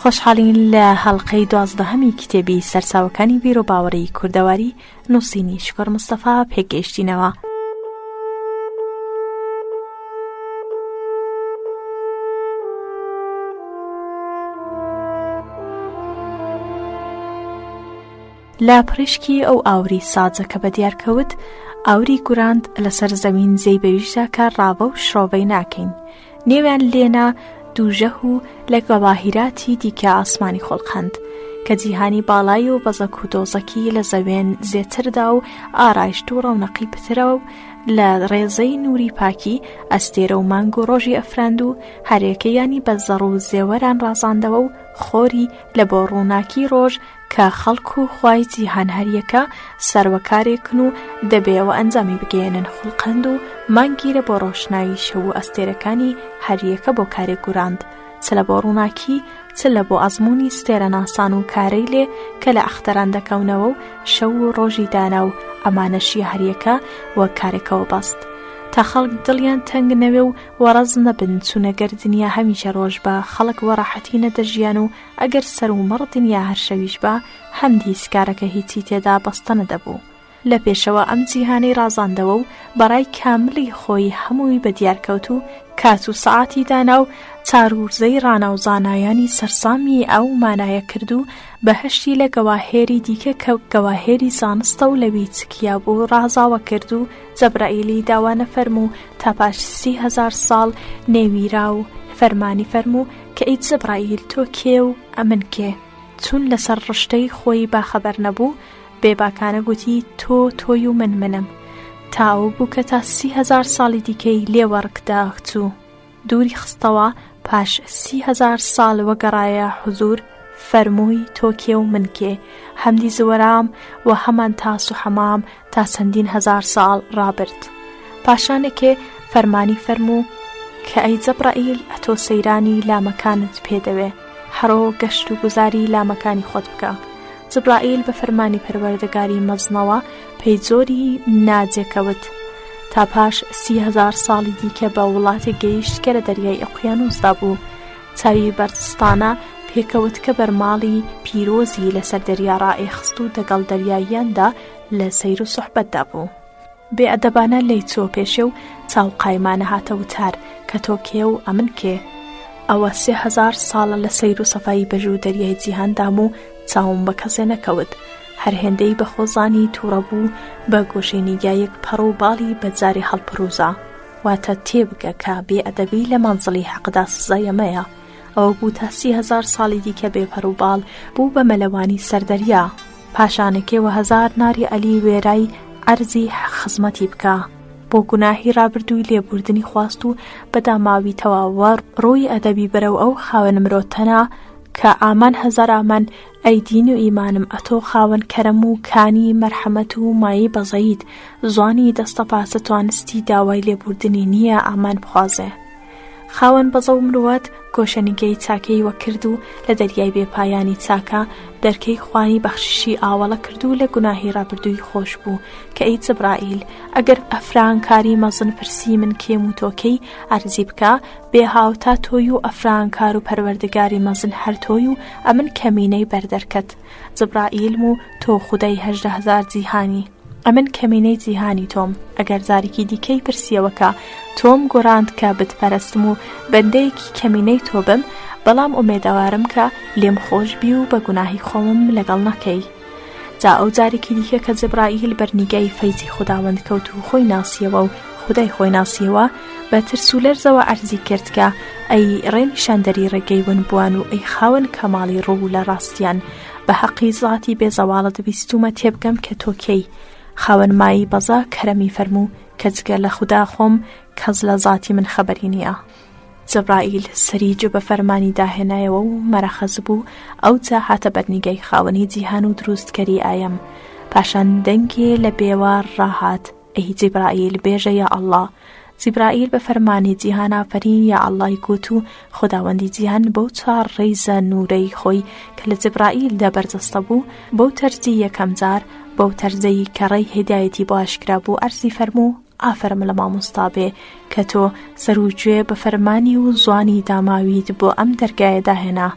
خۆشحاڵین لە هەڵقەی دوازدەهەمی کتێبی سەرچاوەکانی بیروباوەڕی کوردەواری نووسینی شکۆر مستەفا پێکگەیشتینەوە. لە پڕیشکی ئەو ئاوری ساجە کە بەدیار کەوت، ئاوری گوراند لەسەر زەوین زێی بەویشدا کە ڕاڤە و شرۆڤەی ناکەین. نێویان لێنا دوژەه و لە گەواهیراتی دیکە ئاسمانی خۆڵقاند، کە جیهانی باڵای و بەزەک و دۆزەکی لە زەوێن زێتردا و ئارایشت و ڕەونەقی پترە و لە ڕێزەی نووری پاکی ئەستێرە و مانگ و ڕۆژی ئەفراند و هەرێکەیانی بە زەڕ و زێوەران ڕازاندەوە و خۆری لە بۆ ڕووناکی ڕۆژ کە خەڵک و خوای جیهان هەریەکە سەروەکارێکن و دەبێ وە ئەنجامی بگەیەنن خوڵقاند و مانگی لە بۆ ڕۆشنایی شەو و ئەستێرەکانی هەریەکە بۆ کارێک گوراند چ لە بۆ ڕووناکی چ لە بۆ ئەزموونی ستێرەناسان و کارەیلێ کە لە ئەختەران دەکەونەوە و شەو و ڕۆژی دانا و ئەمانەشی هەریەکە وەک کارێکەوە بەست تا خەڵک دڵیان تەنگ نەوێ و وەڕەز نەبن چونە گەر دنیا هەمیشە ڕۆژ با خەڵک وە ڕەحەتی نەدەژیان و ئەگەر سەر و مەڕ دنیا هەر شەویش با هەمدیس کارەکە هیچی تێدا بەستە نەدەبوو. لە پێشەوە ئەم جیهانەی ڕازاندەوە و بە ڕای کاملی خۆی هەمووی بە دیار کەوت و کات و سەعاتی دانا و چارورزەی ڕانا و زانایانی سەرسامی ئەو مانایە کرد و بەهەشتی لە گەواهێری دیکە کە گەواهێری زانستە و لەوی چکیا بوو ڕازاوە کرد و جەبرائیلی داوا نەفەرموو تا پاش 30هزار ساڵ نێویرا و فەرمانی فەرموو کە ئەی جەبرائیل تۆ کێ و ئەمن کێ؟ چون لەسەر ڕشتەی خۆی باخەبەر نەبوو، بێباکانە گوتی تۆ تۆی و من منم. تا ئەوە بوو کە تا 30هزار ساڵی دیکەی لێ وەڕکدا چوو. دووری خستەوە، پاش 30هزار ساڵ وەگەڕایە حوزوور، فەرمووی تۆ کێ و من کێ؟ هەمدی زوەرام و هەمان تاس و حەمام تا چەندین هەزار ساڵ ڕابرد. پاشانێکێ فەرمانی فەرموو کە ئەی جەبرائیل ئەتۆ سەیرانی لامەکانت پێ دەوێ، هەڕۆ گەشت و گوزاری لامەکانی خۆت بکە. جبرائیل بە فەرمانی پەروەردگاری مەزنەوە پەیجۆری ناجێ کەوت. تا پاش 30هزار ساڵی دیکە بە وڵاتێک گەیشت کە لە دەریای ئۆقیانووسدا بوو. چاوی بەرزستانە پێکەوت کە بەرماڵی پیرۆزی لەسەر دەریا ڕائێخست و دەگەڵ دەریاییاندا لە سەیر و سوحبەتدا بوو. بێ ئەدەبانە لێی چووە پێشێ و چاو قایمانە هاتە وتار کە تۆ کێ و ئەمن کێ؟ ئەوە 3000 ساڵە لە سەیر و سەفای بەژ و دەریای جیهاندام و چاوم بە کەسێ نەکەوت. هەر هێندەی بە خۆ زانی تووڕە بوو بە گۆشەی نیگایەک پەڕ و باڵی بە جارێ هەڵپڕووزا. واتە تێبگە کە بێ ئەدەبی لە مەنزڵی حەقدا سزای ئەمەیە. ئەوە بوو تا 30هزار ساڵی دیکە بێ پەڕ و باڵ بوو بە مەلەوانی سەر دەریا. پاشانەکێ وە هەزار ناری عەلی وێرای عەرزی خزمەتی بکا بۆ گوناهی ڕابردووی لێبوردنی خواست و بە داماوی تەواوە ڕووی ئەدەبی بەرەو ئەو خاوەن مرۆتەنا کە ئامان هەزار ئامان ئەی دین و ئیمانم ئەتۆ خاوەن کەرەم و کانی مەرحەمەت و مایەی بەزەییت زوانی دەستە پاسە توانستی داوای لێبوردنی نییە ئامان بخوازێ. خاوەن بەزە و مروەت گۆشەنیگەی چاکەی وە کرد و لە دەریای بێ پایانی چاکە دەرکەی خوانی بەخششی ئاوەڵە کرد و لە گوناهی ڕابردووی خۆش بوو کە ئەی جبرائیل ئەگەر ئەفرانکاری مەزن پرسی من کێم و تۆ کێی عەرزی بکە بێ هاوتا تۆی و ئەفرانکار و پەروەردگاری مەزن هەر تۆی و ئەمن کەمینەی بەردەرکەت جبرائیلم و تۆ خودای 18 هەزار جیهانی. ئەمن کەمینەی جیهانی تۆم، ئەگەر جارێکی دیکەی پرسیەوە کە تۆم گۆراند کە بتپەرستم و بەندەیەکی کەمینەی تۆ بم، بەڵام ئومێدەوارم کە لێم خۆش بی و بە گوناهی خۆمم لەگەڵ نەکەی. جا ئەو جارێکی دیکە کە جبرائیل بەر نیگای فەیزی خوداوەند کەوت و خۆی ناسیەوە و خودای خۆی ناسیەوە، بە ترس و لەرزەوە عەرزی کرد کە ئەی ڕێنیشاندەری ڕێگەی ونبووان و ئەی خاوەن کەماڵی ڕوو لە ڕاستیان، بە هەقی زاتی بێ زەواڵت ویستوومە تێبگەم کە تۆ کێی؟ خاوەن مایەی بەزە کەرەمی فەرموو کە جگە لە خودا خۆم کەس لە زاتی من خەبەری نییە. جەبرائیل سەری جوبە فەرمانی داهێنایەوە و مەرەخەس بوو، ئەوجا هاتە بەر نیگای خاوەنی جیهان و دروستکەری ئایەم. پاشان دەنگێ لە بێوە ڕاهات. ئەی جیبرائیل بێژە یا اللە جیبرائیل بە فەرمانی جیهانئافەرین یا اللە ی گوت و خوداوەندی جیهان بەو چوار ڕیزە نوورەی خۆی کە لە جیبرائیلدا بەرجەستە بوو بەو تەرزی یەکەم جار بەو تەرزەی کە ڕێی هیدایەتی بۆ ئاشکرا بوو عەرزی فەرموو ئافەرم لە مامۆستا بێ کە تۆ سەر و گوێ بە فەرمانی و زوانی داماویت بۆ ئەم دەرگایە داهێنا.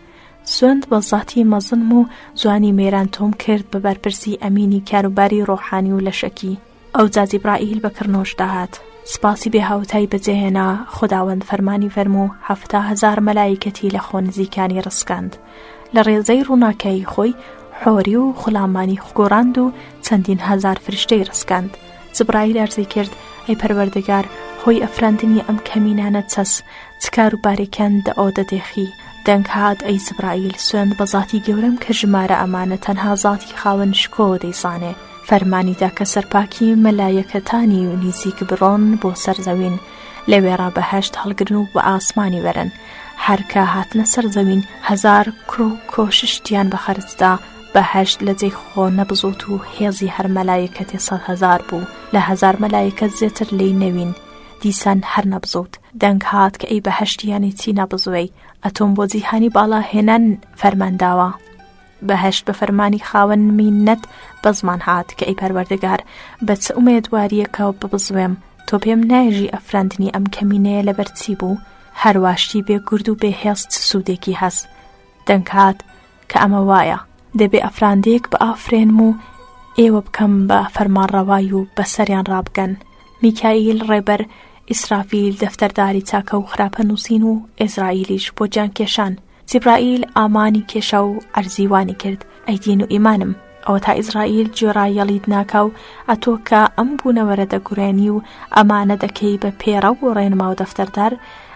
سوێند بە زاتی مەزنم و جوانی مێران تۆم کرد بە بەرپرسی ئەمینی کاروباری ڕۆحانی و لەشەکی. ئەوجا جیبرائیل بە کڕنۆش داهات. سپاسی بێ هاوتای بەجێ هێنا، خوداوەند فەرمانی فەرموو 70,000 مەلایکەتی لە خۆ نزیکانی ڕسکاند. لە ڕێزەی ڕووناکایی خۆی حۆری و خوڵامانی گۆڕاند و چەندین هەزار فریشتەی ڕسکاند. جبرائیل عەرزی کرد، ئەی پەروەردگار هۆی ئەفراندنی ئەم کەمینانە چەس، چ کاروبارێکیان دە ئۆدە دێخی؟ دەنگ هات، ئەی جبرائیل سوێند بە زاتی گەورەم کە ژمارە ئەمانە تەنها زاتی خاوەن شکۆ دەیزانێ. فەرمانی دا کە سەرپاکی مەلایەکەتانی نیزیک بڕۆن بۆ سەر زەوین، لەوێڕا بەهەشت هەڵگرن و بە ئاسمانی بەرن. هەر کە هاتنە سەر زەوین هەزار کوڕ و کۆششتیان بە خەرج دا، بەهەشت لە جێی خۆ نەبزوت و هێزی هەر مەلایەکەتێ 100,000 بوو، لە هەزار مەلایەکەت زێتر لێی نەوین، دیسان هەر نەبزوت. دەنگ هات کە ئەی بەهەشت یانی چی نەبزوێی، ئەتۆم بۆ جیهانی باڵا هێنان فەرمان داوە. بەهەشت بە فەرمانی خاوەن میننەت بە زمان هات کە ئەی پەروەردگار بە چ ئومێدوارییەکەوە ببزوێم، تۆ پێم نایەژی ئەفراندنی ئەم کەمینەیە لەبەر چی بوو؟ هەروا شتی بێ گورد و بێ هێز چ سوودێکی هەس؟ دەنگ هات کە ئەمە وایە، دەبێ ئەفراندەیەک بئافرێنم و ئێوە بکەم بە فەرمانڕەوای و بەسەریان ڕابگەن. میکائیل ڕێبەر، ئیسرافیل دەفتەرداری چاکە و خراپە نووسین و ئێزرائیلیش بۆ گیانکێشان. جیبرائیل ئامانی کێشا و عەرزی وانی کرد، ئەی دین و ئیمانم، ئەوەتا ئیزرائیل گوێڕایەڵیت ناکا و ئەتۆ کە ئەم بوونەوەرە دەگوڕێنی و ئەمانە دەکەی بە پێڕەو و ڕێنما و دەفتەردار،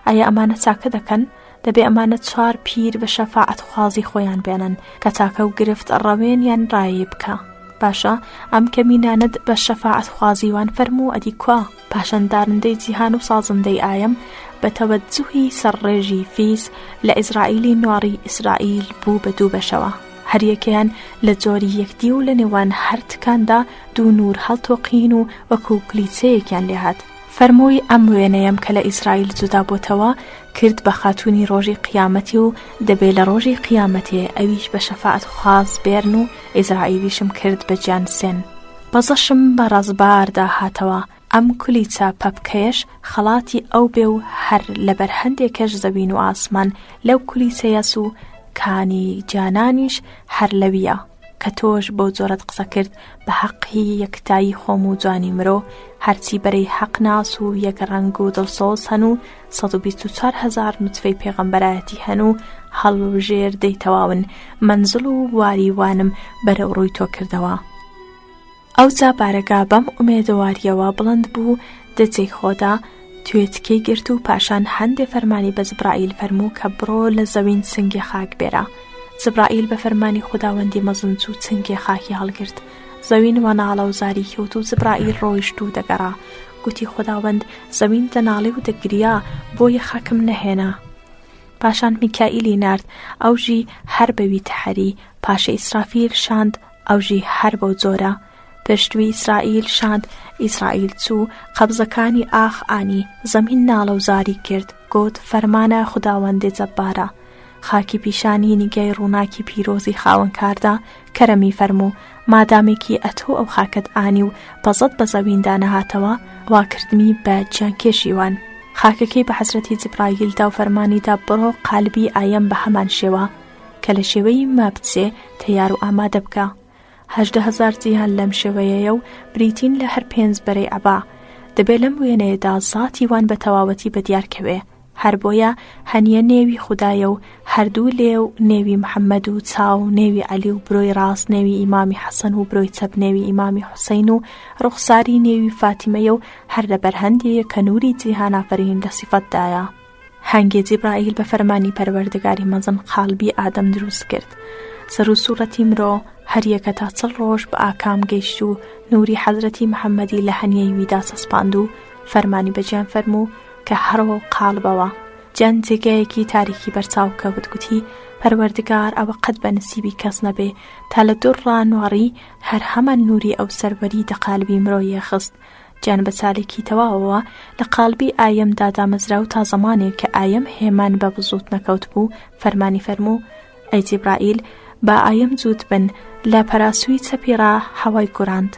ئایا ئەمانە چاکە دەکەن؟ دەبێ ئەمانە چوار پیر بە شەفاعەتخوازی خۆیان بێنن کە چاکە و گرفت ڕەوێنیان ڕایەی بکا. باشە ئەم کەمینانەت بە شەفاعەتخوازی وان فەرموو ئەدی کوا؟ پاشان دارندەی جیهان و سازندەی ئایەم بە تەوەجوهی سەرڕێژی فیز لە ئیزرائیلی نواڕی ئیسرائیل بوو بە دوو بەشەوە هەریەکەیان لە جۆری یەکدی و لە نێوان هەر تکاندا دوو نوور هەڵتۆقین و وەکو کلیچەیەکیان لێهات. فەرمووی ئەم وێنەیەم کە لە ئیسرائیل جودا بۆتەوە کرد بە خاتوونی ڕۆژی قیامەتی و دەبێ لە ڕۆژی قیامەتێ ئەویش بە شەفاعەت خواز بێرن و ئیزرائیلیشم کرد بە گیانسێن. بەزەشم بە ڕەزباردا هاتەوە، ئەم کولیچە پەپکەیەش خەڵاتی ئەو بێ و هەر لەبەر هەندێ کەش زەوین و ئاسمان لەو کولیچەیەس و کانی جانانیش هەر لەویە. کە تۆش بەو جۆرەت قسە کرد بە هەقی یەکتایی خۆم و جوانی مرۆ هەرچی بەرەی حەق ناس و یەک ڕەنگ و دڵسۆز هەن و 124 هەزار نوتفەی پێغەمبەرایەتی هەن و هەڵوژێردەی تەواون مەنزڵ و واری وانم بەرەو ڕووی تۆ کردەوە. ئەوجا بارەگا بەم ئومێدەوارییەوە بڵند بوو دە جێی خۆدا توێتکەی گرت و پاشان هەندێ فەرمانی بە جبرائیل فەرموو کە بڕۆ لە زەوین چنگێ خاک بێرە. جبرائیل بە فەرمانی خوداوەندی مەزن چوو چنگێ خاکی هەڵگرت. زەوین وە ناڵە و زاری کەوت و جبرائیل ڕۆیشت و دەگەڕا. گوتی خوداوەند زەوین دەناڵی و دەگریا بۆیە خاکم نەهێنا. پاشان میکائیلی نارد ئەوژی هەر بەوی تەحەری، پاشە ئیسرافیل شاند ئەوژی هەر بەو جۆرە. پشتوی ئیسرائیل شاند ئیسرائیل چوو قەبزەکانی ئاخ ئانی، زەمین ناڵە و زاری کرد، گۆت فەرمانە خوداوەندێ جەبارە. خاکی پیشانی نیگای ڕووناکی پیرۆزی خاوەنکاردا کەرەمی فەرموو، مادامێکی ئەتۆ ئەو خاکەت ئانی و بەزەت بە زەویندا نەهاتەوە، وا کردمی بە گیانکێشی وان. خاکەکەی بە حەزرەتی جبراییل دا و فەرمانی دا بڕۆ قالبی ئایەم بە هەمان شێوە کە لە شێوەی ما بچێ تەیار و ئامادە بکە. 18,000 جیهان لەم شێوەیەیە و بریتین لە هەر پێنج بەرەی عەبا. دەبێ لەم وێنەیەدا زاتی وان بە تەواوەتی بەدیار کەوێ. هەر بۆیە هەنیە نێوی خودایە و هەردوو لێو نێوی محەممەد و چاو نێوی عەلی و برۆی ڕاست نێوی ئیمامی حەسەن و برۆی چەپ نێوی ئیمامی حوسەین و ڕوخساری نێوی فاتیمەیە و هەر لەبەر هەندێیە کە نووری جیهانافەرین لە سیفەتدایە. هەنگێ جیبرائیل بە فەرمانی پەروەردگاری مەزن قالبی ئادەم دروست کرد. سەر و سوڕەتی مرۆ هەریەکە تا چڵ ڕۆژ بە ئاکام گەیشت و نووری حەزرەتی محەممەدی لە هەنیەی ویدا چەسپاند و فەرمانی بە گیان فەرموو کە هەڕۆ قاڵبەوە. جان جێگایەکی تاریکی بەرچاو کەوت گوتی پەروەردگار ئەوە قەت بە نسیبی کەس نەبێ تا لە دوور ڕا نواڕی هەر هەمان نووری ئەو سەروەری دە قالبی مرۆیێ خست جان بە چالێکی تەواوەوە لە قالبی ئایەمدا دامەزرا و تا زەمانێک کە ئایەم هێمان بە بزووت نەکەوتبوو فەرمانی فەرموو ئەی جیبرائیل با ئایەم جووت بن لە پەراسووی چەپی ڕا حەوای گوراند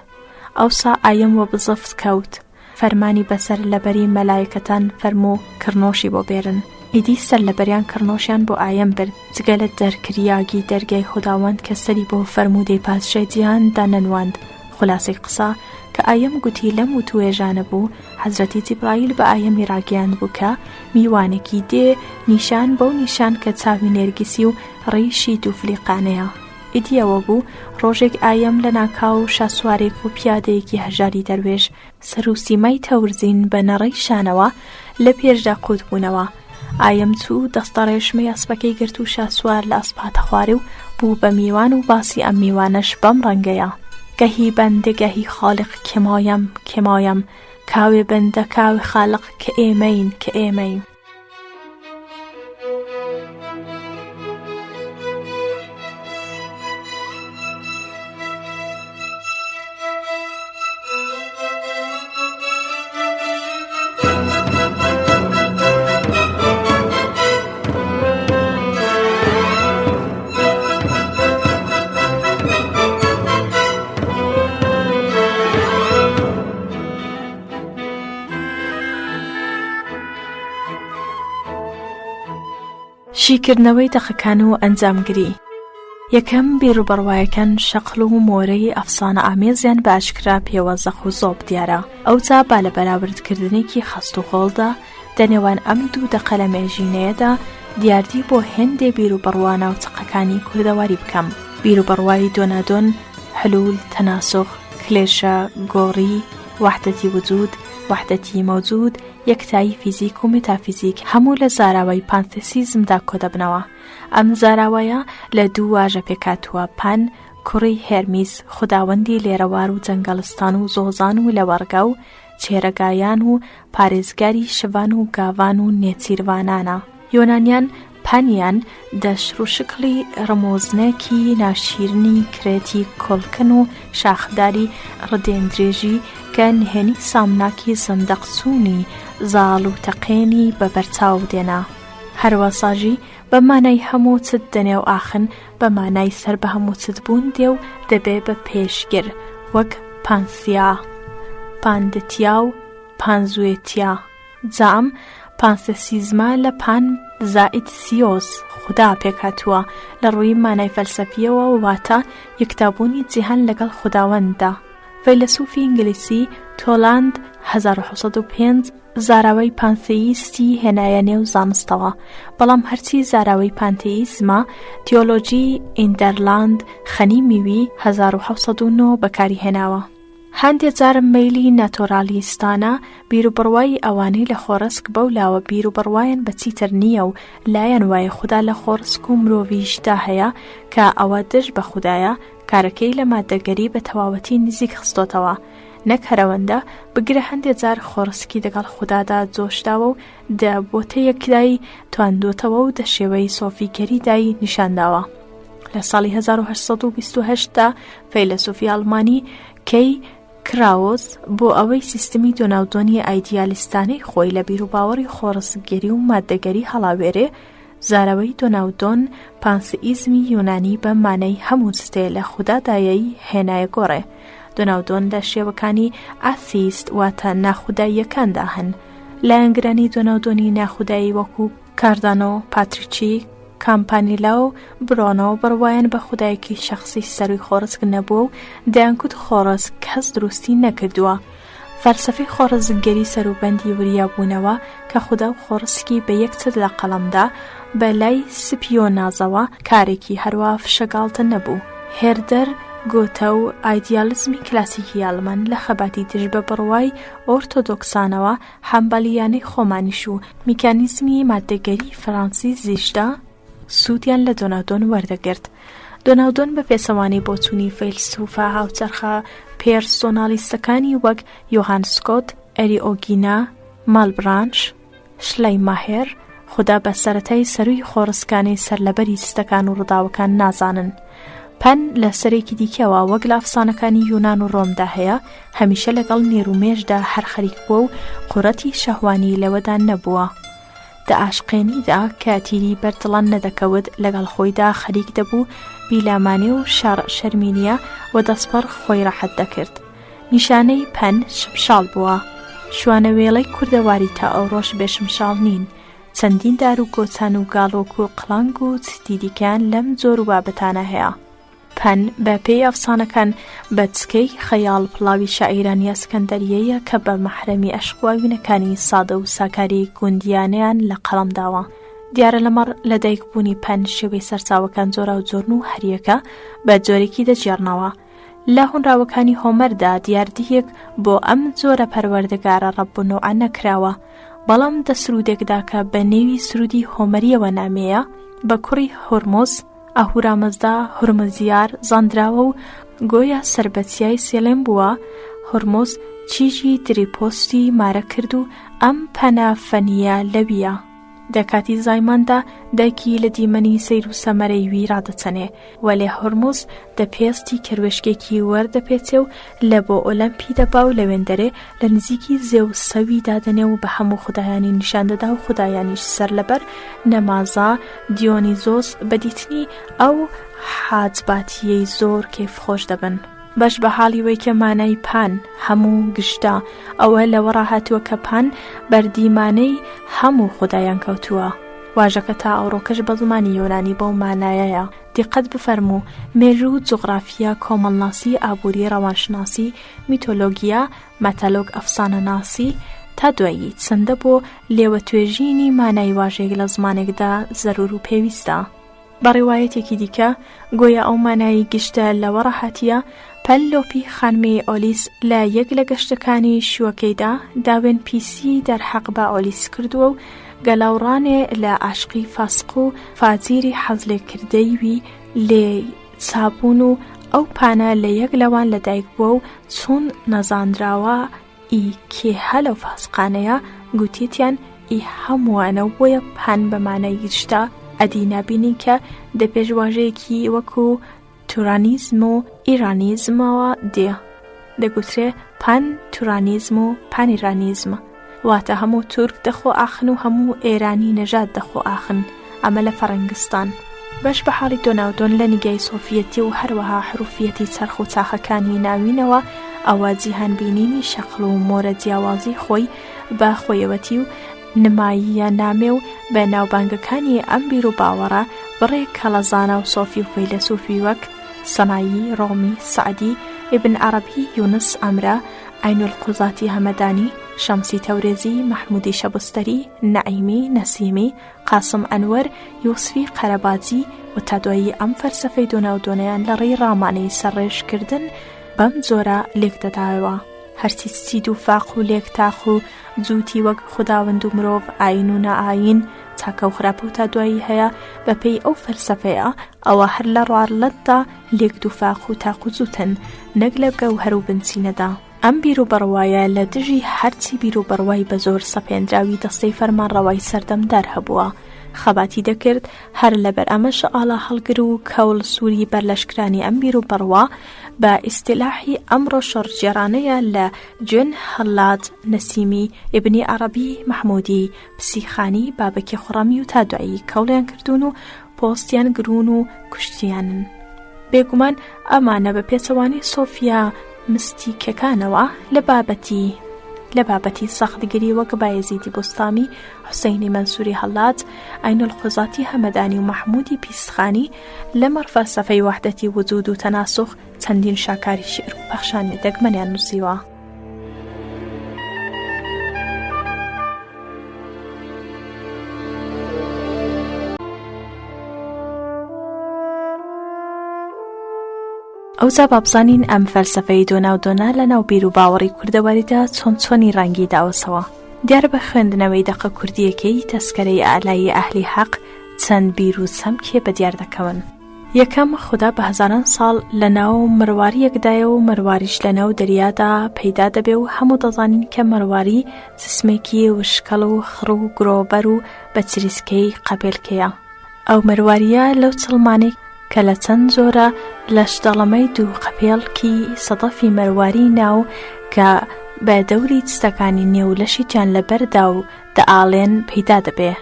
ئەوسا ئایەم وە بزفت کەوت فەرمانی بەسەر لەبەری مەلایکەتان فەرموو کڕنۆشی بۆ بێرن. ئیدی سەر لەبەریان کڕنۆشیان بۆ ئایەم برد، جگە لە دەرکریاگی دەرگای خوداوەند کە سەری بۆ فەرموودەی پادشای جیهان دانەنواند. خولاسەی قسە، کە ئایەم گوتی لەم وتووێژانە بوو، حەزرەتی جیبراییل بە ئایەمی ڕاگەیاندبوو کە میوانێکی دێ نیشان بەو نیشان کە چاوی نێرگسی و ڕیشی دووفلیقانەیە. ئیدی ئەوە بوو ڕۆژێک ئایەم لە ناکاو شاسوارێک و پیادەیەکی هەژاری دەروێش، سەروسیمای تەورزین بە نەڕەی شانەوە لە پێشدا قووت بوونەوە. ئایەم چوو دەستەڕێشمەی ئەسپەکەی گرت و شاسوار لە ئەسپ هاتە خوارێ و بوو بە میوان و باسی ئەم میوانەش بەم ڕەنگەیە، گەهی بەندە گەهی خالق کێ مایم کێ مایم، کاوێ بەندە کاوێ خالق کە ئێمەین کە ئێمەین. شیکردنەوەی دەقەکان و ئەنجامگری یەکەم بیروبڕوایەکان شەقڵ و مۆرەی ئەفسانە ئامێزیان بە ئاشکرا پێوە زەق و زۆپ دیارە ئەوجا با لە بەراوردکردنێکی خەست و خۆڵدا دە نێوان ئەم دوو دەقە لە مێژینەیەدا دیاردی بۆ هێندێ بیروبڕوا ناوچەقەکانی کوردەواری بکەم بیروبڕوای دۆنادۆن حلول تەناسوخ کلێشە گۆڕی وەحدەتی وجود وەحدەتی مەوجود یەکتایی فیزیک و مێتافیزیک هەموو لە زاراوەی پانتسیزمدا کۆدەبنەوە. ئەم زاراوەیە لە دوو واژە پێکهاتووە، پان، کوڕی هێرمیس، خوداوەندی لێرەوار و جەنگەڵستان و زۆزان و لەوەڕگا و چێرەگایان و پارێزگاری شڤان و گاڤان و نێچیرڤانانە. یۆنانیان پانیان دە شڕوشکڵی ڕمۆزنێکی ناشیرنی کرێتی کۆڵکن و شاخداری ڕدێندرێژی کە نهێنی سامناکی زەندەقچوونی زاڵ و تەقێنی بە بەرچاو دێنا. هەروا ساژی بە مانای هەموو چت دەنێو ئاخن بە مانای سەر بە هەموو چت بوون دێ و دەبێ بە پێشگر وەک پانسیا، پاندتیا و پانزوێتیا. جا ئەم پانسێسیزمە لە پان زائید سیۆس، خودا، پێکهاتووە، لە ڕووی مانای فەلسەفییەوە واتە یەکتابوونی جیهان لەگەڵ خوداوەنددا. فەیلەسوفی ئینگلیسی تۆلاند 1705 زاراوەی پانثێیستی هێنایە نێو زانستەوە، بەڵام هەرچی زاراوەی پانتێیزمە، تیۆلۆجی ئیندەرلاند خەنیمیوی 1709 بەکاری هێناوە. هەندێ جار مەیلی ناتۆرالیستانە بیروبڕوای ئەوانەی لە خۆڕسک بەو لاوە بیروبڕوایان بە چیتر نییە و لایان وایە خودا لە خۆڕسک و مرۆڤیشدا هەیە کە ئەوە دژ بە خودایە کارەکەی لە ماددەگەری بە تەواوەتی نزیک خستۆتەوە نەک هەرەوەندە بگرە هەندێ جار خۆڕسکی دەگەڵ خودادا جۆشداوە و دە بۆتە یەکدای تواندۆتەوە و دە شێوەی سۆفیگەریدای نیشانداوە. لە ساڵی 1828 دا فەیلەسوفی ئەڵمانی کەی کراوس بۆ ئەوەی سیستمی دۆناودۆنی ئایدیالیستانەی خۆی لە بیروباوەڕی خۆڕسکگەری و ماددەگەری هەڵاوێرێ، زاراوەی دۆناودۆن پانسئیزمی یۆنانی بە مانای هەموو شتێ لە خودادایەی هێنایە گۆڕێ. دۆناودۆن لە شێوەکانی ئاسیست واتە ناخوداییەکاندا هەن. لایەنگرانی دۆناودۆنی ناخودایی وەکوو کاردانۆ، پاتریچی، کامپانیلا و برۆنۆ بڕوایان بە خودایەکی شەخسی سەرووی خۆڕسک نەبووە و دەیانگوت خۆڕسک کەس دروستی نەکردووە. فەلسەفەی خۆڕسکگەری سەروبەندی وریابوونەوە کە خودا و خۆڕسکی بە یەک چت لە قەڵەمدا، بە لای سپیۆنازەوە کارێکی هەروا فشەگاڵتە نەبوو. هێردەر، گۆتە و ئایدیالیزمی کلاسیکی ئەڵمان لە خەباتی دژ بە بڕوای ئۆرتۆدۆکسانەوە حەنبەلییانەی خۆمانیش و میکانیزمی ماددەگەریی فەرانسیزیشدا سوودیان لە دۆنادۆن وەردەگرت. دۆناودۆن بە پێچەوانەی بۆچوونی فەیلسووفە هاوچەرخە پێرسۆنالیستەکانی وەک یۆهان سکۆت، ئەریئۆگینا، مالبرانش، شلەیماهێر، خودا بە سەرەتای سەرووی خۆڕسکانەی سەرلەبەری ستەکان و ڕووداوەکان نازانن. پەن لە سەرێکی دیکەوە وەک لە ئەفسانەکانی یونان و ڕۆمدا هەیە، هەمیشە لەگەڵ نێرومێشدا هەر خەریک بووە و قوڕەتی شەهوانی لەوەدا نەبووە. دە ئاشقێنیدا کە تیری بەر دڵان نەدەکەوت لەگەڵ خۆیدا خەریک دەبوو بیلامانێ و شەڕ شەرمینیە و دەستپەڕ خۆی ڕەحەت دەکرد. نیشانەی پەن شمشاڵ بووە. شوانە وێڵەی کوردەواری تا ئەوڕۆش بێ شمشاڵ نین. چەندین دار و گۆچان و گاڵۆک و قڵانگ و چتی دیکەیان لەم جۆر و بابەتانە هەیە. پەن بە پێی ئەفسانەکان بەچکەی خەیاڵ پڵاوی شاعیرانی ئەسکەندەریەیە کە بە مەحرەمی ئەشق و ئەوینەکانی سادە و ساکاری گوندیانەیان لە قەڵەم داوە. دیارە لەمەڕ لەدایکبوونی پەن شێوەی سەرچاوەکان جۆراوجۆرن و هەریەکە بە جۆرێکی دەگێڕنەوە. لە هۆنراوەکانی هۆمەردا دیاردهیەک بۆ ئەم جۆرە پەروەردگارە ڕەب و نەوعە نەکراوە، بەڵام دە سروودێکدا کە بە نێوی سروودی هۆمەریەوە نامێیە، بە کوڕی هۆرمۆز، ئەهورامەزدا هورمزیار زاندراوە و گۆیا سەر بە چیای سێلێم بووە، هۆرمۆز چیژی دریپۆستی مارە کرد و ئەم پەنە فەنییە لەویە. دە کاتی زایماندا دایکی لە دیمەنی سەیر و سەمەرەی وی ڕادەچەنێ، وەلێ هۆرمۆز دە پێستی کەروێشکێکی وەردەپێچێ و لە بۆ ئۆلەمپی دەبا و لەوێندەرێ لە نزیکی زێوسەوی دادەنێ و بە هەموو خودایانی نیشان دەدا و خودایانیش سەرلەبەر نەمازا دیۆنیزۆس بە دیتنی ئەو حاجباتییەی زۆر کەیفخۆش دەبن. بەش بە حاڵی وەی کە مانای پان، هەموو، گشتە، ئەوە لەوەڕا هاتووە کە پان بەر دیمانەی هەموو خودایان کەوتووە. واژەکە تا ئەوڕۆکەش بە زمانی یۆنانی بەو مانایەیە. دیقەت بفەرموو، مێژوو، جوغرافیا، کۆمەڵناسی، ئابووری، ڕەوانشناسی، میتۆلۆگیا، مەتەلۆک، ئەفسانەناسی، تا دوایی، چەندە بۆ لێوەتوێژینی مانای واژەیەک لە زمانێکدا زەروور و پێویستە. بە ڕیوایەتێکی دیکە، گۆیا ئەو مانای گشتە لەوە ڕاهاتیە، پەللۆپی خانمی ئۆلیس لە یەک لە گەشتەکانی شووەکەیدا داوێن پیسیی دەرحەق بە ئۆلیس کردووە و گەلاوڕانێ لە عاشقی فاسق و فاجیری حەزلێکردەی وی لێ چابوون و ئەو پانە لە یەک لەوان لەدایک بووە و چون نەزانراوە ئی کێهە لەو فاسقانەیە گوتیتیان ئی هەمووانە و بۆیە پان بە مانای گشتە ئەدی نابینین کە دە پێشواژەیەکی وەکو تورانیزم و ئیرانیزمەوە دێ دەگوترێ پان تورانیزم و پانیرانیزم واتە هەموو تورک دەخۆ ئاخن و هەموو ئێرانی نەژاد دەخۆ ئاخن ئەمە لە فەڕەنگستان. بەش بە حاڵی دۆناودۆن لە نیگای سۆفیەتی و هەروەها حروفیەتی چەرخ و چاخەکانی ناوینەوە ئەوە جیهانبینینی شەقڵ و مۆرە جیاوازی خۆی بە خۆیەوەتی و نماییە نامێ و بە ناوبانگەکانی ئەم بیروباوەڕە بڕێک کەڵە زانا و سۆفی و فەیلەسوفی وەک، سەنایی، ڕۆمی، سەعدی، ئیبن عەڕەبی، یونس ئەمرە، عەینولقوزاتی هەمەدانی، شەمسی تەورێزی، مەحموودی شەبستەری، نەعیمی، نەسیمی، قاسم ئەنوەر، یوسفی قەرەباجی و تا دوایی ئەم فەلسەفەی دۆناودۆنەیان لە ڕێی ڕامانی سەرڕێژکردن بەم جۆرە لێک دەدایەوە. هەرچی سید و فاق و لێک تاق و جووتی وەک خوداوەند و مرۆڤ، ئایین و نائایین، چاکە و خراپە و تا دوایی هەیە، بە پێی ئەو فەلسەفەیە، ئەوە هەر لە ڕواڵەتدا لێک دووفاق و تاق و جووتن، نەک لە گەوهەر و بنچینەدا. ئەم بیروبڕوایە لە دژی هەرچی بیروبڕوای بە زۆر سەپێنراوی دەستەی فەرمانڕەوای سەردەمدار هەبووە، خەباتی دەکرد، هەر لەبەر ئەمەش ئاڵاهەڵگر و کەوڵ سووری بەرلەشکرانی ئەم بیروبڕوا بە ئیستیلاحی ئەمڕۆ شۆڕشگێڕانەیە لە جوێن هەڵلاج، نەسیمی، ئیبنی عەڕەبی، مەحموودی، پسیخانی، بابەکی خوڕەمی و تا دوایی کەوڵیان کردوون و پۆستیان گروون و کوشتیانن. بێگومان ئەمانە بە پێچەوانەی سۆفییە مستیکەکانەوە لە بابەتی لە بابەتی سەختگری وەک بایەزیدی بوستامی، حوسەینی مەنسووری هەڵلاج، عەینولقوزاتی هەمەدانی و مەحموودی پیسخانی لەمەڕ فەلسەفەی وەحدەتی وجوود و تەناسوخ چەندین شاکاری شیعر و پەخشانی دەگمەنیان نووسیوە. ئەوجا با بزانین ئەم فەلسەفەی دۆناودۆنا لە ناو بیر و باوەڕی کوردەواریدا چۆن چۆنی ڕەنگی داوەسەوە. دیارە بە خوێندنەوەی دەقە کوردییەکەی تەسکەرەی ئالایی ئەهلی حەق چەند بیر و چەمکێ بەدیار دەکەون. یەکەم، خودا بە هەزاران ساڵ لە ناو مروارییەکدایە و مرواریش لە ناو دەریادا پەیدا دەبێ و هەموو دەزانین کە مرواری جسمێکی وشکەڵ و خڕ و گرۆبەر و بە چریسکەی قەپێلکەیە. ئەو مروارییە لەو چڵمانەی کە لە چەند جۆرە لەشدەڵەمەی دوو قەپێڵکی سەدەفی مرواری ناو کە بە دەوری چتەکانی نێو لەشی گیانلەبەردا و دەئاڵێن پەیدا دەبێ.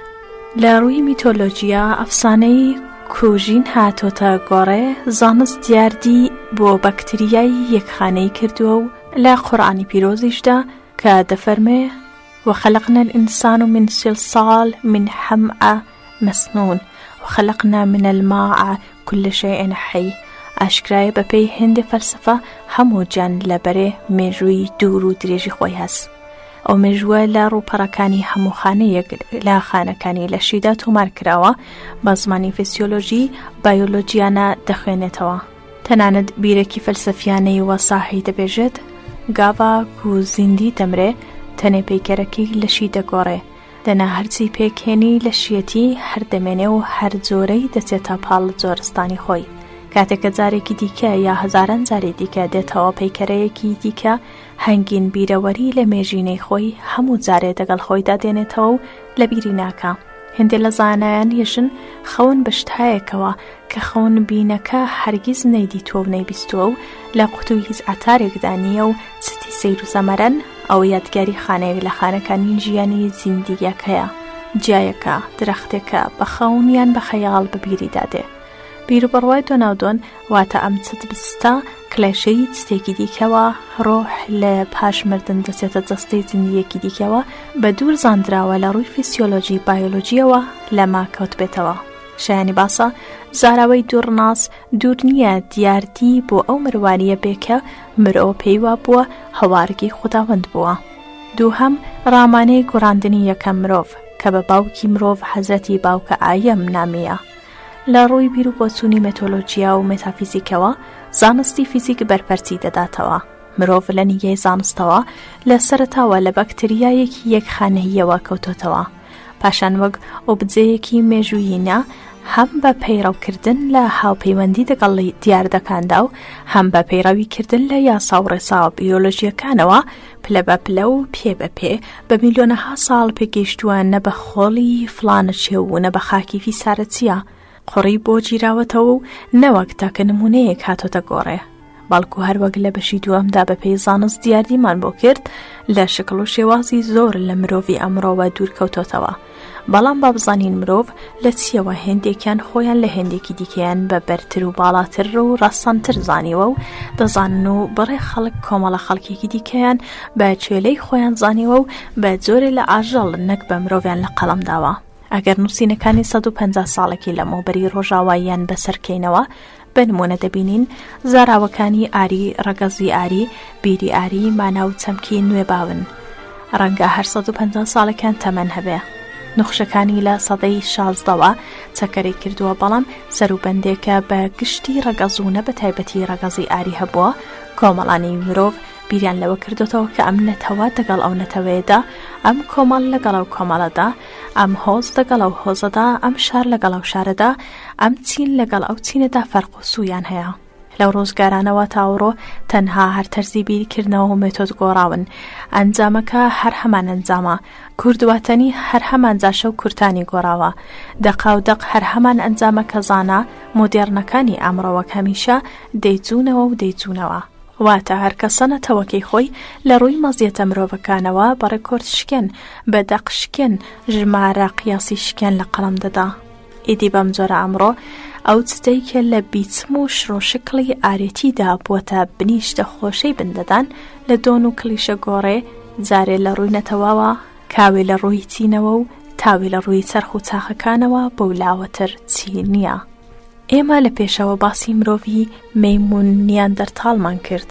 لە ڕووی میتۆلۆژیا ئەفسانەی کوژین هاتۆتە گۆڕێ، زانست دیاردی بۆ بەکتریای یەکخانەیی کردووە و لە قورئانی پیرۆزیشدا کە دەفەرموێ. وخلقنا الإنسان من صلصال من حمأ مسنون وخلقنا من الماء كل شيء حی ئاشکرایە بەپێی هێندێ فەلسەفە هەموو گیان لەبەرێ مێژووی دوور و درێژی خۆی هەس. ئەو مێژووە لە ڕووپەڕەکانی هەموو خانەیەک لە خانەکانی لەشیدا تۆمار کراوە، بە زمانی فیسیۆلۆژی بایۆلۆجیانە دەخوێنێتەوە. تەنانەت بیرێکی فەلسەفیانەی وەساحی دەبێژێت، گاڤا کو زیندی دەمرێ، تەنێ پەیکەرەکەی لەشی دەگۆڕێ، دەنا هەرچی پێکهێنی لەشیەتی هەر دەمێنێ و هەر جۆرەی دەچێتە پاڵ جۆرستانی خۆی. کاتێک کە جارێکی دیکە یا هەزاران جاری دیکە دێتەوە پەیکەرەیەکی دیکە هەنگین بیرەوەری لە مێژینەی خۆی هەموو جارێ دەگەڵ خۆیدا دێنێتەوە و لەبیری ناکا. هێندێ لە زانایان یەژن خەون بە شتهایەکەوە کە خەون بینەکە هەرگیز نەیدیتووە و نەیبیستووە و لە قوتووی هیچ عەتارێکدا نییە و ستی سەیر و سەمەرەن، ئەوە یادگاری خانەیەک لە خانەکانی ژیانی زیندییەکەیە، جیایەکە، درەختێکە، بە خەون یان بە خەیاڵ بە بیریدا دێ. بیروبڕوای دۆناودۆن واتە ئەم چت بستە کلێشەی چتێکی دیکەوە، ڕۆح لە پاش مردن دەچێتە جەستەی زیندییەکی دیکەوە، بە دوور زاندراوە لە ڕووی فیسیۆلۆجی بایۆلۆجییەوە لەمە کەوتبێتەوە. شایانی باسە زاراوەی دوورناس دوور نییە دیاردی بۆ ئەو مروارییە بێ کە مرۆ پێی وابووە هەوارگەی خوداوەند بووە. دووهەم، ڕامانەی گوڕاندنی یەکەم مرۆڤ کە بە باوکی مرۆڤ حەزرەتی باوکە ئایەم نامییە. لە ڕووی بیروبۆچوونی مێتۆلۆجیا و مێتافیزیکەوە زانستی فیزیک بەرپەرچی دەداتەوە. مرۆڤ لە نیگای زانستەوە لە سەرەتاوە لە بەکتریایەکی یەک خانەییەوە کەوتۆتەوە. پاشان وەک ئۆبجەیەکی مێژوویی نا، هەم بە پەیڕەوکردن لە هاوپەیوەندی دەگەڵ دیاردەکاندا و هەم بە پەیڕەویکردن لە یاسا و ڕێسا بیۆلۆژییەکانەوە پلە بە پلە و پێ بە پێ بە میلیۆنەها ساڵ پێگەیشتووە نە بە خۆڵی فڵانە چێو و نە بە خاکی فیسارە چیا قوڕی بۆ گیراوەتەوە و نەوەک تاکە نموونەیەک هاتۆتە گۆڕێ. بەڵکو هەروەک لە بەشی دووەمدا بەپێی زانست دیاردیمان بۆ کرد لە شکڵ و شێوازی زۆر لە مرۆڤی ئەمڕۆوە دوور کەوتۆتەوە بەڵام با بزانین مرۆڤ لە چیەوە هێندێکیان خۆیان لە هێندێکی دیکەیان بە بەرتر و باڵاتر و ڕەسەنتر زانیوە و دەزانن و بڕێ خەڵک کۆمەڵە خەڵکێکی دیکەیان بە چێلەی خۆیان زانیوە و بە جۆرێ لە ئاژەڵ نەک بە مرۆڤیان لە قەڵەم داوە. ئەگەر نووسینەکانی 150 ساڵێکی لەمەوبەری ڕۆژاواییان بەسەر کەینەوە، بە نموونە دەبینین زاراوەکانی ئاری، ڕەگەزی ئاری، بیری ئاری، مانا و چەمکی نوێ باون. ڕەنگە هەر 150 ساڵێکیان تەمەن هەبێ. نوخشەکانی لە سەدەی شازدەوە چەکەرەی کردووە، بەڵام سەروبەندێکە بە گشتی ڕەگەز و نە بە تایبەتی ڕەگەزی ئاری هەبووە، کۆمەڵانی مرۆڤ بیریان لەوە کردۆتەوە کە ئەم نەتەوە دەگەڵ ئەو نەتەوەیەدا، ئەم کۆمەڵ لەگەڵ ئەو کۆمەڵەدا، ئەم هۆز لەگەڵ ئەو هۆزەدا، ئەم شار لەگەڵ ئەو شارەدا، ئەم چین لەگەڵ ئەو چینەدا فەرق و سوویان هەیە. لەو ڕۆژگارانەوە تا ئەوڕۆ تەنها هەر تەرزی بیرکردنەوە و مێتۆد گۆڕاون. ئەنجامەکە هەر هەمان ئەنجامە. کورد واتەنی هەر هەمان جاشە و کورتانی گۆڕاوە. دەقاودەق هەر هەمان ئەنجامە کە زانا مۆدێڕنەکانی ئەمڕۆ وەک هەمیشە دەیجوونەوە و دەیجوونەوە. واتە هەر کەسە نەتەوەکەی خۆی لە ڕووی مەزیەتە مرۆڤەکانەوە بە ڕێکۆرد شکێن، بە دەق شکێن، ژمارە قیاسی شکێن لە قەڵەم دەدا. ئیدی بەم جۆرە ئەمڕۆ ئەو چتەی کە لە بیچم و شڕۆشکڵی ئارێتیدا بووەتە بنیشتە خۆشەی بن دەدان لە دۆن و کلیشە گۆڕێ جارێ لە ڕووی نەتەوەوە، کاوێ لە ڕووی چینەوە و تاوێ لە ڕووی چەرخ و چاخەکانەوە بەو لاوەتر چی نییە. ئێمە لە پێشەوە باسی مرۆڤی مەیموون نیاندەرتاڵمان کرد.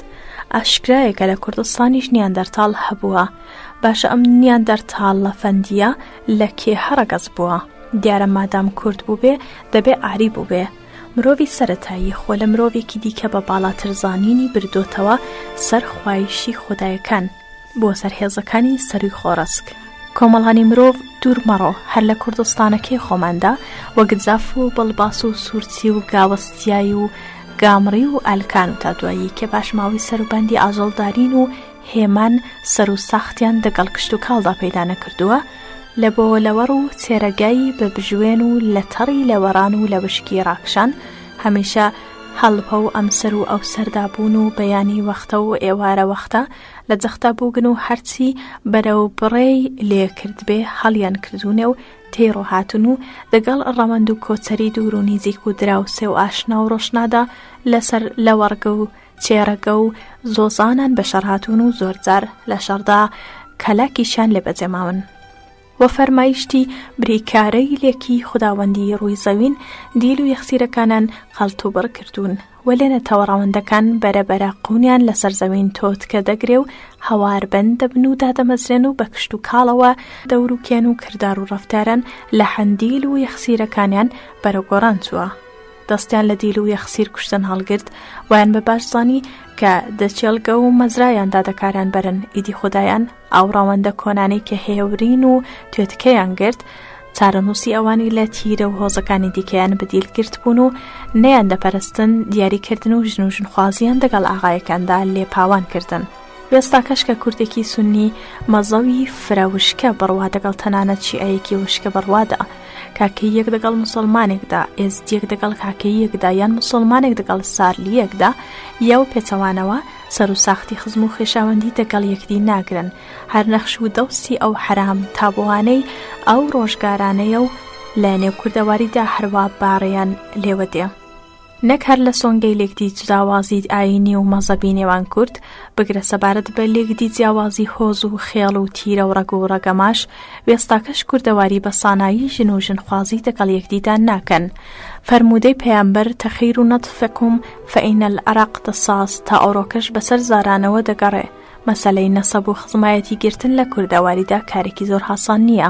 ئاشکرایە کە لە کوردستانیش نیاندەرتاڵ هەبووە. باشە ئەم نیاندەرتاڵە فەندییە لە کێهە ڕەگەز بووە؟ دیارە مادام کورد بووبێ دەبێ ئاری بووبێ. مرۆڤی سەرەتایی خۆ لە مرۆڤێکی دیکە بە باڵاتر زانینی بردۆتەوە سەر خوایشی خودایەکان. بۆ سەر هێزەکانی سەروی خۆڕسک. کۆمەڵانی مرۆڤ دوور مەڕۆ هەر لە کوردستانەکەی خۆماندا وەک جاف و بڵباس و سوورچی و گاوەستیای و گامڕی و ئالکان و تا دوایی کە پاشماوەی سەروبەندی ئاژەڵدارین و هێمان سەر و ساختیان دەگەڵ کشتوکاڵدا پەیدا نەکردووە لە بۆ لەوەڕ و چێرەگای بە بژوێن و لە تەڕی لەوەڕان و لە وشکی ڕاکشان هەمیشە هەڵپە و ئەمسەر و ئەوسەردا بوون و بەیانی وەختە و ئێوارە وەختە لە جەختا بووگن و هەرچی بەرەو بڕێی لێ کردبێ هەڵیان کردوونێ و تێی ڕۆهاتوون و دەگەڵ ڕەوەند و کۆچەری دوور و نیزیک و دراوسێ و ئاشنا و ڕۆشنادا لەسەر لەوەڕگە و چێرەگە و زۆزانان بە شەڕ هاتوون و زۆرجار لە شەڕدا. کەلاکیشیان لێ بەجێ ماون. وە فەرمایشتی بریکارەیلێکی خوداوەندی ڕووی زەوین دیل و یەخسیرەکانان قەڵتوبڕ کردوون، وەلێ نەتەوە ڕەوەندەکان بەرە بەرە قوونیان لەسەر زەوین تۆتکە دەگرێ و هەواربەند دەبن و دادەمەزرێن و بە کشت و کاڵەوە دەوروکێن و کردار و ڕەفتاران لە حەندیل و یەخسیرەکانیان بەرەو گۆڕان چووە. دەستیان لە دیل و یەخسیر کوشتن هەڵگرت، وایان بە باش زانی کە دە چێڵگە و مەزرایاندا دەکاران بەرن، ئیدی خودایان ئەو ڕەوەندە کۆنانەی کە هێورین و توێتکەیان گرت، چارەنووسی ئەوانی لە تیرە و هۆزەکانی دیکەیان بە دیل گرتبوون و نەیان دەپەرستن، دیاری کردن و ژن و ژنخوازییان دەگەڵ ئاغایەکاندا لێ پاوان کردن. وێستاکەش کە کوردێکی سوننی مەزەوی فرە وشکە بڕوا دەگەڵ تەنانەت شیعەیەکی وشکە بڕوادا، کاکەییەک دەگەڵ موسڵمانێکدا، ئێزدییەک دەگەڵ کاکەییەکدا یان موسڵمانێک دەگەڵ سارلییەکدا یا و پێچەوانەوە، سەر و ساختی خزم و خوێشاوەندی دەگەڵ یەکدی ناگرن، هەر نەخش و دەوسی ئەو حەرام تابۆانەی ئەو ڕۆژگارانەیە و لە نێو کوردەواریدا هەروا باڕێیان لێوە دێ. نەک هەر لە سۆنگەی لێکدی جداوازی ئایینی و مەزەبی نێوان کورد، بگرە سەبارەت بە لێکدی جیاوازی هۆز و خێڵ و تیرە و ڕەگ و ڕەگەماش، وێستاکەش کوردەواری بە سانایی ژن و ژنخوازی دەگەڵ یەکدیدا ناکەن. فەرموودەی پەیامبەر تخیر نطفکم فان العرق دساس تا ئەوڕۆکەش بەسەر زارانەوە دەگەڕێ. مەسەلەی نەسەب و خزمایەتی گرتن لە کوردەواریدا کارێکی زۆر هاسان نییە،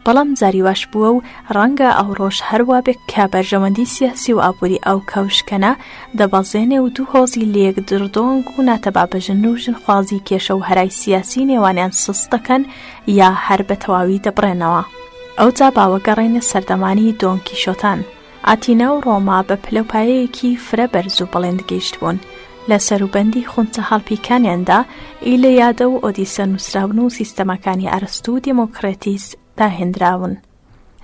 بەڵام جاری واش بووە و ڕەنگە ئەوڕۆش هەر وابێ کە بەرژەوەندی سیاسی و ئابووری ئەو کەوشکەنە دەبەزێنێ و دوو هۆزی لێک دڕدۆنگ و ناتەبا بە ژن و ژنخوازی کێشە و هەرای سیاسی نێوانیان سست دەکەن یا هەر بە تەواوی دەبڕێنەوە. ئەوجا با وەگەڕێینە سەردەمانی دۆن کیشۆتان. ئاتینا و ڕۆما بە پلە و پایەیەکی فرە بەرز و بڵیند گەیشتبوون. لە سەروبەندی خونچە هەڵپیکانیاندا ئیلەیادە و ئۆدیسە نووسراون و سیستەمەکانی ئەرەستوو و دێمۆکرێتیس داهێنراون.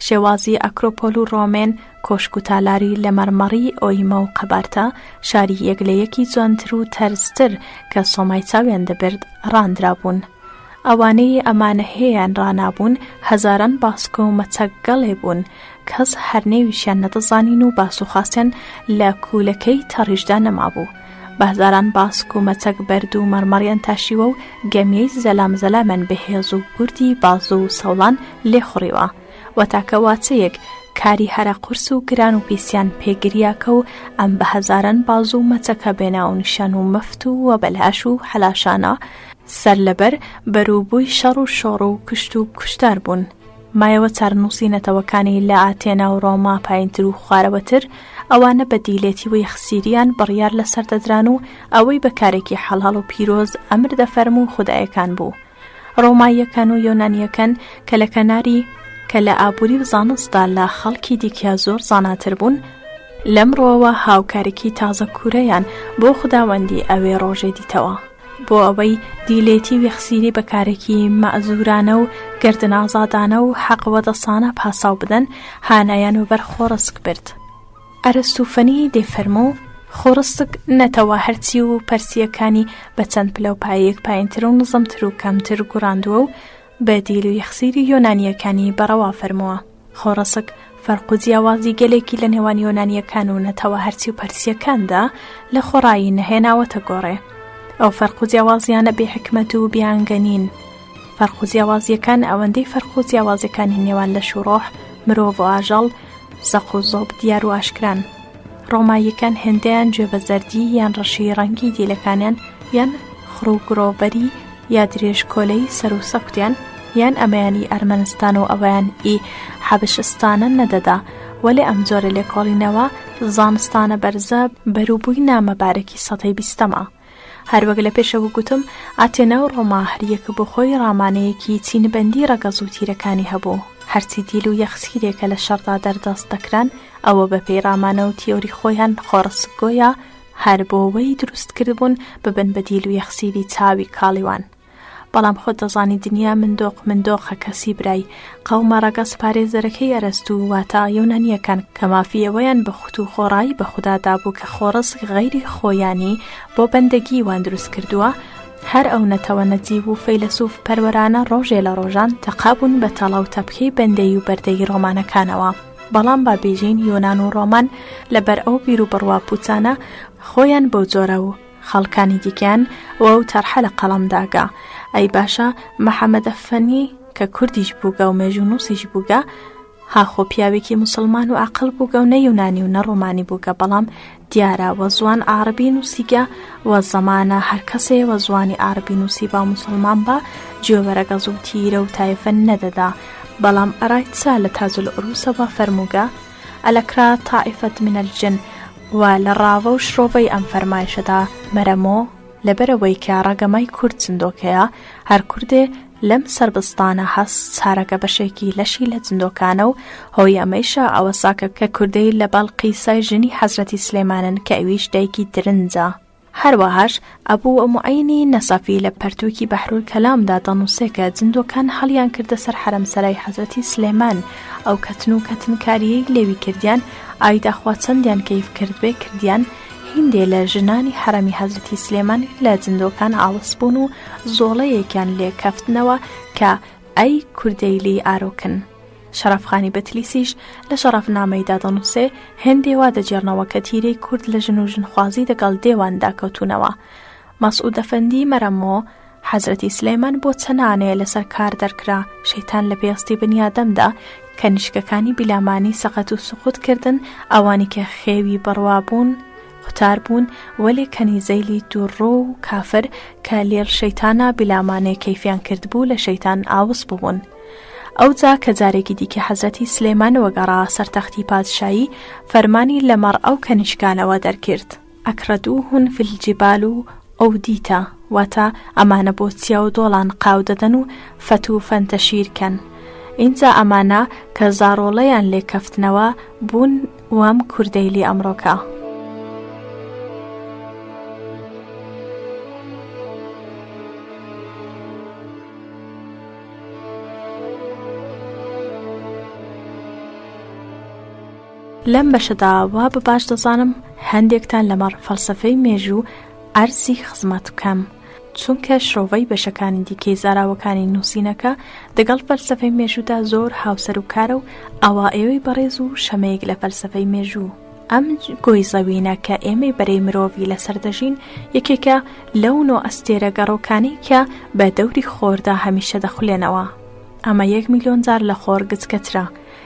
شێوازی ئەکرۆپۆل و ڕۆمێن، کۆشک و تالاری لە مەڕمەڕی ئۆیمە و قەبارتە، شاری یەک لە یەکی جوانتر و تەرزتر کە سۆمای چاویان دەبرد، ڕاندرابوون. ئەوانەی ئەمانەیان ڕانابوون، هەزاران باسک و مەچەکگەڵێ بوون، کەس هەر نێویشیان نەدەزانین و باس و خاسیان لە کوولەکەی تەڕیشدا نەمابوو. بە هەزاران باسک و مەچەک بەرد و مەڕمەڕیان تاشیوە و گەمیەی زەلام زەلامیان بە هێز و گوردی بازوو و سەوڵان لێ خوڕیوە و تاکە واچەیەک کاری هەرە قورس و گران و پیسیان پێ گریاکە و ئەم بە هەزاران بازوو و مەچەکە بێ ناوونیشان و مفت و وەبەلاش و حەلاشانە سەرلەبەر بەروبووی شەڕ و شۆڕ و کوشت و کوشتار بوون. مایەوە چارەنووسی نەتەوەکانی لە ئاتێنا و ڕۆما پایینتر و خوارەوەتر، ئەوانە بە دیلێتی و یەخسیریان بڕیار لەسەر دەدران و ئەوەی بە کارێکی حەڵاڵ و پیرۆز ئەمر دەفەرموو خودایەکان بوو. ڕۆماییەکان و یۆنانییەکان کە لە کەناری کە لە ئابووری و زانستدا لە خەڵکی دیکە زۆر زاناتر بوون، لەم ڕووەوە هاوکارێکی تازە کوورەیان بۆ خوداوەندی ئەوێ ڕۆژێ دیتەوە. بۆ ئەوەی دیلێتی و یەخسیری بە کارێکی مەعزوورانە و گەردنئازادانە و حەق وەدەسانە پاساو بدەن، هانایان وەبەر خۆڕسک برد. ئەرستوفەنی دەیفەرموو، خۆڕسک نەتەوە هەرچی و پەرسییەکانی بە چەند پلە و پایەیەک پایینتر و نزمتر و کەمتر گوڕاندووە و بە دیل و یەخسیری یۆنانییەکانی بە ڕەوا فەرمووە. خۆڕسک فەرق و جیاوازی گەلێکی لە نێوان یۆنانییەکان و نەتەوە هەرچی و پەرسییەکاندا لە خۆڕایی نەهێناوەتە گۆڕێ. ئەو فەرق و جیاوازییانە بێ حیکمەت و بیانگە نین. فەرق و جیاوازییەکان ئەوەندەی فەرق و جیاوازییەکانی نێوان لەش و ڕۆح، مرۆڤ و ئاژەڵ، زەق و زۆپ دیار و ئاشکران. ڕۆماییەکان هێندەیان گوێ بە زەردی یان ڕەشی ڕەنگی دیلەکانیان یان خڕ و گرۆبەری یا درێژکۆلەی سەر و سەکوتیان یان ئەمەیان ئی ئەرمەنستان و ئەوەیان ئی حەبشستانە نەدەدا، وەلێ ئەم جۆرە لێکۆڵینەوە زانستانە بەرزە بەروبووی نامەبارەکی سەتەی بیستەمە. هەروەک لە پێشەوە گوتم، ئاتێنا و ڕۆما هەریەکە بۆ خۆی ڕامانەیەکی چینبەندی ڕەگەز و تیرەکانی هەبوو. هەرچی دیل و یەخسیرێکە لە شەڕدا دەردەست دەکران، ئەوە بە پێی ڕامانە و تیۆری خۆیان خۆڕسکگۆیا هەر بۆ وەی دروست کردبوون ببن بە دیل و یەخسیری چاوی کاڵیوان. بەڵام خۆت دەزانی دنیا مندۆق مندۆقە کەسی برای قەومە ڕەگەز پارێزەرەکەی ئەرەستوو واتە یۆنانییەکان کە مافی ئەوەیان بە خوت و خۆڕایی بە خودا دابوو کە خۆڕسک غەیری خۆیانی بۆ بەندەگی وان دروست کردووە هەر ئەو نەتەوە نەجیب و فەیلەسوف پەروەرانە ڕۆژێ لە ڕۆژان تەقابوون بە تەڵە و تەپکەی بەندەیی و بەردەیی ڕۆمانەکانەوە. بەڵام با بێژین یۆنان و ڕۆمان لەبەر ئەو بیروبڕوا پووچانە خۆیان بەو جۆرە و خەڵکانی دیکەیان وەو تەرحە لە قەڵەم داگە. ئەی باشە محەمەدەفەنی کە کوردیش بووگە و مێژوونووسیش بووگە، ها خۆ پیاوێکی موسڵمان و عاقڵ بووگە و نە یونانی و نە ڕۆمانی بووگە بەڵام دیارە وە زوان عاڕبی نووسیگە وە زەمانە هەر کەسێ وە زوانی عاڕبی نووسیبا و موسڵمان با گوێ وە رەگەز و تیرە و تایفە نەدەدا بەڵام ئەڕای چە لە تاج العروسەوە فەرمووگە الاکراد طائفە من الجن و لە ڕاڤە و شرۆڤەی ئەم فەرمایشەدا مەرەمۆ لەبەرئەوەی کە ڕەگەمای کورد جندۆکەیە، هەر کوردێ لەم سەربستانە هەس چارەکە بەشێکی لەشی لە جندۆکانە و هۆی ئەمەیشە ئەوەسا کە کە کوردەیل لە بەڵقیسای ژنی حەزرەتی سلێمانن کە ئەویش دایکی درنجە. هەروەهاش ئەبو موعینی نەسەفی لە پەرتووکی بەحرولکەلامدا دەنووسێ کە جندۆکان هەڵیان کردە سەر حەرەمسەرای حەزرەتی سلێمان ئەو کەتن و کەتنکارییەی لێوی کردیان ئای داخوا چەندیان کەیف کردبێ کردیان هیندێ لە ژنانی حەرەمی حەزرەتی سلێمان لە جندۆکان ئاڵس بوون و زۆڵەیەکیان لێ کەفتنەوە کە ئەی کوردەیلی ئارۆکن. شەڕەفخانی بتلیسیش لە شەڕەفنامەیدا دەنووسێ، هێندێ وا دەگێڕنەوە کە تیرەی کورد لە ژن و ژنخوازی دەگەڵ دێواندا کەوتوونەوە. مەسعوودەفەندی مەرەمۆ، حەزرەتی سلێمان بۆ چەنانێ لەسەر کار دەرکرا، شەیتان لە پێستی بنیادەمدا کەنیشکەکانی بیلامانی سەقەت و سقوت کردن، ئەوانی کە خێوی بڕوا بوون قوتار بوون، وەلێ کەنیزەیلی دووڕۆ و کافر کە لێڵ شەیتانا بیلامانێ کەیفیان کردبوو لە شەیتان ئاوس ببوون. ئەوجا کە جارێکی دیکە حەزرەتی سلێمان وەگەڕا سەر تەختی پادشایی، فەرمانی لەمەڕ ئەو کەنیشکانەوە دەرکرد. اکردوهن فی الجبال اودیتە، واتە، ئەمانە بۆ چیا و دۆڵان قاو دەدەن و فەت و فەنتەشیر کەن. ئینجا ئەمانە کە زاڕۆڵەیان لێ کەفتنەوە بوون وەم کوردەیلی ئەمڕۆکە. لەم بەشەدا وا بە باش دەزانم هەندێکتان لەمەڕ فەلسەفەی مێژوو عەرزی خزمەت بکەم، چونکە شرۆڤەی بەشەکانی دیکەی زاراوەکانی نووسینەکە دەگەڵ فەلسەفەی مێژوودا زۆر هاوسەروکارە و ئەوا ئێوەی بەڕێز و شەمەیەک لە فەلسەفەی مێژوو. ئەم گۆی زەوینە کە ئێمەی بەرەی مرۆڤی لەسەر دەژین یەکێکە لەو نۆ ئەستێرە گەڕۆکانەی کە بە دەوری خۆردا هەمیشە دەخولێنەوە. ئەمە یەک میلیۆن جار لە خۆر گچکەترە.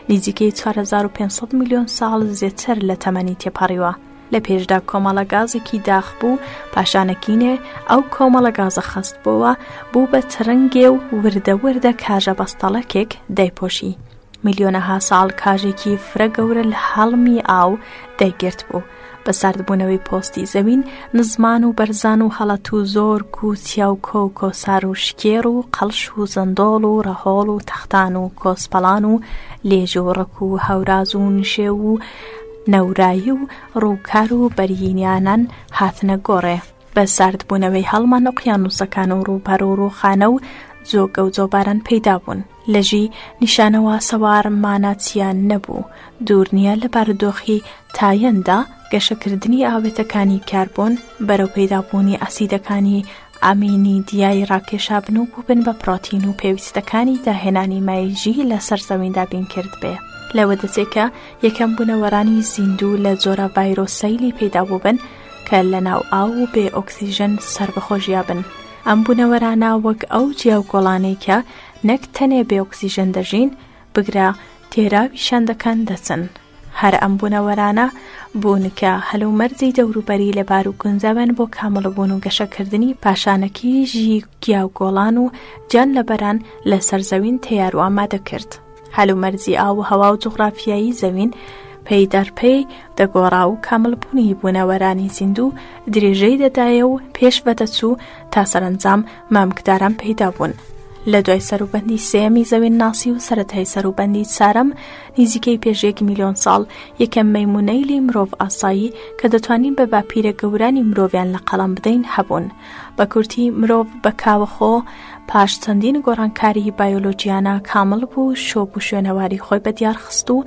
نزیکەی 4500 میلیۆن ساڵ زێتر لە تەمەنی تێپەڕیوە. لە پێشدا کۆمەڵە گازێکی داخ بوو، پاشانەکینێ ئەو کۆمەڵە گازە خەست بۆوە، بوو بە ترنگێ و وردە وردە کاژە بەستەڵەکێک دایپۆشی. ملیۆنەها ساڵ کاژێکی فرە گەورە لە هەڵمی ئاو دایگرت بوو. بە ساردبوونەوەی پۆستی زەوین، نزمان و بەرزان و هەڵەت و زۆرک و چیا و کۆ و کۆسار و شکێر و قەڵش و زەندۆڵ و ڕەهۆڵ و تەختان و کۆسپەڵان و لێژ و ڕک و هەوراز و نشێو و نەورایی و ڕووکار و بەرینیانان هاتنە گۆڕێ. بە ساردبوونەوەی هەڵمان ئۆقیانووسەکان و ڕووبار و ڕووخانە و جۆگە و جۆباران پەیدا بوون. لەژی نیشانەوە سەوار مانا چیا نەبوو، دوور نییە لە بارودۆخی تایەندا گەشەکردنی ئاوێتەکانی کاربۆن بەرەو پەیدابوونی ئاسیدەکانی ئامینی دیای ڕاکێشابن و بووبن بە پڕۆتین و پێویستەکانی داهێنانی مایژی لە سەر زەوین دابین کردبێ. لەوە دەچێ کە یەکەم بوونەوەرانی زیندوو لە جۆرە ڤایرۆسەیلی پەیدا بووبن کە لە ناو ئاو و بێ ئۆکسیژن سەربەخۆ ژیابن. ئەم بوونەوەرانە وەک ئەو جیاوگۆڵانەی کە نەک تەنێ بێ ئۆکسیژن دەژین، بگرە تێراویشیان دەکەن دەچن. هەر ئەم بوونەوەرانە بوون کە هەلومەرجی دەوروبەری لەبار و گونجاویان بۆ کامڵبوون و گەشەکردنی پاشانەکی ژی گیاوگۆڵان و گیانلەبەران لەسەر زەوین تەیار و ئامادە کرد. هەلومەرجی ئاو و هەوا و جوغرافیایی زەوین پەی دەرپەی دەگۆڕا و کامڵبوونی بوونەوەرانی زیندوو درێژەی دەدایە و پێشڤە دەچوو تا سەرەنجام مامکداران پەیدا بوون. لە دوای سەروبەندی سێیەمی زەوینناسی و سەرەتای سەروبەندی چارەم، نیزیکەی پێش یەک میلیۆن ساڵ، یەکەم مەیموونەیلی مرۆڤ ئاسایی کە دەتوانین بە باپیرە گەورانی مرۆڤیان لە قەڵەم بدەین هەبوون. بە کورتی مرۆڤ بە کاوەخۆ پاش چەندین گۆڕانکاریی بایۆلۆجیانە کامڵ بوو شۆپ و شوێنەواری خۆی بە دیار خست و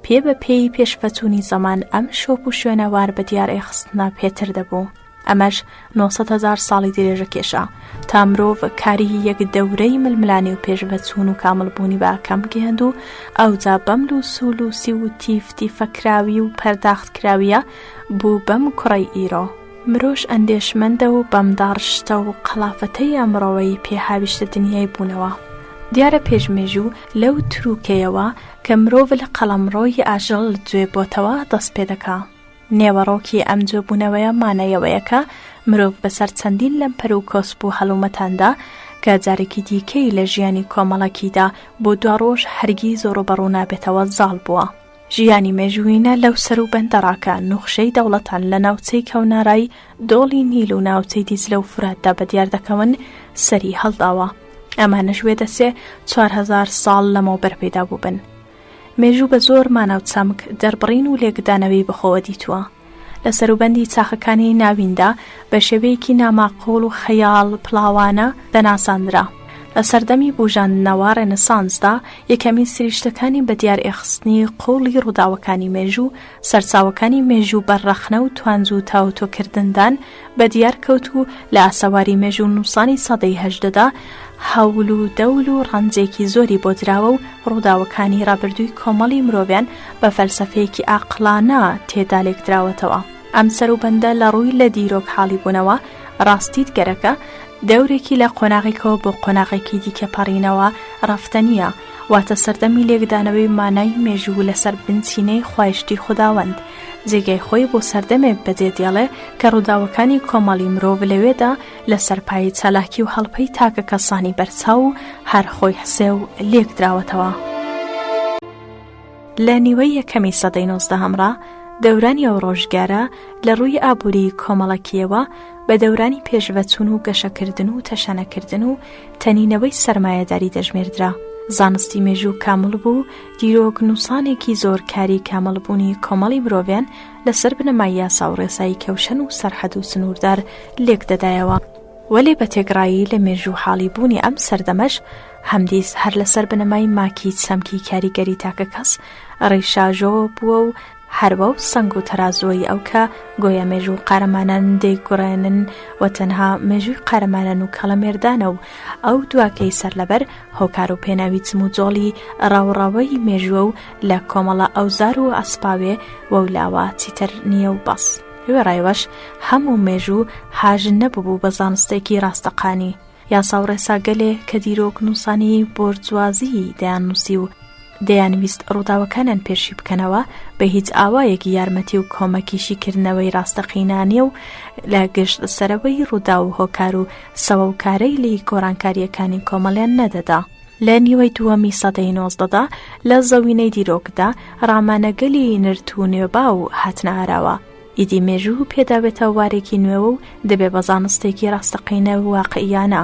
پێ بە پێی پێشڤەچوونی زەمان ئەم شۆپ و شوێنەوار بە دیار ئێخستنە پێتر دەبوو. ئەمەش 900 هەزار ساڵی درێژە کێشا تا مرۆڤ کاری یەک دەورەی ململانێ و پێشڤەچوون و کامڵبوونی بە ئاکام گەیاند و ئەوجا بەم لووس و لووسی و تیف تیفەکراوی و پەرداختکراوییە بوو بەم کوڕەی ئیرۆ. مرۆژ ئەندێشمەندە و بەم داڕشتە و قەڵافەتەی ئەمڕۆوەی پێ هاویشتە دنیای بوونەوە. دیارە پێش مێژوو لەو ترووکەیەوە کە مرۆڤ لە قەڵەمڕۆی ئاژەڵ جوێ بۆتەوە دەست پێ دەکا. نێوەڕۆکی ئەم جوێبوونەوەیە مانای ئەوەیە کە مرۆڤ بەسەر چەندین لەمپەر و کۆسپ و هەڵومەتاندا کە جارێکی دیکەی لە ژیانی کۆمەڵەکیدا بۆ دواڕۆژ هەرگیز ڕووبەڕوو نابێتەوە زاڵ بووە. ژیانی مێژوویینە لەو سەروبەندەڕا کە نوخشەی دەوڵەتان لە ناوچەی کەونارای دۆڵی نیل و ناوچەی دیجلە و فوراتدا بەدیار دەکەون سەری هەڵداوە. ئەمانەش وێدەچێ 4000 ساڵ لەمەوبەر پەیدا بووبن. مێژوو بە زۆر مانا و چەمک، دەربڕین و لێکدانەوەی بەخۆوە دیتووە. لە سەروبەندی چاخەکانی ناویندا بە شێوەیەکی ناماقووڵ و خەیاڵ پڵاوانە دەناساندرا. لە سەردەمی بووژاندنەوە، ڕێنسانسدا، یەکەمین سریشتەکانی بەدیار ێخستنی قووڵی ڕووداوەکانی مێژوو، سەرچاوەکانی مێژوو بەر ڕەخنە و توانج و تاوتۆکردندان بەدیار کەوت و لە ئاسەواری مێژوونووسانی سەدەی هەژدەدا هەول و دەول و ڕەنجێکی زۆری بۆ دراوە و ڕووداوەکانی ڕابردووی کۆمەڵی مرۆڤیان بە فەلسەفەیەکی ئاقڵانە تێدا لێکدراوەتەوە. ئەم سەروبەندە لە ڕووی لە دیرۆک حاڵیبوونەوە ڕاستیت گەرەکە دەورێکی لە قۆناغێکەوە بۆ قۆناغێکی دیکە پەڕینەوە ڕەفتەنییە، واتە سەردەمی لێکدانەوەی مانای مێژوو لەسەر بنچینەی خوایشتی خوداوەند، جێگای خۆی بۆ سەردەمێک بەجێ دێڵێ کە ڕووداوەکانی کۆمەڵی مرۆڤ لەوێدا لەسەر پایەی چالاکی و هەڵپەی تاکەکەسانی بەرچاو و هەر خۆی حسێو لێک دراوەتەوە. لە نیوەی یەکەمی سەدەی نۆزدەهەمڕا، دەورانی ئەو ڕۆژگارە لە ڕووی ئابووریی کۆمەڵەکییەوە بە دەورانی پێشڤەچوون و گەشەکردن و تەشەنەکردن و تەنینەوەی سەرمایەداری دەژمێردرا. زانستی مێژوو کامڵ بوو و دیرۆکنووسانێکی زۆر کاری کامڵبوونی کۆمەڵی مرۆڤیان لەسەر بنەمای یاسا و ڕێسای کەوشەن و سەرحەد و سنووردار لێک دەدایەوە. وەلێ بە تێکڕایی لە مێژوو حاڵی بوونی ئەم سەردەمەش هەمدیس هەر لەسەر بنەمای ماکی چەمکی کاریگەری تاکەکەس ڕیشاژۆ بووە و هەر بەو سەنگ و تەرازووەی ئەو کە گۆیا مێژوو قارەمانان دەیگوڕێنن و تەنها مێژووی قارەمانان و کەڵەمێردانە و ئەو دواکەی سەرلەبەر هۆکار و پێناوی جموجۆڵی ڕاوڕاوەی مێژووە و لە کۆمەڵە ئەوزار و ئەسپاوێ وەولاوە چیتر نییە و بەس. وێڕای وەش هەموو مێژوو هاژ نەببوو بە زانستێکی ڕاستەقانی. یاسا و ڕێساگەلێ کە دیرۆکنووسانی بۆرجوازیی دەیاننووسی و دەیانویست ڕووداوەکانیان پێشی بکەنەوە، بە هیچ ئاوایەک یارمەتی و کۆمەکی شیکردنەوەی ڕاستەقینە نییە و لە گشت سەرەوەی ڕووداو و هۆکار و سەوەوکارەیلی گۆڕانکارییەکانی کۆمەڵیان نەدەدا. لە نیوەی دووەمی سەدەی نۆزدەدا لە زەوینەی دیرۆکدا ڕامانەگەلی نرت و نوێباو هاتنە ئاراوە. ئیدی مێژوو پێداوێتە وارێکی نوێوە و دەبێ بە زانستێکی ڕاستەقینە و واقعیانە.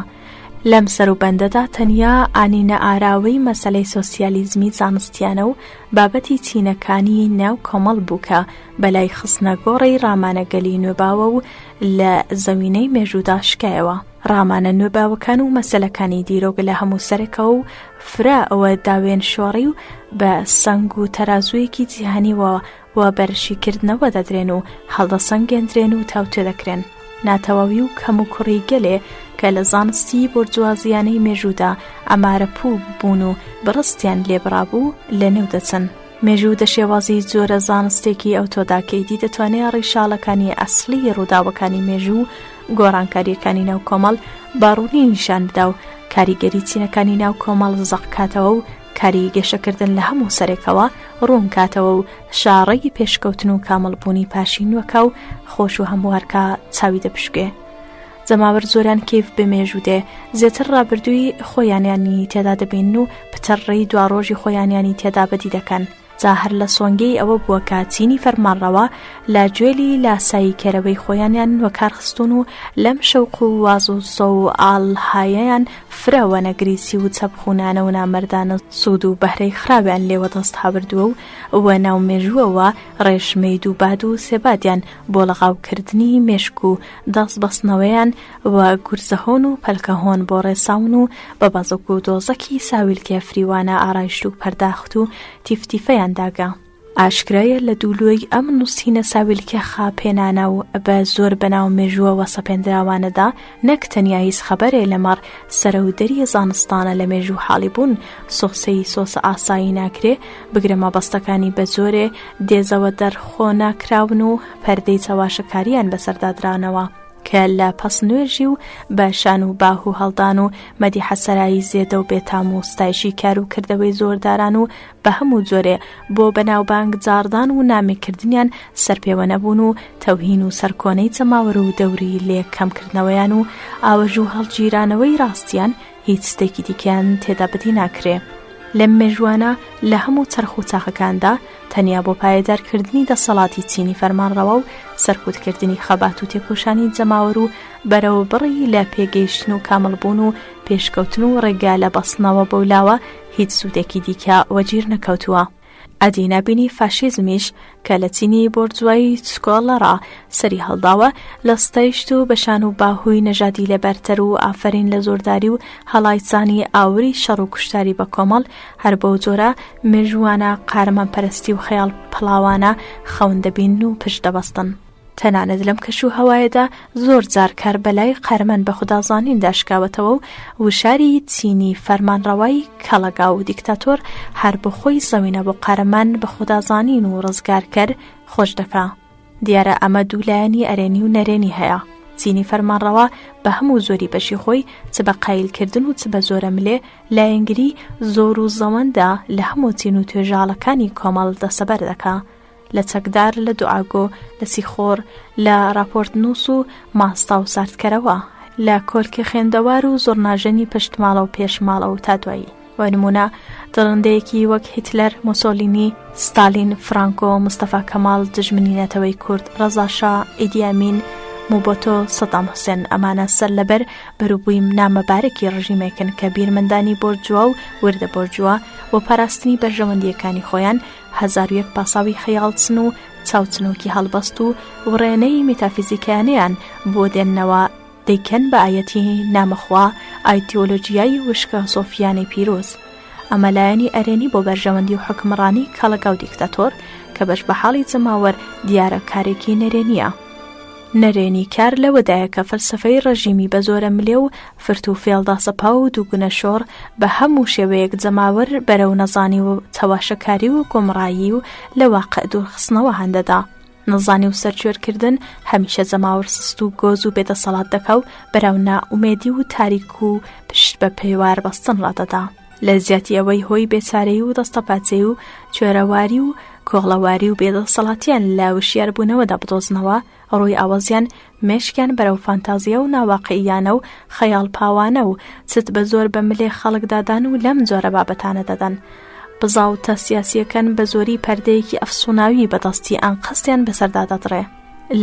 لەم سەروبەندەدا تەنیا ئانینەئاراوەی مەسەلەی سۆسیالیزمی زانستیانە و بابەتی چینەکانی ناو کۆمەڵ بوو کە بەلای خستنەگۆڕێی ڕامانەگەلی نوێباوە و لە زەوینەی مێژوودا شکایەوە. ڕامانە نوێباوەکان و مەسەلەکانی دیرۆک لە هەموو سەرێکەوە و فرە وە داوێنشۆڕی و بە سەنگ و تەرازوویەکی جیهانیوە و بەر شیکردنەوە دەدرێن و هەڵدەسەنگێندرێن و تاوتوێ دەکرێن. ناتەواوی و کەموکوڕی گەلێ کە لە زانستی بۆرجوازییانەی مێژوودا ئەمارەپوو بوون و بڕستیان لێ بڕابوو، لەنێو دەچن. مێژوو دە شێوازی جۆرە زانستێکی ئەوتۆدا کە ئیدی دەتوانێ ڕیشاڵەکانی ئەسڵی ڕووداوەکانی مێژوو و گۆڕانکارییەکانی ناو کۆمەڵ بە ڕوونی نیشان بدا و کاریگەری چینەکانی ناو کۆمەڵ زەق کاتەوە و کاری گەشەکردن لە هەموو سەرێکەوە ڕوون کاتەوە و شاڕێی پێشکەوتن و کامڵبوونی پاشین وەکا و خۆش و هەموارکا چاوی دەپشکێ. جەماوەر زۆریان کەیف بە مێژوو دێ، زێتر ڕابردووی خۆیانیانی تێدا دەبینن و پتر ڕێی دواڕۆژی خۆیانیانی تێدا بەدی دەکەن. جا هەر لە سۆنگەی ئەوە بووە کە چینی فەرمانڕەوا لە گوێلی لاسایی کەرەوەی خۆیانیان وەکار خستوون و لەم شەوق و واز و سەوئاڵهایەیان فرە وەنەگریسی و چەپخوونانە و نامەردانە سوود و بەهرەی خراویان لێ وەدەست هاوردووە و وە ناو مێژووەوە ڕێژمەی دووباد و سێبادیان بۆ لەغاوکردنی مێشک و دەست بەستنەوەیان وە گورزەهۆن و پەلکەهۆن بۆ ڕێساون و بە بەزەک و دۆزەکی ساویلکێ فریوانە ئارایشت و پەرداخت و تیفتیفەیان داگە. ئاشکرایە لە دوولۆی ئەم نووسینە ساویلکە خاپێنانە و بە زۆر بەناو مێژووەوە سەپێندراوانەدا نەک تەنیا هیچ خەبەرێ لەمەڕ سەرەودەری زانستانە لە مێژوو حاڵی بوون سۆسەی سۆسە ئاسایی ناکرێ، بگرە مەبەستەکانی بە جۆرێ دێزەوە دەرخۆ ناکراون و پەردەی چەواشەکارییان بەسەردا درانەوە. کە لە پەسنوێژی و بە شان و باهوو هەڵدان و مەدیحە سەرایی زێدە و بێتام و ستایشی کار و کردەوەی زۆرداران و بە هەموو جۆرێ بۆ بەناوبانگ جاڕدان و نامێکردنیان سەرپێوە نەبوون و تەوهین و سەرکۆنەی جەماوەر و دەوری لێ کەمکردنەوەیان و ئاوەژوو هەڵگیرانەوەی ڕاستیان هیچ شتێکی دیکەیان تێدا بەدی ناکرێ. لەم مێژووانە لە هەموو چەرخ و چاخەکاندا تەنیا بۆ پایەدارکردنی دەسەڵاتی چینی فەرمانڕەوا و سەرکوتکردنی خەبات و تێکۆشانی جەماوەر و بەرەوبڕی لە پێگەیشتن و کامڵبوون و پێشکەوتن و ڕێگا لە بەستنەوە بەولاوە هیچ سوودێکی دیکە وەگیر نەکەوتووە. ئەدی نابینی فاشیزمیش کە لە چینی بۆرجوایی چکۆڵەڕا سەری هەڵداوە، لە ستایشت و بە شان و باهووی نەژادی لەبەرتەر و ئافەرین لە زۆرداری و هەڵایسانی ئاوری شەڕ و کوشتاری بە کۆمەڵ، هەر بەو جۆرە مێژووانە قارەمانپەرستی و خەیاڵ پڵاوانە خەون دەبینن و پشت دەبەستن. تەنانەت لەم کەش و هەوایەدا زۆر جار کار بە لای قارەمان بە خودازانیندا شکاوەتەوە و وشاری چینی فەرمانڕەوای کەڵەگا و دیکتاتۆر هەر بۆ خۆی زەوینە بۆ قارەمان بە خودازانین و ڕزگارکەر خۆش دەکا. دیارە ئەمە دوو لایەنی ئەرێنی و نەرێنی هەیە. چینی فەرمانڕەوا بە هەموو زۆری بەشی خۆی چ بە قایلکردن و چ بە زۆرەملێ لایەنگری زۆر و زەوەندە لە هەموو چین و توێژاڵەکانی کۆمەڵ دەسەبەر دەکا. لە چەکدار، لە دوعاگۆ، لە سیخۆڕ، لە ڕاپۆرتنووس و ماستا و ساردکەرەوە، لە کۆلکە خوێندەوار و زوڕناژەنی پشت ماڵە و پێش ماڵە و تا دوایی. بۆ نموونە دڕندەیەکی وەک هیتلەر، مۆسۆلینی، ستالین، فرانکۆ، مستەفا کەماڵ، دژمنی نەتەوەی کورد، ڕەزا شا، ئیدی ئەمین، موبۆتۆ، سەدام حوسێن ئەمانە سەرلەبەر بەروبووی نامەبارەکی ڕژیمێکن کە بیرمەندانی بۆرجوا و وردە بۆرجوا بۆ پاراستنی بەرژەوەندییەکانی خۆیان 1001 پاساوی خەیاڵچن و چاوچنۆکی هەڵبەست و وڕێنەی میتافیزیکیانەیان بۆ دێننەوە دەیکەن بە ئایەتی نامەخوا ئایدیۆلۆجیای وشکە سۆفیانەی پیرۆز. ئەمە لایەنی ئەرێنی بۆ بەرژەوەندی و حوکمڕانی کەڵەگا و دیکتاتۆر کە بەش بە حاڵی جەماوەر دیارە کارێکی نەرێنییە. نەرێنی کار لەوەدایە کە فەلسەفەی ڕەژیمی بە زۆرە ملێ و فرت و فێڵ داسەپاو و دووگونە شۆڕ بە هەموو شێوەیەک جەماوەر بەرەو نەزانی و چەواشەکاری و گومڕایی و لە واقع دوورخستنەوە هاندەدا. نەزانی و سەرکوێرکردن هەمیشە جەماوەر سست و گۆز و بێدەسەڵات دەکا و بەرەو نائومێدی و تاریک و پشت بە پێوار بەستن ڕادەدا. لە جیاتی ئەوەی هۆی بێچارەیی و دەستەپاچەیی و کوێرەواری و کۆڵەواری و بێدەسەڵاتیان لە وشیاربوونەوەدا بدۆزنەوە، ڕووی ئاوەزیان مێشکیان بەرەو فانتازیا و ناواقعییانە و خەیاڵپاوانە و چت بە زۆر بە ملێ خەڵکدا دان و لەم جۆرە بابەتانە دەدەن. بزاوتە سیاسییەکان بە زۆری پەردەیەکی ئەفسووناوی بە دەستی ئەنقەستیان بەسەردا دەدڕێ.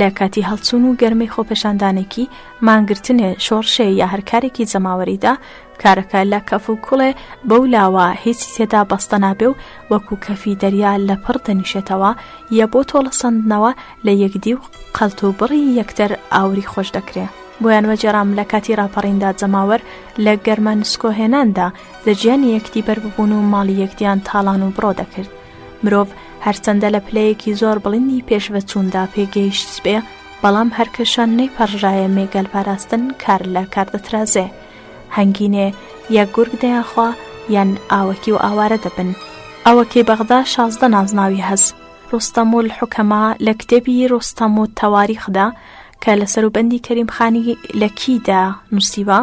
لە کاتی هەڵچوون و گەرمەی خۆپێشاندانێکی، مانگرتنێ، شۆڕشێ یا هەر کارێکی جەماوەریدا، کارەکە لە کەف و کوڵێ بەو لاوە هیچی تێدا بەستە نابێ و وەکو کەفی دەریا لە پڕ دەنیشێتەوە یە بۆ تۆڵە سەندنەوە لە یەکدی و قەڵت و بڕی یەکتر ئاوری خۆش دەکرێ. بۆیان وەگێڕام لە کاتی ڕاپەڕیندا جەماوەر لە گەرمە نسکۆ هێناندا دە گیانی یەکدی بەرببوون و ماڵی یەکدیان تاڵان و بڕۆ دەکرد. مرۆڤ هەرچەندە لە پلەیەکی زۆر بڵندی پێشڤەچووندا پێگەیشتبێ، بەڵام هەر کە شان نەیپەڕژایە مێگەل پاراستن کار لە کار دەترازێ. هەنگینێ یا گورگ دەیانخوا یان ئاوەکی و ئاوارە دەبن. ئەوەکەی بەغدا 16 نازناوی هەس. ڕۆستەمولحوکەما لە کتێبی ڕۆستەمولتەواریخدا کە لە سەروبەندی کەریم خانی لەکیدا نووسیوە،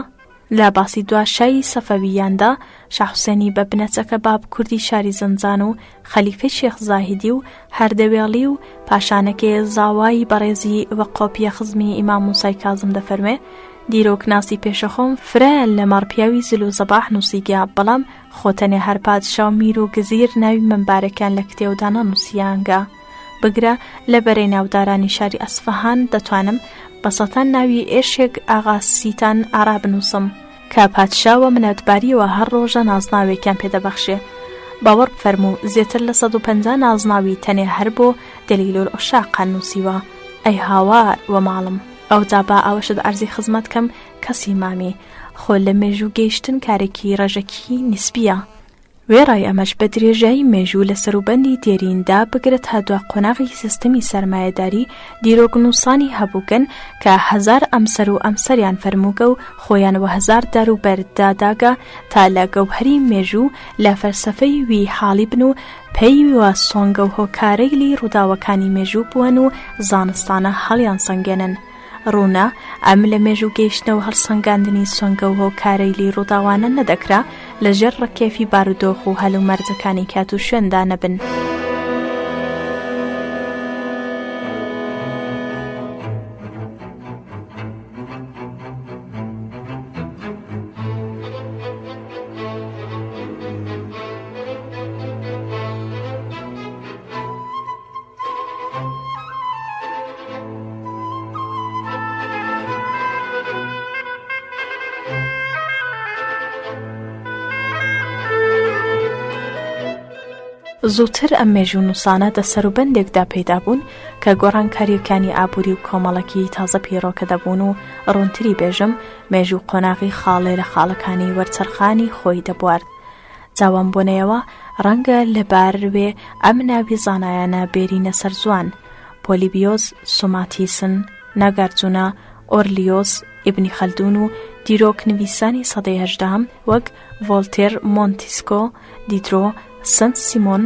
لە باسی دوا شای سەفەوییاندا، شا حوسێنی بە بنەچەکە باب کوردی شاری زەنجان و خەلیفەی شێخ زاهیدی و هەردەوێڵی و پاشانەکەی زاوای بەڕێزی و قۆپیە خزمی ئیمام موسای کازم دەفەرمێ، دیرۆکناسی پێشەخۆم فرەیان لە مەڕ پیاوی زل و زەباح نووسیگە، بەڵام خۆ تەنێ هەر پادشا و میر و گزیر ناوی مەمبارەکیان لە کتێودا نەنووسیانگە. بگرە لە بەرەی ناودارانی شاری ئەسفەهان دەتوانم بە سەتان ناوی ئێشێک ئاغا سیتان ئارا بنووسم، کە پادشا وە منەتباریەوە هەر ڕۆژە نازناوێکیان پێ دەبەخشێ. باوەڕ بفەرموو زێتر لە 150 نازناوی تەنێ هەر بۆ دلیل العشاقان نووسیوە. ئەی هاوار وە ماڵم. ئەوجا با ئەوەشت عەرزی خزمەت کەم کەسی مامی، خۆ لە مێژوو گەیشتن کارێکی ڕێژەکی نیسبیە. وێڕای ئەمەش بە درێژایی مێژوو لە سەروبەندی دێرین دا بگرە تا دوا قۆناغی سیستمی سەرمایەداری دیرۆکنووسانی هەبووگن کە هەزار ئەمسەر و ئەمسەریان فەرمووگە و خۆیان وە هەزار دار و بەرد دا داگە تا لە گەوهەری مێژوو لە فەلسەفەی وی حاڵی بن و پەی وە سۆنگە و هۆکارەیلی ڕووداوەکانی مێژوو بوەن و زانستانە هەڵیانسەنگێنن. ڕوونە ئەم لە مێژوو گەیشتنە و هەڵسەنگاندنی سۆنگە و هۆکارەیلی ڕووداوانە نەدەکرا لە ژێر ڕکێفی بارودۆخ و هەلومەرجەکانی کات و شوێندا نەبن. زووتر ئەم مێژوونووسانە دە سەروبەندێکدا پەیدا بوون کە گۆڕانکارییەکانی ئابووری و کۆمەڵەکیی تازە پیڕۆکە دەبوون و ڕوونتری بێژم مێژوو قۆناغی خاڵێ لە خاڵەکانی وەرچەرخانی خۆی دەبوارد. جا وەم بۆنەیەوە ڕەنگە لە بار وێ ئەم ناوی زانایانە بێرینە سەر زوان، پۆلیبیۆس، سۆماتیسن، ناگارجونا، ئۆرلیۆس، ئیبنی خەلدون و دیرۆک نویسانی سەدەی هەژدەهەم وەک ڤۆڵتێر، مۆنتیسکۆ، دیدرۆ، سنت سیمۆن،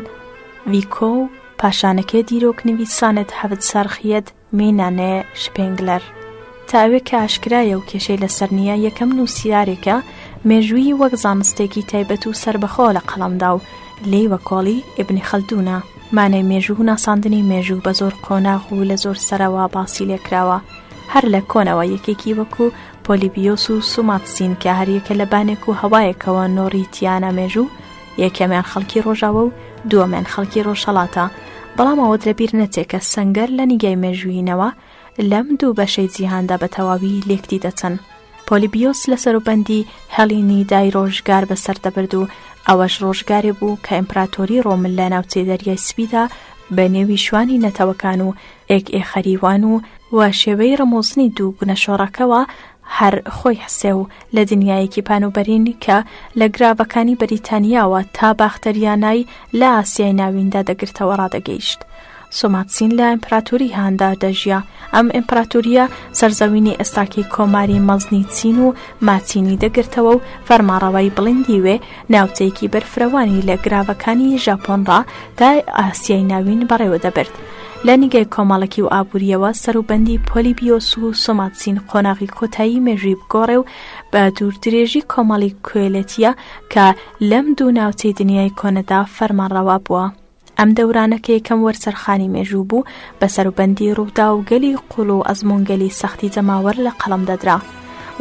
ڤیکۆ و پاشانەکێ دیرۆک نویسانت هەڤت سەرخیەت مینانێ شپێنگلەر تا ئەوێ کە ئاشکرایە و کێشەی لەسەر نییە یەکەم نووسیارێکە مێژووی وەک زانستێکی تایبەت و سەربەخۆ لە قەڵەمدا و لێی وەکۆڵی ئیبنی خەلدونە. مانای مێژوو و ناساندنی مێژوو بە زۆر قۆناغ و لە زۆر سەرەوە باسی لێکراوە. هەر لە کۆنەوە یەکێکی وەکو پۆلیبیۆس و سوماتسین کە هەریەکە لە بانێک و هەوایەکەوە نۆڕیتیانە مێژوو، یەکەمیان خەڵکی ڕۆژاوە و دووەمیان خەڵکی ڕۆژهەڵاتە، بەڵام ئەوەت لەبیر نەچێ کە سەنگەر لە نیگای مێژوویینەوە لەم دوو بەشەی جیهاندا بە تەواوی لێکدی دەچن. پۆلیبیۆس لە سەروبەندی هێلینیدای ڕۆژگار بەسەر دەبرد و ئەوەش ڕۆژگارێ بوو کە ئیمپراتۆری ڕۆم لە ناوچەی دەریای سپیدا بە نێوی شوانی نەتەوەکان و ئێک ئێخەریوان و وە شێوەی ڕموزنی دوو گونەشۆڕەکەوە هەر خۆی حسێ و لە دنیایەکی پانوبەرین کە لە گراڤەکانی بەریتانیاوە تا باختەریانای لە ئاسیای ناویندا دەگرتەوە ڕادەگەیشت. سۆماتسین لە ئیمپراتوری هاندا دەژیا. ئەم ئیمپراتورییە سەرزەوینی ئێستاکەی کۆماری مەزنی چین و ماچینی دەگرتەوە و فەرمانڕەوای بڵندی وێ ناوچەیەکی بەرفرەوانی لە گراڤەکانی ژاپۆن ڕا تا ئاسیای ناوین بەڕێوە دەبرد. لە نیگای کۆمەڵەکی و ئابوورییەوە سەروبەندی پۆلیبیۆس و سۆماتسین قۆناغی کۆتایی مێژووی بگۆڕێ و بە دووردرێژی کۆمەڵی کوێلەتییە کە لەم دوو ناوچەی دنیای کۆنەدا فەرمانڕەوا بووە. ئەم دەورانە کە یەکەم وەرچەرخانی مێژوو بوو، بە سەروبەندی ڕووداوگەلی قووڵ و ئەزموونگەلی سەختی جەماوەر لە قەڵەم دەدرا.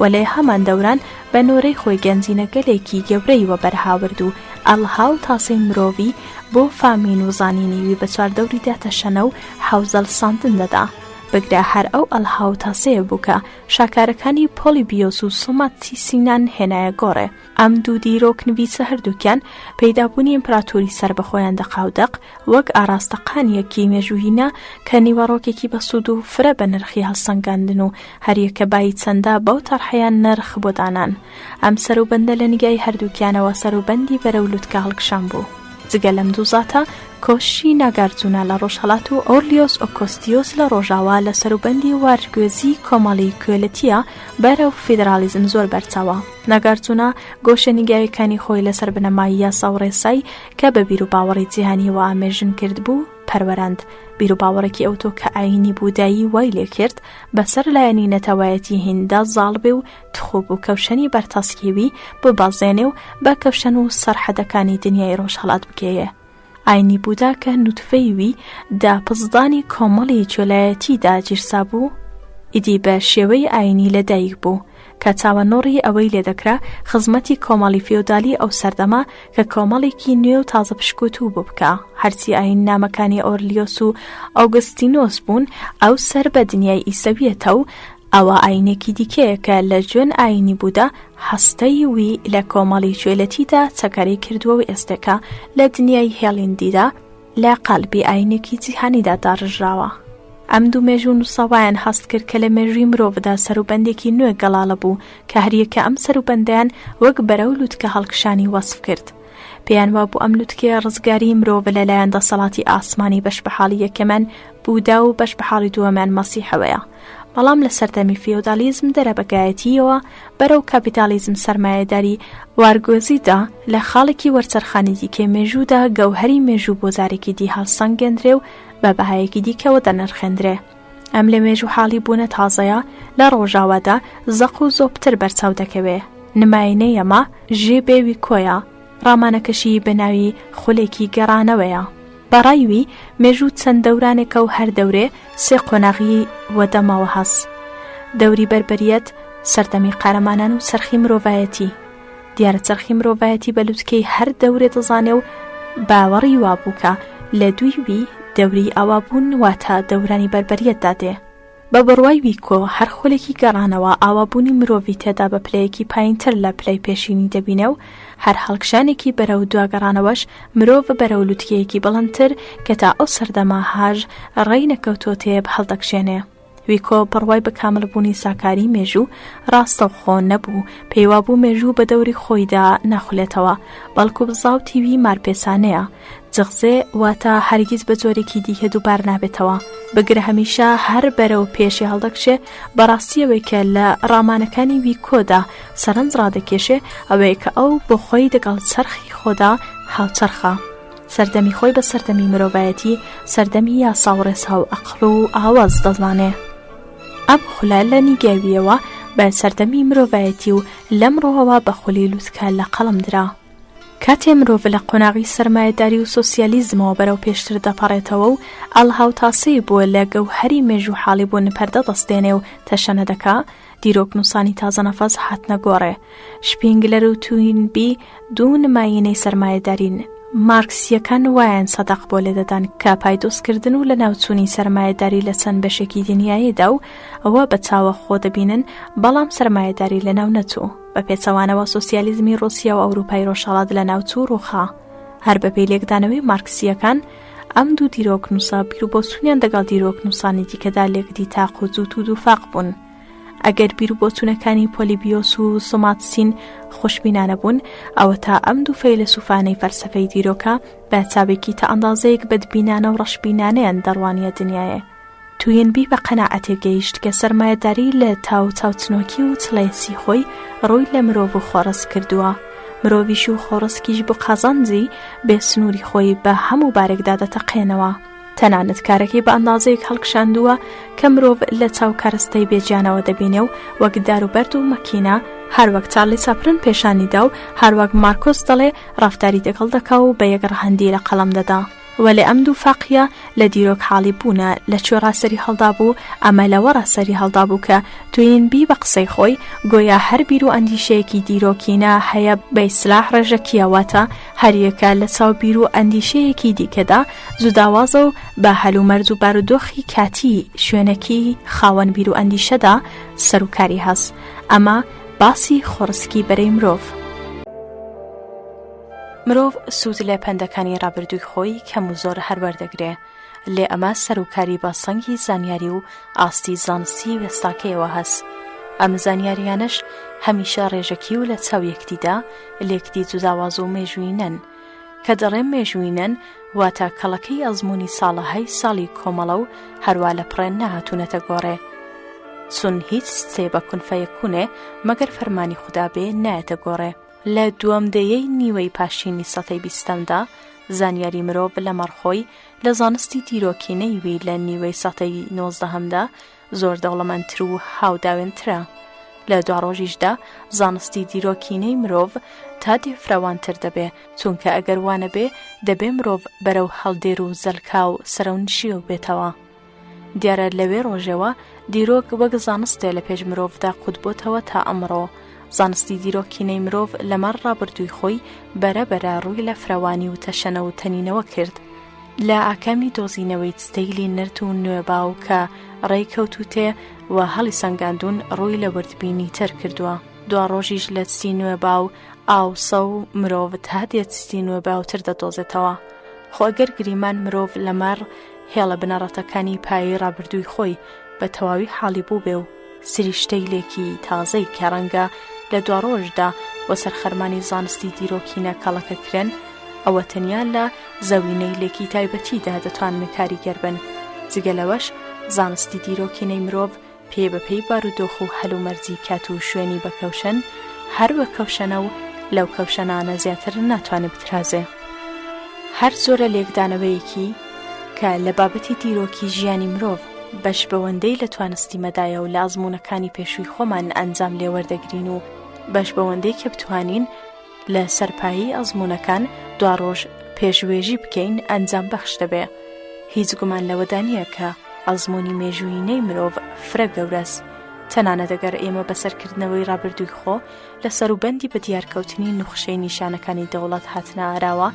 وەلێ هەمان دەوران بە نۆرەی خۆی گەنجینەگەلێکی گەورەی وەبەرهاورد و ئەڵها و تاسەی مرۆڤی بۆ فامین و زانینی وی بە چواردەوریدا تەشەنە و حەوزەڵساندن دەدا. بگرە هەر ئەو ئەڵها و تاسەیە بوو کە شاکارەکانی پۆلیبیۆس و سۆماتیسینان هێنایە گۆڕێ. ئەم دوو دیرۆکنویسە هەردووکیان پەیدابوونی ئیمپراتۆری سەربەخۆیان دەقاودەق وەک ئاراستەقانیەکی مێژوویینە کە نیوەڕۆکێکی بەسوود و فرە بە نرخی هەڵسەنگاندن و هەریەکە بایی چەندە بەو تەرحەیان نرخ بۆ دانان. ئەم سەروبەندە لە نیگای هەردووکیانەوە سەروبەندی بەرەو لوتکە هەڵکشان بوو. جگە لەم دوو زاتە، کۆششی ناگارجونا لە ڕۆژهەڵات و ئۆرلیۆس ئۆکۆستیۆس لە ڕۆژاوا لە سەروبەندی وارگوێزیی کۆمەڵی کوێلەتییە بەرەو فیدراڵیزم زۆر بەرچاوە. ناگارجونا گۆشەنیگایەکانی خۆی لەسەر بنەمای یاسا و ڕێسای کە بە بیروباوەڕی جیهانییەوە ئامێژن کردبوو، پەروەراند. بیروباوەڕێکی ئەوتۆ کە ئایینی بوودایی وای لێکرد بەسەر لایەنی نەتەوایەتی هینددا زاڵ بێ و تخوب و کەوشەنی بەرتەسکی وی ببەزێنێ و بە کەوشەن و سەرحەدەکانی دنیای ڕۆژهەڵات بگەیێ. ئاینی بودا کە نوتفەی وی دە پزدانی کۆمەڵی چۆلایەتیدا گیرسابوو، ئیدی بە شێوەی ئاینی لە دایک بوو، کە چاوەنۆڕی ئەوەی لێ دەکرا خزمەتی کۆمەڵی فیۆدالی ئەو سەردەمە کە کۆمەڵێکی نوێ و تازە پشکوتوو بوو بکا. هەرچی ئاییننامەکانی ئۆرلیۆس و ئۆگستینۆس بوون، ئەو سەر بە دنیای ئیسەویەتە و ئەوە ئایینێکی دیکەیە کە لە جوێن ئایینی بودا هەستەی وی لە کۆمەڵی چوێلەتیدا چەکەرەی کردووە و ئێستێکا لە دنیای هێڵیندیدا لە قالبی ئایینێکی جیهانیدا داڕژراوە. ئەم دوو مێژوونووسە وایان هەست کرد کە لە مێژووی مرۆڤدا سەروبەندێکی نوێ گەڵاڵە بوو کە هەریەکە ئەم سەروبەندەیان وەک بەرەو لوتکە هەڵکشانی وەسف کرد. پێیان وابوو ئەم لوتکەیە ڕزگاریی مرۆڤ لە لایەن دەسەڵاتی ئاسمانی بەش بە حاڵی یەکەمیان بوودا و بەش بە حاڵی دووەمیان مەسیحەوەیە. بەڵام لە سەردەمی فیۆدالیزم دەرەبەگایەتییەوە بەرەو کاپیتالیزم سەرمایەداری وارگۆزیدا لە خاڵێکی وەرچەرخانی دیکەی مێژوودا گەوهەری مێژوو بۆ جارێکی دی هەڵسەنگێندرێ و بە بەهایەکی دیکەوە دەنرخێندرێ. ئەم لە مێژوو حاڵی بوونە تازەیە لە ڕۆژاوادا زەق و زۆپتر بەرچاو دەکەوێ. نماینەی ئەمە ژێ بێ ویکۆیە، ڕامانەکەشی بە ناوی خولێکی گەڕانەوەیە. بە ڕای وی مێژوو چەند دەورانێکە و هەر دەورێ سێ قۆناغی وەدەمەوە هەس. دەوری بەربەریەت، سەردەمی قارەمانان و چەرخی مرۆڤایەتی. دیارە چەرخی مرۆڤایەتی بە لوتکەی هەر دەورێ دەزانێ و باوەڕی وابوو کە لە دووی وی دەوری ئاوابوون واتە دەورانی بەربەریەتدا دێ. بە بڕوای ویکۆ هەر خولێکی گەڕانەوە ئاوابوونی مرۆڤی تێدا بە پلەیەکی پایینتر لە پلەی پێشینی دەبینێ و هەر هەڵکشانێکی بەرەو دواگەڕانەوەش مرۆڤ بەرەو لوتکەیەکی بڵندتر کە تا ئەو سەردەمە هاژ ڕێی نەکەوتۆتێ هەڵدەکشێنێ. ویکۆ بڕوای بە کامڵبوونی ساکاری مێژوو ڕاستەوخۆ نەبوو، پێیوابوو مێژوو بە دەوری خۆیدا ناخولێتەوە، بەڵکو بزاوتی وی مارپێچانەیە، جغزێ واتە هەرگیز بە جۆرێکی دیکە دووبار نابێتەوە، بگرە هەمیشە هەر بەرەو پێشێ هەڵدەکشێ، بەڕاستی ئەوەی کە لە ڕامانەکانی ویکۆدا سەرنج ڕادەکێشێ ئەوەیە کە ئەو بۆ خۆی دەگەڵ چەرخی خۆدا هاوچەرخە. سەردەمی خۆی بە سەردەمی مرۆڤایەتی، سەردەمی یاسا و ڕێسا و ئەقڵ و ئاوەز دەزانێ. ئەم خولە لە نیگاوییەوە بە سەردەمی مرۆڤایەتی و لەم ڕووەوە بە خولی لوتکە لە قەڵەم درا. کاتێ مرۆڤ لە قۆناغی سەرمایەداری و سۆسیالیزمەوە بەرەو پێشتر دەپەڕێتەوە و ئەڵهاوتاسەی بۆ لە گەوهەری مێژوو حاڵی بوون پەردە دەستێنێ و تەشەنە دەکا، دیرۆکنووسانی تازەنەفەس هاتنە گۆڕێ. شپینگلەر و توینبی دوو نمایینەی سەرمایەدارین. مارکسییەکان وایان سەدەق بۆ لێدەدان کە پایدۆزکردن و لەناوچوونی سەرمایەداری لە چەند بەشێکی دنیایێدا و ئەوە بە چاوە خۆ دەبینن، بەڵام سەرمایەداری لەناو نەچوو. بە پێچەوانەوە سۆسیالیزمی ڕووسیا و ئەوروپای ڕۆژهەڵات لەناوچوو و ڕووخا. هەر بەپێی لێکدانەوەی مارکسییەکان، ئەم دوو دیرۆکنووسە بیروبۆچوونیان دەگەڵ دیرۆکنووسانی دیکەدا لێکدی تاق و جووت و دووفاق بوون. ئەگەر بیروبۆچوونەکانی پۆلیبیۆس و سۆماتسین خۆشبینانە بوون، ئەوەتا ئەم دوو فەیلەسوفانەی فەلسەفەی دیرۆکە بە چاوێکی تا ئەندازەیەک بەدبینانە و ڕەشبینانەیان دەڕوانیە دنیایێ. توینبی بە قەناعەتێک گەیشت کە سەرمایەداری لە تاو چاوچنۆکی و چڵێسی خۆی ڕووی لە مرۆڤ و خۆڕسک کردووە. مرۆڤیش و خۆڕسکیش بۆ قازانجی بێ سنووری خۆی بە هەموو بارێکدا دەتەقێنەوە. تەنانەت کارەکەی بە ئەندازەیەک هەڵکشاندووە کە مرۆڤ لە چاو کەرەستەی بێگیانەوە دەبینێ و وەک دار و بەرد و مەکینە، هەر وەک چارلی چاپلن پێشانی دا و هەر وەک مارکۆس دەڵێ ڕەفتاری دەگەڵ دەکا و بە یەک ڕەهەندی لە قەڵەم دەدا. وەلێ ئەم دووفاقییە لە دیرۆک حاڵی بوونە لە کوێڕا سەری هەڵدابوو، ئەمە لەوەڕا سەری هەڵدابوو کە توینبی بە قسەی خۆی گۆیا هەر بیر و ئەندیشەیەکی دیرۆکینە هەیە بە ئیسلاح ڕێژەکییە واتە هەریەکە لە چاو بیر و ئەندیشەیەکی دیکەدا جوداوازە و بە هەلومەرج و بارودۆخی کاتیی شوێنەکی خاوەن بیر و ئەندیشەدا سەروکاری هەس. ئەمە باسی خۆڕسکی بەرەی مرۆڤ. مرۆڤ سوود لە پەندەکانی ڕابردووی خۆی کەم و زۆر هەر وەردەگرێ، لێ ئەمە سەروکاری بە سەنگی زانیاری و ئاستی زانستی وێستاکەیەوە هەس. ئەم زانیارییانەش هەمیشە ڕێژەکی و لە چاو یەکدیدا لێکدی جوداواز و مێژوویینەن. کە دەڵێم مێژوویینەن، واتە کەڵەکەی ئەزموونی ساڵەهای ساڵی کۆمەڵە و هەروا لە پڕێ نەهاتوونەتە گۆڕێ. چون هیچ چێ بە کون فەیەکوونێ مەگەر فەرمانی خودا بێ نایەتە گۆڕێ. لە دووەم دەیەی نیوەی پاشینی سەتەی بیستەمدا، زانیاری مرۆڤ لەمەڕ خۆی لە زانستی دیرۆکینەی وی لە نیوەی سەتەی نۆزدەهەمدا زۆر دەوڵەمەندتر و هاوداوێنترە. لە دواڕۆژیشدا زانستی دیرۆکینەی مرۆڤ تا دێ فرەوانتر دەبێ، چونکە ئەگەر وا نەبێ دەبێ مرۆڤ بەرەو هەڵدێر و زەلکاو سەرەونشیو بێتەوە. دیارە لەوێ ڕۆژێوە دیرۆک وەک زانستێ لە پێش مرۆڤدا قوتبۆتەوە تا ئەمڕۆ. زانستی دیرۆکینەی مرۆڤ لەمەڕ ڕابردووی خۆی بەرە بەرە ڕووی لە فرەوانی و تەشەنە و تەنینەوە کرد. لە ئاکامی دۆزینەوەی چتەیلی نرت و نوێباو کە ڕێی کەوتووتێ و هەڵیسەنگاندوون ڕووی لە وردبینی تر کردووە. دواڕۆژیش لە چتی نوێباو ئاوسە و مرۆڤ تا دێ چتی نوێباوتر دەدۆزێتەوە. خۆ ئەگەر گریمان مرۆڤ لەمەڕ هێڵە بنەڕەتەکانی پایەی ڕابردووی خۆی بە تەواوی حاڵی بووبێ و سریشتەیلێکی تازەی کە ڕەنگە لە دواڕۆژدا وەسەر خەرمانی زانستی دیرۆکینە کەڵەکە کرێن، ئەوە تەنیا لە زەوینەیلێکی تایبەتیدا دەتوانن کاریگەر بن. جگە لەوەش زانستی دیرۆکینەی مرۆڤ پێ بە پێی بارودۆخ و هەلومەرجی کات و شوێنی بە کەوشەن هەر بە کەوشەنە و لەو کەوشەنانە زیاتر ناتوانێ بترازێ. هەر جۆرە لێکدانەوەیەکی کە لە بابەتی دیرۆکی ژیانی مرۆڤ بەش بەوەندەی لە توانستی مەدایە و لە ئەزموونەکانی پێشووی خۆمان ئەنجام لێ وەردەگرین و بەش بەوەندەی کە بتوانین لە سەر پایەی ئەزموونەکان دواڕۆژ پێشوێژی بکەین ئەنجام بەخش دەبێ. هیچ گومان لەوەدا نییە کە ئەزموونی مێژوویینەی مرۆڤ فرە گەورەس. تەنانەت ئەگەر ئێمە بە سەرکردنەوەی ڕابردووی خۆ لە سەروبەندی بەدیارکەوتنی نوخشەی نیشانەکانی دەوڵەت هاتنە ئاراوە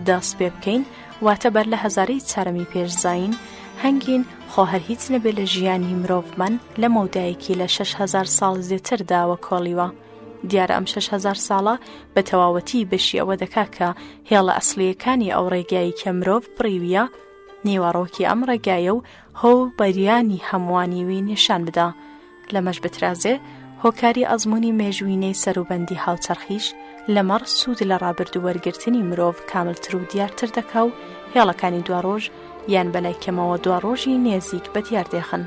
دەست پێ بکەین، واتە بەر لە هەزارەی چارەمی پێش زایین، هەنگین خۆ هەر هیچ نەبێ لە ژیانی مرۆڤمان لە مەودایەکی لە 6000 ساڵ زێتردا وەکۆڵیوە. دیارە ئەم 6000 ساڵە بە تەواوەتی بەشی ئەوە دەکا کە هێڵە ئەسڵییەکانی ئەو ڕێگایەی کە مرۆڤ بڕیویە، نیوەڕۆکی ئەم ڕێگایە و هۆ و بەریانی هەمووانی وی نیشان بدا. لەمەش بترازێ، هۆکاری ئەزموونی مێژووینەی سەروبەندی هاوچەرخیش لەمەڕ سوود لە ڕابردوو وەرگرتنی مرۆڤ کاملتر و دیارتر دەکا و هێڵەکانی دواڕۆژ یان بەلای کەمەوە دواڕۆژی نێزیک بەدیار دێخن.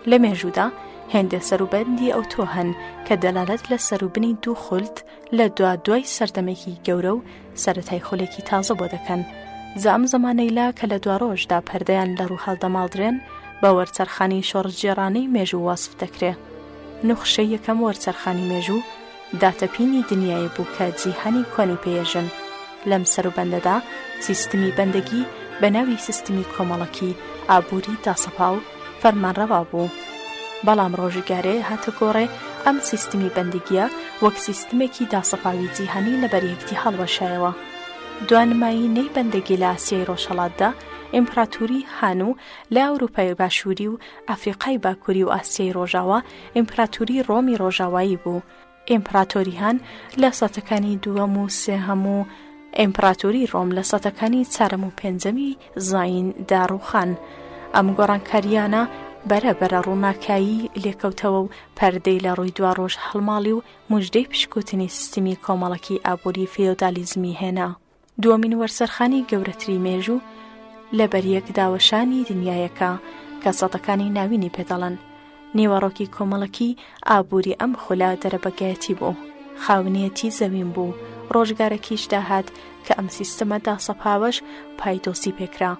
لە مێژوودا هێندێ سەروبەندی ئەوتۆ هەن کە دەلالەت لە سەروبنی دوو خولت لە دوا دوای سەردەمێکی گەورە و سەرەتای خولێکی تازە بۆ دەکەن. جا ئەم زەمانەیلە کە لە دواڕۆژدا پەردەیان لە ڕوو هەڵدەماڵدرێن بە وەرچەرخانی شۆڕشگێڕانەی مێژوو وەسف دەکرێ. نوخشەی یەکەم وەرچەرخانی مێژوو داتەپینی دنیایێ بوو کە جیهانی کۆنی پێ یەژن. لەم سەروبەندەدا سیستمی بەندەگی بە ناوی سیستمی کۆمەڵەکی ئابووری داسەپاو فەرمانڕەوا بوو. بەڵام ڕۆژگارێ هاتە گۆڕێ ئەم سیستمی بەندگییە وەک سیستمێکی داسەپاوی جیهانی لەبەر یەکدی هەڵوەشایەوە. دوانمایینەی بەندەگی لە ئاسیای ڕۆژهەڵاتدا، ئیمپڕاتوری هان و لە ئەوروپای باشووری و ئەفریقای باکووری و ئاسیای ڕۆژاوا، ئیمپراتوری ڕۆمی ڕۆژاوایی بوو. ئیمپڕاتۆری هان لە سەتەکانی دووەم و سێهەم و ئیمپڕاتوری ڕۆم لە سەتەکانی چارەم و پێنجەمی زایین دا ڕووخان. ئەم گۆڕانکارییانە بەرە بەرە ڕووناکایی لێکەوتەوە و پەردەی لە ڕووی دواڕۆژ هەڵماڵی و موژدەی پشکووتنی سیستمی کۆمەڵەکی ئابووری فیۆدالیزمی هێنا. دووەمین وەرچەرخانی گەورەتری مێژوو لە بەریەک داوەشانی دنیایەکە کە سەدەکانی ناوینی پێ دەڵێن. نیوەڕۆکی کۆمەڵەکی ئابووری ئەم خولە دەرەبەگایەتی بوو. خاونیەتی زەوین بوو. ڕۆژگارەکیش داهات کە ئەم سیستمە داسەپاوەش پای دۆزی پێکرا.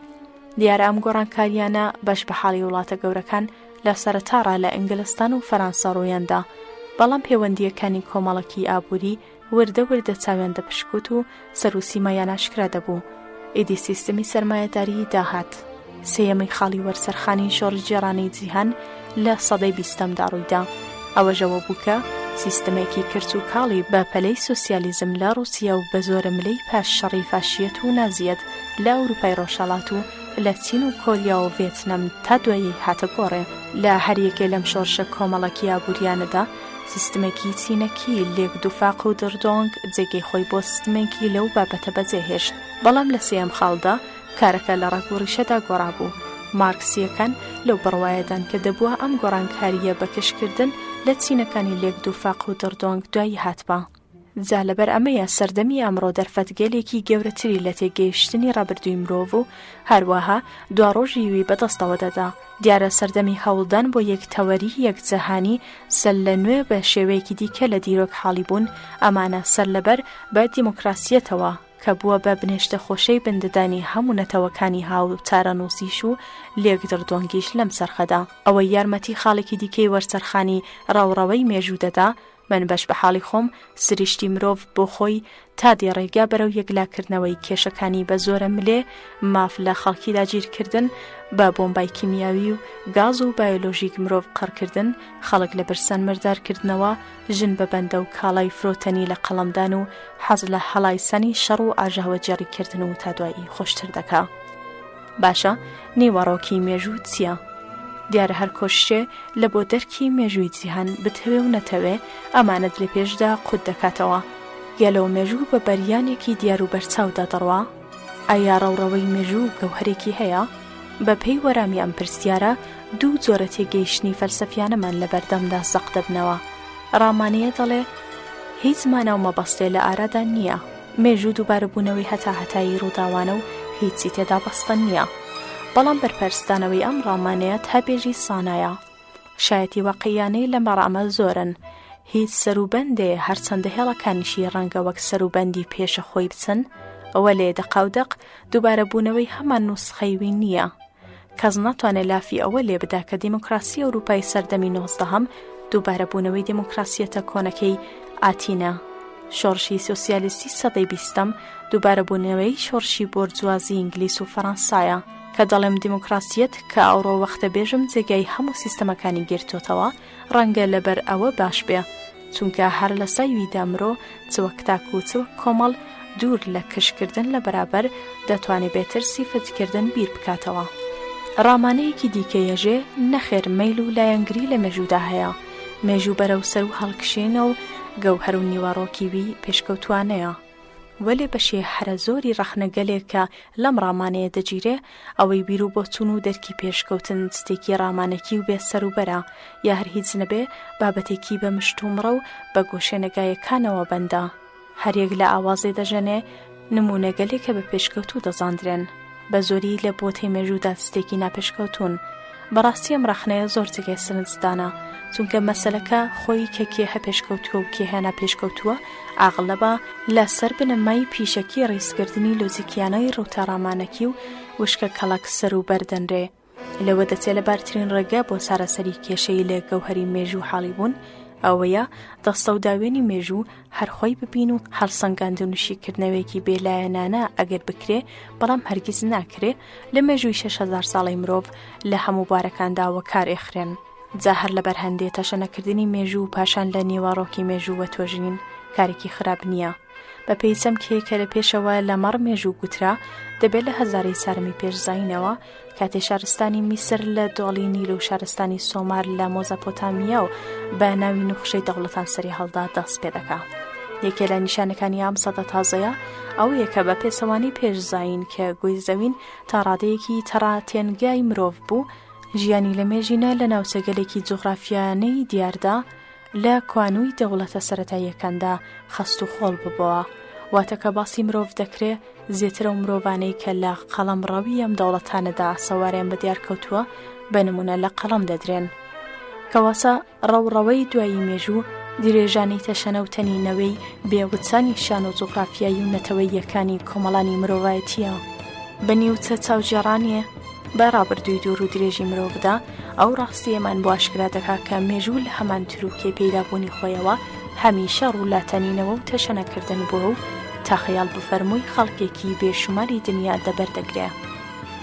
دیارە ئەم گۆڕانکارییانە بەش بە حاڵی وڵاتە گەورەکان لە سەرەتاڕا لە ئینگلستان و فەرانسە ڕوویان دا، بەڵام پێوەندییەکانی کۆمەڵەکی ئابووری وردە وردە چاویان دەپشکوت و سەر و سیمایان ئاشکرا دەبوو. ئیدی سیستمی سەرمایەداریی داهات. سێیەمین خاڵی وەرچەرخانی شۆڕشگێڕانەی جیهان لە سەدەی بیستەمدا ڕوویدا. ئەوەش ئەوە بوو کە سیستمێکی کرچ و کاڵی بە پەلەی سۆسیالیزم لە ڕووسیا و بە زۆرەملێی پاش شەڕی فاشییەت و نازییەت لە ئەوروپای ڕۆژهەڵات و لە چین و کۆریا و ڤێتنام تا دوایی هاتە گۆڕێ. لە هەر یەکێ لەم شۆڕشە کۆمەڵەکی ئابوورییانەدا سیستمێکی چینەکی لێک دووفاق و دڕدۆنگ جێگەی خۆی بۆ سیستمێکی لەو بابەتە بەجێ هێشت. بەڵام لە سێیەم خاڵدا کارەکە لە ڕەگ و ڕیشەدا گۆڕابوو. مارکسییەکان لەو بڕوایەدان کە دەبوا ئەم گۆڕانکارییە بە کشکردن لە چینەکانی لێک دووفاق و دڕدۆنگ دوایی هاتبا. جا لەبەر ئەمەیە سەردەمی ئەمڕۆ دەرفەتگەلێکی گەورەتری لە تێگەیشتنی ڕابردووی مرۆڤ و هەروەها دواڕۆژی وی بەدەستەوە دەدا. دیارە سەردەمی هەوڵدان بۆ یەکتەوەری یەکجەهانی سەرلەنوێ بە شێوەیەکی دیکە لە دیرۆک حاڵی بوون، ئەمانە سەرلەبەر بە دیموکراسییەتەوە کە بووە بە بنێشتە خۆشەی بنددانی هەموو نەتەوەکانی هاوچارەنووسیش و لێکدڕدۆنگیش لەم چەرخەدا. ئەوەی یارمەتی خاڵێکی دیکەی وەرچەرخانی ڕەوڕەوەی مێژوو دەدا، من بەش بە حاڵی خۆم سریشتی مرۆڤ بۆ خۆی تا دێ ڕێگا بەرەو یەکلاکردنەوەی کێشەکانی بە زۆرە ملێ ماف لە خەڵکی داگیرکردن بە بۆمبای کیمیاوی و گاز و بایۆلۆژیک مرۆڤ قڕکردن خەڵک لە برسان مردارکردنەوە ژن بە بەندە و کاڵای فرۆتەنی لە قەڵەمدان و حەز لە هەڵایسانی شەڕ و ئاژاوەگێڕی کردن و تا دوایی خۆشتر دەکا. باشە نیوەڕۆکی مێژوو چییە؟ دیارە هەر کۆششێ لە بۆ دەرکی مێژووی جیهان بتەوێ و نەتەوێ ئەمانەت لە پێشدا قوت دەکاتەوە. گەلۆ مێژوو بە بەریانێکی دیار و بەرچاودا دەڕوا؟ ئایا ڕەوڕەوەی مێژوو گەوهەرێکی هەیە؟ بە پێی وەرامی ئەم پرسیارە دوو جۆرە تێگەیشتنی فەلسەفیانەمان لە بەردەمدا زەق دەبنەوە. ڕامانەیە دەڵێ هیچ مانا و مەبەستێ لە ئارادا نییە. مێژوو دووبارەبوونەوەی هەتاهەتایی ڕووداوانە و هیچی تێدا بەستە نییە. بەڵام بەرپەرچدانەوەی ئەم ڕامانەیە تا بێژی سانایە. شایەتی واقعیانەی لەمەڕ ئەمە زۆرن. هیچ سەروبەندێ هەرچەندە هێڵەکانیشی ڕەنگە وەک سەروبەندی پێشە خۆی بچن، وەلێ دەقاودەق دووبارەبوونەوەی هەمان نوسخەی وی نییە. کەس ناتوانێ لافی ئەوە لێ بدا کە دیموکراسی ئەوروپای سەردەمی نۆزدەهەم دووبارەبوونەوەی دیموکراسیەتە کۆنەکەی ئاتینە. شۆڕشی سۆسیالیستی سەدەی بیستەم دووبارەبوونەوەی شۆڕشی بۆرجوازی ئینگلیس و فەرەنسایە. کە دەڵێم دیموکراسیەت کە ئەوڕۆ وەختە بێژم جێگای هەموو سیستەمەکانی گرتۆتەوە، ڕەنگە لەبەر ئەوە باش بێ چونکە هەر لە سایویدا مرۆ چ وەک تاک و چ وەک کۆمەڵ دوور لە کشکردن لە بەرابەر دەتوانێ بێ ترسی فتکردن بیر بکاتەوە. ڕامانەیەکی دیکە یەژێ نەخێر مەیل و لایەنگری لە مێژوودا هەیە، مێژوو بەرەو سەروو هەڵکشێنە و گەوهەر و نیوەڕۆکی وی پێشکەوتووانەیە. وەلێ بەشێ هەرە زۆری ڕەخنەگەلێک کە لەم ڕامانەیە دەگیرێ، ئەوەی بیر و بۆچوون و دەرکی پێشکەوتن شتێکی ڕامانەکی و بێ سەروبەرە، یا هەر هیچ نەبێ بابەتێکی بە مشتومڕە و بە گۆشەنەگایەکانەوە بەندە. هەر یەک لە ئاوازێ دەژەنێ، نموونەگەلێ کە بە پێشکەوتوو دەزاندرێن. بە زۆری لە بۆتەی مێژوودا ستێکی ناپێشکەوتوون. بەڕاستی ئەم ڕەخنەیە زۆر جێگای سەرنجدانە، چونکە مەسەلەکە خۆی کە کێهە پێشکەوتووە و کێهە ناپێشکەوتووە ئاغڵەبا لە سەر بنەمای پیشەکی ڕیزکردنی لۆجیکیانەی ڕووتە ڕامانەکی و وشکە کەڵەک سەروبەر دەنرێ. لەوە دەچێ لەبارترین ڕێگە بۆ چارەسەری کێشەی لە گەوهەری مێژوو حاڵی بوون ئەوەیە دەستەوداوێنی مێژوو هەر خۆی ببین و هەڵسەنگاندن و شیکردنەوەیەکی بێلایەنانە ئەگەر بکرێ بەڵام هەرگیز ناکرێ لە مێژووی 6000 ساڵەی مرۆڤ لە هەموو بوارەکاندا وەکار ئێخرێن جا هەر لەبەر هەندێ تەشەنەکردنی مێژوو و پاشان لە نێوەڕۆکی مێژوو وەتۆژین کارێکی خراپ نییە. بەپێی چەمکێک کە لە پێشەوە لەمەڕ مێژوو گوترا، دەبێت لە هەزارەی چارەمی پێش زایینەوە، کاتێ شارستانی میسر لە دۆڵی نیل و شارستانی سۆمار لە مۆزەپۆتامیا و بە ناوی نوخشەی دەوڵەتان سەری هەڵدا دەست پێ دەکا. یەکێ لە نیشانەکانی ئەم سەدە تازەیە ئەوەیە کە بە پێچەوانەی پێش زایین کە گۆی زەوین تا ڕادەیەکی تەڕاتێنگای مرۆڤ بوو، ژیانی لە مێژینە لە ناوچەگەلێکی جوغرافیانەی دیاردا، لە کوانووی دەوڵەتە سەرەتاییەکاندا خەست و خۆڵ ببۆوە. واتە کە باسی مرۆڤ دەکرێ، زێتر ئەو مرۆڤانەی کە لە قەڵەمڕەوی ئەم دەوڵەتانەدا ئاسەواریان بە دیار کەوتووە، بە نموونە لە قەڵەم دەدرێن. کەواتە ڕەوڕەوەی دوایی مێژوو، درێژانەی تەشەنە و تەنینەوەی بێ وچانی شانۆ جوغرافیایی و نەتەوەییەکانی کۆمەڵانی مرۆڤایەتییە. بە نیوچە چاوگێڕانێ بە ڕابردووی دوور و درێژی مرۆڤدا، ئەو ڕاستییەمان بۆ ئاشکرا دەکا کە مێژوو لە هەمان ترووکەی پەیدابوونی خۆیەوە هەمیشە ڕوو لە تەنینەوە و تەشەنەکردن بووە و تا خەیاڵ بفەرمووی خەڵکێکی بێ شوماری دنیا دەبەر دەگرێ.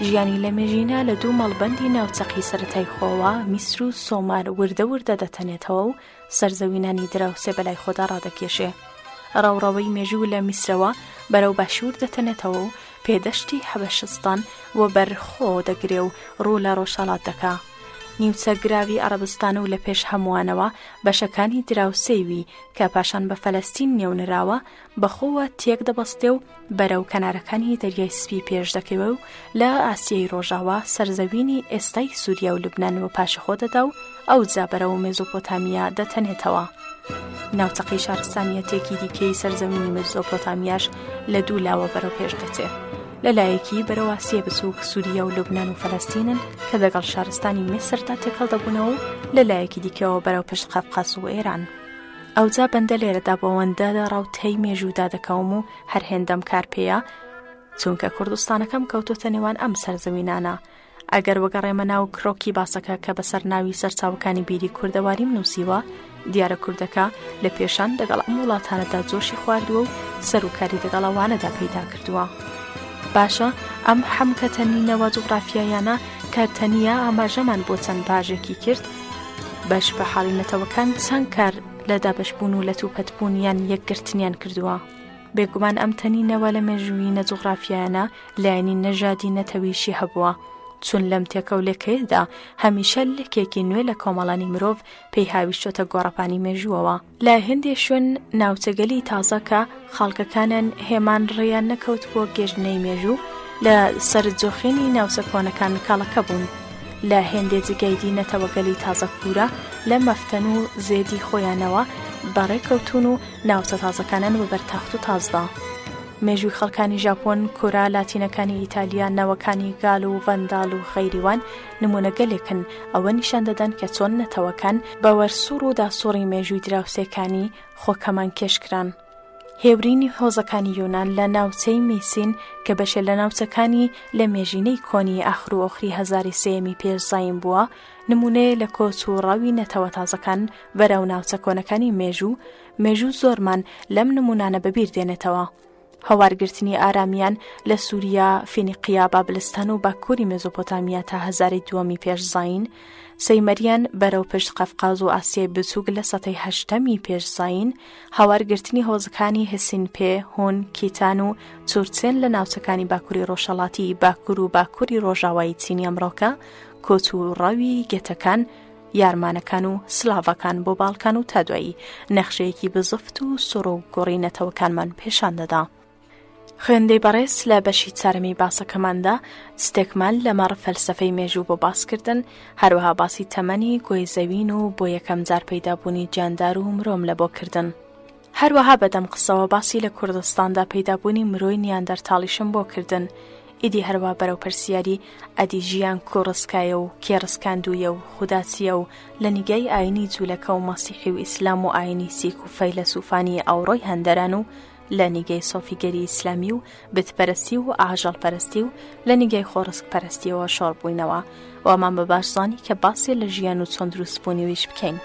ژیانی لەمێژینە لە دوو مەڵبەندی ناوچەقی سەرەتای خۆوە، میسر و سۆمار، وردە وردە دەتەنێتەوە و سەرزەوینانی دراوسێ بەلای خۆدا ڕادەکێشێ. ڕەوڕەوەی مێژوو لە میسرەوە بەرەو باشوور دەتەنێتەوە و پێدەشتی حەبەشستان وەبەر خۆ دەگرێ و ڕوو لە ڕۆژهەڵات دەکا. نیوچە گراوی عەڕەبستان و لە پێش هەمووانەوە بەشەکانی دراوسێی وی کە پاشان بە فەلەستین نێو نراوە بە خۆوە تێک دەبەستێ و بەرەو کەنارەکانی دەریای سپی پێش دەکەوێ و لە ئاسیای ڕۆژاوا سەرزەوینی ئێستای سووریا و لوبنان وەپاشخۆ دەدا و ئەوجا بەرەو مێزۆپۆتامیا دەتەنێتەوە. ناوچەقەی شارستانیەتێکی دیکەی سەرزەوینی مێزۆپۆتامیاش لە دوو لاوە بەرەو پێش دەچێ. لە لایەکی بەرەو ئاسیای بچووک سووریا و لوبنان و فەلەستینن کە دەگەڵ شارستانی میسردا تێکەڵ دەبوونەوە و لە لایەکی دیکەوە بەرەو پشت قەفقاس و ئێران. ئەوجا بەندە لێرەدا بەوەندە ڕەوتەی مێژوودا دەکەوم و هەر هێندەم کار پێیە، چونکە کوردستانەکەم کەوتۆتە نێوان ئەم سەرزەوینانە. ئەگەر وەگەڕێمە ناو کرۆکی باسەکە کە بەسەر ناوی سەرچاوەکانی بیری کوردەواریم نووسیوە، دیارە کوردەکە لە پێشان دەگەڵ ئەم وڵاتانەدا جۆشی خواردووە و سەروکاری دەگەڵ ئەوانەدا پەیدا کردووە. باشە ئەم حەمکە تەنینەوە جوغرافیاییانە کە تەنیا ئاماژەمان بۆ چەند باژێکی کرد، بەش بە حاڵی نەتەوەکان چەند کار لە دابەشبوون و لەتوپەتبوون یان یەکگرتنیان کردووە؟ بێگومان ئەم تەنینەوە لە مێژوویی نە جوغرافیایانە لایەنی نەژادی نەتەویشی هەبووە، چون لەم تێکەولێکەیەدا هەمیشە لکێکی نوێ لە کۆمەڵانی مرۆڤ پێی هاویشتۆتە گۆڕەپانی مێژووەوە. لە هێندێ شوێن ناوچەگەلی تازە کە خەڵکەکانیان هێمان ڕێیان نەکەوتبووە گێژنەی مێژوو، لە سەر جۆخینی ناوچە کۆنەکان کەڵەکە بوون. لە هێندێ جێگای دی نەتەوەگەلی تازە کوورە لە مەفتەن و زێدی خۆیانەوە بەڕێ کەوتوون و ناوچە تازەکانیان وەبەر تاخت و تازدا. مێژووی خەڵکانی ژاپۆن، کۆرا، لاتینەکانی ئیتالیا، نەوەکانی گال و ڤەندال و غەیری وان نموونەگەلێکن ئەوە نیشان دەدەن کە چۆن نەتەوەکان بە وەرسوڕ و داسوڕی مێژووی دراوسێکانی خۆکەمان کێش کران. هێورینی هۆزەکانی یونان لە ناوچەی میسین کە بەشێ لە ناوچەکانی لە مێژینەی کۆنی ئاخروئۆخری هەزاری سێیەمی پێش زایین بووە، نموونەیە لە کۆچ و ڕەوی نەتەوە تازەکان بەرەو ناوچە کۆنەکانی مێژوو، مێژوو زۆرمان لەم نموونانە بەبیر دێنێتەوە. هەوارگرتنی ئارامیان لە سووریا، فینیقیا، بابلستان و باکووری مێزۆپۆتامیا تا هەزارەی دووەمی پێش زایین، سەیمەریان بەرەو پشت قەفقاز و ئاسیای بچووک لە سەتەی هەشتەمی پێش زایین، هاوارگرتنی هۆزەکانی هسینپێ، هون، کیتان و چورچێن لە ناوچەکانی باکووری ڕۆژهەڵاتی باکوور و باکووری ڕۆژاوایی چینی ئەمڕۆکە، کۆچ و ڕەوی گەتەکان، یارمانەکان و سلاڤەکان بۆ باڵکان و تا دوایی، نەخشەیەکی بزفت و سڕ و گوڕی نەتەوەکانمان پێشان دەدا. خوێندەی بەڕێز لە بەشی چارەمی باسەکەماندا ستێکمان لەمەڕ فەلسەفەی مێژوو بۆ باس کردن، هەروەها باسی تەمەنی گۆی زەوین و بۆ یەکەم جار پەیدابوونی گیاندار و مرۆم لە بۆ کردن. هەروەها بەدەم قسەوە باسی لە کوردستاندا پەیدابوونی مرۆی نیاندەرتاڵیشم بۆ کردن. ئیدی هەروا بەرەو پرسیاری ئەدی ژیان کو ڕسکایە و کێ ڕسکاندوویە و خودا چییە و لە نیگای ئایینی جوولەکە و مەسیحی و ئیسلام و ئایینی سیک و فەیلەسووفانی ئەوڕۆی هەندەران و لە نیگای سۆفیگەری ئیسلامی و بتپەرستی و ئاژەڵپەرستی و لە نیگای خۆڕسک پەرستیەوە شۆڕ بووینەوە وامان بە باش زانی کە باسێ لە ژیان و چۆن دروست بوونی ویش بکەین.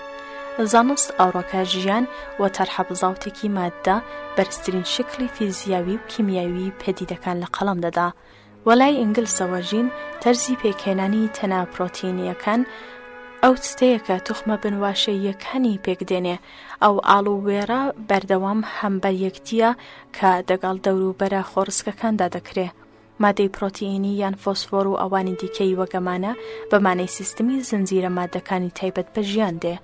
زانست ئەوڕۆکە ژیان و تەرحە بزاوتێکی ماددە بەرزترین شکڵی فیزیاوی و کیمیاوی پەدیدەکان لە قەڵەم دەدا. وە لای ئینگلسەوە ژین تەرزی پێکهێنانی تەنە پرۆتینییەکان ئەو چتەیە کە توخمە بنواشەییەکانی پێک دێنێ، ئەو ئاڵووێڕە بەردەوام هەمبەر یەکدییە کە دەگەڵ دەوروبەرە خۆڕسکەکاندا دەکرێ. مادەی پرۆتئینی یان فۆسفۆر و ئەوانی دیکەی وەک ئەمانە بە مانای سیستمی زنجیرە ماددەکانی تایبەت بە ژیان دێ.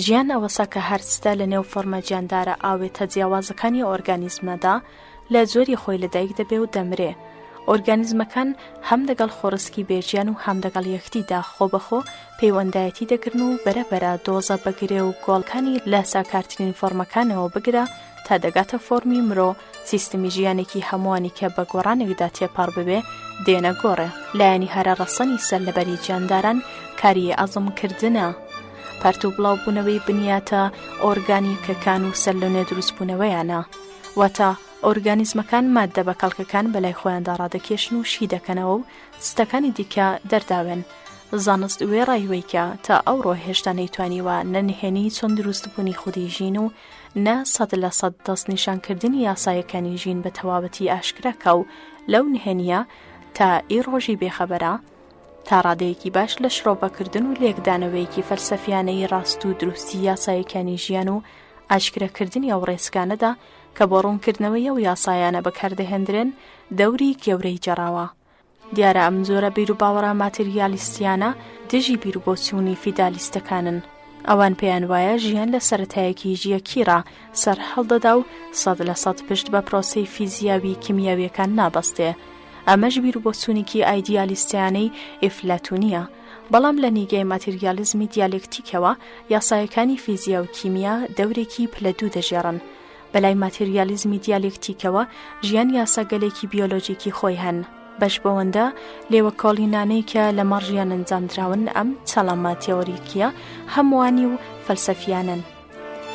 ژیان ئەوەسە کە هەر چتە لە نێو فۆرمە گیاندارە ئاوێتە جیاوازەکانی ئۆرگانیزمەدا لە جۆری خۆی لەدایک دەبێ و دەمرێ. ئۆرگانیزمەکان هەم دەگەڵ خۆڕسکی بێژیان و هەم دەگەڵ یەکدیدا خۆبەخۆ پەیوەندایەتی دەگرن و بەرەبەرە دۆزە بە گرێ و گۆڵکانی لە ساکارترین فۆرمەکانەوە بگرە تا دەگاتە فۆرمی مرۆ سیستمی ژیانێکی هەمووانی کە بە گۆڕانێکدا تێپەڕ ببێ دێنە گۆڕێ. لایەنی هەرە ڕەسەنی سەرلەبەری گیانداران کاری ئەزم کردنە. پەرت و بڵاوبوونەوەی بنیاتە ئۆرگانیکەکان و سەرلەنوێ دروستبوونەوەیانە. واتە ئۆرگانیزمەکان ماددە بەکەڵکەکان بەلای خۆیاندا ڕادەکێشن و شی دەکەنەوە و ستەکانی دیکە دەرداوێن. زانست وێڕای وەی کە تا ئەوڕۆ هێشتا نەیتوانیوە نە نهێنی چۆن دروستبوونی خودی ژین و نە 100% دەستنیشانکردنی یاسایەکانی ژین بە تەواوەتی ئاشکرا کا و لەو نهێنییە تا ئی ڕۆژی بێخەبەرە، تا ڕادەیەکی باش لە شرۆڤەکردن و لێکدانەوەیەکی فەلسەفیانەی ڕاست و دروستی یاسایەکانی ژیان و ئاشکراکردنی ئەو ڕێچکانەدا کە بۆ ڕوونکردنەوەی ئەو یاسایانە بەکاردەهێندرێن دەوری گەورەی گێڕاوە. دیارە ئەم جۆرە بیروباوەڕە ماتریالیستیانە دژی بیروبۆچوونی فیدالیستەکانن. ئەوان پێیان وایە ژیان لە سەرەتایەکی ژیەکیڕا سەرهەڵدەدا و 100% پشت بە پرۆسەی فیزیاوی کیمیاویەکان نابەستێ. ئەمەش بیروبۆچوونێکی ئایدیالیستیانەی ئیفلاتونیە. بەڵام لە نیگای ماتریالیزمی دیالێکتیکەوە یاسایەکانی فیزیا و کیمیا دەورێکی پلە دوو دەگێڕن. بەلای ماتریالیزمی دیالێکتیکەوە ژیان یاساگەلێکی بیۆلۆجیکی خۆی هەن. بەش بەوەندە لێوەکۆڵینانەی کە لەمەڕ ژیان ئەنجامدراون ئەم چەڵەمە تێۆریکییە هەمووانی و فەلسەفیانەن.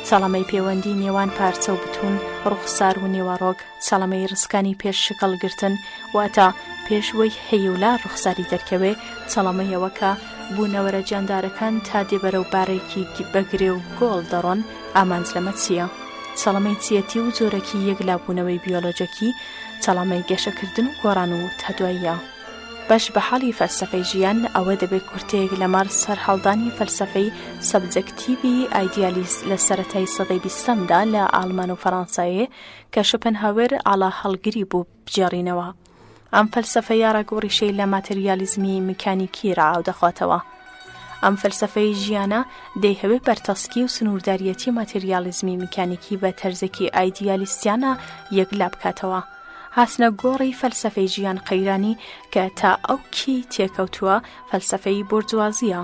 چەڵەمەی پێوەندی نێوان پارچە و بتون، ڕوخسار و نێوەڕۆک، چەڵەمەی ڕسکانی پێش شکڵ گرتن، واتە پێش وەی هەیولا ڕوخساری دەرکەوێ، چەڵەمەی ئەوە کە بوونەوەرە گیاندارەکان تا دێ بەرەو بارێکی بە گرێ و گۆڵ دەڕۆن، ئامانج لەمە چییە؟ چەڵەمەی چییەتی و جۆرەکی یەکلابوونەوەی بیۆلۆجەکی، چەڵەمەی گەشەکردن و گۆڕان و تا دواییە. بەش بە حاڵی فەلسەفەی ژیان، ئەوە دەبێ کورتەیەک لەمەڕ سەرهەڵدانی فەلسەفەی سەبجەکتیڤی ئایدیالیست لە سەرەتای سەدەی بیستەمدا لە ئاڵمان و فەڕانسایێ کە شۆپنهاوێر ئاڵاهەڵگری بوو بگێڕینەوە. ئەم فەلسەفەیە ڕەگ و ڕیشەی لە ماتریالیزمی میکانیکی ڕا ئاو دەخواتەوە. ئەم فەلسەفەی ژیانە دەیهەوێ بەرتەسکی و سنوورداریەتی ماتریالیزمی میکانیکی بە تەرزێکی ئایدیالیستیانە یەکلا بکاتەوە. هاتنە گۆڕی فەلسەفەی ژیان قەیرانی کە تا ئەو کی تێکەوتووە فەلسەفەی بۆرجوازییە.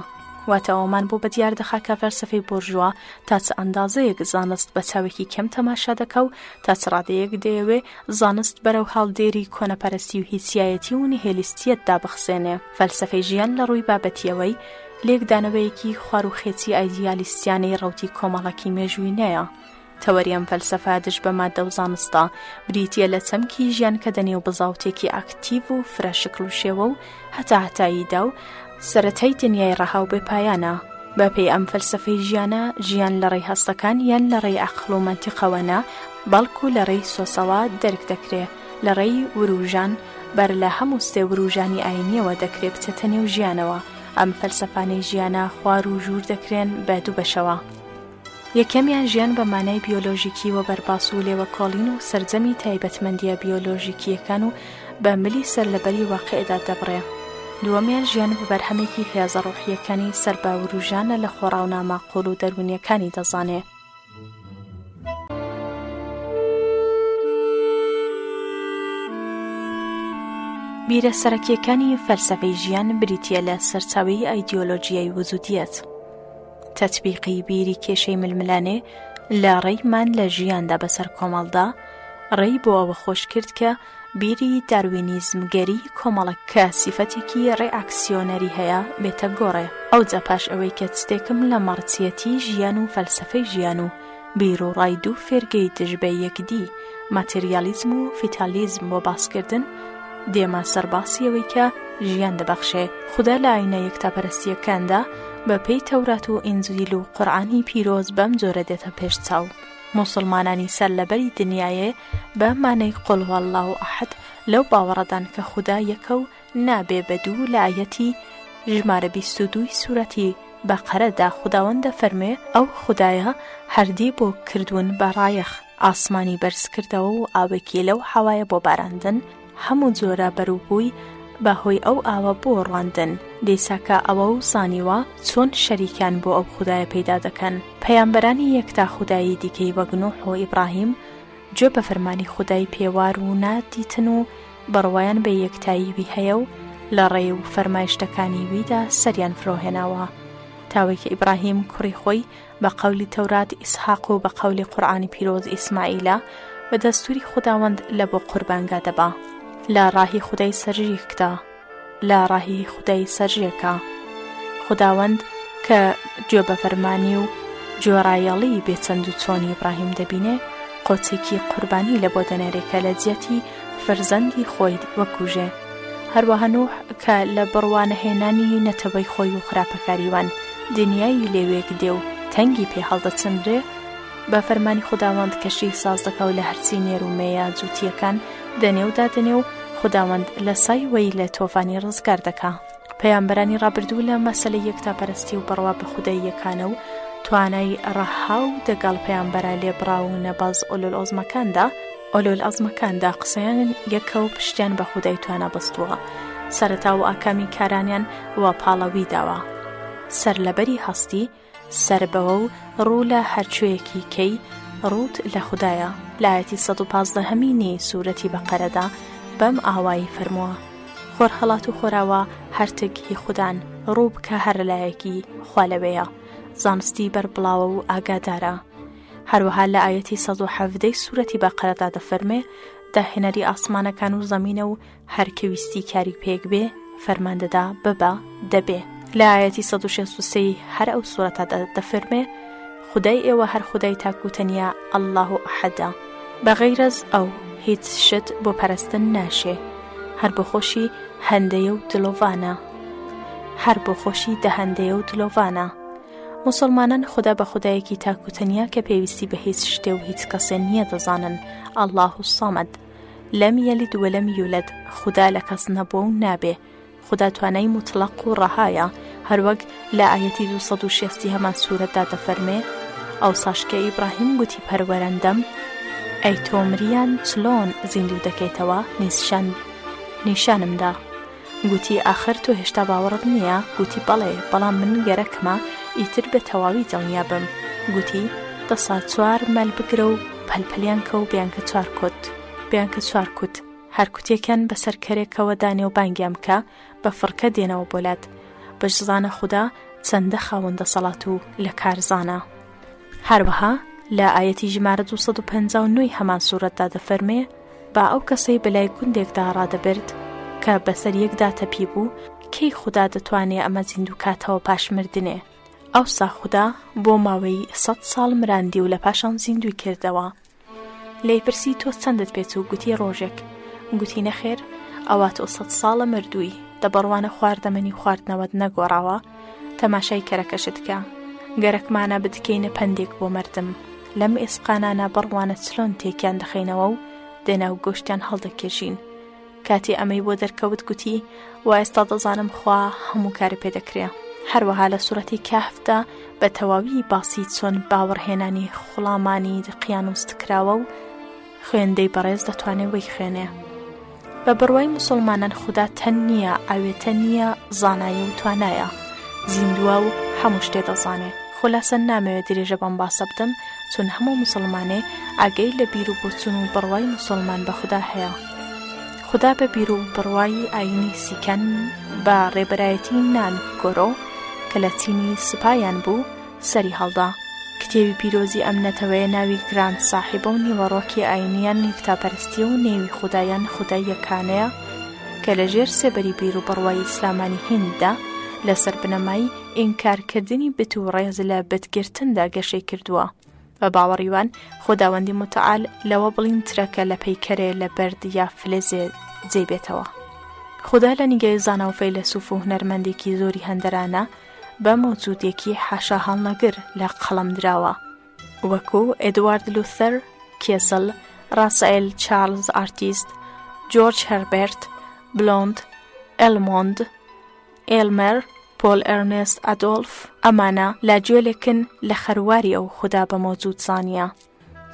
واتە ئەوەمان بۆ بەدیار دەخا کە فەلسەفەی بۆرژوا تا چ ئەندازەیەک زانست بە چاوێکی کەم تەماشا دەکا و تا چ ڕادەیەک دەیەوێ زانست بەرەو هەڵدێری کۆنەپەرستی و هیچیایەتی و نیهێلیستییەت دابخزێنێ. فەلسەفەی ژیان لە ڕووی بابەتییەوەی لێکدانەوەیەکی خواروخێچی ئایدیالیستیانەی ڕەوتی کۆمەڵەکی مێژووینەیە. تەوەری ئەم فەلسەفە دژ بە ماددە و زانستە، بریتییە لە چەمکی ژیان کە دەنێو بزاوتێکی ئاکتیڤ و فرە شکڵ و شێوە و هەتاهەتاییدا و سەرەتای دنیای ڕەها و بێپایانە. بە پێی ئەم فەلسەفەی ژیانە، ژیان لە ڕێی هەستەکان یان لە ڕێی عەقڵ و مەنتیقەوە نا، بەڵکو لە ڕێی سۆسەوە دەرک دەکرێ، لە ڕێی ورووژان، بەر لە هەموو ستێ ورووژانی ئایینییەوە دەکرێ بچێتە نێو ژیانەوە. ئەم فەلسەفانەی ژیانە خوار و ژوور دەکرێن بە دوو بەشەوە. یەکەمیان ژیان بە مانای بیۆلۆژیکی وە بەرباس و لێوەکۆڵین و سەرجەمی تایبەتمەندییە بیۆلۆژیکییەکان و بە ملی سەرلەبەری واقیعدا دەبڕێ. دووەمیان ژیان بە بەرهەمێکی هێزە ڕۆحییەکانی سەر بە وروژانە لە خۆڕا و ناماقووڵ و دەروونییەکانی دەزانێ. بیرە سەرەکییەکانی فەلسەفەی ژیان بریتییە لە سەرچاوەی ئایدیۆلۆژیای وجودییەت. تەتبیقی بیری کێشەی ململانێ لە ڕێی مان لە ژیاندا بەسەر کۆمەڵدا، ڕێی بۆ ئەوە خۆش کرد کە بیری داروینیزمگەری کۆمەڵە کە سیفەتێکی ڕێئاکسیۆنەری هەیە بێتە گۆڕێ. ئەوجا پاش ئەوەی کە چتێکم لە مەڕ چیەتی ژیان و فەلسەفەی ژیان و بیروڕای دوو فێرگەی دژ بە یەکدی ماتێریالیزم و فیتالیزم بۆ باسکردن، دێمە سەر باسی ئەوەی کە ژیان دەبەخشێ. خودا لە ئایینە یەکتاپەرستییەکاندا بە پێی تەورات و ئینجیل و قورعانی پیرۆز بەم جۆرە دێتە پێش چاو. موسڵمانانی سەرلەبەری دنیایێ بە مانای قل هو اللە احد لەو باوەڕەدان کە خودا یەکە و نابێ بە دوو لە ئایەتی ژمارە 22 ی سورەتی بەقەرە دا خوداوەند دەفەرموێ ئەو خودایە هەردی بۆ کردوون بە ڕایەخ ئاسمانی بەرز کردەوە و ئاوێکی لەو حەوایە بۆ باراندن هەموو جۆرە بەروبووی بە هۆی ئەو ئاوە بۆ ڕواندن دیساکە ئەوە و زانیوە چۆن شەریکیان بۆ ئەو خودایە پەیدا دەکەن پەیامبەرانی یەکتا خودایی دیکەی وەک نوح و ئیبڕاهیم گوێ بە فەرمانی خودای پێوار و نادیتن و بڕوایان بە یەکتایی وی هەیە و لە ڕێ و فەرمایشتەکانی ویدا سەریان فرۆهێناوە تاوەی کە ئیبڕاهیم کوڕی خۆی بە قەولی تەورات ئیسحاق و بە قەولی قورئانی پیرۆز ئیسماعیلە بە دەستوری خوداوەند لە بۆ قوربانگا دەبا لە ڕاهی خودای سەرژیکدا لە ڕاهی خودای سەرژێکە خوداوەند کە گوێ بە فەرمانی و گوێڕایەڵی بێ چەند و چۆنی ئیبراهیم دەبینێ قۆچێکی قوربانی لە بۆ دەنێرێ کە لە جیاتی فرزەندی خۆی وەکوژێ. هەروەها نوح کە لە بڕوانەهێنانی نەتەوەی خۆی و خراپەکاری وان دنیای لێ وێک دێ و تەنگی پێ هەڵدەچنرێ، بە فەرمانی خوداوەند کەشتی ساز دەکا و لە هەرچی نێر و مێیە جووتییەکان دەنێ و دادەنێ و خوداوەند لە سای وەی لە تۆفانی ڕزگار دەکا. پەیامبەرانی ڕابردوو لە مەسەلەی یەکتاپەرستی و بڕوا بە خودای یەکانە و توانای ڕەها و دەگەڵ پەیامبەرە لێبڕاو و نەبەز ئولولعوزمەکاندا، ئولولعەزمەکاندا قسەیان یەکە و پشتیان بە خودای توانا بەستووە، سەرەتا و ئاکامی کارانیان وە پاڵەوی داوە. سەرلەبەری هەستی، سەر بەوە و ڕوو لە هەرکوێیەکی کەی، ڕووت لە خودایە. لە ئایەتی 115 هەمینی سورەتی بەقەرەدا بەم ئاوایی فەرمووە، خۆرهەڵات و خۆراوا هەرتک هی خودان، ڕوو بکە هەر لایەکی، خوا لەوێیە. زانستی بەربڵاوە و ئاگادارە. هەروەها لە ئایەتی 117 ی سورەتی بەقەرەدا دەفەرمێ، داهێنەری ئاسمانەکان و زەمینە و هەر کە ویستی کاری پێک بێ فەرمان دەدا ببە دەبێ. لە ئایەتی 163 ی هەر ئەو سورەتەدا دەفەرمێ، خودای ئێوە هەر خودای تاک و تەنیا اللە احدە، بە غەیرەز ئەو هیچ شت بۆ پەرستن ناشێ، هەر بۆ خۆشی هەندەیە و دلۆڤانە. هەر بۆ خۆشی دەهەندەیە و دلۆڤانە. موسڵمانان خودا بە خودایەکی تاک و تەنیا کە پێویستی بە هیچ شتێ و هیچ کەسێ نییە دەزانن، اللە الصمد، لم یلد ولم یولد، خودا لە کەس نەبووە و نابێ، خودا توانای موتڵەق و ڕەهایە، هەروەک لە ئایەتی 260 ی هەمان سورەتدا دەفەرمێ، ئەوساش کە ئیبڕاهیم گوتی پەروەرەندەم، ئەی تۆ مریان چلۆن زیندوو دەکەیتەوە، نیشان نیشانم دا. گوتی، ئاخر تۆ هێشتا باوەڕت نییە؟ گوتی، بەڵێ، بەڵام من گەرەکمە ئیتر بە تەواوی دڵنیا بم. گوتی، دەسا چوار مەل بگرە و پەلپەلیان کە و بیانکە چوار کوت. بیانکە چوار کوت. هەر کوتێکیان بەسەر کەرێکەوە دانێ و بانگیان بکە، بە فڕکە دێنەوە بۆ لات. بشزانە خودا. چەندە خاوەن دەسەڵات و لە کارزانە. هەروەها لە ئایەتی ژمارە 259 ی هەمان سورەتدا دەفەرمێ، با ئەو کەسەی بەلای گوندێکدا ڕادەبرد کە بەسەر یەکدا تەپیبوو، کەی خودا دەتوانێ ئەمە زیندوو کاتەوە پاش مردنێ؟ ئەوسا خودا بۆ ماوەی سەت ساڵ مراندی و لە پاشان زیندووی کردەوە. لێی پرسی تۆ چەندت پێ چوو؟ گوتی ڕۆژێک. گوتی نەخێر، ئەوا تۆ سەت ساڵە مردووی، دە بڕوانە خواردەمەنی و خواردنەوەت نەگۆڕاوە، تەماشای کەرەکەشت کە. گەرەکمانە بتکەینە پەندێک بۆ مەردم. لەم ئێسقانانە بڕوانە چلۆن تێکیان دەخەینەوە و دێناو گۆشتیان هەڵدەکێشین. کاتێ ئەمەی بۆ دەرکەوت گوتی، وا ئێستا دەزانم خوا هەموو کارێ پێ دەکرێ. هەروەها لە سورەتی کەهفدا بە تەواوی باسی چۆن باوەڕهێنانی خوڵامانی قیانوست کراوە و خوێندەی بەڕێز دەتوانێ وەیخوێنێ. بە بڕوای موسوڵمانان خودا تەن نییە، ئاوێتە نییە، زانایە و توانایە، زیندووە و هەموو شتێ دەزانێ. خولاسە نامەوێ درێژە بەم باسە بدەم چون هەموو موسوڵمانێ ئاگای لە بیر و بۆچوون و بڕوای موسوڵمان بە خودا هەیە. خودا بە بیر و بڕوای ئایینی سیکان بە ڕێبەرایەتی نان گۆرۆ کە لە چینی سپایان بوو سەری هەڵدا. کتێبی پیرۆزی ئەم نەتەوەیە ناوی گراند ساحیبە و نیوەڕۆکی ئایینیان یەکتاپەرستیە و نێوی خودایان خودای یەکانەیە کە لە ژێر سێبەری بیر و بڕوای ئیسلامانی هینددا لەسەر بنەمای ئینکارکردنی بت و ڕێز لە بتگرتندا گەشەی کردووە. بە باوەڕی وان خوداوەندی متعال لەوە بڵیندترە کە لە پەیکەرێ لە بەرد یا فلزێ جێی بێتەوە. خودا لە نیگای زانا و فەیلەسوف و هونەرمەندێکی زۆری هەندەرانە بە مەوجودێکی حاشاهەڵنەگر لە قەڵەم دراوە وەکو ئێدوارد لوثەر کێسل، ڕاسئێل چارلز ئارتیست، جۆرج هەربێرت، بلۆند، ئێلمۆند، ئێلمەر، پۆل ئێرنێست ئەدۆلف، ئەمانە لاجوێلێکن لە خەرواری ئەو خودا بە مەوجود زانییە.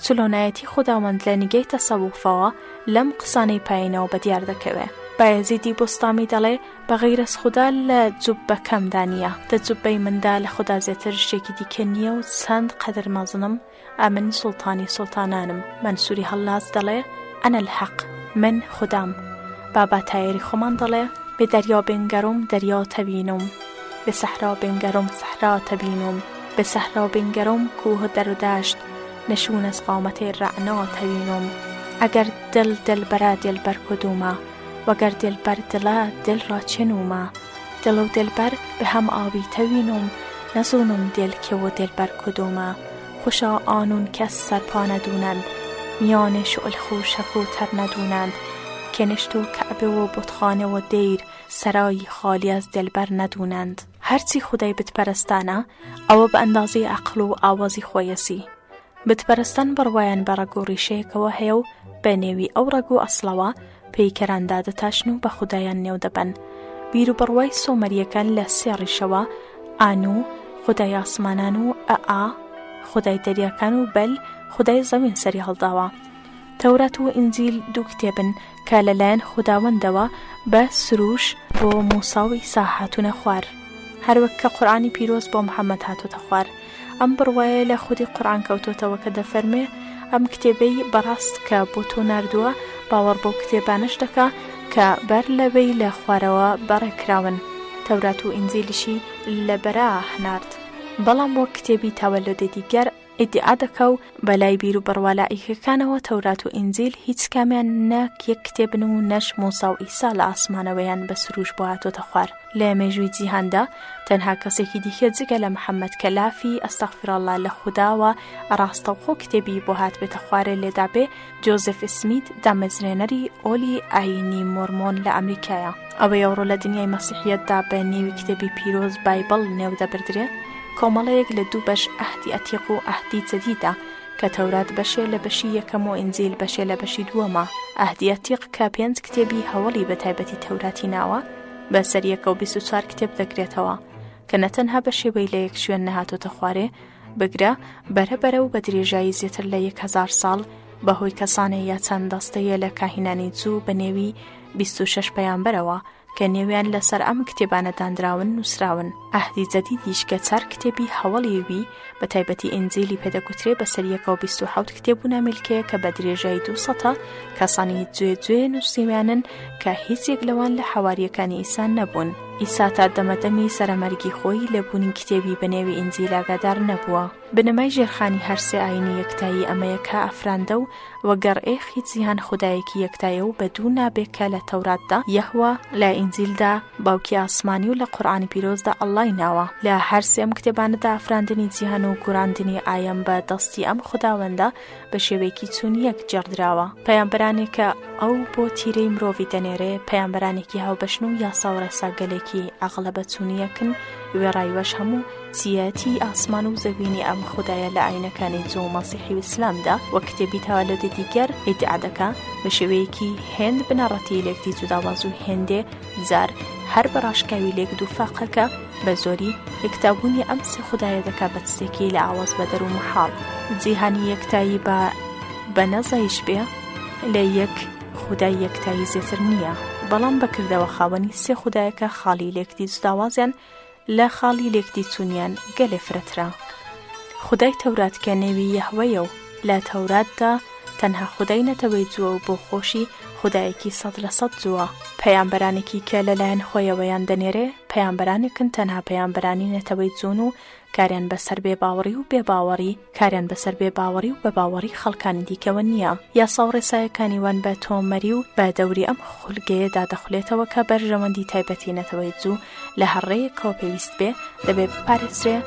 چلۆنایەتی خوداوەند لە نیگای تەسەوفەوە لەم قسانەی پایینەوە بەدیار دەکەوێ. بایەزیدی بۆستامی دەڵێ بە غەیرەز خودا لە جوببەکەمدا نییە، دە جوببەی مندا لە خودا زێتر شتێکی دیکە نییە و چەند قەدر مەزنم، ئەمن سوڵتانی سوڵتانانم. مەنسووری هەللاج دەڵێ، انا الحق، من خودام. بابا تایەری خۆمان دەڵێ، به دەریا بنگرم دەریا تبینم، به صحرا بنگرم صحرا تبینم، به صحرا بنگرم کوه و دەر و دەشت، نشون از قامت رعنا تبینم. اگر دل دلبرە دلبەر کدومە، وگر دلبەر دلە دل را چه نومە؟ دل و دلبر به هم آویته وینم نزونم دل که و دلبر کدومە خوشا آنون کس سر پا ندونند میان شعله خوشک و تر ندونند کنشت و کعبه و بتخانه و دیر سەرای خالی از دلبر ندونند. هەرچی خودای بتپەرستانە ئەوە بە ئەندازەی عەقڵ و ئاوازی خۆیەسی. بتپەرستان بڕوایان بە ڕەگ و ڕیشەیەکەوە هەیە و بە نێوی ئەو ڕەگ و ئەسڵەوە پەیکەران دادەتاشن و بە خودایان نێو دەبەن. بیروبڕوای سۆمەرییەکان لە سێ ڕیشەوە، ئانو، خودای ئاسمانان و ئەئا، خودای دەریاکان و بەل، خودای زەوین سەری هەڵداوە. تەورات و ئینجیل دوو کتێبن کە لە لایەن خوداوەندەوە بە سروش بۆ موسا و عیسا هاتوونە خوار. هەروەک کە قورئانی پیرۆز بۆ محەمەد هاتۆتە خوار. ئەم بڕوایە لە خودی قورئان کەوتۆتەوە کە دەفەرمێ، ئەم کتێبەی بەڕاست کە بۆ تۆ ناردووە باوەڕ بەو کتێبانەش دەکا کە بەر لەوەی لە خوارەوە بەڕێ کراون، تەورات و ئینجیلیشی لە بەرا نارد. بەڵام وەک کتێبی تاوەلۆدی دیگەر ئیدیعا دەکا و بە لای بیر و بڕوا لائیکەکانەوە تەورات و ئینجیل هیچ کامیان نە یەک کتێبن و نەش موسا و عیسا لە ئاسمانەوەیان بە سروش بۆ هاتۆتە خوار. لە مێژووی جیهاندا تەنها کەسێکی دیکە جگە لە محەمەد کە لافی ئەستەغفیراللە لە خوداوە ڕاستەوخۆ کتێبی بۆ هاتبێتە خوارێ لێدابێ جۆزێف سمیت دامەزرێنەری ئۆلی ئایینی مۆرمۆن لە ئەمریکایە. ئەوەی ئەوڕۆ لە دنیای مەسیحیەتدا بە نێوی کتێبی پیرۆز بایبڵ نێو دەبردرێ کۆمەڵەیەک لە دوو بەش عەهدی عەتیق و عەهدی جەدیدە کە تەورات بەشێ لە بەشی یەکەم و ئینجیل بەشێ لە بەشی دووەمە. عەهدی عەتیق کە پێنج کتێبی هەوەڵی بە تایبەتی تەوراتی ناوە بە سەر یەکەو 24 کتێب دەگرێتەوە کە نە تەنها بە شێوەی لە یەک شوێن نەهاتۆتە خوارێ بگرە بەرە بەرە و بە درێژایی زیاتر لە 1000 ساڵ بە هۆی کەسانێ یا چەند دەستەیە لە کاهینانی جوو بە نێوی 26 پەیامبەرەوە کە نێویان لەسەر ئەم کتێبانە دانراون نووسراون. عەهدی جەدیدیش کە چار کتێبی هەوەڵی وی بە تایبەتی ئینجیلی پێ دەگوترێ بەسەر یەکەوە 27 کتێب و نامیلکەیە کە بە درێژایی دوو سەتە کەسانی جوێ جوێ نووسیویانن کە هیچ یەک لەوان لە حەوارییەکانی ئیسا نەبوون. ئیسا تا دەمەدەمی سەرەمەرگی خۆی لە بوونی کتێبی بە نێوی ئینجیل ئاگادار نەبووە. بنەمای ژێرخانی هەر سێ ئایینی یەکتایی ئەمەیە کە ئافراندە و وەگەڕئێخی جیهان خودایەکی یەکتایە و بە دوو نابێ کە لە تەوراتدا یەهوە، لە ئینجیلدا باوکی ئاسمانی و لە قورئانی پیرۆزدا ئەڵڵای ناوە. لە هەر سێ ئەم کتێبانەدا ئافراندنی جیهان و گوراندنی ئایەم بە دەستی ئەم خوداوەندە بە شێوەیەکی چونیەک گێڕدراوە. پەیامبەرانێک کە ئەو بۆ تیرەی مرۆڤی دەنێرێ، پەیامبەرانێکی هاوبەشن و یاسا و ڕێساگەلێکی ئەغڵەبە چونیەکن، وێڕای وەش هەموو چییەتی ئاسمان و زەوینی ئەم خودایە لە ئاینەکانی جوو و مەسیحی و ئیسلامدا وەک کتێبی تەوالۆدی دیگەر ئیدعا دەکا بە شێوەیەکی هێند بنەڕەتی لێکدی جوداواز و هێندێ جار هەر بە ڕاشکاوی لێک دووفاقەکە بە زۆری یەکتابوونی ئەم سێ خودایە دەکا بە چتێکی لە ئاوەز بەدەر و مەحاڵ. جیهانی یەکتایی بە بە نەزایش بێ لە یەک خودای یەکتایی زێتر نییە، بەڵام بە کردەوە خاوەنی سێ خودایەکە خاڵی لێکدی جوداوازیان لە خاڵی لێکدی چوونیان گەلێ فرەترە. خودای تەورات کە نێوی یەهوەیە و لە تەوراتدا تەنها خودای نەتەوەی جووە و بۆ خۆشی خودایەکی 100% جووە. پەیامبەرانێکی کە لە لایەن خۆیەوەیان دەنێرێ پەیامبەرانێکن تەنها پەیامبەرانی نەتەوەی جوون و کاریان بەسەر بێ باوەڕی و بێ باوەڕی کاریان بەسەر بێ باوەڕی و بە باوەڕی خەڵکانی دیکەوە نییە. یاسا و ڕێسایەکانی وان بە تۆمەری و بە دەوری ئەم خولگەیەدا دەخولێتەوە کە بەرژەوەندی تایبەتی نەتەوەی جوو لە هەر ڕێیەکەوە پێویست بێ دەبێ بپارێزرێ،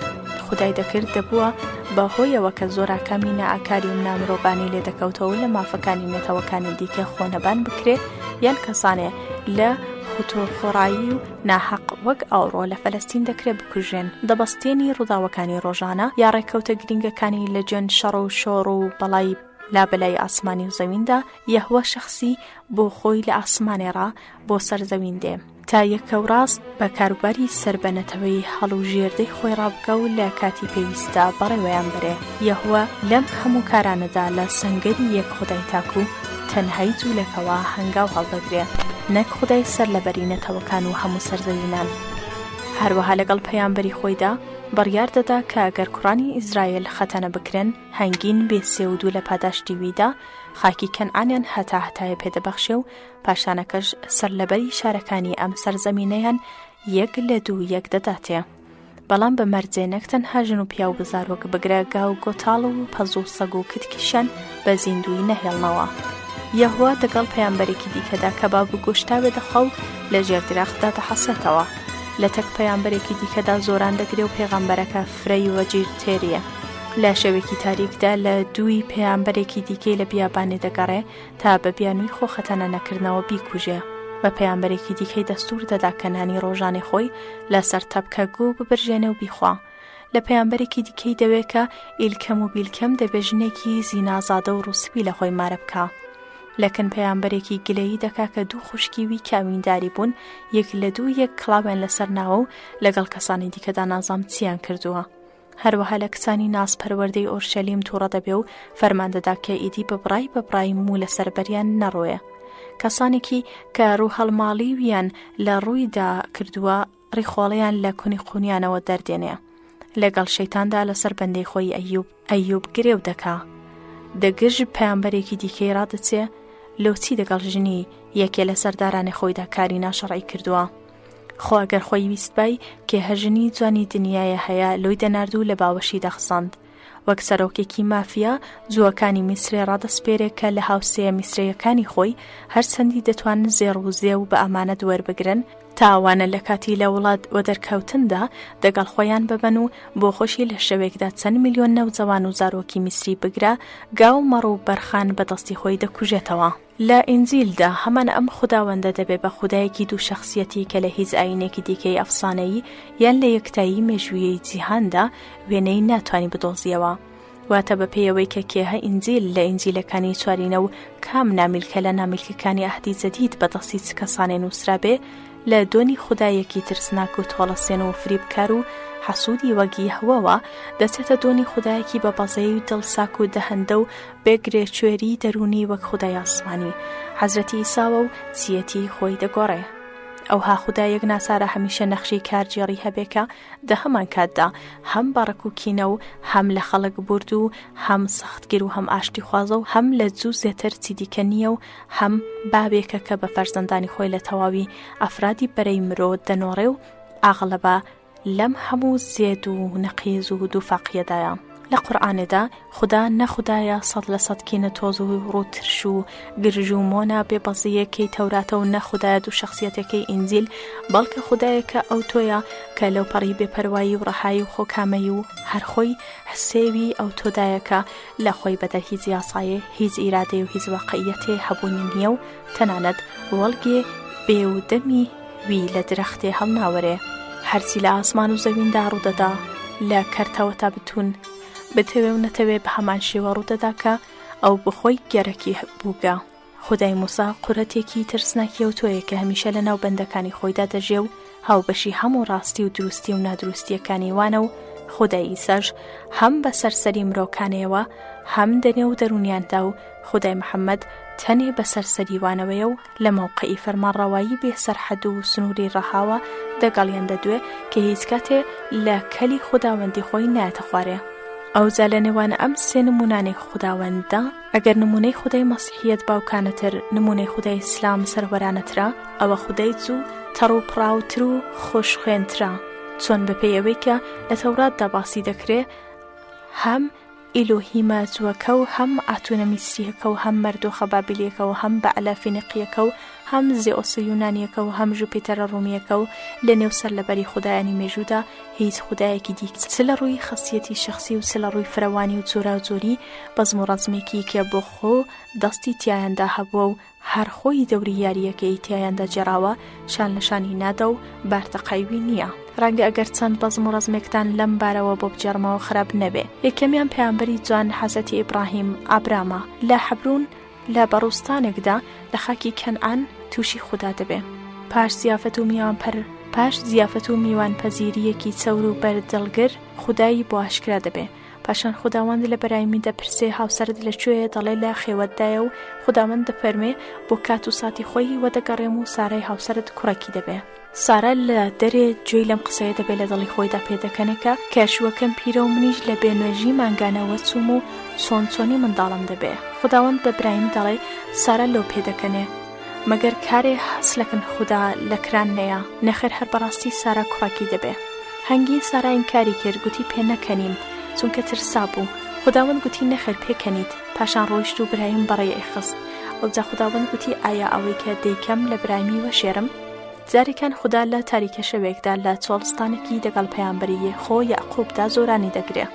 خودای دەکرد دەبووە بە هۆیەوە کە زۆر ئاکامی نائاکاری و نامرۆڤانەی لێ دەکەوتەوە و لە مافەکانی نەتەوەکانی دیکە خۆنەبان بکرێ یان کەسانێ لە خوتۆخۆڕایی و ناحەق وەک ئەوڕۆ لە فەلەستین دەکرێ بکوژرێن. دەبەستێنی ڕووداوەکانی ڕۆژانە یا ڕێکەوتە گرینگەکانی لە جوێن شەڕ و شۆڕ و بەڵای لابەلای ئاسمانی و زەویندا یەهوە شەخسی بۆ خۆی لە ئاسمانێ ڕا بۆ سەر زەوین دێ. تا یەکەوڕاست بە کاروباری سەر بە نەتەوەی هەڵوژێردەی خۆی ڕابکا و لە کاتی پێویستدا بەڕێوەیان بەرێ. یەهوە لەم هەموو کارانەدا لە سەنگەری یەک خودای تاک و تەنهای جوولەکەوە هەنگاو هەڵدەگرێ، نەک خودای سەرلەبەری نەتەوەکان و هەموو سەرزەوینان. هەروەها لەگەڵ پەیامبەری خۆیدا بڕیار دەدا کە گەر کوڕانی ئیزرایێل خەتەنە بکرێن، هەنگین بێ سێ و دوو لە پاداشتی ویدا، خاکی کەنعانیان هەتاهەتایە پێ دەبەخشێ و پاشانەکەش سەرلەبەری شارەکانی ئەم سەرزەمینەیان یەک لە دوو یەک دەداتێ. بەڵام بە مەرجێ نەک تەنها ژن و پیاو و زارۆک بگرە گا و گۆتاڵ و پەز و سەگ و کتکیشیان بە زیندوویی نەهێڵنەوە. یەهوە دەگەڵ پەیامبەرێکی دیکەدا کەباب و گۆشتاوێ دەخوا و لە ژێر درەختدا دەحەسێتەوە. لە تەک پەیامبەرێکی دیکەدا زۆران دەگرێ و پێغەمبەرەکە فرەی وەجیرتێریە. لە شەوێکی تاریکدا لە دووی پەیامبەرێکی دیکەی لە بیابانێ دەگەڕێ تا بە بیانووی خۆ خەتەنە نەکردنەوە بیکوژێ. بە پەیامبەرێکی دیکەی دەستوور دەدا کە نانی ڕۆژانەی خۆی لە سەر تەپکە گوو ببرژێنێ و بیخوا. لە پەیامبەرێکی دیکەی دەوێ کە ئیلکەم و بیلکەم دەبێ ژنێکی زینازادە و ڕووسپی لە خۆی مارە بکا. لە کن پەیامبەرێکی گلەیی دەکا کە دوو خوشکی وی کە ئەوینداری بوون یەک لە دوو یەک کڵاویان لەسەر ناوە و لەگەڵ کەسانی دیکەدا نازام چییان کردووە. هەروەها لە کچانی نازپەروەردەی ئۆرشەلیم تووڕە دەبێ و فەرمان دەدا کە ئیدی ببڕای ببڕای موو لەسەر بەریان نەڕۆیە. کەسانێکی کە ڕووهەڵماڵیویان لە ڕوویدا کردووە ڕیخۆڵەیان لە کونی قوونیانەوە دەردێنێ. لەگەڵ شەیتاندا لەسەر بەندەی خۆی ئەیوب ئەیوب گرێو دەکا. دەگژ پەیامبەرێکی دیکەی ڕادەچێ لۆچی دەگەڵ ژنی یەکێ لە سەردارانی خۆیدا کاری ناشەڕعی کردووە. خۆ ئەگەر خۆی ویستبای کێهە ژنی جوانی دنیایە هەیە لۆی دەنارد و لە باوەشی دەخزاند. وەک سەرۆکێکی مافیا جووەکانی میسرێ ڕادەسپێرێ کە لە هاوسێیە میسرەیەکانی خۆی هەرچەندی دەتوانن زێڕ و زێو بە ئامانەت وەربگرن، تا ئەوانە لە کاتی لە وڵات وەدەرکەوتندا دەگەڵ خۆیان ببەن و بۆ خۆشی لە شەوێکدا چەند میلیۆن نەوجەوان و زارۆکی میسری بگرە گا و مەڕ و بەرخان بە دەستی خۆی دەکوژێتەوە. لە ئینجیلدا هەمان ئەم خوداوەندە دەبێ بە خودایەکی دوو شەخسیەتی کە لە هیچ ئایینێکی دیکەی ئەفسانەیی یان لە یەکتایی مێژوویی جیهاندا وێنەی ناتوانی بدۆزیەوە. واتە بە پێی ئەوەی کە کێهە ئینجیل لە ئینجیلەکانی چوارینە و کام نامیلکە لە نامیلکەکانی عەهدی جەدید بە دەستی چ کەسانێ نووسرابێ لە دۆنی خودایەکی ترسناک و تۆڵەسێن و فریبکار و حەسوودی وەک یەهوەوە دەچێتە دۆنی خودایەکی بە بەزەیی و دڵساک و دەهەندە و بێ گرێچوێریی دەروونی وەک خودای ئاسمانی حەزرەتی ئیساوە و چییەتیی خۆی دەگۆڕێ. ئەوها خودایەک ناچارە هەمیشە نەخشەی کارگێڕی هەبێ کە دە هەمان کاتدا هەم بە ڕک و کینە و هەم لە خەڵک بورد و هەم سەختگیر و هەم ئاشتیخوازە و هەم لە جوو زێتر چی دیکە نییە و هەم بابێکە کە بە فەرزەندانی خۆی لە تەواوی ئەفرادی بەرەی مرۆ دەنۆڕێ و ئاغڵەبا لەم هەموو زێد و نەقیز و دووفاقییەدایە. لە قورئانێدا خودا نە خودایە 100% کینە تۆز و ڕووترش و گرژ و مۆنا بێ بەزییەکەی تەوراتە و نە خودایە دوو شەخسیەتەکەی ئینجیل بەڵکە خودایەکە ئەو تۆیە کە لەو پەڕی بێپەروایی و ڕەهایی و خۆکامەیی و هەر خۆی حسێوی ئەو تۆدایە کە لە خۆی بەدەر هیچ یاسایێ هیچ ئیرادەی و هیچ واقعیەتێ هەبوونی نییە و تەنانەت وەڵگێ بێ و دەمی وی لە درەختێ هەڵناوەرێ. هەرچی لە ئاسمان و زەویندا ڕوودەدا لە کەرتەوە تا بتوون، بتەوێ و نەتەوێ بە هەمان شێوە ڕوودەدا کە ئەو بخۆی گەرەکی بووگە. خودای موسا قورەتێکی ترسناکی ئەوتۆیە کە هەمیشە لە ناو بەندەکانی خۆیدا دەژێ و هاوبەشی هەموو ڕاستی و دروستی و نادروستییەکانی وانە و خودای ئیساش هەم بە سەر سەری مرۆکانەیەوە هەم دەنێو دەروونیاندا و خودای محەممەد تەنێ بە سەر سەری وانەوەیە و لە مەوقعی فەرمانڕەوایی بێ سەرحەد و سنووری ڕەهاوە دەگەڵیان دەدوێ کە هیچ کاتێ لە کەلی خوداوەندی خۆی نایەتە خوارێ. ئەوجا لە نێوان ئەم سێ نموونانەی خوداوەنددا، ئەگەر نموونەی خودای مەسیحییەت باوکانەتر، نموونەی خودای ئیسلام سەروەرانەترە، ئەوە خودای جوو تەڕ و پڕاوتر و خۆشخوێنترە، چۆن بەپێی ئەوەی کە لە تەوراتدا باسی دەکرێ هەم ئیلۆهیمە جووەکە و هەم ئاتونە میسرییەکە و هەم مەردۆخە بابلییەکە و هەم بەعلە فینیقییەکە و هەم زێئۆسە یونانییەکە و هەم ژوپیتەرە ڕۆمییەکە و لەنێو سەرلەبەری خودایانی مێژوودا هیچ خودایەکی دی چ لە ڕووی خەسیەتی شەخسی و چ لە ڕووی فرەوانی و جۆراوجۆری بەزم و ڕەزمێکی کە بۆ خۆ دەستی تیایاندا هەبووە و هەر خۆی دەوری یارییەکەی تیایاندا گێڕاوە شان لە شانی نادا و بارتەقای وی نییە. ڕەنگە ئەگەر چەند بەزم و ڕەزمێکتان لەم بارەوە بۆ بگێڕمەوە خراپ نەبێ. یەکەمیان پەیامبەری جوان حەزرەتی ئیبڕاهیم، ئابرامە، لە حەبرون لە بەڕووستانێکدا لە خاکی کەنعان تووشی خودا دەبێ. پاش زیافەت و میوانپەر پاش زیافەت و میوانپەزیرییەکی چەور و بەردڵگر خودای بۆ ئاشکرا دەبێ. پاشان خوداوەند لە بەرایمی دەپرسێ هاوسەرت لە کوێیە دەڵێ لە خێوەتدایە و خوداوەند دەفەرمێ بۆ کات و ساتی خۆی وەدەگەڕێم و سارای هاوسەرت کوڕێکی دەبێ. سارا لە دەرێ گوێی لەم قسەیە دەبێ لە دڵی خۆیدا پێدەکەنێ کە کە شووەکەم پیرە و منیش لە بێ نوێژی مانگانە وەچووم و چۆن چۆنی منداڵم دەبێ. خوداوەند بە برایم دەڵێ سارا لۆ پێدەکەنێ مەگەر کارێ هەس لەکن خودا لە کران نەیە؟ نەخێر هەر بەڕاستی سارا کوڕەکی دەبێ. هەنگین سارا ئینکاری کرد گوتی پێنەکەنیم چونکە ترسابوو. خوداوەند گوتی نەخێر پێکەنیت. پاشان ڕۆیشت و برایم بەڕێی ئەیخست. ئەوجا خوداوەند گوتی ئایا ئەوەی کە دەیکەم لە برایمی وەشێرم؟ جارێکیان خودا لە تاریکە شەوێکدا لە چۆڵستانێکی دەگەڵ پەیامبەری یەخۆ یەعقوبدا زۆرانی دەگرێ.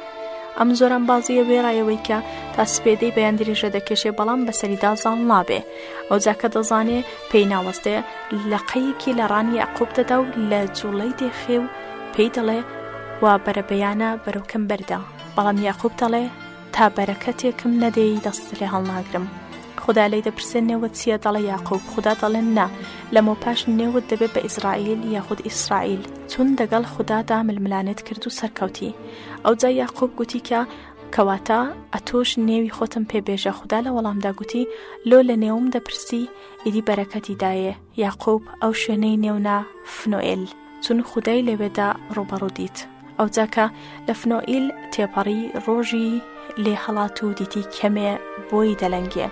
ئەم زۆرانبازییە وێڕای ئەوەی کە تا سپێدەی بەیان درێژە دەکێشێ بەڵام بەسەریدا زاڵ نابێ. ئەوجا کە دەزانێ پێی ناوەستێ لەقەیەکی لە ڕانی یەعقوب دەدا و لە جووڵەی دێخێ و پێی دەڵێ وا بەرەبەیانە بەرەوکەم بەردە. بەڵام یەعقوب دەڵێ تا بەرەکەتێکم نەدەی دەستت لێ هەڵناگرم. خودا لێی دەپرسێ نێوت چییە؟ دەڵێ یاقوب. خودا دەڵێ نا، لەمەوپاش نێوت دەبێ بە ئیزرائیل یاخود ئیسرائیل، چون دەگەڵ خودادا ململانێت کرد و سەرکەوتی. ئەوجا یاقوب گوتی کە کەواتە ئەتۆش نێوی خۆتم پێ بێژە. خودا لە وەڵامدا گوتی لۆ لە نێوم دەپرسی؟ ئیدی بەرەکەتی دایێ. یاقوب ئەو شوێنەی نێو نا فنۆئێل، چون خودای لەوێدا ڕووبەڕوو دیت. ئەوجا کە لە فنۆئیل تێپەڕی ڕۆژی لێ هەڵات و دیتی کەمێ بۆی دەلەنگێ.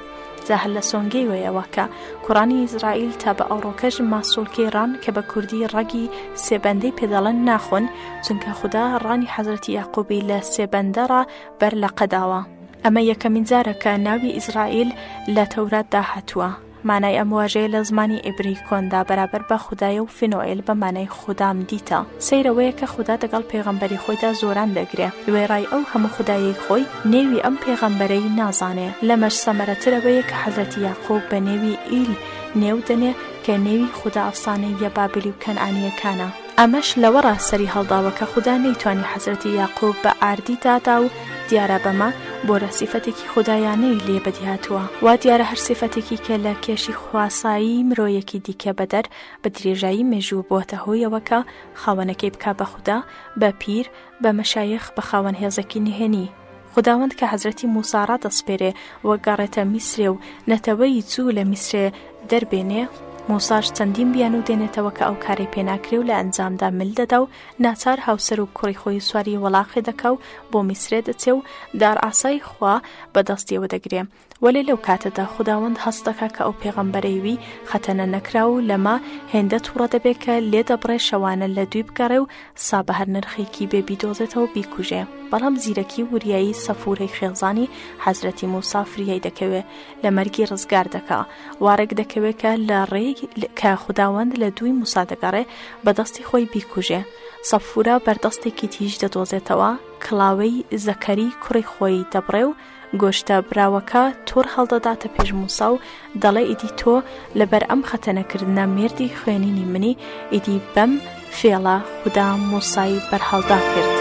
جا هەر لە سۆنگەی وەیەوە کە کوڕانی ئیسرائیل تا بە ئەوڕۆکەش ماسوڵکەی ڕان کە بە کوردی ڕەگی سێبەندەی پێ دەڵێن ناخۆن، چونکە خودا ڕانی حەزرەتی یاقوبی لە سێبەندە ڕا بەر لەقە داوە. ئەمە یەکەمین جارە کە ناوی ئیسرائیل لە تەوراتدا هاتووە. مانای ئەم واژەیە لە زمانی عیبری کۆندا بەرابەر بە خودایە و فینۆئێل بە مانای خودام دیتە. سەیر ئەوەیە کە خودا دەگەڵ پێغەمبەری خۆیدا زۆران دەگرێ. وێڕای ئەو هەموو خودایەی خۆی، نێوی ئەم پێغەمبەرەی نازانێ. لەمەش سەمەرەتر ئەوەیە کە حەزرەتی یاقوب بە نێوی ئیل نێو دەنێ کە نێوی خودا ئەفسانەییە بابلی و کەنعانییەکانە. ئەمەش لەوەڕا سەری هەڵداوە کە خودا نەیتوانی حەزرەتی یاقوب بە ئاردی دادا و دیارە بەمە بۆرە سیفەتێکی خودایانەی لێ بەدیهاتووە. وا دیارە هەر سیفەتێکی کە لە کێشی خواسایی مرۆیەکی دیکە بەدەر بە درێژایی مێژوو بووەتە هۆیەوە کە خاوەنەکەی بکا بە خودا، بە پیر، بە مەشایخ، بە خاوەن هێزێکی نهێنی. خوداوەند کە حەزرەتی موسا ڕادەسپێرێ و گەڕێتە میسرێ و نەتەوەی جوو لە میسرێ دەربێنێ. موساش چەندین بیانوو دێنێتەوە کە ئەو کارەی پێ ناکرێ و لە ئەنجامدا مل دەدا و ناچار هاوسەر و کوڕی خۆی سواری وەڵاخێ دەکا و بۆ میسرێ دەچێ و دارعاسای خوا بە دەستیەوە دەگرێ. وەلێ لەو کاتەدا خوداوەند هەست دەکا کە ئەو پێغەمبەرەی وی خەتەنە نەکراوە و لەمە هێندە تووڕە دەبێ کە لێ دەبڕێ شەوانە لە دووی بگەڕێ و سا بە هەر نرخێکی بێ بیدۆزێتەوە و بیکوژێ. بەڵام زیرەکی و وریایی سەفوورەی خێزانی حەزرەتی مووسا فریای دەکەوێ لە مەرگی ڕزگار دەکا. وا ڕێک دەکەوێ کە لە ڕێی کە خوداوەند لە دووی مووسا دەگەڕێ بە دەستی خۆی بیکوژێ. سەفوورە بەردەستێکی تیژ دەدۆزێتەوە، کڵاوەی زەکەری کوڕی خۆی دەبڕێ و گۆشتە براوەکە توڕ هەڵدەداتە پێش موسا و دەڵێ ئیدی تۆ لەبەر ئەم خەتەنەکردنە مێردی خوێنینی منی ئیدی بەم فێڵە خودا موسای بەرهەڵدا کرد.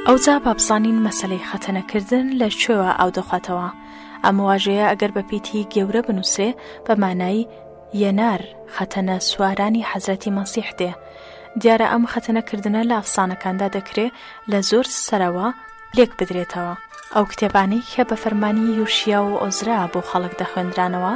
ئەوجا با بزانین مەسەلەی خەتەنەکردن لە کوێوە ئاو دەخواتەوە. ئەم واژەیە ئەگەر بە پیتی گەورە بنووسرێ بە مانای یەنار، خەتەنە سوارانی حەزرەتی مەسیح دێ. دیارە ئەم خەتەنە کردنە لە ئەفسانەکاندا دەکرێ لە زۆر سەرەوە لێک بدرێتەوە. ئەو کتێبانەی کە بە فەرمانی یوشیا و عوزرا بۆ خەڵک دەخوێندرانەوە،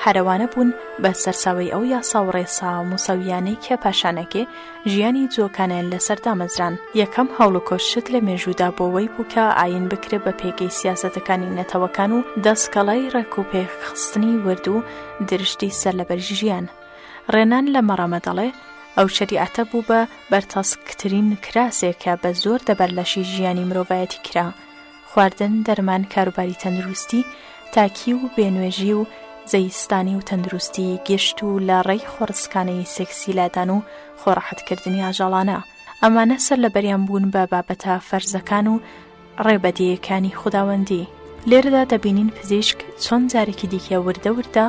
هەر ئەوانە بوون بە سەرچاوەی ئەو یاسا و ڕێسا موسەوییانەی کە پاشانەکێ ژیانی جووەکانیان لەسەر دامەزران. یەکەم هەوڵ و کۆششت لە مێژوودا بۆ وەی بوو کە ئایین بکرێ بە پێگەی سیاسەتەکانی نەتەوەکان و دەسکەڵای ڕێکوپێکخستنی ورد و درشتی سەرلەبەری ژیان. ڕێنان لە مەڕەمە دەڵێ، ئەو شەریعەتە بوو بە بەرتەسکترین کراسێک کە بە زۆر دەبەر لەشی ژیانی مرۆڤایەتی کرا. خواردن، دەرمان، کاروباری تەندروستی، تاکی و بێ نوێژی و زەیستانی و تەندروستی گشت و لە ڕێی خۆڕسکانەی سێکسی لادان و خۆڕەحەتکردنی ئاژەڵانە. ئەمانە سەرلەبەریان بوون بە بابەتە فەرزەکان و ڕێبەدییەکانی خوداوەندی. لێرەدا دەبینین پزیشک چۆن جارێکی دیکە وردە وردە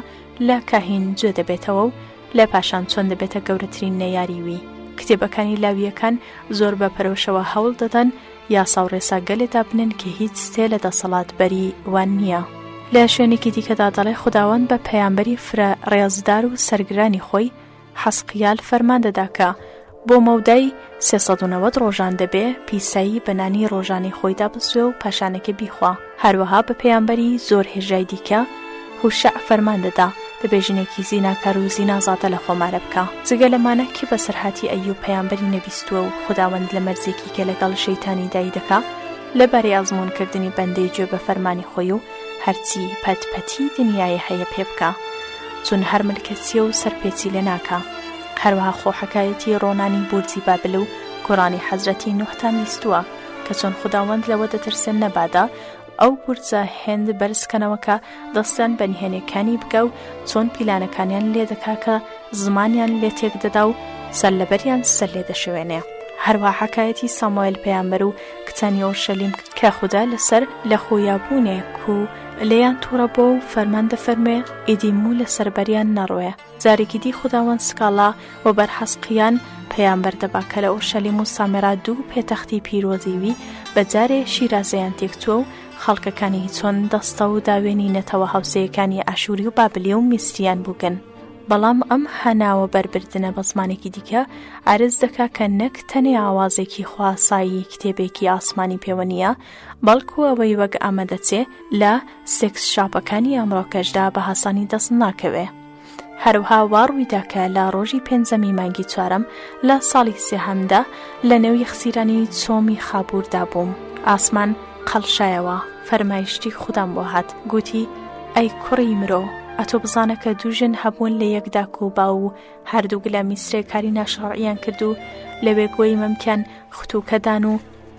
لە کاهین جوێ دەبێتەوە و لە پاشان چۆن دەبێتە گەورەترین نەیاری وی. کتێبەکانی لاوییەکان زۆر بە پەرۆشەوە هەوڵ دەدەن یاسا و ڕێسا گەلێ دابنێن کە هیچ ستێ لە دەسەڵات بەری وان نییە. لە شوێنێکی دیکەدا دەڵێ خوداوەند بە پەیامبەری فرە ڕێزدار و سەرگرانی خۆی حەزقیال فەرمان دەدا کە بۆ مەودای 390 ڕۆژان دەبێ پیسایی بە نانی ڕۆژانەی خۆیدا بسوێ و پاشانەکە بیخوا. هەروەها بە پەیامبەری زۆر هێژای دیکە هوشەع فەرمان دەدا دەبێ ژنێکی زیناکار و زینازادە لە خۆ مارە بکا. جگە لەمانە کێ بەسەرهاتی ئەیوب پەیامبەری نەبیستووە و خوداوەند لە مەرجێکی کە لەگەڵ شەیتانی دای دەکا لە بارەی ئەزموون کردنی بەندەی گوێ بە فەرمانی خۆی و هەرچی پەت پەتی دنیایە هەیە پێ بکا چون هەر ملکەچیە و سەرپێچی لێ ناکا. هەروەها خۆ حەکایەتی ڕۆنانی بورجی بابل و کوڕانی حەزرەتی نوحتان بیستووە کە چۆن خوداوەند لەوە دەترسێ نەبادا ئەو بورجە هێند بەرز کەنەوە کە دەستیان بە نهێنێکانی بگا و چۆن پیلانەکانیان لێ دەکا کە زمانیان لێ تێک دەدا و سەر لەبەریان سەر لێ دەشێوێنێ. هەروەها حەکایەتی ساموئێل پەیامبەر و کچانی ئۆرشەلیم کە خودا لەسەر لەخۆیابوونێک و لێیان تووڕە بووە و فەرمان دەفەرموێ ئیدی موو لەسەر بەریان نەڕوێ. جارێکی دی خوداوەند سکاڵا وەبەر حەزقیان پەیامبەر دەبا کە لە ئۆرشەلیم و سامێرا دوو پێتەختی پیرۆزی وی بە جارێ شیرازەیان تێکچووە و خەڵکەکانی چۆن دەستە و داوێنی نەتەوە هاوسێیەکانی ئاشووری و بابلی و میسریان بووگن. بەڵام ئەم هەناوە بەربردنە بە زمانێکی دیکە عەرز دەکا کە نەک تەنێ ئاوازێکی خواسایی کتێبێکی ئاسمانی پێوە نییە، بەڵکو ئەوەی وەک ئەمە دەچێ لە سێکس شاپەکانی ئەمڕۆکەشدا بە هاسانی دەست ناکەوێ. هەروها وا ڕوویدا کە لە ڕۆژی پێنجەمی مانگی چوارەم لە ساڵی سێهەمدا لە نێو یەخسیرانی چۆمی خابووردا بووم. ئاسمان قەڵشایەوە، فەرمایشتی خودام بۆ هات، گوتی، ئەی کوڕی مرۆ، ئەتۆ بزانە کە دوو ژن هەبوون لە یەک داک و باو و هەردووک لە میسرێ کاری ناشەڕعیان کرد و لەوێ گۆی مەمکیان ختووکە دان و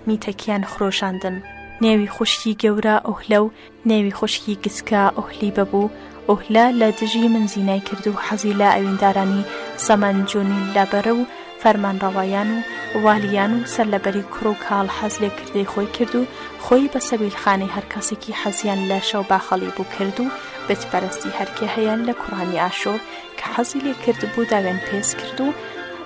میتەکیان خرۆشاندن. نێوی خوشکی گەورە ئۆهلە و نێوی خوشکی گچکە ئۆهلیبە بوو، ئۆهلە لە دژی من زینای کرد و حەزی لە ئەویندارانی سەمەنجونیللەبەر و فەرمانڕەوایان و والیان و سەرلەبەری کوڕ و کاڵ حەز لێ کردەی خۆی کرد و خۆی بە سەبیلخانەی هەر کەسێکی حەزیان لە شەوباخەڵی بوو کرد و بت پەرستی هەرکێ هەیە لە کوڕانی ئاشۆر کە حەزی لێ کردبوو داوێن پێس کرد و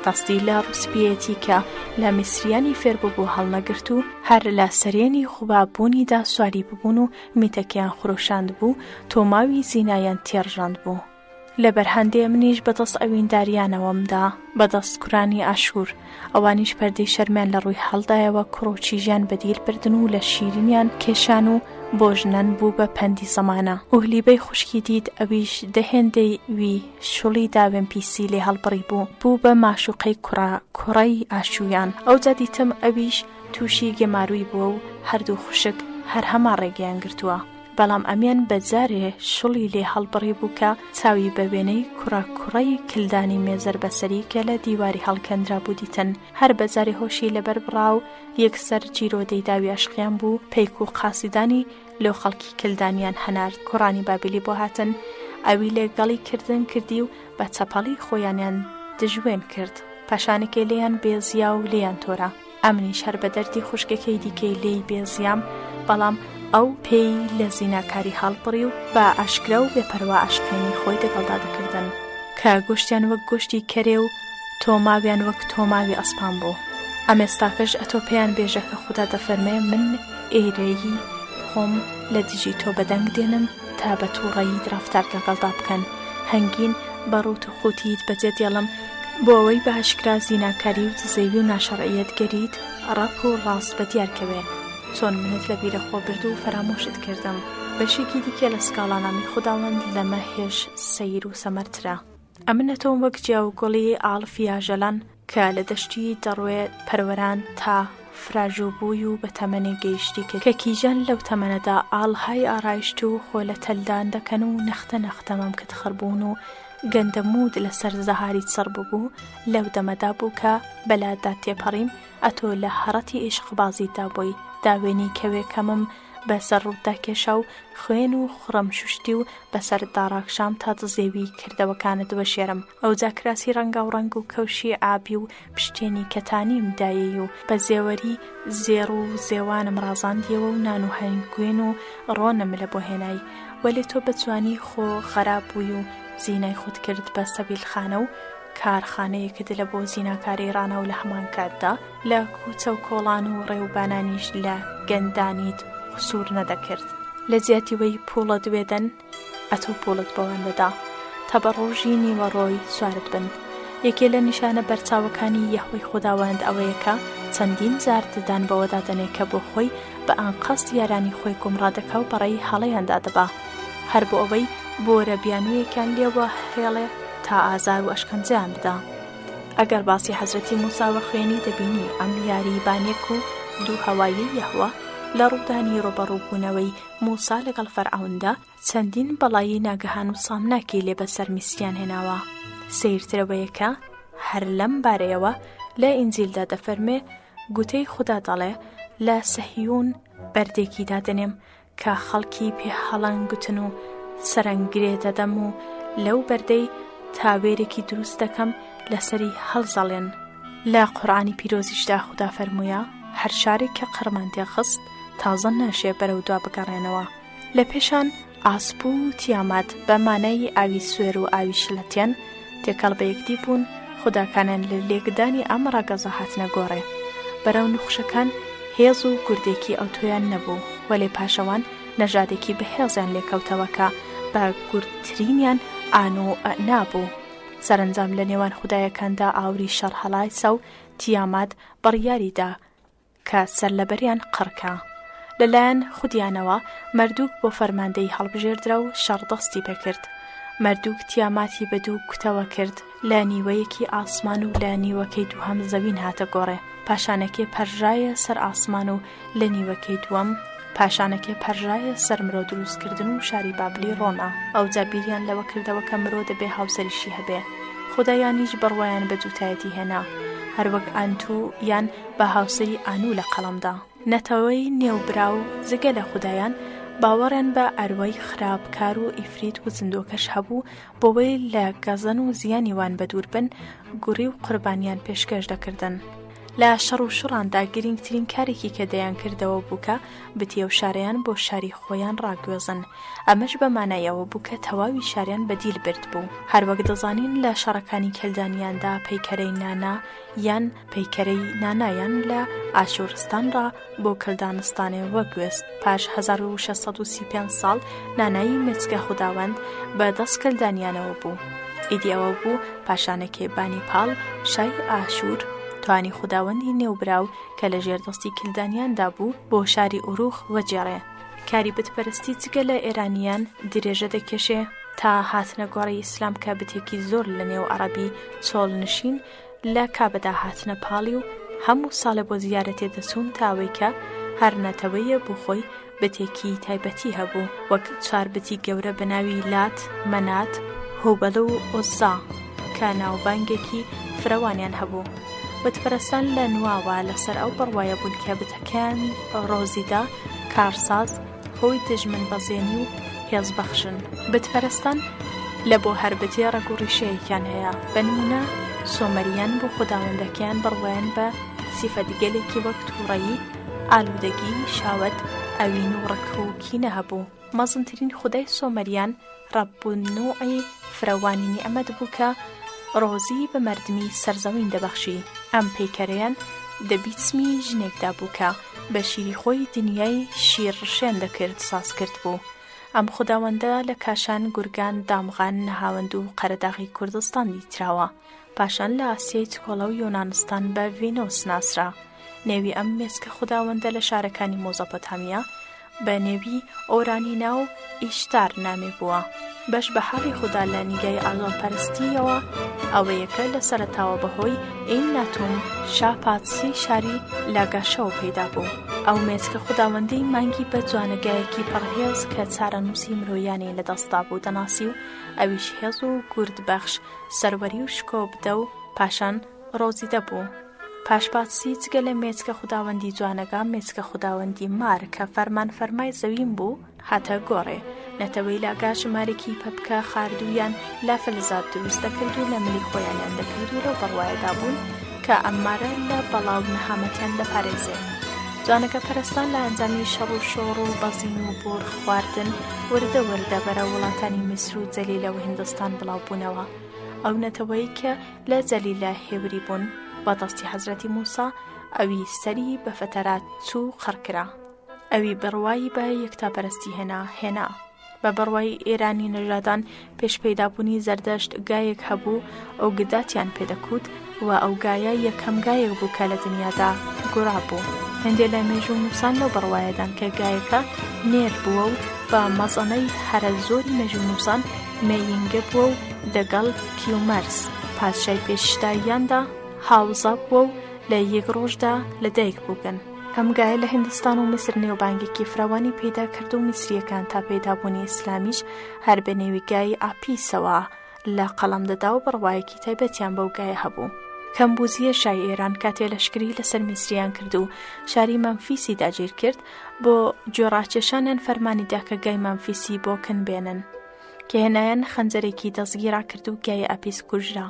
دەستی لە ڕووسپییەتی کە لە میسریانی فێر ببوو هەڵنەگرت و هەر لە سەرێنی خوبابوونیدا سواری ببوون و میتەکەیان خرۆشاندبوو، تۆماوی زینایان تێڕژاندبوو. لەبەر هەندێ منیش بە دەست ئەوینداریانەوەم دا بە دەست کورانی ئاشوور، ئەوانیش پەردەی شەرمیان لە ڕووی هەڵدایەوە کوڕ و کیژیان بە دیل بردن و لە شیرینیان کێشان و بۆ ژنان بوو بە پەندی زەمانە. ئوهلیبەی خوشکی دیت ئەویش دە هێندەی وی شوڵی داوێن پیسی لێ هەڵبڕیبوو، بوو بە ماشوقەی کوڕە کوڕەی ئاشوویان. ئەوجا دیتم ئەویش تووشی گەمارووی بووە و هەردوو خوشک هەر هەمان ڕێگەیان گرتووە. بەڵام ئەمیان بە جارێ شڵی لێ هەڵبڕیبوو کە چاوی بە وێنەی کوڕە کوڕەی کلدانی مێزەر بەسەری کە لە دیواری هەڵکەندرابوو دیتن هەر بە جارێ هۆشی لەبەر بڕا و یەکسەر جیرۆدەی داوی ئەشقیان بوو پەیک و قاسیدانی لۆ خەڵکی کلدانیان هەنارد کوڕانی بابلی بۆ هاتن ئەوی لە گەڵی کردن کردی و بە چەپەڵی خۆیانیان دژوێن کرد پاشانێکێ لێیان بێزیا و لێیان تۆرا. ئەمنیش هەر بە دەردی خوشکەکەی دیکەی لێی بێزیام، بەڵام ئەو پێی لە زیناکاری هەڵبڕی و بە ئاشکرا و بێپەروا ئاشقێنی خۆی دەگەڵدا دەکردن، کە گۆشتیان وەک گۆشتی کەرێ و تۆماویان وەک تۆماوی ئەسپان بوو. ئەمێستاکەش ئەتۆ پێیان بێژە کە خودا دەفەرمێ من ئێرەیی خۆم لە دژی تۆ بەدەنگ دێنم تا بە تووڕەییت ڕەفتارت لەگەڵدا بکەن، هەنگین بە ڕووت و قووتیت بەجێ دێڵم، بۆ ئەوەی بە ئاشکرا زیناکاری و دزێوی و ناشەڕعیەت گەریت ڕەپ و ڕاست بە دیار کەوێ چۆن منت لە بیرە خۆ برد و فەرامۆشت کردم بەشێکی دیکە لە سکاڵانامی خوداوەند لەمە هێش سەیر و سەمەرترە ئەمن ئەتۆم وەک جیاو گوڵی ئاڵفی ئاژەلان کە لە دەشتی دەڕوێ پەروەران تا فراژوو بووی و بە تەمەنێ گەیشتی کە کیژان لەو تەمەنەدا ئاڵهای ئارایشت و خۆ لە تەلدان دەکەن و نەختە نەختە مەمکت خڕ بوون و گەندەمووت لە سەر زەهاری چڕ ببوو، لەو دەمەدا بوو کە بە لاتدا تێپەڕیم، ئەتۆ لە هەڕەتی ئیشقبازیتدا بووی، داوێنی کەوێکەمم بە سەر ڕووتدا کێشا و خوێن و خوڕم شوشتی و بە سەرتدا ڕاکشام تا دزێویی کردەوەکانت وەشێرم. ئەوجا کراسی ڕەنگاوڕەنگ و کەوشی ئابی و پشتێنی کەتانیم دایەی و بە زێوەری زێڕ و زێوانم ڕازاندیەوە و نان و هەنگوین و ڕۆنم لە بۆ هێنای. وەلێ تۆ بە جوانی خۆ خەراپ بووی و زینای خۆت کرد بە سەبیلخانە و کارخانەیەکت لە بۆ زیناکاری ڕانا و لە هەمان کاتدا لە کوچە و کۆڵان و ڕێوبانانیش لە گەندانیت قسوور نەدەکرد. لە جیاتی وەی پووڵت وێدەن، ئەتۆ پووڵت بەوان دەدا تا بە ڕۆژی نیوەڕۆی سوارت بن. یەکێ لە نیشانە بەرچاوەکانی یەهوەی خوداوەند ئەوەیە کە چەندین جار ددان بەوەدا دەنێ کە بۆ خۆی بە ئانقەست یارانی خۆی گومڕا دەکا و بەڕێی هەڵەیاندا دەبا هەر بۆ ئەوەی بۆرە بیانوویەکیان لێوە هێڵێ تا ئازار و ئەشکەنجەیان بدا. ئەگەر باسی حەزرەتی موسا وەخوێنی دەبینی ئەم یاری بانێک و دوو هەواییەی یەهوە لە ڕوودانی ڕووبەڕووبوونەوەی موسا لەگەڵ فەرعەوندا چەندین بەڵایی ناگەهان و سامناکی لێ بەسەر میسریان هێناوە. سەیرترەوەیە کە هەر لەم بارەیەوە لە ئینجیلدا دەفەرمێ گوتەی خودا دەڵێ لە سەهیون بەردێکی دادەنێم کە خەڵکی پێ هەڵەنگوتن و سەرەنگرێ دەدەم و لەو بەردەی تاوێرێکی دروست دەکەم لەسەری هەڵزەڵێن. لە قورئانی پیرۆزیشدا خودا فەرموویە هەر شارێک کە قڕمان تێخست تازە ناشێ بەرەو دوا بگەڕێنەوە. لە پێشان ئاسپ و تیامات بە مانای ئاوی سوێر و ئاوی شلەتێن تێکەڵ بە یەکدی بوون، خوداکانیان لە لێکدانی ئەم ڕەگەزە هاتنە گۆڕێ. بەرەو نوخشەکان هێز و گوردێکی ئەوتۆیان نەبوو، وەلێ پاشەوان نەژادێکی بەهێزیان لێ کەوتەوە کە بە گوردترینیان ئان و ئەنا بوو. سەرەنجام لە نێوان خودایەکاندا ئاوری شەڕ هەڵایسا و تیامات بڕیاری دا کە سەرلەبەریان قڕکا. لە لایەن خودیانەوە مەردوک بۆ فەرماندەیی هەڵبژێردرا و شەڕ دەستی پێکرد. مەردوک تیاماتی بە دوو کوتەوە کرد، لە نیوەیەکی ئاسمان و لە نیوەکەی دووهەم زەوین هاتە گۆڕێ. پاشانەکێ پەرژایە سەر ئاسمان و لە نیوەکەی دووەم، پاشانەکێ پەرژایە سەر مرۆ دروست کردن و شاری بابلی ڕۆنا. ئەوجا بیریان لەوە کردەوە کە مرۆ دەبێ هاوسەریشی هەبێ. خودایانیش بڕوایان بە جووتایەتی هێنا. هەروەک ئانتو یان بە هاوسەری ئانو لە قەڵەم دا. نەتەوەی نێوبراو جگە لە خودایان، باوەڕیان بە ئەروای خراپکار و ئیفریت و زیندووەکەش هەبوو، بۆوەی لە گەزەن و زیانی وان بەدوور بن، گوڕی و قوربانیان پێشکێش دەکردن. لە شەڕ و شوڕاندا گرینگترین کارێکی کە دەیانکردەوە بوو کە بتی ئەو شارەیان بۆ شاری خۆیان ڕاگوێزن. ئەمەش بە مانای ئەوە بوو کە تەواوی شاریان بە دیل بردبوو. هەروەک دەزانین لە شەڕەکانی کەلدانیاندا پەیکەرەی نانا یان پەیکەرەی نانایان لە ئاشوورستان ڕا بۆ کلدانستانێ وەگوێست. پاش 1635 ساڵ نانایی مێچکە خوداوەند بە دەست کلدانیانەوە بوو. ئیدی ئەوە بوو پاشانەکێ بانی پاڵ شای ئاشوور توانی خوداوەندی نێوبراو کە لە ژێر دەستی کلدانیاندا بوو بۆ شاری ئوروخ وەگێڕێ. کاری بتپەرستی جگە لە ئێرانیان درێژە دەکێشێ تا هاتنە گۆڕی ئیسلام کە بتێکی زۆر لە نێو عەڕەبی چۆڵنشین لە کابەدا هاتنە پاڵی و هەموو ساڵێ بۆ زیارەتێ دەچوون تا ئەوەی کە هەر نەتەوەیە بۆ خۆی بتێکی تایبەتی هەبوو وەک چوار بتی گەورە بە ناوی لات، مەنات، هوبەل و عوزا کە ناوبانگێکی فرەوانیان هەبوو. بتپەرستان لە نواوە لەسەر ئەو بڕوایە بوون کە بتەکەیان ڕۆزیدا، کارساز، هۆی دژمن بەزێنی و هێزبەخشن. بتپەرستان لە بۆ هەر بتێ ڕەگ و ڕیشەیەکیان هەیە، بە نموونە سۆمەریان بۆ خوداوەندەکەیان بڕوایان بە سیفەتگەلێکی وەک تووڕەیی، ئالوودەگی، شاوەت، ئەوین و ڕک و کینە هەبوو. مەزنترین خودای سۆمەریان ڕەبولنوعی فرەوانی نیعمەت بوو کە ڕۆزی بە مەردمی سەرزەوین دەبەخشی. ئەم پەیکەرەیان دە بیچمی ژنێکدا بوو کە بە شیری خۆی دنیای شیر ڕشێن دەکرد ساز کردبوو. ئەم خوداوەندە لە کاشان، گورگان، دامغان، نەهاوەند و قەرەداغی کوردستان دیتراوە. پاشان لە ئاسیای چکۆڵە و یۆنانستان بە ڤینۆس ناسرا. نێوی ئەم مێچکە خوداوەندە لە شارەکانی مۆزەپۆتامیا بە نێوی ئۆرانینا و ئیشتار نامێ بووە. بەش بە حاڵی خودا لە نیگای ئاژەڵپەرستییەوە ئەوەیە کە لە سەرەتاوە بە هۆی ئینناتوم شا پاتسی شاری لاگاشەوە پەیدا بوو. ئەو مێچکە خوداوەندەی مانگی بە جوانەگایەکی پڕهێز کە چارەنووسی مرۆیانی لە دەستدا بوو دەناسی و ئەویش هێز و گوردبەخش، سەروەری و شکۆ بدە و پاشان ڕۆزیدە بوو. پاش پاتسی جگە لە مێچکە خوداوەندی جوانەگا، مێچکە خوداوەندی مار کە فەرمانفەرمای زەوین بوو، هاتە گۆڕێ. نەتەوەی لاگا ژمارێکی پەپکە خاردوویان لە فلزات دروست دەکرد و لە ملی خۆیانیان دەکرد و لەو بڕوایەدا بوون کە ئەم مارە لە بەڵا و نەهامەتیان دەپارێزێ. جوانەگە پەرستان لە ئەنجامی شەڕ و شۆڕ و بەزین و بۆر خواردن وردە وردە بەرەو وڵاتانی میسر و جەلیلە و هیندستان بڵاو بوونەوە. ئەو نەتەوەی کە لە جەلیلە هێوری بوون بە دەستی حەزرەتی موسا ئەوی سەری بە فەتەرات چوو قڕ کرا. ئەوی بڕوای بە یەکتاپەرستی هێنا هێنا. بە بڕوای ئێرانی نەژادان پێش پەیدابوونی زەردەشت گایەک هەبوو ئەو گداتیان پێ دەکوت و ئەو گایە یەکەم گایەک بوو کە لە دنیادا گوڕا بوو. هەندێ لە مێژوونووسان لەو بڕوایەدان کە گایەکە نێر بووە و بە مەزەنەی هەرە زۆری مێژوونووسان مێینگە بووە و دەگەڵ کیومەرس پادشای پێشداییاندا هاوزا بووە و لە یەک ڕۆژدا لە دایک بووگن. ئەم گایە لە هیندستان و میسر نێوبانگێکی فراوانی پەیدا کرد و میسرییەکان تا پەیدابوونی ئیسلامیش هەر بە نێوی گای ئاپیسەوە لە قەڵەم دەدا و بڕوایەکی تایبەتیان بەو گایە هەبوو. کەمبوزیە شای ئێران کاتێ لەشکری لەسەر میسریان کرد و شاری مەمفیسی داگیر کرد، بۆ گوێڕاکێشانیان فەرمانی دا کە گای مەمفیسی بۆ کن بێنن. کە هێنایان خەنجەرێکی دەستگیرا کرد و گای ئاپیس کوژرا.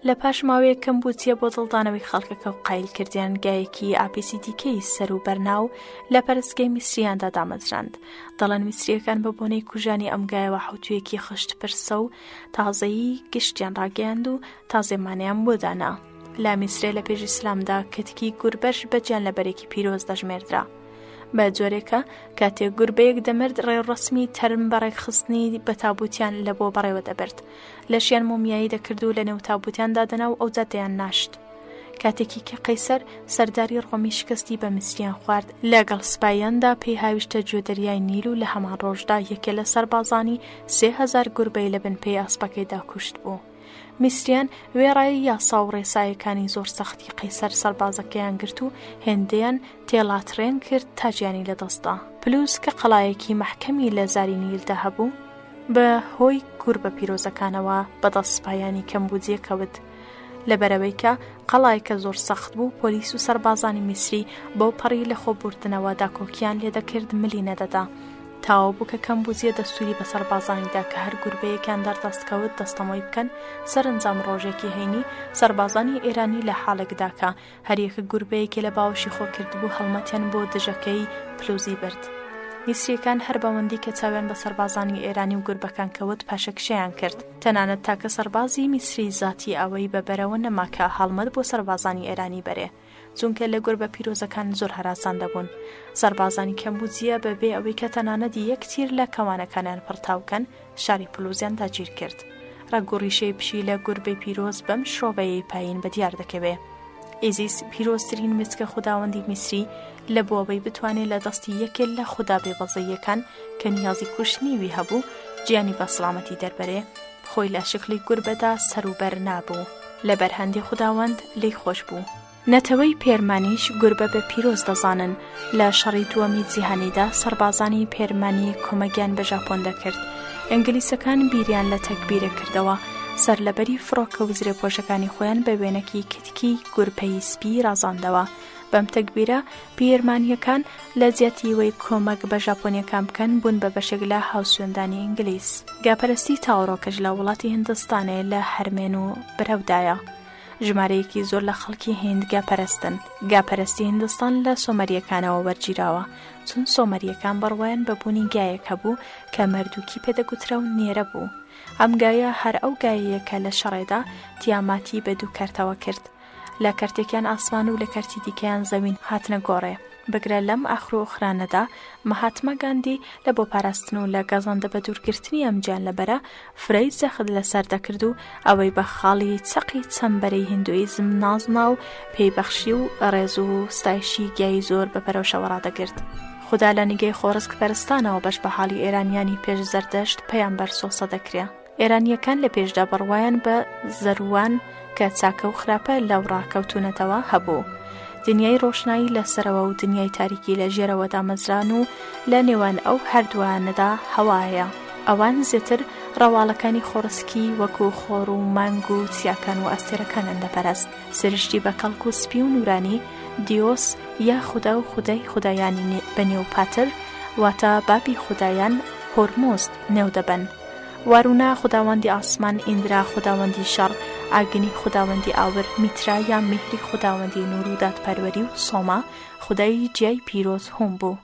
لە پاش ماوەیەک کەمبوچیە بۆ دڵدانەوەی خەڵکەکە و قایل کردیان گایەکی ئاپیسی دیکەی سەر و بەرناو لە پەرستگەی میسریاندا دامەزراند. دەڵێن میسریەکان بە بۆنەی کوژانی ئەم گایەوە حەوتوویەکی خشت پرسە و تازەیی گشتیان ڕاگەیاند و تازێمانیان بۆ دانا. لە میسرێ لە پێش ئیسلامدا کتکی گوربەش بە گیانلەبەرێکی پیرۆز دەژمێردرا. بە جۆرێکە کاتێک گوربەیەک دەمرد ڕێوڕەسمی تەرم بە ڕێکخستنی بە تابوتیان لە بۆ بەڕێوە دەبرد. لەشیان مۆمیایی دەکرد و لەنێو تابوتیان دادەنا و ئەوجا دەیان ناشت. کاتێکی کە قەیسەر سەرداری ڕۆمی شکستی بە میسریان خوارد، لەگەڵ سپایاندا پێی هاویشتە گوێ دەریای نیل و لە هەمان ڕۆژدا یەکێ لە سەربازانی 3000 گوربەی لە بن پێی ئەسپەکەیدا کوشت بوو. میسریان وێڕای یاسا و ڕێسایەکانی زۆر سەختی قەیسەر سەربازەکەیان گرت و هێندەیان تێڵاتڕێن کرد تا گیانی لەدەستدا. پلوس کە قەڵایەکی مەحکەمی لە زاری نیلدا هەبوو، بە هۆی گوربە پیرۆزەکانەوە بە دەست سپایانی کەمبوجیە کەوت. لەبەرئەوەی کە قەڵایەکە زۆر سەخت بوو، پۆلیس و سەربازانی میسری بەو پەڕی لەخۆبوردنەوە داکۆکییان لێدەکرد ملی نەدەدا. تاوە بوو کە کەمبوزیە دەستووری بە سەربازانی دا کە هەر گوربەیەکیان دەردەست کەوت دەستەمۆی بکەن، سەرەنجام ڕۆژێکی هەینی سەربازانی ئێرانی لە حاڵێکدا کە هەریەکە گوربەیەکی لە باوەشی خۆ کردبوو هەڵمەتیان بۆ دژەکەی پلوزی برد. میسریەکان هەر بەوەندی کە چاویان بە سەربازانی ئێرانی و گوربەکان کەوت پاشەکشەیان کرد. تەنانەت تاکە سەربازی میسری زاتی ئەوەی بە بەرەوە نەما کە هەڵمەت بۆ سەربازانی ئێرانی بەرێ. چونکە لە گوربە پیرۆزەکان زۆر هەراسان دەبوون. سەربازانی کەمبوجیە بە بێ ئەوەی کە تەنانەت یەک تیر لە کەوانەکانیان پڕتاو کەن، شاری پلوزیان داگیر کرد. ڕەگ و ڕیشەی پشیلە گوربەی پیرۆز بەم شرۆڤەیەی پایین بە دیار دەکەوێ. ئیزیس پیرۆزترین مچکە خوداوەندی میسری لە بۆ ئەوەی بتوانێ لە دەستی یەکێ لە خودا بێبەزەییەکان کە نیازی کوشتنی وی هەبوو، گیانی بە سڵامەتی دەربەرێ، خۆی لە شکڵی گوربەدا سەروبەر نابوو. لەبەر هەندێ خوداوەند لێی خۆش بوو. نەتەوەی پێرمانیش گوربە بە پیرۆز دەزانن، لە شەڕی دووەمی جیهانیدا سەربازانی پێرمانی کۆمەگیان بە ژاپۆن دەکرد، ئینگلیسەکان بیریان لە تەگبیرێک کردەوە، سەرلەبەری فڕۆکە و زرێپۆشەکانی خۆیان بە وێنەکی کتکی گورپەی سپی ڕازاندەوە، بەم تەگبیرە پیرمانییەکان لە جیاتی وەی کۆمەک بە ژاپۆنییەکان بکەن بوون بە بەشێک لە هاوسوێندانی ئینگلیس. گاپەرستی تاوەڕۆکەش لە وڵاتی هندستانێ لە هەرمێن و برەودایە. ژمارەیەکی زۆر لە خەڵکی هیند گاپەرستن. گاپەرستی هیندستان لە سۆمەرییەکانەوە وەرگیراوە، چون سۆمەرییەکان بڕوایان بە بوونی گایەک هەبوو کە مەردووکی پێ دەگوترا و نێرە بوو. ئەم گایە هەر ئەو گایەیە کە لە شەڕێدا تیاماتی بە دوو کەرتەوە کرد. لە کەرتێکیان ئاسمان و لە کەرتی دیکەیان زەوین هاتنە گۆڕێ. بگرە لەم ئاخر و ئۆخرانەدا مەهاتما گاندی لە بۆ پاراستن و لە گەزەندە بەدوورگرتنی ئەم گیانلەبەرە فرەی جەخت لەسەر دەکرد و ئەوەی بە خاڵی چەقی چەمبەرەی هیندوئیزم نازنا و پێی بەخشی و ڕێز و ستایشی گیای زۆر بە پەرۆشەوە ڕادەگرت. خودا لە نیگەی خۆڕسک پەرستانەوە بەش بە حاڵی ئێرانیانی پێش زەردەشت پەیامبەر سۆسە دەکرێ. ئێرانییەکان لە پێشدا بڕوایان بە زەروان کە چاکە و خراپە لەوڕا کەوتوونەتەوە هەبوو. دنیای ڕۆشنایی لە سەرەوە و دنیای تاریکی لە ژێرەوە دامەزران و لە نێوان ئەو هەردووانەدا هەوا هەیە. ئەوان زێتر ڕەواڵەکانی خۆڕسکی وەکوو خۆر و مانگ و چیاکان و ئەستێرەکانیان دەپەرست. سرشتی بە کەڵک و سپی و نوورانی، دیۆس، یا خودا و خودای خودایانی بە نێو پاتر، واتە بابی خودایان، هۆرموزد، نێو دەبەن. وارونا خوداوەندی ئاسمان، ئیندرا خوداوەندی شەڕ، ئاگنی خوداوەندی ئاور، میترا یا میهری خوداوەندی نوور و دادپەروەری و سۆما خودای جیای پیرۆز هوم بوو.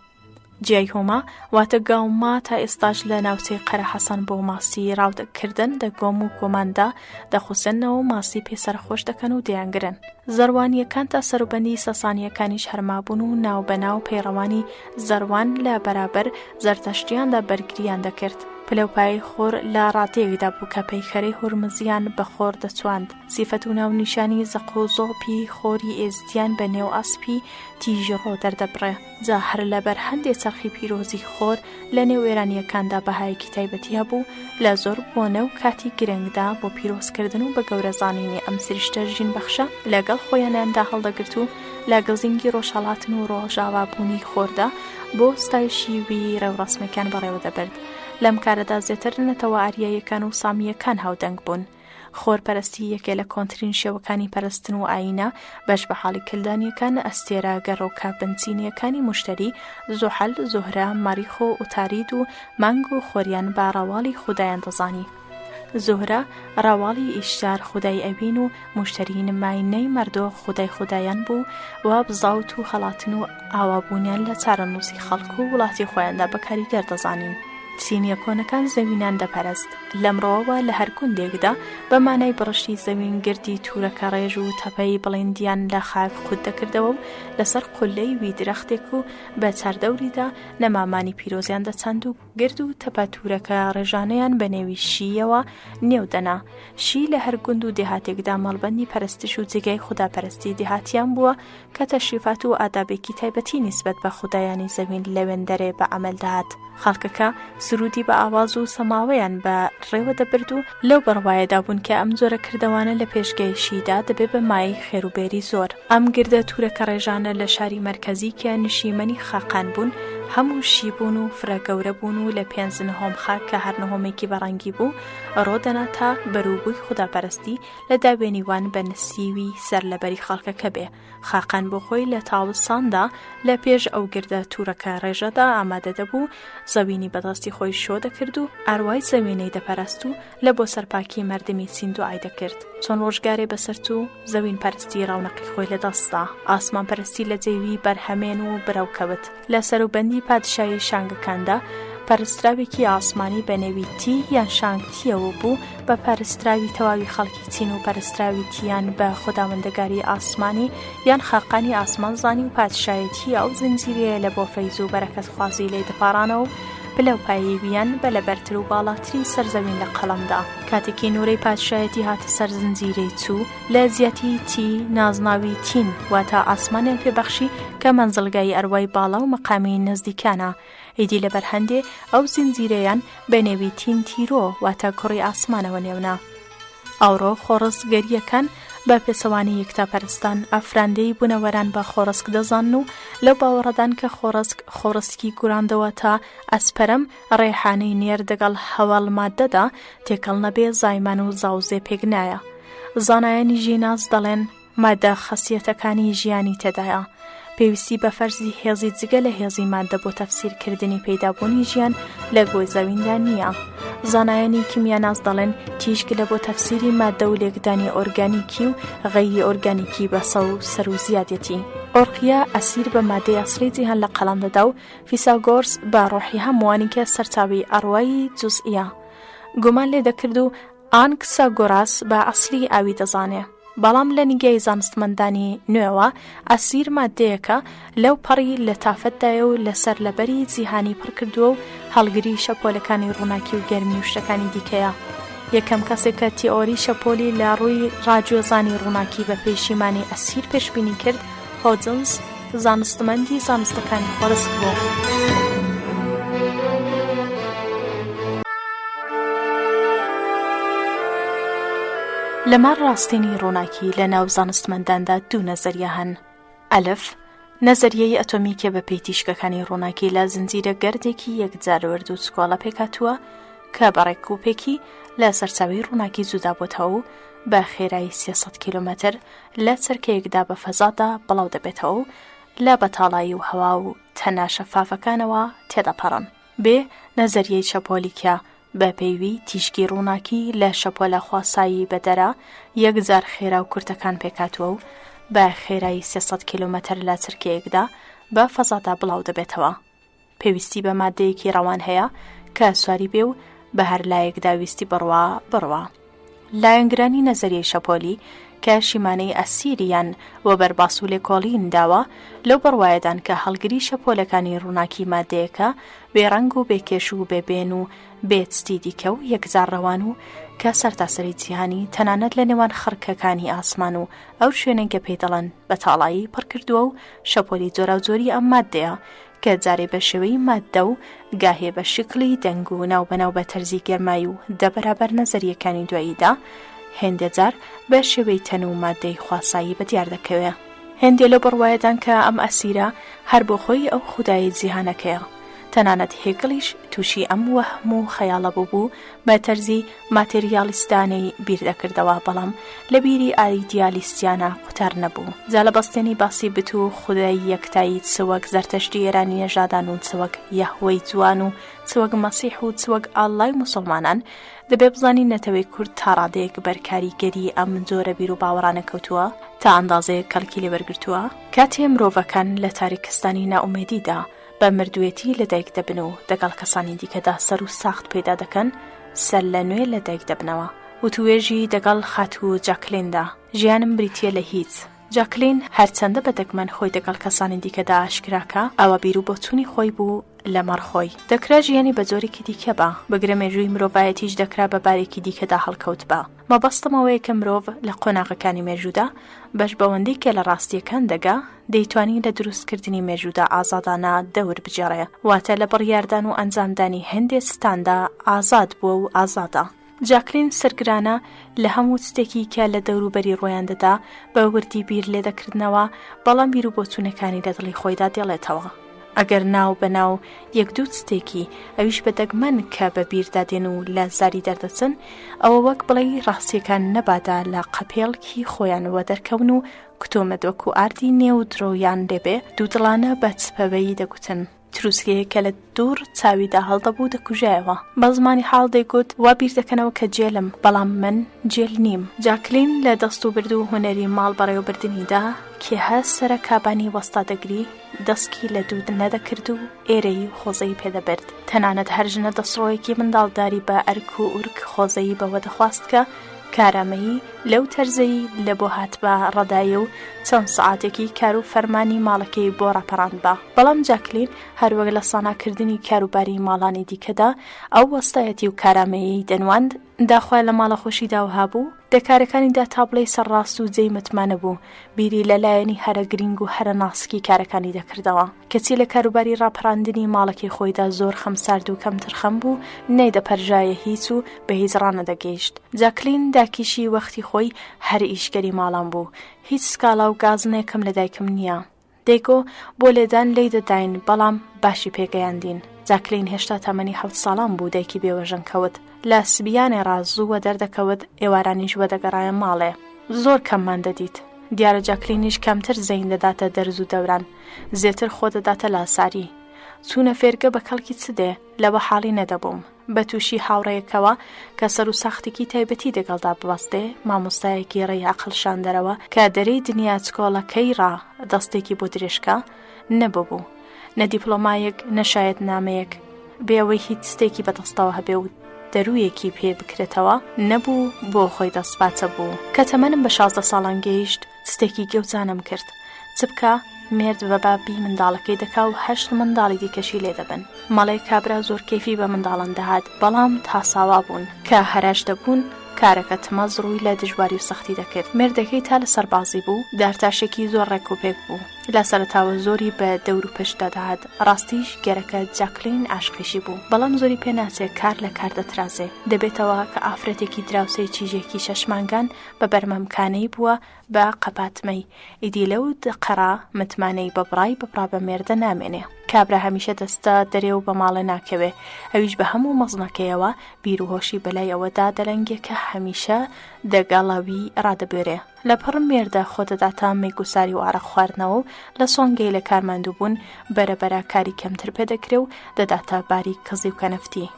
جیای هۆما واتە گاوما تا ئێستاش لە ناوچەی قەرەحەسەن بۆ ماسی ڕاودەکردن دە گۆم و گۆماندا دەخوسێننەوە و ماسی پێ سەرخۆش دەکەن و دەیانگرن. زەروانییەکان تا سەروبەندی ساسانییەکانیش هەر مابوون و ناوبەناو پەیڕەوانی زەروان لە بەرابەر زەردەشتیاندا بەرگرییان دەکرد. پلەوپایەی خۆر لە ڕادەیەکدا بوو کە پەیکەرەی هورمزیان بە خۆر دەچواند. سیفەت و ناونیشانی زەق و زۆپی خۆری ئێزدیان بە نێو ئەسپی تیژڕۆ دەردەبڕێ. جا هەر لەبەر هەندێ چەرخی پیرۆزی خۆر لە نێو ئێرانییەکاندا بەهایەکی تایبەتی هەبوو، لە زۆر بۆنە و کاتی گرنگدا بۆ پیرۆزکردن و بە گەورە زانینی ئەم سریشتە ژینبەخشە لەگەڵ خۆیانیاندا هەڵدەگرت و لە گزینگی ڕۆژهەڵاتن و ڕۆژاوابوونی خۆردا بۆ ستایشی وی ڕێوڕەسمێکیان بەڕێوە دەبرد. لەم کارەدا زێتر نەتەوە ئاریاییەکان و سامییەکان هاودەنگ بوون. خۆر پەرستی یەکێ لە کۆنترین شێوەکانی پەرستن و ئایینە، بەش بە حاڵی کلدانییەکان، ئەستێرە گەڕۆکە بنچینییەکانی موشتەری، زوحەل، زوهرە، مەریخ و ئوتارید و مانگ و خۆریان بە ڕەواڵی خودایان دەزانی. زوهرە، ڕەواڵی ئیشتار خودای ئەوین و موشتەری نماینەی مەردۆخ خودای خودایان بوو و بزاوت و هەڵاتن و ئاوابوونیان لە چارەنووسی خەڵک و وڵاتی خۆیاندا بە کاریگەر دەزانین. چینییە کۆنەکان زەوینان دەپەرست. لەمڕۆوە لە هەر گوندێکدا بە مانای بڕشتی زەوین گردی توورەکەڕێژ و تەپەی بڵیندیان لە خاک قوت دەکردەوە و لەسەر قوللەی وی درەختێک و بە چاردەوریدا نەمامانی پیرۆزیان دەچاند و گرد و تەپە توورەکە ڕێژانەیان بە نێوی شییەوە نێو دەنا. شی لە هەر گوند و دێهاتێکدا مەڵبەندی پەرستش و جێگای خوداپەرستی دێهاتیان بووە کە تەشریفات و ئادابێکی تایبەتی نیسبەت بە خودایانی زەوین لەوێندەرێ بە عەمەل دەهات. خەڵکەکە سروودی بە ئاواز و سەماوەیان بە ڕێوە دەبرد و لەو بڕوایەدا بوون کە ئەم جۆرە کردەوانە لە پێشگەی شیدا دەبێ بە مایەی خێروبێری زۆر. ئەم گردە تورەکەڕێژانە لە شاری مەرکەزی کە نشیمەنی خاقان بوون، هەموو شی بوون و فرە گەورە بوون و لە پێنج نهۆم خاک کە هەر نهۆمێکی بە ڕەنگی بوو ڕۆ دەنا تا بەروبووی خوداپەرستی لە داوێنی وان بە نسیوی سەر لەبەری خەڵکەکە بێ. خاقان بۆ خۆی لە تاوساندا لە پێش ئەو گردە توورەکە ڕێژەدا ئامادە دەبوو، زەوینی بە دەستی خۆی شۆ دەکرد و ئاروای زەوینەی دەپەرست و لە بۆ سەرپاکی مەردمی چین دوعای دەکرد. چۆن ڕۆژگارێ بەسەر چوو، زەوین پەرستی ڕەونەقی خۆی لە دەست دا. ئاسمان پەرستی لە جێی وی بەرهەمێن و برەو کەوت. لە سەروبەندی پادشایی شانگەکاندا، پەرستراوێکی ئاسمانی بە نێوی تی یان شانگ تییەوە بوو بە پەرستراوی تەواوی خەڵکی چین و پەرستراوی تییان بە خوداوەندەگاری ئاسمانی یان خاقانی ئاسمان زانی و پادشایەتیی ئەو زنجیرەیە لە بۆ فەیز و بەرەکەتخوازی لێی دەپاڕانەوە و پلە و پایەی وییان بە لەبەرتر و باڵاتری سەر زەوین لە قەڵەم دا. کاتێکی نوورەی پادشایەتی هاتە سەر زنجیرەی چوو، لە جیاتی تی نازناوی تین واتە ئاسمانیان پێ بەخشی کە مەنزڵگای ئەروای باڵا و مەقامی نزدیکانە. ئیدی لەبەر هەندێ ئەو زنجیرەیان بە نێوی تین تیرۆ واتە کوڕی ئاسمانەوە نێونا. ئەوڕۆ خۆڕسکگەرییەکان بە پێچەوانەی یەکتاپەرستان، ئافراندەی بوونەوەران بە خۆڕسک دەزانن و لەو باوەڕەدان کە خۆڕسک خۆڕسکی گوراندەوە تا ئەسپەرم ڕێحانەی نێر دەگەڵ هەوەڵ ماددەدا تێکەڵ نەبێ زایمان و زاوزێ پێک نایە. زانایانی ژیناس دەڵێن ماددە خەسیەتەکانی ژیانی تێدایە. پێویستی بە فەرزی هێزی جگە لە هێزی ماددە بۆ تەفسیرکردنی پەیدابوونی ژیان لە گۆی زەویندا نییە. زانایانی کیمیاناس دەڵێن تیشک لە بۆ تەفسیری ماددە و لێکدانی ئۆرگانیکی و غەیری ئۆرگانیکی بەسە و سەر و زیادێتی. ئۆرقیە ئەسیر بە مادەی ئەسڵی جیهان لە قەڵەم دەدا و فیساگۆرس بە ڕۆحی هەمووانی کە سەرچاوەی ئەڕوای جوزئیە گومان لێ دەکرد و ئانکساگۆراس بە ئەسلی ئاوی دەزانێ. بەڵام لە نیگای زانستمەندانی نوێوە ئەسیر ماددەیەکە لەو پەڕی لەتافەتدایە و لەسەر لەبەری جیهانی پڕ کردووە و هەڵگری شەپۆلەکانی ڕووناکی و گەرمی و شتەکانی دیکەیە. یەکەم کەسێک کە تیئۆری شەپۆلی لە ڕووی ڕادیۆزانی ڕووناکی بە پێی شیمانی ئەسیر پێشبینی کرد، هۆجنز، زانستمەندی زانستەکانی خۆڕسک بوو. لەمەڕ ڕاستینی ڕووناکی لە ناو زانستمەنداندا دوو نەزەریە هەن. ئەلف، نەزەریەی ئەتۆمی کە بە پێی تیشکەکانی ڕووناکی لە زنجیرە گەردێکی یەکجار ورد و چکۆڵە پێکهاتووە کە بە ڕێکوپێکی لە سەرچاوەی ڕووناکی جودا بۆتەوە و بە خێرایی 300 کیلۆمەتر لە چرکەیەکدا بە فەزادا بڵاو دەبێتەوە و لە بەتاڵایی و هەوا و تەنە شەفافەکانەوە تێدەپەڕن. بێ نەزەریەی شەپۆلی کە بە پێی تیشکی ڕووناکی لە شەپۆلە خواسایی بەدەرە یەکجار خێرا و کورتەکان پێکهاتووە و بە خێرایی 300 کیلۆمەتر لە چرکەیەکدا بە فەزادا بڵاو دەبێتەوە. پێویستی بە مادەیەکی ڕەوان هەیە کە سواری بێ و بە هەر لایەکدا ویستی بڕوا بڕوا. لایەنگرانی نەزەریەی شەپۆلی کە شیمانەی ئەسیریان وەبەر باس و لێکۆڵین داوە، لەو بڕوایەدان کە هەڵگری شەپۆلەکانی ڕووناکی مادەیەکە بێ ڕەنگ و بێ کێش و بێ بێن و بێ چتی دیکە و یەکجار ڕەوان و کە سەرتاسەری جیهانی تەنانەت لە نێوان خڕکەکانی ئاسمان و ئەو شوێنەی کە پێی دەڵێن بەتاڵایی پڕ کردووە و شەپۆلی جۆراوجۆری ئەم ماددەیە کە جارێ بە شێوەی ماددە و گاهێ بە شکڵی دەنگ و ناوبەناو بە تەرزی گەرمای و دە بەرابەر نەزەرییەکانی دواییدا هێندێ جار بە شێوەی تەن و ماددەی خواسایی بە دیار دەکەوێ. هێندێ لەو بڕوایەدان کە ئەم ئەسیرە هەر بۆ خۆی ئەو خودایەی جیهانەکەیە. تەنانەت هێگڵیش تووشی ئەم وەهم و خەیاڵە بووبوو بە تەرزی ماتێریالیستانەی بیر دەکردەوە، بەڵام لە بیری ئایدیالیستیانە قوتار نەبوو. جا لە بەستێنی باسی بت و خودای یەکتایی چ وەک زەرتەشتی ئێرانی نەژادان و چ وەک یەهوەی جوان و چ وەک مەسیح و چ وەک ئاڵڵای موسوڵمانان، دەبێ بزانین نەتەوەی کورد تا ڕادەیەک بەر کاریگەری ئەم جۆرە بیروباوەڕانە کەوتووە، تا ئەندازەیەک کەڵکی لێ وەرگرتووە. کاتێ مرۆڤەکان لە تاریکستانی نائومێدیدا بە مردوێتی لە دایک دەبن و دەگەڵ کەسانی دیکەدا سەر و ساخت پەیدا دەکەن، سەر لە نوێ لە دایک دەبنەوە. وتووێژی دەگەڵ خاتوو جاکلیندا، ژیانم بریتییە لە هیچ. جاکلین هەرچەندە بە دەگمەن خۆی دەگەڵ کەسانی دیکەدا ئاشکرا کا، ئەوە بیر و بۆچوونی خۆی بوو لەمەڕ خۆی. دەکرا ژیانی بە جۆرێکی دیکە با، بگرە مێژووی مرۆڤایەتیش دەکرا بە بارێکی دیکەدا هەڵکەوتبا. مەبەستم ئەوەیە کە مرۆڤ لە قۆناغەکانی مێژوودا، بەش بەوەندەی کە لە ڕاستییەکان دەگا، دەیتوانی لە دروستکردنی مێژوودا ئازادانە دەور بگێڕێ، واتە لە بڕیاردان و ئەنجامدانی هەندێ ستاندا ئازاد بووە و ئازادە. جاکلین سەرگرانە لە هەموو شتێکی کە لە دەوروبەری ڕوویان دەدا بە وردی بیر لێ دەکردنەوە، بەڵام بیروبۆچوونەکانی لە دڵی خۆیدا دێڵێتەوە. ئەگەر ناو بە ناو یەک دوو چتێکی، ئەویش بە دەگمەن کە بە بیردا دێن و لە زاری دەردەچن، ئەوە وەک بڵێی ڕاستییەکان نەبادا لە قەپێڵکی خۆیان وەدەرکەون و کتومت وەکوو ئاردی نێو درۆیان لێ بێ، دوودڵانە بە چپەوەیی دەگوتن. تروسکەیەک کە لە دوور چاویدا هەڵدەبوو دەکوژایەوە. بە زمانی حاڵ دەیگوت، وا بیر دەکەنەوە کە جێلم، بەڵام من جێل نیم. جاکلین لە دەستوبرد و هونەری ماڵ بەڕێوەبردنیدا، کێهە سەرە کابانی وەستا دەگری، دەسکی لە دوود نەدەکرد و ئێرەیی و خۆزەیی پێ دەبرد. تەنانەت هەر ژنە دەستڕۆیەکی منداڵداری بە ئەرک و ئورک خۆزەیی بەوە دەخواست کە کارامەیی لەو تەرزەی لە بۆ هاتبا ڕەدایە و چەند سەعاتێکی کار و فەرمانی ماڵەکەی بۆ ڕاپەڕاندبا. بەڵام جاکلین هەروەک لە ساناکردنی کاروباری ماڵانی دیکەدا ئەو وەستایەتی و کارامەیەی دەنواند، داخوا لە ماڵە خۆشیدا وەها بوو، دە کارەکانیدا تا بڵێی سەرڕاست و جێی متمانە بوو، بیری لە لایەنی هەرە گرینگ و هەرە ناسکی کارەکانی دەکردەوە. کەچی لە کاروباری ڕاپەڕاندنی ماڵەکەی خۆیدا زۆر خەمسارد و کەمترخەم بوو، نەیدەپەرژایە هیچ و بە هیچ ڕانەدەگەیشت. جاکلین داکیشی وەختی خۆی هەر ئیشکەری ماڵان بوو. هیچ سکاڵا و گازنێکم لە دایکم نییە. دەیگۆ بۆ لێدان لێی دەداین بەڵام باشی پێگەیاندین. جاکلین هێشتا تەمەنی حەوت ساڵان بوو دایکی بێوەژن کەوت. لە سبیانێ ڕا زوو وەدەردەکەوت ئێوارانیش وەدەگەڕایە ماڵێ. زۆر کەممان دەدیت. دیارە جاکلینیش کەمتر زەین دەداتە دەرز و دەوران. زێتر خۆ دەداتە لاساری. چوونە فێرگە بە کەڵکی چ دێ؟ لەوە حاڵی نەدەبووم. بە تووشی هاوڕێیەکەوە کە سەر و ساختێکی تایبەتی دەگەڵدا ببەستێ، مامۆستایەکی ڕێی عەقڵ شاندەرەوە کە دەرێی دنیا چکۆڵەکەی ڕا دەستێکی بۆ درێژکا، نەببوو. نە دیپلۆمایەک، نە شایەتنامەیەک. بێ ئەوەی هیچ ستێکی بە دەستەوە هەبێ و دەروویەکی پێ بکرێتەوە، نەبوو، بۆ خۆی دەستپاچە بوو. کە تەمەنم بە 16 ساڵان گەیشت، ستێکی گەوجانەم کرد. چ بکا، مێرد بە بابی منداڵەکەی دەکا و هەشت منداڵی دیکەشی لێ دەبن. مەڵێ کابرا زۆر کەیفی بە منداڵان دەهات، بەڵام تاساوا بوون. کە هەراش دەبوون، کارەکە تمەز ڕووی لە دژواری و سەختی دەکرد. مێردەکەی تا لە سەربازی بوو، دارتاشێکی زۆر ڕێکوپێک بوو. لە سەرەتاوە زۆری بە دەور و پشتدا دەهات. ڕاستیش گەرەکە جاکلین عاشقیشی بوو. بەڵام زۆری پێ ناچێ کار لە کار دەترازێ. دەبێتەوە کە ئافرەتێکی دراوسێی چیژێکی شەش مانگان بە بەرمەمکانەی بووە بە قەپاتمەی، ئیدی لەو دەقەڕا متمانەی بە بڕای ببڕا بە مێردە نامێنێ. کابرا هەمیشە دەستە دەرێ و بە ماڵێ ناکەوێ، ئەویش بە هەموو مەزنەکەیەوە بیر و هۆشی بە لای ئەوەدا دەلەنگێ کە هەمیشە دەگەڵەوی ڕادەبوێرێ. لە پڕ مێردە خۆ دەداتە مەیگوساری و ئارەق خواردنەوە و لە سۆنگەی لە کار ماندوو بوون بەرە بەرە کاری کەمتر پێ دەکرێ و دەداتە باری کزی و کەنەفتی.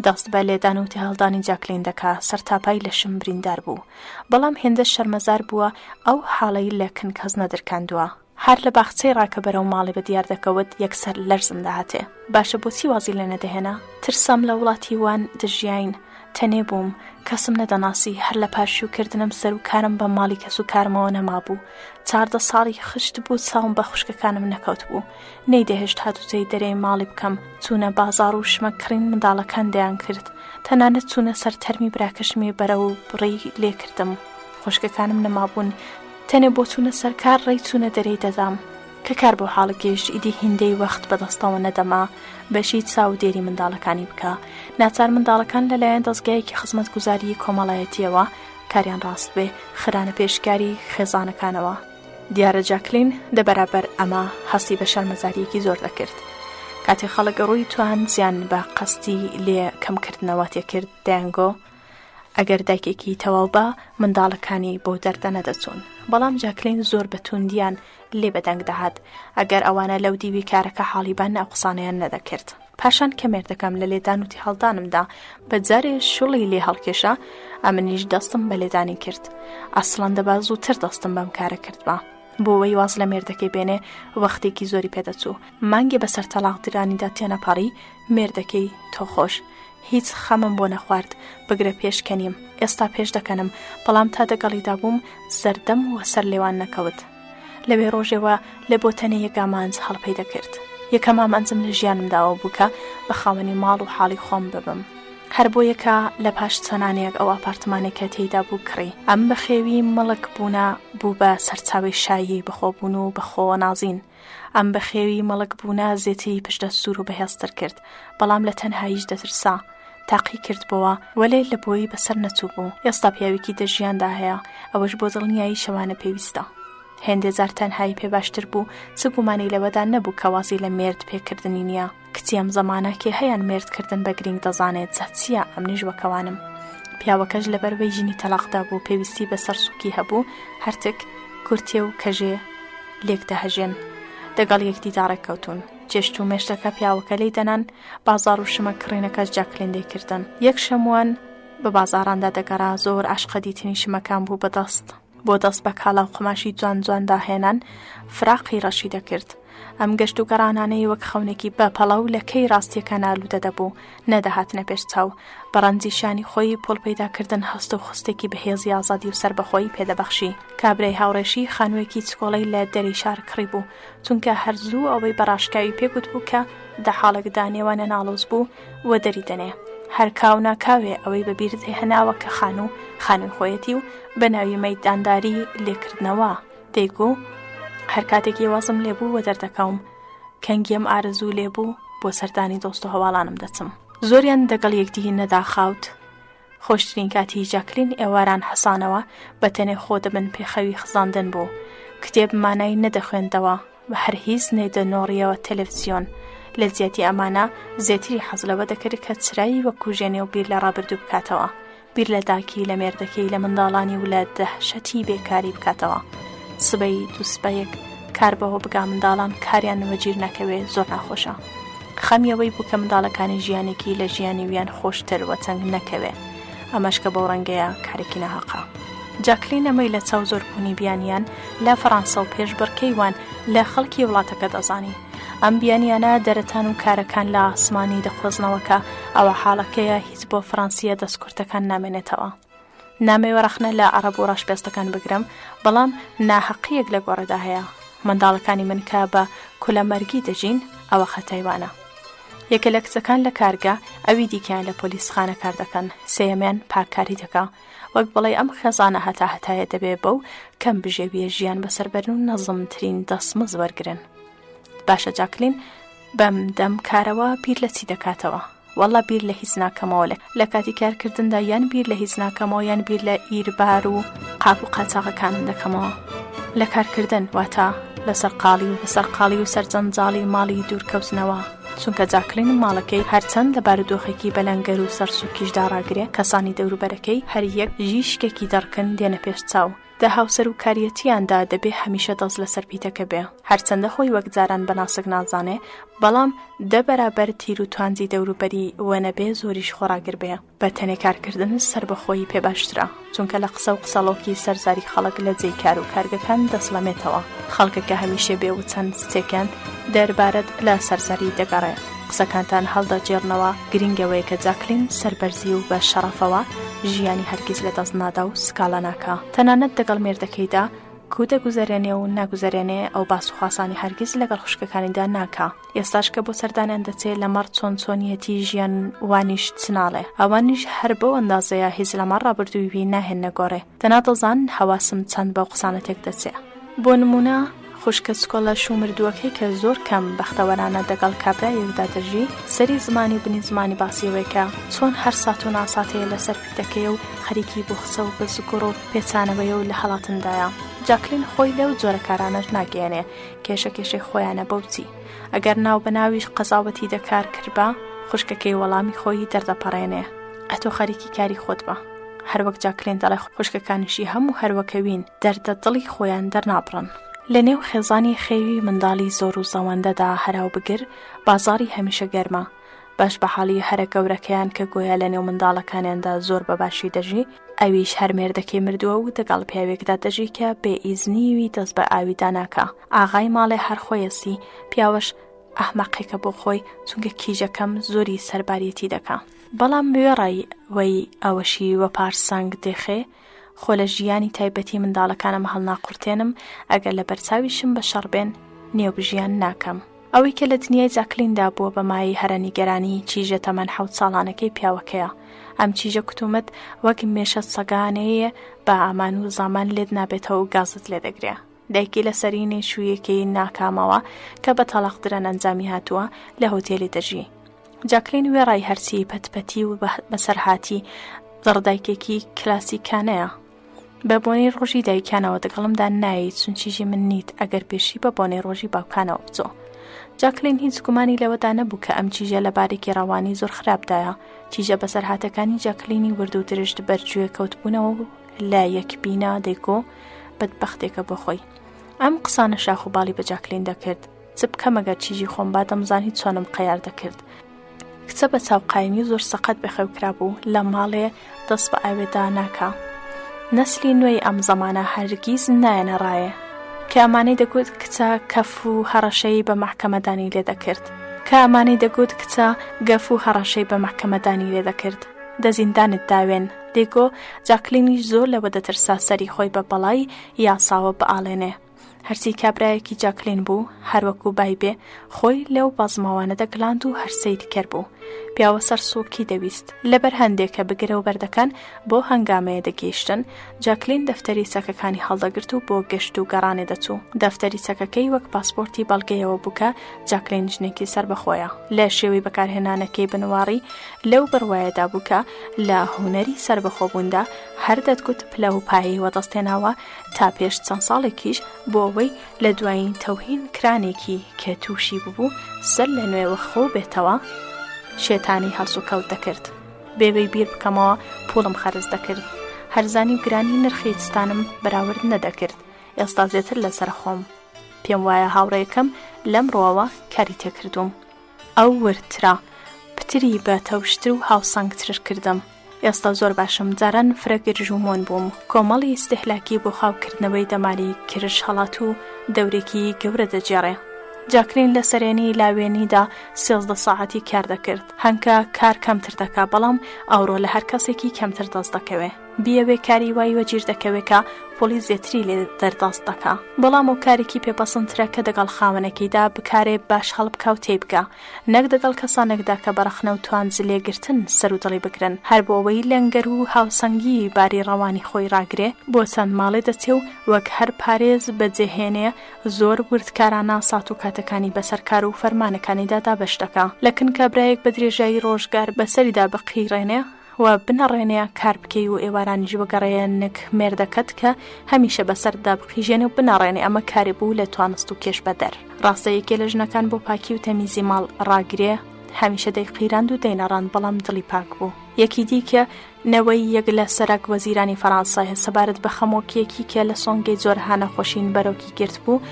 دەست بە لێدان و تێهەڵدانی جاکلین دەکا، سەرتاپای لەشم بریندار بوو. بەڵام هێندە شەرمەزار بووە ئەو حاڵەی لە کن کەس نەدرکاندووە. هەر لە باخچەی ڕا کە بەرەو ماڵێ بە دیار دەکەوت یەکسەر لەرزم دەهاتێ. باشە بۆچی وازی لێ نەدەهێنا؟ ترسام لە وڵاتی وان دەژیاین، تەنێ بووم، کەسم نەدەناسی، هەر لە پاش شووکردنم سەر و کارم بە ماڵی کەس و کارمەوە نەمابوو. 14 ساڵی خشت بوو چاوم بە خوشکەکانم نەکەوتبوو. نەیدەهێشت هاتوچۆی دەرێی ماڵی بکەم، چوونە بازاڕ و شمەک کڕین منداڵەکان دەیانکرد، تەنانەت چوونە سەر تەرمی براکەشمی بەرەو بڕی لێ کردم، خوشکەکانم نەمابوون، تەنێ بۆ چوونە سەر کار ڕێی چوونە دەرێی دەدام. کە کار بەو حاڵە گەیشت ئیدی هیندەی وەخت بە دەستەوە نەدەما بەشی چاودێری منداڵەکانی بکا، ناچار منداڵەکان لە لایەن دەزگایەکی خزمەتگوزاریی کۆمەڵایەتییەوە کاریان ڕاست بێ خرانە پێشکاری خێزانەکانەوە. دیارە جاکلین دە بەرابەر ئەمە هەستی بە شەرمەزارییەکی زۆر دەکرد. کاتێ خەڵک ڕووی توانجیان بە قەستی لێ کەم کردنەوە تێکرد دەیانگۆ ئەگەر دایکێکی تەواو با منداڵەکانی بەو دەردە نەدەچوون. بەڵام جاکلین زۆر بە توندیان لێ بەدەنگ دەهات. ئەگەر ئەوانە لەو دیوی کارەکە حاڵی بان ئەو قسانەیان نەدەکرد. پاشان کە مێردەکەم لە لێدان و تێهەڵدانمدا بە جارێ شوڵی لێ هەڵکێشا، ئەمنیش دەستم بە لێدانی کرد. ئەسڵەن دەبا زووتر دەستم بەم کارە کردبا. بۆ وەی واز لە مێردەکەی بێنێ وەختێکی زۆری پێدەچوو. مانگێ بەسەر تەڵاق درانیدا تێنەپەڕی، مێردەکەی تۆ خۆش. هیچ خەمم بۆ نەخوارد، بگرە پێش کەنیم. ئێستا پێش دەکەنم، بەڵام تا دەگەڵیدا بووم زەردەم وەسەر لێوان نەکەوت. لەوێ ڕۆژێوە لە بۆ تەنێ یەک ئامانج هەڵپەی دەکرد. یەکەم ئامانجم لە ژیانمدا ئەوە بوو کە بە خاوەنی ماڵ و حاڵی خۆم ببم. هەر بۆیەکە لە پاش چەنانێک ئەو ئاپارتمانەی کە تێیدا بوو کڕی. ئەم بەخێوی مڵک بوونە بوو بە سەرچاوەی شاییەی بەخۆبوون و بەخۆوە نازین. ئەم بەخێوی مەڵک بوونە زێتری پشتئەستوور و بەهێزتر کرد، بەڵام لە تەنهاییش دەترسا. تاقی کردبۆوە، وەلێ لە بۆی بەسەر نەچووبوو. ئێستا پیاوێکی دە ژیاندا هەیە، ئەوەش بۆ دڵنیایی شەوانە پێویستە. هێندێ جار تەنهایی پێ باشتر بوو، چ گومانی لەوەدا نەبوو کە وازی لە مێرد پێکردنی نییە. کچی ئەم زەمانە کێ هەیان مێرد کردن بە گرینگ دەزانێ جا چییە ئەمنیش وەکەوانم. پیاوەکەش لەبەر وەی ژنی تەلاق دابوو پێویستی بە سەرسووکی هەبوو هەرتک کورتێ و کەژێ لێک دەهەژێن. دەگەڵ یەکدیدا ڕێککەوتوون. چێشت و مێشتەکە پیاوەکە لێی دەنان، بازاڕ و شمەک کڕینەکەش جاکلین دەیکردن. یەک شەموان بە بازاڕاندا دەگەڕا، زۆر عەشقە دیتنی شمەکان بوو بە دەست. بۆ دەست بە کاڵا و قوماشی جوان جوان داهێنان فراقی ڕەشی دەکرد. ئەم گەشت و گەڕانانەی وەک خەونێکی بە پەڵە و لە کەی ڕاستییەکان ئالوودە دەبوو، نەدەهاتنە پێش چاو. بە ڕەنجی شانی خۆی پووڵ پەیدا کردن هەست و خوستێکی بەهێزی ئازادی و سەربەخۆیی پێ دەبەخشی. کابرای هاوڕێشی خانووێکی چکۆڵەی لە دەری شار کڕیبوو، چونکە هەر زوو ئەوەی بە ڕاشکاوی پێ گوتبوو کە دە حاڵێکدا نێوانیان ئاڵۆز بوو و دەری دەنێ. هەر کاو ناکاوێ ئەوەی بە بیر هێناوە کە خانوو خانووی خۆیەتی و بە ناوی مەیدانداری لێکردنەوە دەیگوو هەر کاتێکی وازم لێ بوو وەدەر دەکەوم کەنگی ئەم ئارەزوو لێ بوو بۆ سەردانی دۆست و هەواڵانم دەچم. زۆریان دەگەڵ یەکدی نەداخاوت. خۆشترین کاتی جاکلین ئێواران حەسانەوە بە تەنێ خۆ دەبن پێخەوی خزاندن بوو. کتێب مانای نەدەخوێندەوە و هەر هیچ نەیدەنۆڕیەوە تەلەفزیۆن. لە جیاتی ئەمانە زێتری حەز لەوە دەکرد کە چرای وەکوژێنێ و بیر لە ڕابردوو بکاتەوە. بیر لە داکی، لە مێردەکەی، لە منداڵانی و لە دەهشەتی بێکاری بکاتەوە. سبەی دووسبەیەک کار بەوە بگا منداڵان کاریان وەگیر نەکەوێ زۆر ناخۆشە. خەمی ئەوەی بوو کە منداڵەکانی ژیانێکی لە ژیانی ویان خۆشتر وەچەنگ نەکەوێ. ئەمەش کە بەو ڕەنگەیە کارێکی ناهەقە. جاکلین ئەمەی لە چاو زۆربوونی بیانیان لە فەڕانسە و پێشبڕکێی وان لە خەڵکی وڵاتەکە دەزانی. ئەم بیانیانە دەرەتان و کارەکان لە ئاسمانی دەقۆزنەوە کە ئەوە حاڵەکەیە هیچ بۆ فەڕەنسییە دەستکورتەکان نامێنێتەوە. نامەوێ ڕەخنە لە عەڕەب و ڕەشپێستەکان بگرم، بەڵام ناهەقییەک لە گۆڕێدا هەیە. منداڵەکانی من کە بە کولەمەرگی دەژین، ئەوە خەتای وانە. یەکێ لە کچەکان لە کارگە، ئەوی دیکەیان لە پۆلیسخانە کار دەکەن، سێیەمیان پاککاری دەکا. وەک بڵێی ئەم خێزانە هەتاهەتایە دەبێ بەو کەم بژێوییە ژیان بەسەر بەرن و نەزمترین دەستمز وەرگرن. باشە جاکلین بەم دەم کارەوە بیر لە چی دەکاتەوە؟ وەڵا بیر لە هیچ ناکەمەوە لە لە کاتی کارکردندا یان بیر لە هیچ ناکەمەوە یان بیر لە ئیربار و قاپ و قاچاغەکانم دەکەمەوە لە کارکردن واتە لە سەرقاڵی و سەرقاڵی و سەرجەنجاڵی ماڵی دوورکەوتنەوە چونکە جاکلین ماڵەکەی هەرچەند لە بارودۆخێکی بەلەنگەر و سەرسوکیشدا ڕاگرێ کەسانی دەوروبەرەکەی هەر یەک ژیشکێکی دەڕکن دێنە پێش چاو دە هاوسەروکاریەتیاندا دەبێ هەمیشە دەست لەسەر پیتەکە بێ، هەرچەندە خۆی وەک جاران بە ناسک نازانێ، بەڵام دە بەرابەر تیر و توانجی دەوروبەری وەنەبێ زۆریش خۆڕاگر بێ. بە تەنێ کارکردن سەربەخۆیی پێ باشترە، چونکە لە قسە و قسەڵۆکی سەر زاری خەڵک لە جێی کار و کارگەکان دەسڵەمێتەوە، خەڵکەکە هەمیشە بێ وچەند شتێکیان دەربارەت لە سەر زاری دەگەڕێ. قسەکانتان هەڵدەگێڕنەوە، گرنگ ئەوەیە کە جاکلین سەربەرزی و بە شەڕەفەوە ژیانی هەرگیز لەدەست نادا و سکاڵا ناکا، تەنانەت دەگەڵ مێردەکەیدا کو دەگوزەرێنێ و ناگوزەرێنێ ئەو باس و خواسانی هەرگیز لەگەڵ خوشکەکانیدا ناکا، ئێستاش کە بۆ سەردانیان دەچێ لەمەڕ چۆن چۆنیەتی ژیان وانیش چ ناڵێ، ئەوانیش هەر بەو ئەندازەیە هیچ لەمەڕ ڕابردووی وی ناهێننە گۆڕێ، دەنا دەزانن هەواسم چەند بەو قسانە تێک دەچێ. بۆ نموونە خوشکە چکۆڵە شوومردووەکەی کە زۆر کەم بەختەوەرانە دەگەڵ کابرایەکدا دەژی، سەری زمانی و بنی زمانی باسی ئەوەیە کە چۆن هەر سات و ناساتێ لە سەر پیتەکەیە و خەریکی بوخچە و بزگوڕ و پێچانەوەیە و لە هەڵاتندایە. جاکلین خۆی لەو جۆرە کارانەش ناگەیەنێ، کێشە کێشەی خۆیانە بەو چی؟ ئەگەر ناوبەناویش قەزاوەتی دە کار کردبا، خوشکەکەی وەڵامی خۆی دەردەپەڕێنێ، ئەتۆ خەریکی کاری خۆت بە. هەر وەک جاکلین دەڵێ خوشکەکانیشی هەموو هەر وەکەوین، دەردە دڵی خۆیان دەرنابڕن. لە نێو خێزانی خێوی منداڵی زۆر و زەوەندەدا هەراوبگر بازاڕی هەمیشە گەرمە. باش بە حاڵی هەرە گەورەکەیان کە گۆیا لە نێو منداڵەکانیاندا زۆر بە باشی دەژی، ئەویش هەر مێردەکەی مردووە و دەگەڵ پیاوێکدا دەژی کە بێ ئیزنی وی دەست بە ئاویدا ناکا. ئاغای ماڵێ هەر خۆیەسی، پیاوەش ئەحمەقێکە بۆ خۆی، چونکە کیژەکەم زۆری سەرباریەتی دەکا. بەڵام وێڕای وەی ئەوەشی وەپارسەنگ دێخێ، خۆ لە ژیانی تایبەتی منداڵەکانم هەڵناقورتێنم، ئەگەر لە بەرچاویشم بە شەڕ بێن، نێوبژیان ناکەم. ئەوەی کە لە دنیای جاکلیندا بووە بە مایەی هەرە نیگەرانی، چیژە تەمەن حەوت ساڵانەکەی پیاوەکەیە. ئەم چیژە کوتومت وەک مێشە سەگانەیە بە ئامان و زامان لێت نابێتەوە و گازت لێ دەگرێ. دایکی لە سەرینەی شوویەکەی ناکامەوە کە بە تەڵاقدران ئەنجامی هاتووە، لە هۆتێلی دەژی. جاکلین وێڕای هەرچی پەتپەتی و بەسەرهاتی دڕدایکێکی کلاسیکانەیە. بە بۆنەی ڕۆژی دایکانەوە دەگەڵمدا نایەی چون چیژی من نیت ئەگەر پێشی بە بۆنەی ڕۆژی باوکانەوە بچۆ. جاکلین هیچ گومانی لەوەدا نەبوو کە ئەم چیژە لە بارێکی ڕەوانی زۆر خراپدایە. چیژە بەسەرهاتەکانی جاکلینی ورد و درشت بەرگوێ کەوتبوونەوە و لە یەکبینا دەیگۆ بەدبەختێکە بۆ خۆی. ئەم قسانە شاخ و باڵی بە جاکلین دەکرد. چ بکەم ئەگەر چیژی خۆم با دەمزانی چۆنم قەیار دەکرد. کچە بە چاو قایمی و زۆر سەقەت بەخێو کرابوو لە ماڵێ دەست بە ئاوێدا ناکا. نەسلی نوێی ئەم زەمانە هەرگیز نایەنە ڕایێ. کە ئەمانەی دەگوت کچە کەف و هەڕەشەی بە مەحکەمەدانی لێ دەکرد. کە ئەمانەی دەگوت کچە گەف و هەڕەشەی بە مەحکەمەدانی لێ دەکرد. دە زیندانت داوێن. دەیگۆ جاکلینیش زۆر لەوە دەترسا سەری خۆی بە بەڵای یاساوە بئاڵێنێ. هەرچی کابرایەکی جاکلین بوو، هەر وەکوو بای بێ، خۆی لەو بەزماوانە دەگلاند و هەر سەیرکەر بوو. پیاوە سەرسووکی دەویست. لەبەر هەندێ کە بگرە و بەردەکان بۆ هەنگامەیە دەگەیشتن، جاکلین دەفتەری چەکەکانی هەڵدەگرت و بۆ گەشت و گەڕانێ دەچوو. دەفتەری چەکەکەی وەک پاسپۆرتی بەڵگەیەوە بوو کە جاکلین ژنێکی سەربەخۆیە. لە شێوەی بەکارهێنانەکەی بنواڕی لەو بڕوایەدا بوو کە لە هونەری سەربەخۆبووندا هەر دەتگوت پلە و پایەی وەدەستهێناوە تا پێش چەند ساڵێکیش بۆ ئەوەی لە دوایین تەوهین کرانێکی کە تووشی ببوو سەر لە نوێ وەخۆ بێتەوە شێتانی هەڵسوکەوت دەکرد. بێ وەی بیر بکەمەوە پووڵم خەرج دەکرد. هەرزانی و گرانی نرخی چتانم بەراورد نەدەکرد. ئێستا زێتر لەسەر خۆم. پێم وایە هاوڕێیەکەم لەم ڕووەوە کاری تێکردووم. ئەو وردترە، پتری بە تەوشتر و هاوسەنگترر کردم. ئێستا زۆر باشم، جاران فرە گرژ و مۆن بووم. کۆمەڵی ئیستیهلاکی بۆ خاوکردنەوەی دەماری کرژ هەڵاتوو دەورێکی گەورە دەگێڕێ. جاکلین لە سەرێنی لاوێنیدا 13 ساعەتی کار دەکرد. هەنکە کار کەمتر دەکا، بەڵام ئەوڕۆ لە هەر کەسێکی کەمتر دەست دەکەوێ. بیەوێ کاری وای وەگیر دەکەوێ کە پوڵی زێتری لێ دەردەست دەکا. بەڵام ئەو کارێکی پێ پەسندترە کە دەگەڵ خاوەنەکەیدا بکارێ باش هەڵبکا و تێی بگا. نەک دەگەڵ کەسانێکدا کە بە ڕەخنە و توانج لێگرتن سەر و دڵی بگرن، هەر بۆ ئەوەی لەنگەر و هاوسەنگیی باری ڕەوانی خۆی ڕاگرێ، بۆ چەند ماڵێ دەچێ و وەک هەر پارێز بەجێهێنێ، زۆر وردکارانە سات و کاتەکانی بەسەر کار و فەرمانەکانیدا دابەش دەکا. لە کن کابرایەک بە درێژایی ڕۆژگار بەسەریدا بقیڕێنێ و بنەڕێنێ کار بکەی و ئێوارانیش بگەڕێیە نک مێردەکەت کە هەمیشە بەسەرتدا بقیژێنێ و بنەڕێنێ ئەمە کارێ بوو لە توانست و کێش بەدەر. ڕاستە یەکێ لە ژنەکان بۆ پاکی و تەمیزی ماڵ ڕاگرێ هەمیشە دەیقیراند و دەینەڕاند بەڵام دڵی پاک بوو. یەکی دی کە نەوەی یەک لە سەرەک وەزیرانی فەرانسایه سەبارەت بە خەمۆکییەکی کە لە سۆنگەی جۆرەها نەخۆشین بەرۆکی گرتبوو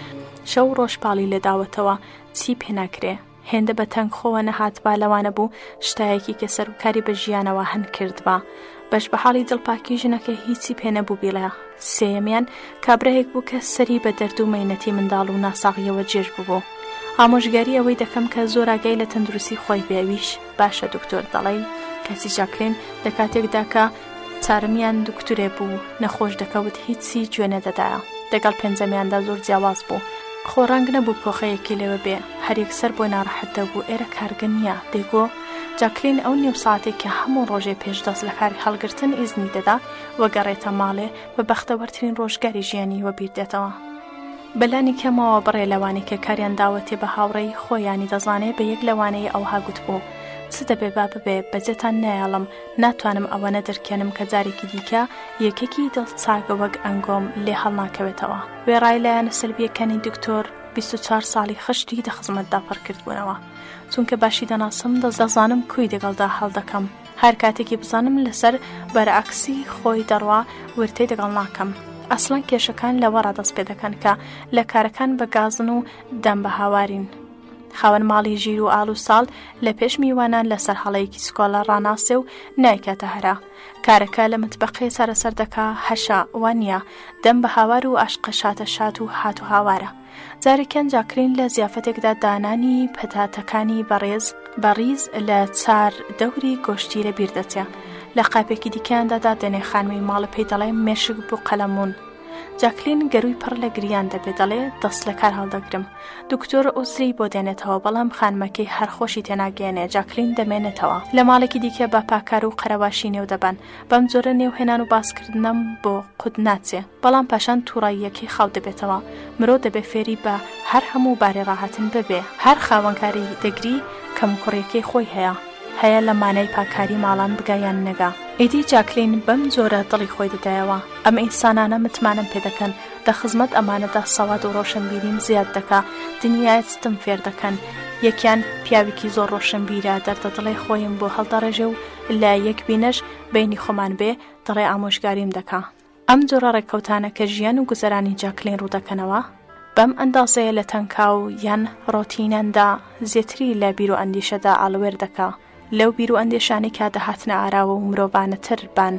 شەو و ڕۆژ پاڵی لێداوەتەوە چی پێ ناکرێ. هێندە بە تەنگ خۆوە نەهاتبا لەوانە بوو شتایەکی کە سەروکاری بە ژیانەوە هەن کردبا. بەش بە حاڵی دڵپاکی ژنەکە هیچی پێ نەبوو بیڵێ. سێیەمیان کابرایەک بوو کە سەری بە دەرد و مەینەتی منداڵ و ناساغییەوە جێژ ببوو. ئامۆژگاری ئەوەی دەکەم کە زۆر ئاگای لە تەندروستی خۆی بێ ئەویش باشە دکتۆر دەڵێی کەچی جاکلین دە کاتێکدا کە چارەمیان دوکتورێ بوو نەخۆش دەکەوت هیچی گوێ نەدەدایە دەگەڵ پێنجەمیاندا زۆر جیاواز بوو خۆ ڕەنگ نەبوو کۆخەیەکی لێوە بێ هەر یەکسەر بۆی ناڕەحەت دەبوو ئێرە کارگە نییە دەیگۆ جاکلین ئەو نیو ساعەتەی کە هەموو ڕۆژێ پێش دەست لە کار هەڵگرتن ئیزنی دەدا وەگەڕێتە ماڵێ بە بەختەوەرترین ڕۆژگاری ژیانی وەبیر دێتەوە. بەلانی کەمەوە بڕێ لەوانەی کە کاریان داوەتێ بە هاوڕێی خۆیانی دەزانێ بە یەک لەوانەی ئەوها گوتبوو چ دەبێ با ببێ بەجێتان نایەڵم ناتوانم ئەوەنە دەرکێنم کە جارێکی دیکە یەکێکی دڵ چاک وەک ئەنگۆم لێ هەڵناکەوێتەوە وێڕای لایەنە سلبیەکانی دکتۆر 24 ساڵی خشتی دە خزمەتدا پڕ کردبوونەوە چونکە باشی دەناسم دەزانم کوی دەگەڵدا هەڵدەکەم هەر کاتێکی بزانم لەسەر بەرعەکسی خۆی دەڕوا ورتەی دەگەڵ ناکەم ئەسڵەن کێشەکان لەوەڕا دەست پێ دەکەن کە لە کارەکان بە گازن و دەم بە هاوارین خاوەن ماڵی ژیر و ئاڵ و ساڵ لە پێش میوانان لەسەر هەڵەیەکی سکۆڵە ڕاناسێ و نایکاتە هەرا کارەکە لە متبەقێ چارەسەر دەکا هەشە وانە دەم بە هاوار و ئاشقە شاتە شات و هات و هاوارە جارێکیان جاکلین لە زیافەتێکدا دانانی پەتاتەکانی بەڕێز بە ڕیز لە چار دەوری گۆشتی لە بیر دەچێ. لە قاپێکی دیکەیاندا دادەنێ خانمی ماڵە پێی دەڵێ مێشک بوو قەلەموون. جاکلین گەرووی پڕ لە گریان دەبێ دەڵێ دەست لە کار هەڵدەگرم. دکتۆر عوزری بۆ دێنێتەوە بەڵام خانمەکەی هەر خۆشی تێناگەیەنێ جاکلین دەمێنێتەوە. لە ماڵێکی دیکە بە پاکار و قەرەواشی نێو دەبەن. بەم جۆرە نێوهێنان و باسکردنەم بۆ قوت ناچێ. بەڵام پاشان توڕەییەکەی خاو دەبێتەوە. مرۆ دەبێ فێری بە هەر هەموو بارێ ڕاهاتن ببێ. هەر خاوەنکاری دەگری کەموکوڕیەکەی خۆی هەیە. هەیە لە مانای پاکاری ماڵان بگا یان نەگا. ئیدی جاکلین بەم جۆرە دڵی خۆی دەدایەوە، ئەم ئینسانانە متمانەم پێ دەکەن، دە خزمەت ئەمانەدا سەواد و ڕۆشنبیریم زیاد دەکا، دنیایەتم فێر دەکەن. یەکیان پیاوێکی زۆر ڕۆشنبیرە، دەردەدڵێ خۆیم بۆ هەڵدەڕێژێ و لە یەک بینەش بەینی خۆمان بێ، دەڵێ ئامۆژگاریم دەکا. ئەم جۆرە ڕێککەوتانە کە ژیان و گوزەرانی جاکلین ڕوودەکەنەوە، بەم ئەندازەیە لە تەنکاو یان ڕۆتینەندا زێتری لە بیر و ئەندیشەدا ئاڵووێر دەکا. لەو بیر و ئەندێشانەی کە دەهاتنە ئاراوە و مرۆڤانەتر بان،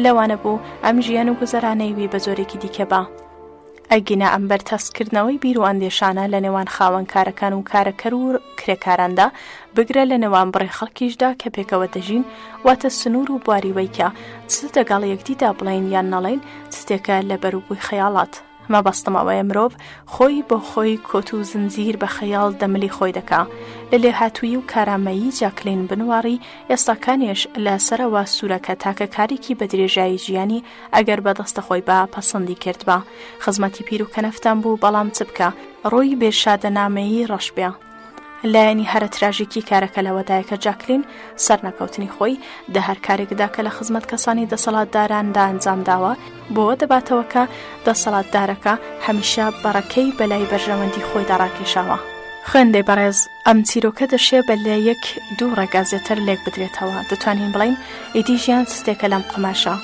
لەوانە بوو ئەم ژیان و گوزەرانەی وی بە جۆرێکی دیکە با. ئەگینا ئەم بەرتەسککردنەوەی بیر و ئەندێشانە لە نێوان خاوەنکارەکان و کارەکەر و کرێکاراندا، بگرە لە نێوان بڕێ خەڵکیشدا کە پێکەوە دەژین، واتە سنوور و بواری وەی کە چ دەگەڵ یەکدیدا بڵێین یان نەڵێین، چتێکە لە بەروبووی خەیاڵات. مەبەستم ئەوەیە مرۆڤ خۆی بۆ خۆی کۆت و زنجیر بە خەیاڵ دە ملی خۆی دەکا. لە لێهاتوویی و کارامەیی جاکلین بنواڕی، ئێستاکانێش لە سەرەوە سوورە کە تاکە کارێکی بە درێژایی ژیانی ئەگەر بە دەستە خۆی با پەسەندی کردبا خزمەتی پیر و کەنەفتان بوو بەڵام چ بکا ڕووی بێ شادەنامەیی ڕەش بێ. لایەنی هەرە تراژیکی کارەکە لەوەدایە کە جاکلین سەرنەکەوتنی خۆی دە هەر کارێکدا کە لە خزمەت کەسانی دەسەڵاتداراندا ئەنجام داوە بۆوە دەباتەوە کە دەسەڵاتدارەکە هەمیشە بەڕەکەی بەلای بەرژەوەندی خۆیدا ڕاکێشاوە. خوێندەی بەڕێز، ئەم چیرۆکە دەشێ بە لە یەک دوو ڕێگا زێتر لێک بدرێتەوە، دەتوانین بڵێین ئیدی ژیان ستێکە لەم قوماشە،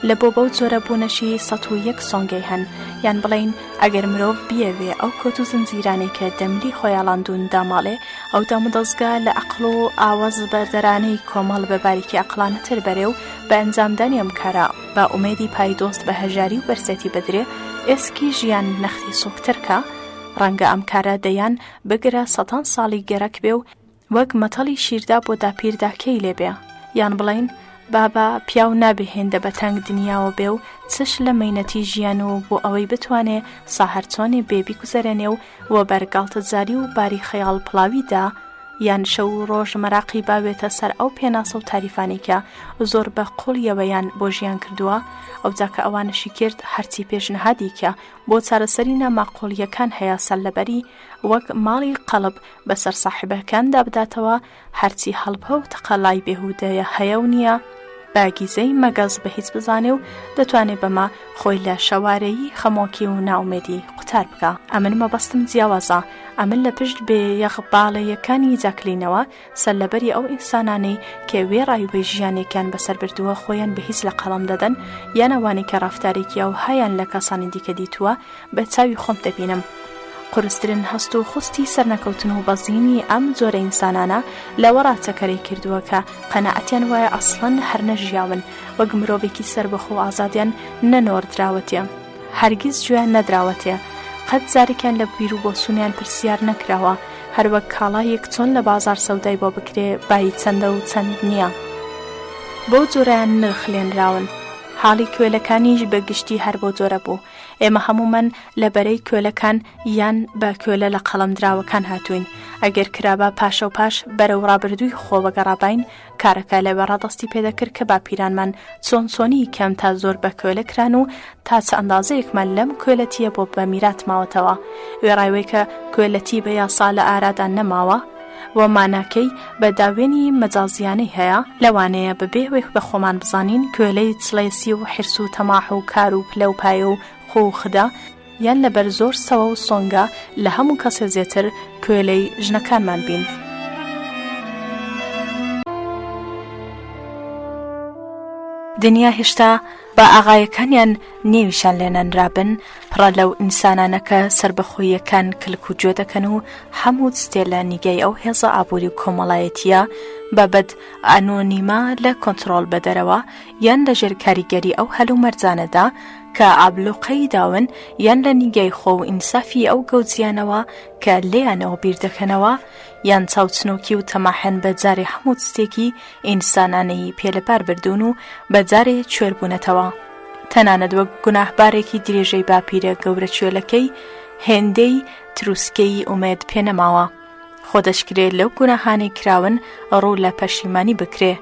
لە بۆ بەو جۆرە بوونەشی 101 سۆنگەی هەن، یان بڵێین ئەگەر مرۆڤ بیەوێ ئەو کۆت و زنجیرانەی کە دەملی خۆیاڵاندوون داماڵێ، ئەو دامودەزگا لە ئەقڵ و ئاوەز بەردەرانەی کۆمەڵ بە بارێکی ئەقڵانەتر بەرێ و بە ئەنجامدانی ئەم کارە بە ئومێدی پای دۆست بە هەژاری و برسێتی بدرێ، ئێسکی ژیان نەختی سووکتر کا، ڕەنگە ئەم کارە دەیان، بگرە سەتان ساڵی گەرەک بێ و وەک مەتەڵی شیردا بۆ داپیردا کێی لێ بێ؟ یان بڵێین بابە پیاو نابێ هێندە بە تەنگ دنیاوە بێ و چش لە مەینەتی ژیان و بۆ ئەوەی بتوانێ سا هەرچۆنێ بێ بیگوزەرێنێ و وەبەر گاڵتەجاری و باری خەیاڵ پڵاوی دا یان شەو و ڕۆژ مەراقی باوێتە سەر ئەو پێناسە و تاریفانەی کە زۆر بە قوڵیەوەیان بۆ ژیان کردووە ئەوجا کە ئەوانەشی کرد هەرچی پێشنهادی کە بۆ چارەسەری ناماقوڵییەکان هەیە سەرلەبەری وەک ماڵی قەڵب بەسەر ساحێبەکاندا بداتەوە، هەرچی هەڵپە و تەقەلای بێهودەیە هەیە و نییە، با گیزەی مەگەز بە هیچ بزانێ و دەتوانێ بەمە خۆی لە شەوارەیی خەمۆکی و نائومێدی قوتار بکا. ئەمن مەبەستم جیاوازە، ئەمن لە پشت بێ یەغباڵەیەکانی جاکلینەوە سەرلەبەری ئەو ئینسانانەی کە وێڕای وەی ژیانێکیان بەسەر بردووە خۆیان بە هیچ لە قەڵەم دەدەن یان ئەوانەی کە ڕەفتارێکی ئەوهایان لە کەسانی دیکە دیتووە بە چاوی خۆم دەبینم. قورسترین هەست و خوستی سەرنەکەوتن و بەزینی ئەم جۆرە ئینسانانە لەوەڕا چەکەرەی کردووە کە قەناعەتیان وایە ئەسڵەن هەر نەژیاون وەک مرۆڤێکی سەربەخۆ و ئازادیان نەنۆردراوەتێ. هەرگیز گوێیان نەدراوەتێ، قەت جارێکیان لە بیر و بۆچوونیان پرسیار نەکراوە، هەر وەک کاڵایەک چۆن لە بازاڕ سەودای بۆ بکرێ بایی چەندە و چەند نییە. بەو جۆرەیان نرخ لێنراون. حاڵی کوێلەکانیش بە گشتی هەر بەو جۆرە بوو. ئێمە هەموومان لە بەرەی کوێلەکان یان بە کوێلە لە قەڵەم دراوەکان هاتووین. ئەگەر کرابا پاشەوپاش بەرەو ڕابردووی خۆ وەگەڕاباین، کارەکە لەوێڕا دەستی پێدەکرد کە باپیرانمان چۆن چۆنی کەم تا زۆر بە کۆێلە کران و تا چ ئەندازەیەکمان لەم کۆێلەتییە بۆ بە میرات ماوەتەوە. وێڕای وەی کە کۆێلەتی بە یاسا لە ئارادا نەماوە و ماناکەی بە داوێنی مەجازییانەی هەیە، لەوانەیە بە بێ وەی بە خۆمان بزانین کۆێلەی چڵێسی و حیرس و تەماح و کار و پلە و پایە و خۆ و خدە یان لەبەر زۆر سەوە و سۆنگە لە هەموو کەسێ زێتر کوێلەی ژنەکانمان بین. دنیا هێشتا با ئاغایەکانیان نێویشان لێ نەنرابن پڕە لەو ئینسانانە کە سەربەخۆییەکان کلک و گوێ دەکەن و هەموو چتێ لە نیگای ئەو هێزە ئابووری و کۆمەڵایەتییە بە بەد ئەنۆنیمە لە کۆنتڕۆڵ بەدەرەوە یان لە ژێر کاریگەری ئەو هەلومەرجانەدا کە ئابلوقەی داون یان لە نیگای خۆ و ئینسافی ئەو گەوجیانەوە کە لێیانەوە بیر دەکەنەوە یان چاوچنۆکی و تەماحیان بە جارێ هەموو چتێکی ئینسانانەیی پێ لەبار بردوون و بە جارێ کوێر بوونەتەوە تەنانەت وەک گوناهبارێکی درێژەی باپیرە گەورە کوێلەکەی هێندەی تروسکەی ئومێد پێ نەماوە. خۆ دەشکرێ لەو گوناهانەی کراون ڕوو لە پەشیمانی بکرێ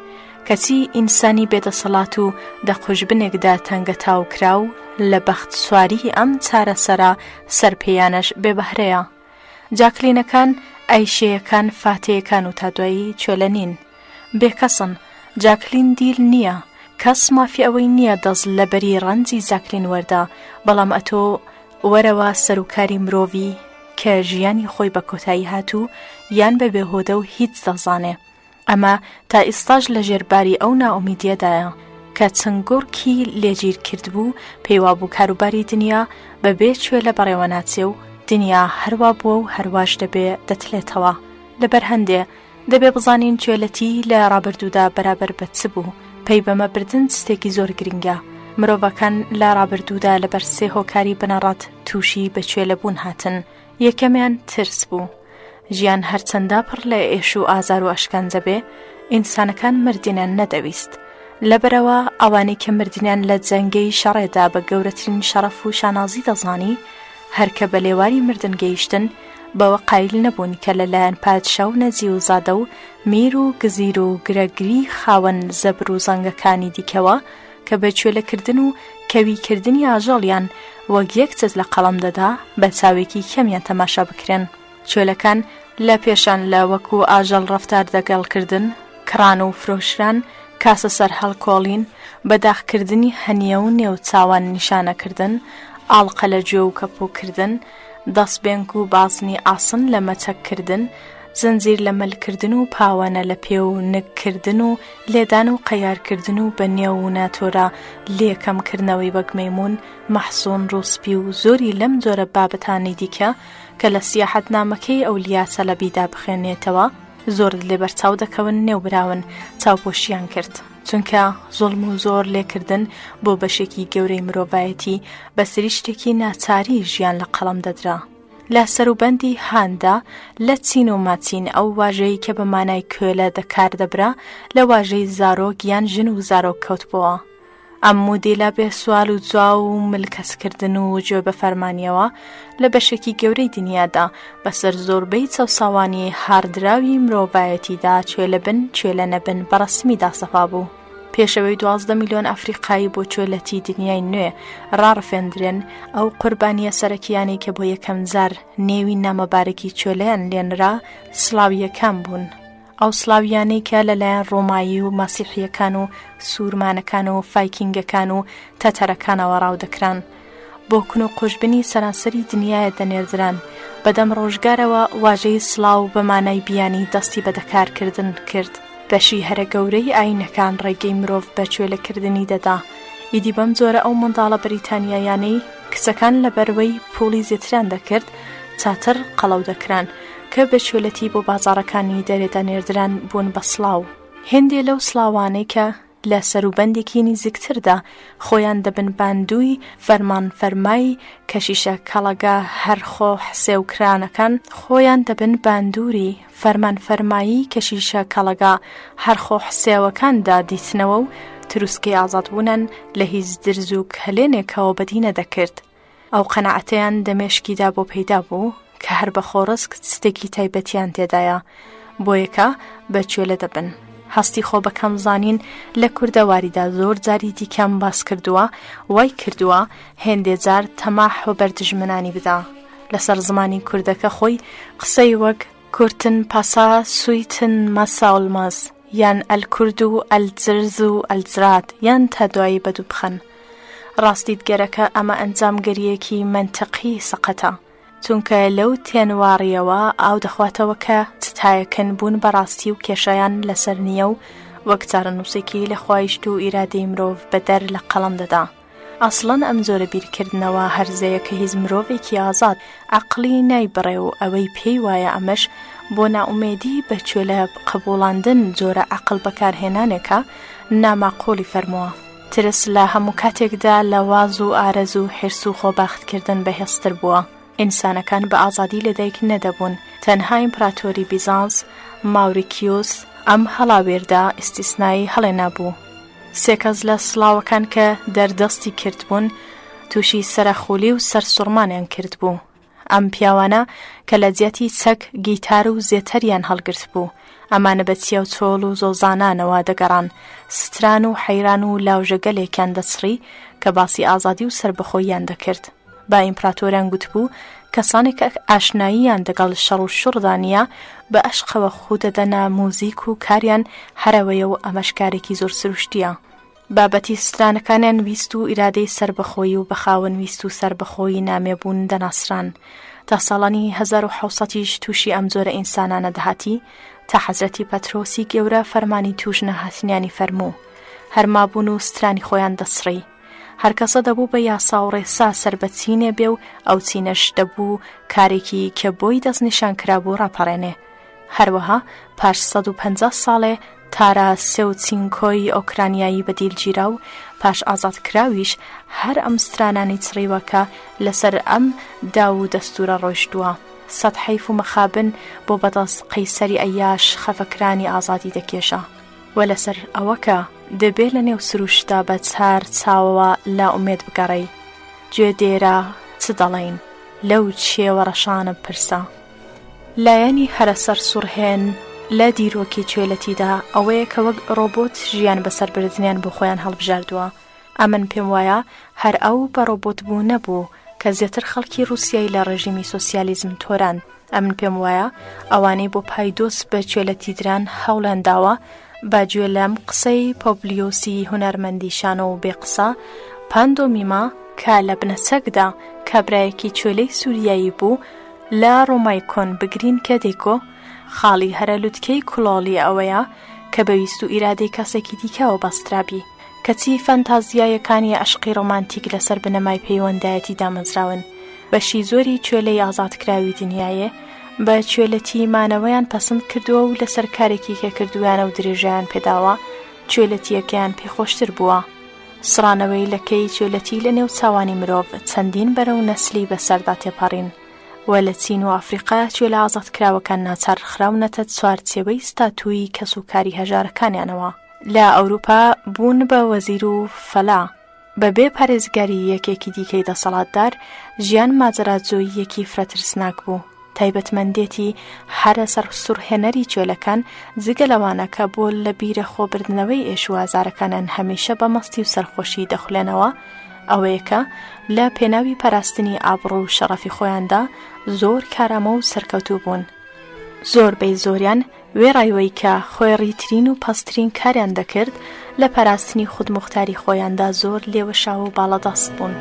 کەچی ئینسانی بێدەسەڵات و دە قوژبنێکدا تەنگەتاو کراو لە بەخت سواری ئەم چارەسەرە سەرپێیانەش بێ بەهرەیە. جاکلینەکان، ئایشێیەکان، فاتێیەکان و تا دوایی چۆلە نین. بێکەسن. جاکلین دیل نییە. کەس مافی ئەوەی نییە دەست لە بەری ڕەنجی جاکلین وەردا، بەڵام ئەتۆ وەرەوە سەروکاری مرۆڤی کە ژیانی خۆی بە کۆتایی هاتوو یان بە بێهۆدە و هیچ دەزانێ. ئەمە تا ئیستاش لە ژێر باری ئەو نائومیدیەدایە کە چنگوڕکی لێ گیر کردبوو، پێی وابوو کاروباری دنیا بە بێ چوێلە بەڕێوە ناچێ و دنیا هەروا بووە و هەرواش دەبێ دەتلێتەوە. لەبەر هەندێ دەبێ بزانین چوێلەتی لە ڕابردوودا بەرابەر بە چ بوو. پەی بەمە بردن شتێکی زۆر گرنگە. مرۆڤەکان لە ڕابردوودا لەبەر سێ هۆکاری بنەڕەت تووشی بە چوێلەبوون هاتن. یەکەمیان ترس بوو. ژیان هەرچەندە پڕ لە ئێش و ئازار و ئەشکەنجە بێ، ئینسانەکان مردنیان نەدەویست. لەبەرئەوە ئەوانەی کە مردنیان لە جەنگەی شەڕێدا بە گەورەترین شەڕەف و شانازی دەزانی، هەر کە بە لێواری مردن گەیشتن، بەوە قایل نەبوون کە لە لایەن پادشا و نەجیوزادە و میر و گزیر و گرەگری خاوەن زەبر و زەنگەکانی دیکەوە کە بە کوێلەکردن و کەویکردنی ئاژەڵیان وەک یەک چەت لە قەڵەم دەدا، بە چاوێکی کەمیان تەماشا بکرێن. کوێلەکان لە پێشان لە وەکوو ئاژەڵ ڕەفتار دەگەڵ کردن، کڕان و فرۆشران، کاسە سەر هەڵکۆڵین، بە داخ کردنی هەنیە و نێوچاوان نیشانە کردن، ئاڵقە لە گوێ و کەپوو کردن، دەسبێنک و بازنی ئاسن لە مەچەک کردن، زنجیر لە مل کردن و پاوەنە لە پێ و نگ کردن و لێدان و قەیار کردن و بە نێو و ناتۆرە لێ کەم کردنەوەی وەک مەیموون، مەحسوون، ڕووسپی و زۆری لەم جۆرە بابەتانەی دیکە کە لە سیاحەتنامەکەی ئەولیا چەلەبیدا بخوێنێتەوە زۆرت لێ بەرچاو دەکەون نێوبراون چاوپۆشیان کرد چونکە زوڵم و زۆر لێکردن بۆ بەشێکی گەورەی مرۆڤایەتی بە سریشتێکی ناچاری ژیان لە قەڵەم دەدرا. لە سەروبەندی هاندا لە چین و ماچین ئەو واژەی کە بە مانای کوێلە دەکار دەبرا لە واژەی زارۆک یان ژن و زارۆک کەوتبۆوە. ئەم مودیلە بێ سوال و جواو و ملکەچکردن و گوێ بە فەرمانیەوە لە بەشێکی گەورەی دنیادا بەسەر زۆربەی چەوساوانی هاڕدراوی مرۆڤایەتیدا کوێلە بن کوێلە نەبن بە ڕەسمی داسەپابوو. پێش ئەوەی 12 میلیۆن ئەفریقایی بۆ چۆلەتی دنیای نوێ ڕاڕفێندرێن، ئەو قوربانییە سەرەکییانەی کە بۆ یەکەم جار نێوی نامەبارەکی چۆلەیان لێنرا، سلاوییەکان بوون. ئەو سلاوییانەی کە لەلایەن ڕۆمایی و مەسیحییەکان و سوورمانەکان و فایکینگەکان و تەتەرەکانەوە ڕاو دەکران. بۆ کون و قوژبنی سەرانسەری دنیایە دەنێردران. بەدەم ڕۆژگارەوە واژەی سڵاو بە مانای بیانی دەستی بە دەکارکردن کرد. بەشی هەرە گەورەی ئایینەکان ڕێگەی مرۆڤ بە کوێلەکردنی دەدا. ئیدی بەم جۆرە ئەو منداڵە بەریتانیایانەی کچەکان لەبەروەی پووڵی زێتریان دەکرد چاتر قەڵەو دەکران کە بە کوێلەتی بۆ بازاڕەکانی دەرێ دەنێردران بوون بە سڵاو. هێندێ لەو سڵاوانەی کە لە سەروبەندێکی نیزیکتردا خۆیان دەبن باندووی فەرمانفەرمای کەشیشە کەڵەگە هەرخۆ حسێوکرانەکان خۆیان دەبن باندووری فەرمانفەرمایی کەشیشە کەڵەگا هەرخۆ حسێوەکاندا دیتنەوە و تروسکەی ئازادبوونیان لە هیچ درز و کەلێنێکەوە بەدی نەدەکرد. ئەو قەناعەتەیان دە مێشکیدا بۆ پەیدا بوو کە هەر بە خۆڕسک ستێکی تایبەتیان تێدایە بۆیەکە بە کوێلە دەبن. هەستی خۆ بە کەم زانین لە کوردەواریدا زۆر جاری دیکەم باس کردووە وای کردووە هێندێ جار تەماح وەبەر دژمنانی بدا. لەسەر زمانی کوردەکە خۆی قسەی وەک کورتن پاسا سویتن ماسا ئۆلماز یان ئەلکورد و ئەلجرز و ئەلجراد یان تا دوایی بەدوو بخەن. ڕاستیت گەرەکە ئەمە ئەنجامگەرییەکی مەنتقی سەقەتە. چونکە لەو تێنواڕییەوە ئاو دەخواتەوە کە چتایەکن بوون بە ڕاستی و کێشەیان لەسەر نییە و وەک چارەنووسێکی لە خوایشت و ئیرادەی مرۆڤ بەدەر لە قەڵەم دەدا. ئەسڵەن ئەم جۆرە بیرکردنەوە هەرزەیە کە هیچ مرۆڤێکی ئازاد عەقڵی نایبڕێ و ئەوەی پێی وایە ئەمەش بۆ نائومێدی بە کوێلە قبوڵاندن جۆرە عەقڵ بەکارهێنانێکە ناماقوڵی فەرمووە. ترس لە هەموو کاتێکدا لە واز و ئارەزوو و حیرس و خۆباختکردن بەهێزتر بووە. ئینسانەکان بە ئازادی لەدایک نەدەبوون، تەنها ئیمپراتۆری بیزانس، ماوریکیوس، ئەم هەڵاوێردە ئیستیسنایی هەڵێنابوو. سێ کەس لە سڵاوەکان کە دەردەستی کردبوون، تووشی سەرەخولی و سەرسوڕمانیان کردبوو. ئەم پیاوانە کە لە جیاتی چەک، گیتار و زێتەریان هەڵگرتبوو، ئەمانە بە چیا و چۆڵ و زۆزانانەوە دەگەڕان، ستران و حەیران و لاوژەگەلێکیان دەچڕی کە باسی ئازادی و سەربەخۆییان دەکرد. بە ئیمپراتۆریان گوتبوو، کەسانێک کە ئاشناییان دەگەڵ شەڕ و شوڕدا نییە، بە ئەشقەوە خوو دەدەنە موزیک و کاریان هەر ئەوەیە و ئەمەش کارێکی زۆر سروشتییە. بابەتی سترانەکانیان ویست و ئیرادەی سەربەخۆیی و بە خاوەن ویست و سەربەخۆیی نامێبوون دەناسران. تا ساڵانی 1700 یش تووشی ئەم جۆرە ئینسانانە دەهاتی تا حەزرەتی پەترۆسی گەورە فەرمانی تووش نەهاتنیانی فەرموو. هەر مابوون و سترانی خۆیان دەچڕی. هەر کەسە دەبوو بە یاسا و ڕێسا سەر بە چینێ بێ و ئەو چینەش دەبوو کارێکی کە بۆی دەستنیشان کرابوو ڕاپەڕێنێ. هەروەها پاش 150 ساڵێ تارا سێوچینکۆی ئۆکرانیایی بە دیل گیرا و پاش ئازادکراویش هەر ئەم سترانانەی چڕیوە کە لەسەر ئەم داو و دەستوورە ڕۆیشتووە. سەت حەیف و مەخابن بۆ بەدەست قەیسەری عەیاش خەفەکرانی ئازادی دەکێشا. و لەسەر ئەوە کە دەبێ لە نێو سروشتدا بە چار چاوەوە لە ئومێد بگەڕێی. گوێ دێرە چ دەڵێین؟ لەو چێوە ڕەشانە بپرسە. لایەنی هەرە سەرسوڕهێن لە دیرۆکی چوێلەتیدا ئەوەیە کە وەک ڕۆبۆت ژیان بەسەربردنیان بۆ خۆیان هەڵبژاردووە. ئەمن پێم وایە هەر ئەو بە ڕۆبۆت بوونە بوو کە زێتر خەڵکی ڕووسیای لە ڕێژیمی سۆسیالیزم تۆراند. ئەمن پێم وایە ئەوانەی بۆ پایدۆس بە چوێلەتی دران هەوڵیان داوە با گوێ لەم قسەی پۆبلیۆسی هونەرمەندی شانۆ و بێ قسە، پاندۆمیما، کە لە بنەچەکدا کابرایەکی چوێلەی سووریایی بوو، لە ڕۆمای کۆن بگرین کە دەیگۆ، خاڵی هەرە لوتکەی کڵۆڵی ئەوەیە کە بە ویست و ئیرادەی کەسێکی دیکەوە بەسترابی. کەچی فەنتازیایەکانی عەشقی ڕۆمانتیک لەسەر بنەمای پەیوەندایەتی دامەزراون. بەشی زۆری کوێلەی ئازادکراوی دنیایێ بە کوێلەتی مانەوەیان پەسند کردووە و لەسەر کارێکی کە کردوویانە و درێژەیان پێداوە، کوێلەتییەکەیان پێ خۆشتر بووە. سڕانەوەی لەکەی کوێلەتی لە نێو چاوانی مرۆڤ چەندین بەرە و نەسلی بەسەردا تێپەڕین و لە چین و ئەفریقا کوێلە ئازادکراوەکان ناچار خراونەتە چوارچێوەی ستاتووی کەسوکاری هەژارەکانیانەوە. لە ئەوروپا بوون بە وەزیر و فەلا. بە بێ پارێزگاری یەکێکی دیکەی دەسەڵاتدار، ژیان ماجەراجۆییەکی فرە ترسناک بوو. تایبەتمەندێتی هەرە سەرسوڕهێنەری چێلەکان، جگە لەوانە کە بۆ لە بیرە خۆبردنەوەی ئێش و ئازارەکانیان هەمیشە بە مەستی و سەرخۆشی دەخولێنەوە، ئەوەیە کە لە پێناوی پاراستنی ئابڕوو و شەڕەفی خۆیاندا زۆر کارامە و سەرکەوتوو بوون. زۆربەی زۆریان وێڕای وەی کە خوێڕیترین و پەستترین کاریان دەکرد، لە پاراستنی خودموختاری خۆیاندا زۆر لێوەشاوە و باڵادەست بوون.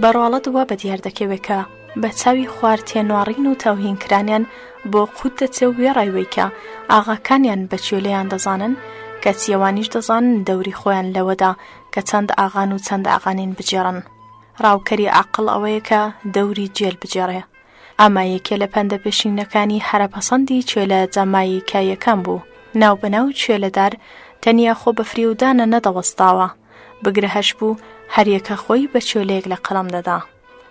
بە ڕواڵەت وا بەدیار دەکەوێ کە بە چاوی خوار تێنواڕین و تەوهینکرانیان بۆ قوت دەچێ و وێڕای وەی کە ئاغاکانیان بە کوێلەیان دەزانن، کەچی ئەوانیش دەزانن دەوری خۆیان لەوەدا کە چەند ئاغان و چەند ئاغانین بگێڕن. ڕاوکەری عەقڵ ئەوەیە کە دەوری جێل بگێڕێ. ئەمە یەکێ لە پەندە پێشینەکانی هەرە پەسەندی کوێلە جامایکاییەکان بوو. ناوبەناو کوێلەدار تەنیا خۆ بە فریودانە نەدەوەستاوە، بگرە هەشبوو هەریەکە خۆی بە کوێلەیەک لە قەڵەم دەدا.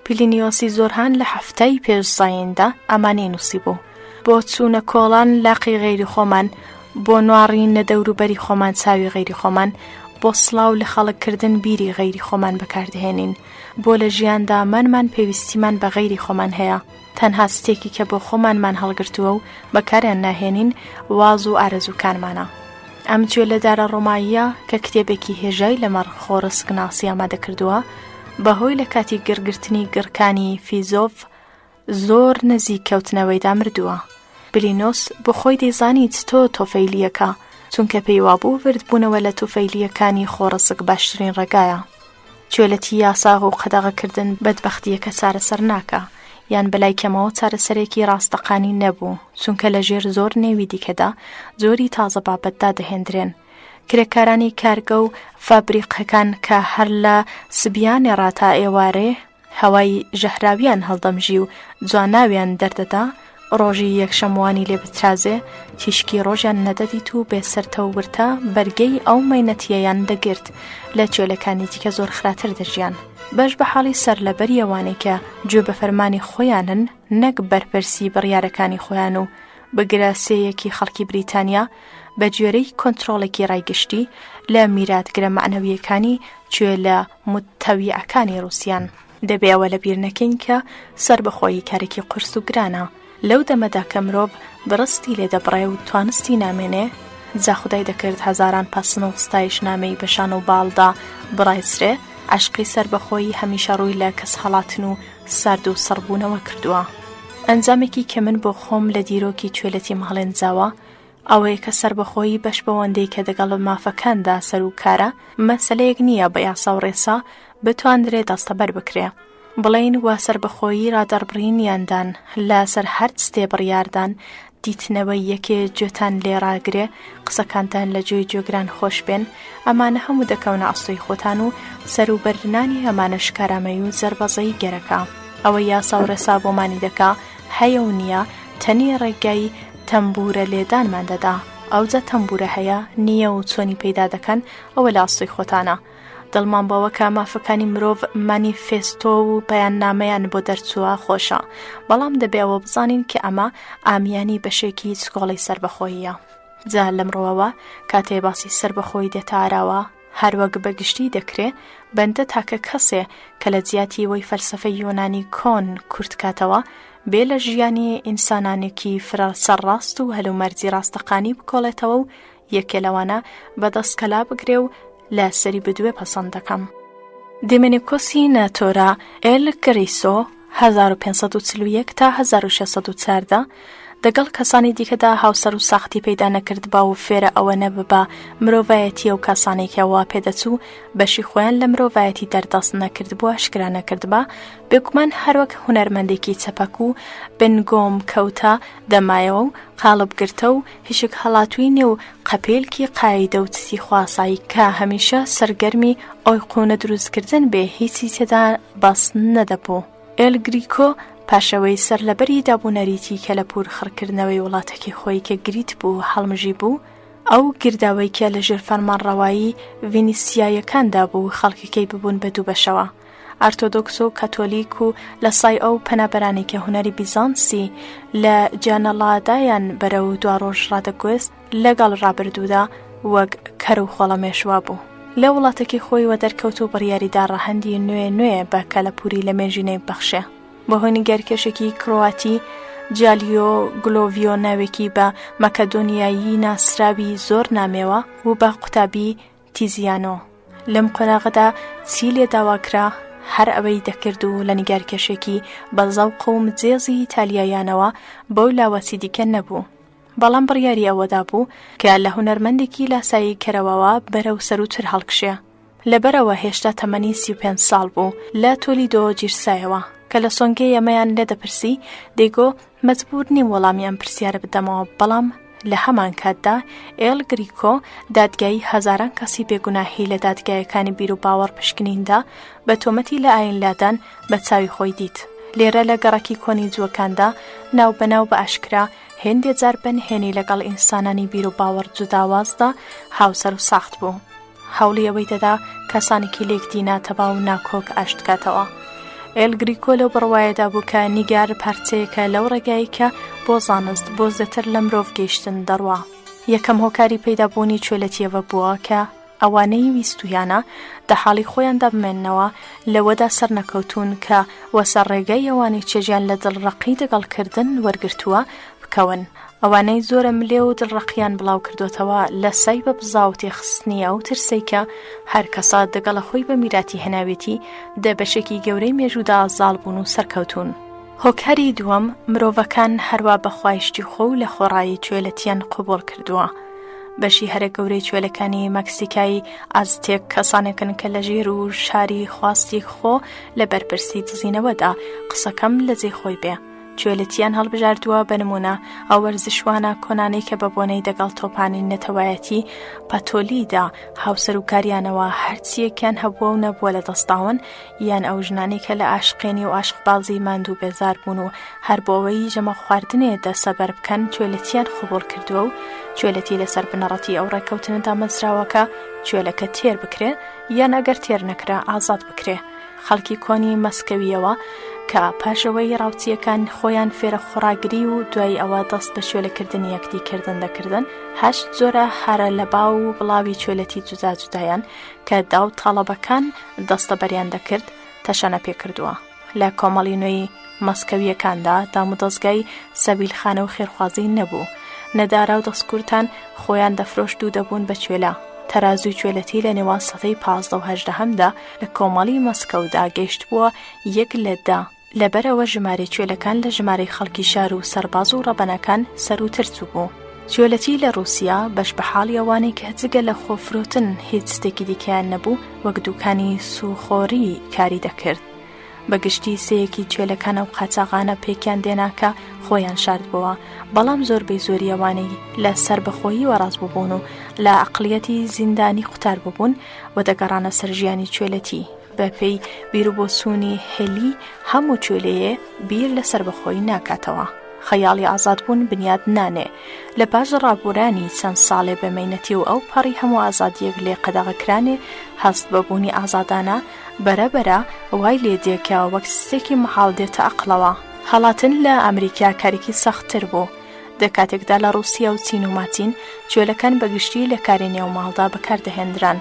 پلینیۆسی زۆرهان لە حەفتای پێش زاییندا ئەمانەی نووسیبوو، بۆ چوونە کۆڵان لاقی غەیری خۆمان، بۆ نواڕین لە دەوروبەری خۆمان چاوی غەیری خۆمان، بۆ سڵاو لە خەڵک کردن بیری غەیری خۆمان بەکاردەهێنین، بۆ لە ژیاندا مانمان پێویستیمان بە غەیری خۆمان هەیە، تەنها ستێکی کە بۆ خۆمانمان هەڵگرتووە و بەکاریان ناهێنین واز و ئارەزووکانمانە. ئەم جوێ لە دارە ڕۆماییە کە کتێبێکی هێژای لەمەڕ خۆڕسکناسی ئامادە کردووە، بەهۆی لە کاتی گڕگرتنی گڕکانی فیزۆڤ زۆر نزیک کەوتنەوەیدا مردووە. بلینۆس بۆ خۆی دەیزانی چتۆ تۆفەیلییەکە، چونکە پێی وابوو وردبوونەوە لە توفەیلییەکانی خۆڕسک باشترین ڕێگایە. چوێلەتی یاساغ و قەدەغەکردن بەدبەختییەکە چارەسەر ناکا، یان بەلای کەمەوە چارەسەرێکی ڕاستەقانی نەبوو، چونکە لە ژێر زۆر نێوی دیکەدا جۆری تازە بابەت دادەهێندرێن. کرێکارانی کارگە و فابریقەکان کە هەر لە سبیانێ ڕا تا ئێوارێ هەوای ژەهراویان هەڵدەمژی و جواناویان دەردەدا، ڕۆژی یەکشەموانی لێ بترازێ تیشکی ڕۆژیان نەدەدیت و بێ سرتە و ورتە بەرگەی ئەو مەینەتییەیان دەگرت، لە چێلەکانی دیکە زۆر خراتر دەژیان. بەش بە حاڵی سەرلەبەری ئەوانەی کە گوێ بە فەرمانی خۆیانن نەک بەرپرسی بڕیارەکانی خۆیان و بگرە سێیەکی خەڵکی بریتانیا بە گوێرەی کۆنترۆڵێکی ڕای گشتی لە میراتگرە مەعنەوییەکانی کوێلە متەویعەکانی ڕووسیان. دەبێ ئەوە لەبیر نەکەین کە سەربەخۆیی کارێکی قورس و گرانە. لەو دەمەدا کە مرۆڤ بڕستی لێ دەبڕێ و توانستی نامێنێ، جا خودای دەکرد هەزاران پەسن و ستایشنامەی بە شان و باڵدا بڕایسرێ، عەشقی سەربەخۆیی هەمیشە ڕووی لە کەسهەڵاتن و سارد و سڕبوونەوە کردووە. ئەنجامێکی کە من بۆ خۆم لە دیرۆکی چوێلەتیم هەڵێنجاوە، ئەوەیە کە سەربەخۆیی بەش بەوەندەی کە دەگەڵ مافەکاندا سەروکارە، مەسەلەیەک نییە بە یاسا و ڕێسا بتواندرێ دەستەبەر بکرێ. بڵێین وا سەربەخۆیی ڕادەڕبڕین یان دان لە سەر هەر چتێ بڕیاردان، دیتنەوەی یەکێ گوێتان لێ ڕاگرێ، قسەکانتان لە گوێی گوێگران خۆش بێن، ئەمانە هەموو دەکەونە ئەستۆی خۆتان و سەروبەرنانی ئەمانەش کارامەیی و زەربەزەیی گەرەکە. ئەوەی یاسا و ڕێسا بۆمانی دەکا هەیە و نییە تەنێ ڕێگای تەمبوورە لێدانمان دەدا، ئەوجا تەمبوورە هەیە، نییە و چۆنی پەیدا دەکەن ئەوە لە ئەستۆی خۆتانە. دڵمان بەوە کە مافەکانی مرۆڤ مانیفێستۆ و بەیاننامەیان بۆ دەرچووە خۆشە، بەڵام دەبێ ئەوە بزانین کە ئەمە ئامیانی بەشێکی چکۆڵەی سەربەخۆییە. جا لەم ڕووەوە کاتێ باسی سەربەخۆیی دێتە ئاراوە، هەر وەک بە گشتی دەکرێ، بەندە تاکە کەسێ کە لە جیاتی وەی فەلسەفەی یۆنانی کۆن کورت کاتەوە، بێ لە ژیانی ئینسانانێکی فرە سەرڕاست و هەلومەرجی ڕاستەقانی بکۆڵێتەوە و یەکێ لەوانە بە دەست کەلا بگرێ و لە سەری بدوێ پەسەند دەکەم. دێمێنیکۆسی ناتۆرا ئێل گریسۆ، 1541 تا 1614، دەگەڵ کەسانی دیکەدا هاوسەر و ساختی پەیدا نەکردبا و فێرە ئەوە نەببا مرۆڤایەتی ئەو کەسانەی کە وا پێدەچوو بەشی خۆیان لە مرۆڤایەتی دەردەست نەکردبوو ئاشکرا نەکردبا بێگومان هەروەک هونەرمەندێکی چەپەک و بنگۆم کەوتە دەمایەوە و قاڵبگرتە و هیشک هەڵاتووی نێو قەپیلکی قایدە و چتی خواسایی کە هەمیشە سەرگەرمی ئۆیقونە دروستکردن بێ هیچی تێدا بەس نەدەبوو. ئێل گریکۆ پاشەوەی سەرلەبەری دابونەریتی کەلەپوور خڕکردنەوەی وڵاتەکەی خۆی کە گریت بوو هەڵمژیبوو، ئەو گرداوەی کە لەژێر فەرمانڕەوایی ڤینیسیایەکاندا بوو خەڵکەکەی ببوون بە دوو بەشەوە. ئەرتۆدۆکس و کاتۆلیک و لە سای ئەو پەنابەرانەی کە هونەری بیزانسی لە جانەڵادایان بەرەو دواڕۆژ ڕادەگوێست لەگەڵ ڕابردوودا وەک کەر و خۆڵەمێش وابوو. لە وڵاتەکەی خۆی وەدەرکەوت و بڕیاری دا ڕەهەندی نوێ نوێ بە کەلەپووری لەمێژینەی ببەخشێ. بەهۆی نیگارکێشێکی کرۆاتی جالیۆ گلۆڤیۆ ناوێکی بە مەکەدۆنیایی ناسراوی زۆر نامێوە و بە قوتابی تیزیانۆ لەم قۆناغەدا چی لێ داوا کرا هەر ئەوەی دەکرد و لە نیگارکێشێکی بە زەوق و مجێزی ئیتالیایانەوە بەو لاوە چی دیکە نەبوو. بەڵام بڕیاری ئەوەدا بوو کە لە هونەرمەندێکی لاسایی کەرەوەوە بەرەو سەرووتر هەڵکشێ. لەبەرئەوە هێشتا تەمەنی 35 ساڵ بوو لە تۆلیدۆ گیرسایەوە. کە لە سۆنگەی ئەمەیان لێ دەپرسی دەیگۆ مەجبوور نیم وەڵامی ئەم پرسیارە بدەمەوە بەڵام لە هەمان کاتدا ئێل گریکۆ دادگایی هەزاران کەسی بێگوناهی لە دادگایەکانی بیروباوەڕ پشکنیندا بە تۆمەتی لە ئاین لادان بە چاوی خۆی دیت. لێرە لە گەڕەکی کۆنی جووەکاندا ناوبەناو بە ئاشکرا هێندێ جار بە نهێنی لەگەڵ ئینسانانی بیروباوەڕ جوداوازدا هاوسەر و ساخت بوو. هەوڵی ئەوەی دەدا کەسانێکی لێکدی ناتەبا و ناکۆک ئاشتکاتەوە. ئێل گریکۆ لەو بڕوایەدا بوو کە نیگار پارچەیەکە لەو ڕێگایەی کە بۆ زانست بۆ زێتر لە مرۆڤ گەیشتن دەڕوا. یەکەم هۆکاری پەیدابوونی چوێلەتییەوە بووە کە ئەوانەی ویستوویانە دە حاڵی خۆیاندا بمێننەوە لەوەدا سەرنەکەوتوون کە وەسەر ڕێگای ئەوانەی چێژیان لە دڵڕەقی دەگەڵ کردن وەرگرتووە بکەون. ئەوانەی زۆرە ملێ و دڵڕەقیان بڵاو کردۆتەوە لە سای بە بزاو تێخستنی ئەو ترسەی کە هەر کەسە دەگەڵە خۆی بە میراتی هێناوێتی دە بەشێکی گەورەی مێژوودا زاڵ بوون و سەرکەوتوون. هۆکاری دووەم، مرۆڤەکان هەروا بە خوایشتی خۆ و لە خۆڕایی چوێلەتیان قبوڵ کردووە. بەشی هەرە گەورەی چوێلەکانی مەکسیکای ئازتێک کەسانێکن کە لە ژێر و شاری خواستی خۆ لە بەرپرسی دزینەوەدا قسەکەم لە جێی خۆی بێ. چوێلەتیان هەڵبژاردووە، بە نموونە ئەو وەرزشوانە کۆنانەی کە بە بۆنەی دەگەڵ تۆپانی نەتەوایەتی پاتۆلیدا هاوسەروکاریانەوە هەرچییەکیان هەبووە و نەبووە لە دەستداون، یان ئەو ژنانەی کە لە ئاشقێنی و ئاشقبازی ماندوو و بێزار بوون و هەر بۆ ئەوەی ژەمە خواردنێ دەسەبەر بکەن چوێلەتیان قبوڵ کردووە و چوێلەتی لەسەر بنەڕەتی ئەو ڕێککەوتنە دامەزراوە کە چوێلەکە تێر بکرێ یان ئەگەر تێر نەکرا ئازاد بکرێ. خەڵکی کۆنی مەسکەوییەوە کە پاش ئەوەی ڕاوچییەکان خۆیان فێرە خۆڕاگری و دوای ئەوە دەست بە چوێلەکردنی یەکدی کردن دەکردن، هەشت جۆرە هارە لە باو و بڵاوی چوێلەتی جودا جودایان کە داو تاڵەبەکان دەستەبەریان دەکرد. تەشەنە پێ کردووە. لە کۆمەڵی نوێی مەسکەوییەکاندا دامودەزگای سەبیلخانە و خێرخوازی نەبوو. نەدارا و دەستکورتان خۆیان دەفرۆشت و دەبوون بە کوێلە. تەرازووی کوێلەتی لە نێوان سەدەی 15 و هەژدەهەمدا لە کۆمەڵی مەسکەودا گەیشتبووە یەک لە دە. لەبەرئەوە ژمارەی کوێلەکان لە ژمارەی خەڵکی شار و سەرباز و ڕەبەنەکان سەرووتر چووبوو. کوێلەتی لە ڕووسیا بەش بە حاڵی ئەوانەی کە جگە لە خۆفرۆتن هیچ شتێکی دیکەیان نەبوو وەک دووکانی سووخۆری کاری دەکرد. بە گشتی سێیەکی کوێلەکان ئەو قاچاغانە پێکیان دێنا کە خۆیان شاردبۆوە، بەڵام زۆربەی زۆری ئەوانەی لە سەربەخۆیی وەڕاز بووبوون و لە عەقڵیەتی زیندانی قوتار بووبوون و دەگەڕانە سەر ژیانی کوێلەتی. بە پێی بیروبۆچوونی هێلی هەموو کوێلەیێ بیر لە سەربەخۆیی ناکاتەوە. خەیاڵی ئازادبوون بنیاد نانێ. لە پاش ڕابوورانی چەند ساڵێ بە مەینەتی و ئەو پەڕی هەموو ئازادییەک لێ قەدەغە کرانێ، هەست بە بوونی ئازادانە بەرە بەرە وای لێ دێ کە وەک شتێکی مەحاڵ دێتە ئەقڵەوە. هەڵاتن لە ئەمریکا کارێکی سەختتر بوو. دە کاتێکدا لە ڕووسیا و چین و ماچین کوێلەکان بە گشتی لە کاری نێو ماڵدا بەکار دەهێنران.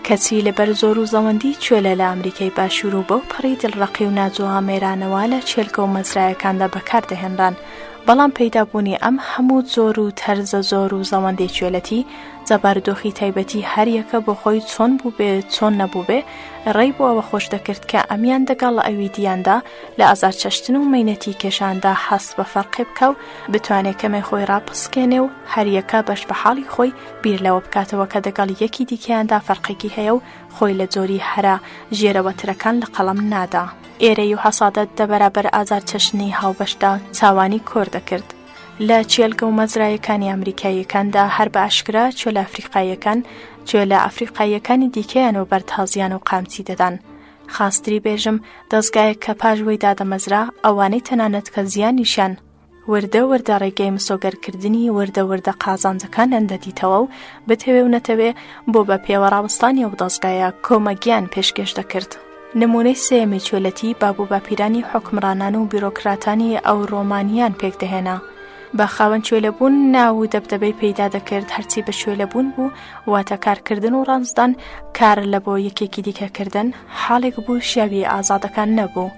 کەچی لەبەر زۆر و زەوەندی کوێلە لە ئەمریکای باشوور و بەو پەڕی دڵڕەقی و ناجوامێرانەوە لە چێلگە و مەزرایەکاندا بەکار دەهێنران. بەڵام پەیدا بوونی ئەم هەموو جۆر و تەرزە زۆر و زەوەندەی کوێلەتی، جا بارودۆخی تایبەتی هەر یەکە بۆ خۆی چۆن بووبێ چۆن نەبووبێ، ڕێی بۆ ئەوە خۆش دەکرد کە ئەمیان دەگەڵ ئەوی دیاندا لە ئازار چەشتن و مەینەتی کێشاندا هەست بە فەرقێ بکا و بتوانێ کەمێ خۆی ڕاپسکێنێ و هەر یەکە بەش بە حاڵی خۆی بیر لەوە بکاتەوە کە دەگەڵ یەکی دیکەیاندا فەرقێکی هەیە و خۆی لە جۆری هەرە ژێرەوەترەکان لە قەڵەم نادا. ئێرەیی و حەسادەت دە بەرابەر ئازار چەشتنی هاوبەشدا چاوانی کۆر دەکرد. لە چێلگە و مەزرایەکانی ئەمریکاییەکاندا هەر بە ئاشکرا چۆلە ئەفریقاییەکان چۆلە ئەفریقاییەکانی دیکەیان وەبەر تازیان و قامچی دەدان. خاستری بێژم دەزگایەک کە پاش وەی دادەمەزرا ئەوانەی تەنانەت کە زیانیشیان وردە وردە ڕێگەی مسۆگەرکردنی وردە وردە قازانجەکانیان دەدیتەوە و بتەوێ و نەتەوێ بۆ بە پێوە ڕاوەستانی ئەو دەزگایە کۆمەگیان پێشکێش دەکرد. نموونەی سێیەمی چۆلەتی باب و باپیرانی حوکمڕانان و بیرۆکراتانی ئەورۆمانیان پێک دەهێنا. بە خاوەن چۆلەبوون ناو و دەبدەبەی پەیدا دەکرد هەرچی بە چۆلەبوون بوو واتە کارکردن و ڕەنجدان کار لە بۆ یەکێکی دیکە کردن حاڵێک بوو شیاوی ئازادەکان نەبوو.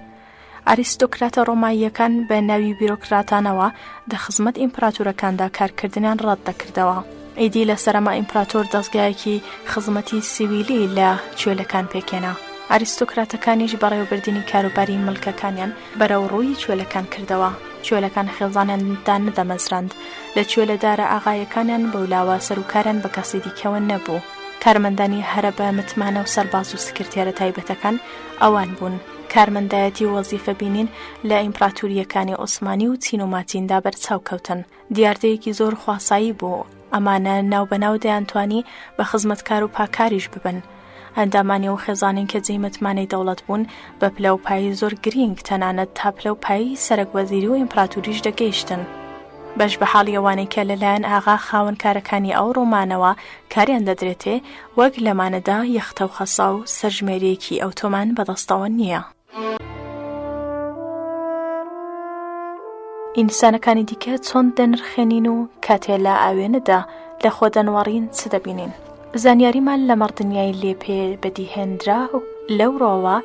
ئەریستۆکراتە ڕۆماییەکان بە ناوی بیرۆکراتانەوە دە خزمەت ئیمپراتورەکاندا کارکردنیان ڕەت دەکردەوە. ئیدی لە سەرەما ئیمپراتۆر دەزگایەکی خزمەتی سیویلی لە کوێلەکان پێکهێنا. ئەریستۆکراتەکانیش بەڕێوەبردنی کاروباری مڵکەکانیان بەرەو ڕووی کوێلەکان کردەوە. کوێلەکان خێزانیان دانەدەمەزراند. لە کوێلەدارە ئاغایەکانیان بەولاوە سەروکاریان بە کەسی دیکەوە نەبوو. کارمەندانی هەرە بە متمانە و سەرباز و سکرتێرە تایبەتەکان ئەوان بوون. کارمەندایەتی و وەزیفە بینین لە ئیمپراتورییەکانی عوسمانی و چین و ماچیندا بەرچاو کەوتن. دیاردەیەکی زۆر خواسایی بوو. ئەمانە ناو بە ناو دەیانتوانی بە خزمەتکار و پاکاریش ببن. ئەندامانی ئەو خێزانەی کە جێی متمانەی دەوڵەت بوون بە پلە و پایەی زۆر گرینگ تەنانەت تا پلە و پایەی سەرەک وەزیری و ئیمپراتوریش دەگەیشتن. بەش بە حاڵی ئەوانەی کە لە لایەن ئاغا خاوەن کارەکانی ئەو ڕۆمانەوە کاریان دەدرێتێ، وەک لەمانەدا یەختە و خەسا و سەرژمێرییەکی ئەوتۆمان بەدەستەوە نییە. ئینسانەکانی دیکە چۆن دەنرخێنین و کاتێ لە ئاوێنەدا لە خۆ دەنواڕین چ دەبینین؟ زانیاریمان لەمەڕ دنیای لێ پێ بەدیهێنراو لەو ڕۆوە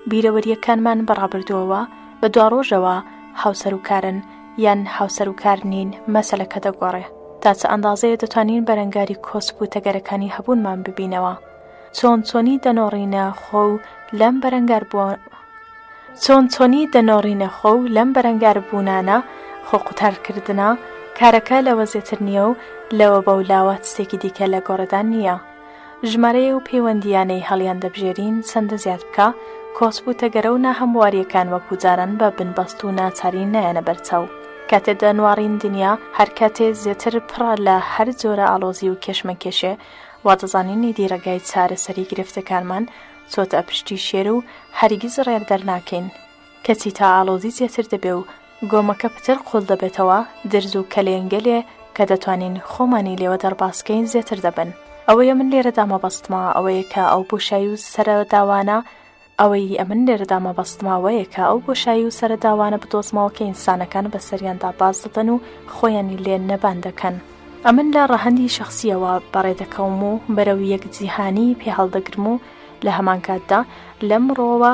بیرەوەرییەکانمان بە ڕابردووەوە بە دواڕۆژەوە هاوسەروکارن یان هاوسەروکار نین مەسەلەکە دەگۆڕێ تا چ ئەندازەیە دەتوانین بەرەنگاری کۆسپ و تەگەرەکانی هەبوونمان ببینەوە چۆن چۆنی دەنۆڕینە خۆ و لەم بەرەنگار بووە چۆن چۆنی دەنۆڕینە خۆ و لەم بەرەنگار بوونانە خۆ قوتارکردنە کارەکە لەوە زێتر نییە و لەوە بەولاوە چتێکی دیکە لە گۆڕێدا نییە. ژمارەی ئەو پەیوەندییانەی هەڵیاندەبژێرین چەندە زیاد بکا، کۆسپ و تەگەرە و ناهەموارییەکان وەکوو جاران بە بنبەست و ناچاری نایەنە بەرچاو. کاتێ دەنواڕین دنیا هەر کاتێ زێتر پڕە لە هەر جۆرە ئاڵۆزی و کێشمەکێشێ، وا دەزانین ئیدی ڕێگای چارەسەری گرفتەکانمان چۆتە پشتی شێر و هەرگیز ڕێ دەرناکەین. کەچی تا ئاڵۆزی زیاتر دەبێ و گۆمەکە پتر قووڵ دەبێتەوە، درز و کەلێنگەلێ کە دەتوانین خۆمانی لێوە دەربازکەین زێتر دەبن. ئەوەی ئەمن لێرەدا مەبەستمە ئەوەیە کە ئەو بۆشایی و سەرەداوانە ئەوەی ئەمن لێرەدا مەبەستمە ئەوەیە کە ئەو بۆشایی و سەرەداوانە بدۆزمەوە کە ئینسانەکان بەسەریاندا باز دەدەن و خۆیانی لێ نەبان دەکەن. ئەمن لە ڕەهەندی شەخسییەوە بەڕێ دەکەوم و بەرەو یەک جیهانی پێ هەڵدەگرم و لە هەمان کاتدا لەم ڕووەوە.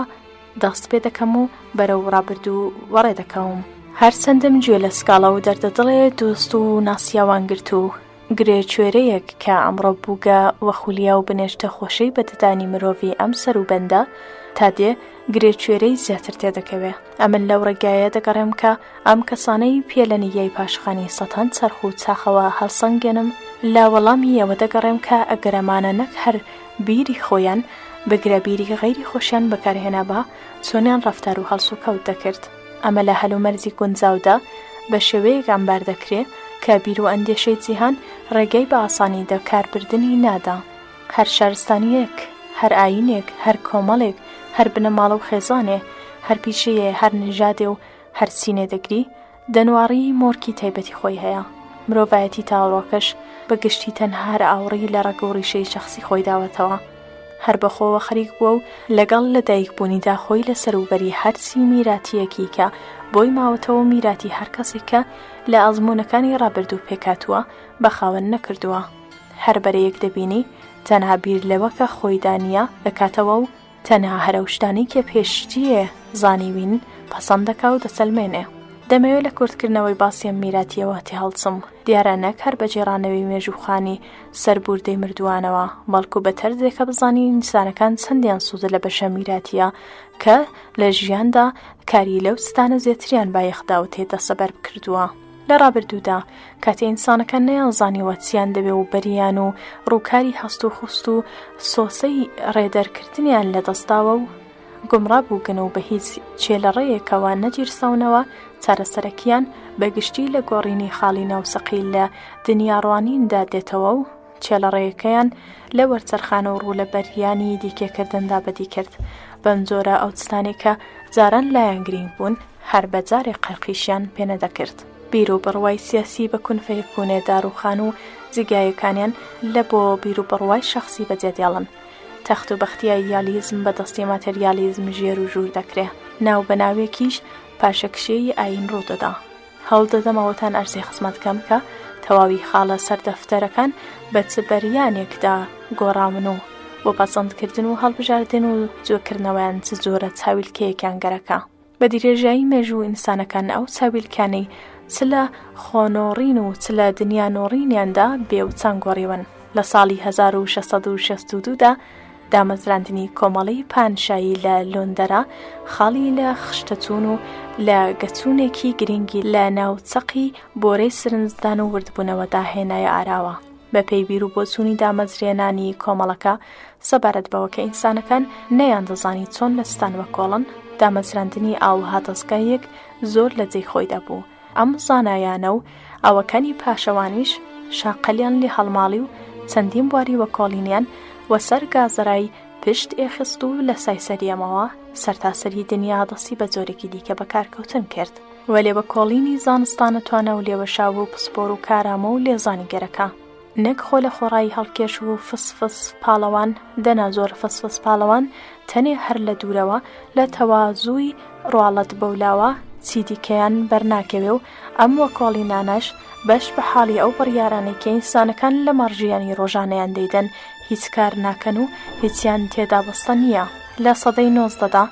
دەست پێ دەکەم و بەرەو ڕابردوو وەڕێ دەکەوم. هەرچەندم گوێ لە سکاڵا و دەردەدڵێ دۆست و ناسیاوان گرت و گرێ کوێرەیەک کە ئەمڕۆ بووگە وە خولیا و بنێشتە خۆشەی بە ددانی مرۆڤی ئەم سەروبەندە تا دێ گرێ کوێرەی زیاتر تێدەکەوێ. ئەمن لەو ڕێگایە دەگەڕێم کە ئەم کەسانەی پێ لە نیگای پاشخانی سەتان چەرخ و چاخەوە هەڵسەنگێنم، لە وەڵامی ئەوە دەگەڕێم کە ئەگەر ئەمانە نەک هەر بیری خۆیان، بگرە بیری غەیری خۆشیان بەکارهێنابا، چۆنیان ڕەفتار و هەڵسوکەوت دەکرد؟ ئەمە لە هەلومەرجی گونجاودا بە شێوەیەک عەمبار دەکرێ کە بیر و ئەندێشەی جیهان ڕێگای بە ئاسانی دەکاربردنی نادا. هەر شارستانییەک، هەر ئایینێک، هەر کۆمەڵێک، هەر بنەماڵە و خێزانێ، هەر پیشەیێ، هەر نژادێ و هەر چینێ دەگری، دەنواڕی مۆرکی تایبەتی خۆی هەیە. مرۆڤایەتی تا ئەوڕۆکەش بە گشتی تەنها هەر ئاوڕی لە ڕەگ و ڕیشەی شەخسی خۆی داوەتەوە. هەر بە خۆوە خەریک بووە و لەگەڵ لە دایک بوونیدا خۆی لە سەروبەری هەرچی میراتییەکی کە بۆی ماوەتەوە و میراتی هەر کەسێک کە لە ئەزموونەکانی ڕابردوو پێکهاتووە بە خاوەن نەکردووە. هەر بەرەیەک دەبینی تەنها بیر لەوە کە خۆیدا نییە دەکاتەوە و تەنها هەر ئەو شتانەی کە پێشتیێ زانیوین پەسەند دەکا و دەسەلمێنێ. دەمەوێ لە کورتکردنەوەی باسی ئەم میراتییەوە تێهەڵچم. دیارە نەک هەر بە گێڕانەوەی مێژووخانی سەربووردەی مردووانەوە، بەڵکو بە تەرزێکە بزانین ئینسانەکان چەندیان سوود لە بەشە میراتییە کە لە ژیاندا کاری لەو ستانە زێتریان بایەخ داوتێ دەسەبەر کردووە. لە ڕابردوودا کاتێ ئینسانەکان نەیانزانیوە چیان دەوێ و بەریان و ڕووکاری هەست و خوست و سۆسەی ڕێدەرکردنیان لەدەستداوە و گومڕا بووگن و بە هیچ چێلەڕێیەکەوە نەگیرساونەوە، چارەسەرەکیان بە گشتی لە گۆڕینی خاڵی ناوسەقی لە دنیاڕوانیندا دێتەوە و چێلەڕێیەکەیان لە وەرچەرخان و ڕوو لە بەریانی دیکەکردندا بەدی کرد. بەم جۆرە ئەو چتانەی کە جاران لایان گرینگ بوون، هەر بە جارێ قەرقیشیان پێ نەدەکرد. بیر و بڕوای سیاسی بە کون فەیەکونێ داڕووخان و جیگایەکانیان لە بۆ بیر و بڕوای شەخسی بەجێ دێڵن. تەخت و بەختی ئایدیالیزم بە دەستی ماتێریالیزم ژێر و ژوور دەکرێ. ناو بە ناوێکیش پاشەکشێی ئایین ڕوو دەدا. هەوڵ دەدەم ئەوەتان ئەرزی خزمەت کەم کە تەواوی خاڵە سەر دەفتەرەکان بە چ بەریانێکدا گۆڕاون و بۆ پەسەندکردن و هەڵبژاردن و جوێکردنەوەیان چ جۆرە چاویلکەیەکیان گەرەکە. بە درێژایی مێژوو ئینسانەکان ئەو چاویلکانەی چ لە خۆنۆڕین و چ لە دنیانۆڕینیاندا بێوچان گۆڕیون. لە ساڵی 1662 دا دامەزراندنی کۆمەڵەی پانشایی لە لۆندەرا خاڵی لە خشتەچوون و لە گەچوونێکی گرنگی لە ناو چەقی بۆرەی سرنجدان و وردبوونەوەدا هێنایە ئاراوە. بەپێی بیر و بۆچوونی دامەزرێنانی کۆمەڵەکە سەبارەت بەوە کە ئینسانەکان نەیاندەزانی چۆن لە ستان وەکۆڵن، دامەزراندنی ئاوها دەزگایەک زۆر لە جێی خۆیدا بوو. ئەم زانایانە و ئەوەکانی پاشەوانیش شاقەلیان لێ هەڵماڵی و چەندین بواری وەکۆڵینیان وەسەر گازەرای پشت ئێخست و لە سای سەریەمەوە سەرتاسەری دنیا دەستی بە جۆرێکی دیکە بە کارکەوتن کرد. وەلێ وەکۆڵینی زانستانە توانا و لێوەشاو و پسپۆر و کارامە و لێزانی گەرەکە. نەک خۆ لە خۆڕایی هەڵکێش و فس فس پاڵەوان، دەنا زۆر فس فس پاڵەوان تەنێ هەر لە دوورەوە لە تەوازووی ڕواڵەت بەولاوە چیدیکەیان بەرناکەوێ و ئەم وەکۆڵینانەش بەش بە حاڵی ئەو بڕیارانەی کە ئینسانەکان لەمەڕ ژیانی ڕۆژانەیان دەیدەن هیچ کار ناکەن و هیچیان تێدا بەستە نییە. لە سەدەی نۆزدەدا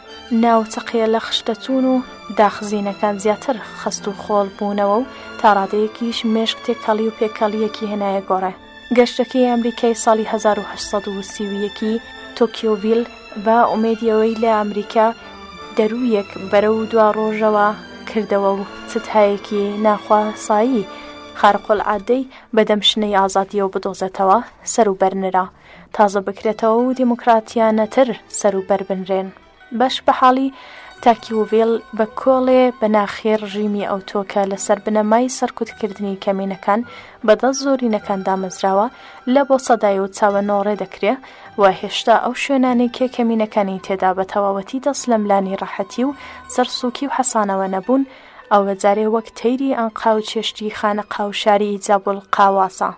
ناوچەقێ لە خشتەچوون و داخزینەکان زیاتر خەست و خۆڵ بوونەوە و تا ڕادەیەکیش مێشک تێکەڵی و پێکەڵییەکی هێنایە گۆڕێ. گەشتەکەی ئەمریکای ساڵی 1831 ی تۆکیۆڤیل بە ئومێدی ئەوەی لە ئەمریکا دەروویەک بەرەو دواڕۆژەوە کردەوە و چتایەکی ناخواسایی خارق العادەی بەدەم شنەی ئازادییەوە بدۆزێتەوە، سەروبەر نرا. تازە بکرێتەوە و دیموکراتیانەتر سەروبەر بنرێن. بەش بە حاڵی تاکیوڤیل بە کۆڵێ بە ناخی ڕژیمی ئەوتۆ کە لەسەر بنەمای سەرکوتکردنی کەمینەکان بە دەست زۆرینەکان دامەزراوە لە بۆسەدای و چاوەنۆڕێ دەکرێ و هێشتا ئەو شوێنانەی کە کەمینەکانی تێدا بە تەواوەتی دەست لەملانی ڕەحەتی و سەرسووکی و حەسانەوە نەبوون ئەوە جارێ وەک تەیری ئەنقاو چێشتی خانەقا و شاری جابوڵقاواسە.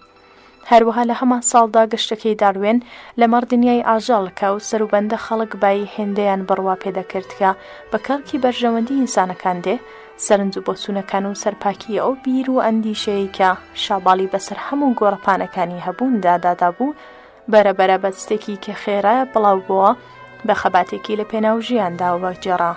هەروەها لە هەمان ساڵدا گەشتەکەی داروێن لەمەڕ دنیای ئاژەڵ کە ئەو سەروبەندە خەڵک بایی هێندەیان بڕوا پێ دەکرد کە بە کەڵکی بەرژەوەندی ئینسانەکان دێ، سەرنج و بۆچوونەکان و سەرپاکیی ئەو بیر و ئەندیشەیەی کە شاباڵی بەسەر هەموو گۆڕەپانەکانی هەبووندا دادابوو، بەرە بەرە بە چتێکی کە خێرا بڵاو بۆوە. بە خەباتێکی لە پێناو ژیاندا وەگێڕا.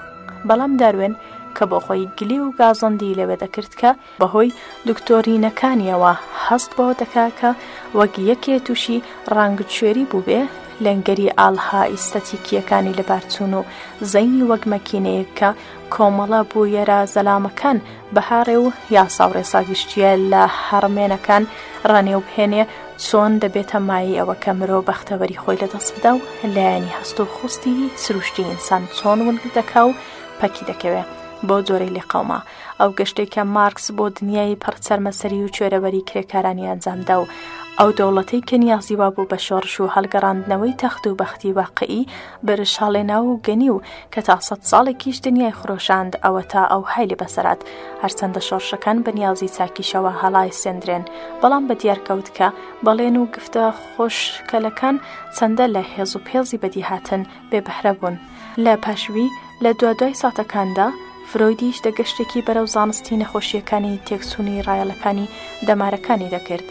بەڵام داروێن کە بۆ خۆی گلی و گازەندی لەوێ دەکرد کە بەهۆی دکتۆرینەکانیەوە هەست بەوە دەکا کە وەک یەکێ تووشی ڕەنگکوێری بووبێ، لەنگەری ئاڵها ئیستەتیکییەکانی لەبارچوون و زەینی وەک مەکینەیەک کە کۆمەڵە بوویەرە زەلامەکان بهاڕێ و یاسا و ڕێسا گشتییە لە هەڕمێنەکان ڕەنێو بهێنێ، چۆن دەبێتە مایەی ئەوە کە مرۆ بەختەوەری خۆی لەدەست بدا و لایەنی هەست و خوستی سروشتی ئینسان چۆن ون دەکا و پەکی دەکەوێ بەو جۆرەی لێقەوما. ئەو گەشتەی کە مارکس بۆ دنیای پڕ چەرمەسەری و کوێرەوەری کرێکارانی ئەنجامدا و ئەو دەوڵەتەی کە نیازی وابوو بە شۆڕش و هەڵگەڕاندنەوەی تەخت و بەختی واقعی برشاڵێنا و گەنی و کە تا سەد ساڵێکیش دنیای خرۆشاند ئەوەتا ئەوهای لێ بەسەرات هەرچەندە شۆڕشەکان بە نیازی چاکیشەوە هەڵایسێندرێن بەڵام بە دیار کەوت کە بەڵێن و گفتە خۆشکەلەکان چەندە لە هێز و پێزی بەدیهاتن بێ بەهرە بوون. لە پاش وی، لە دوادوای ساتەکاندا، فرۆیدیش دە گەشتێکی بەرەو زانستی نەخۆشییەکانی تێکچوونی ڕایەڵەکانی دەمارەکانی دەکرد.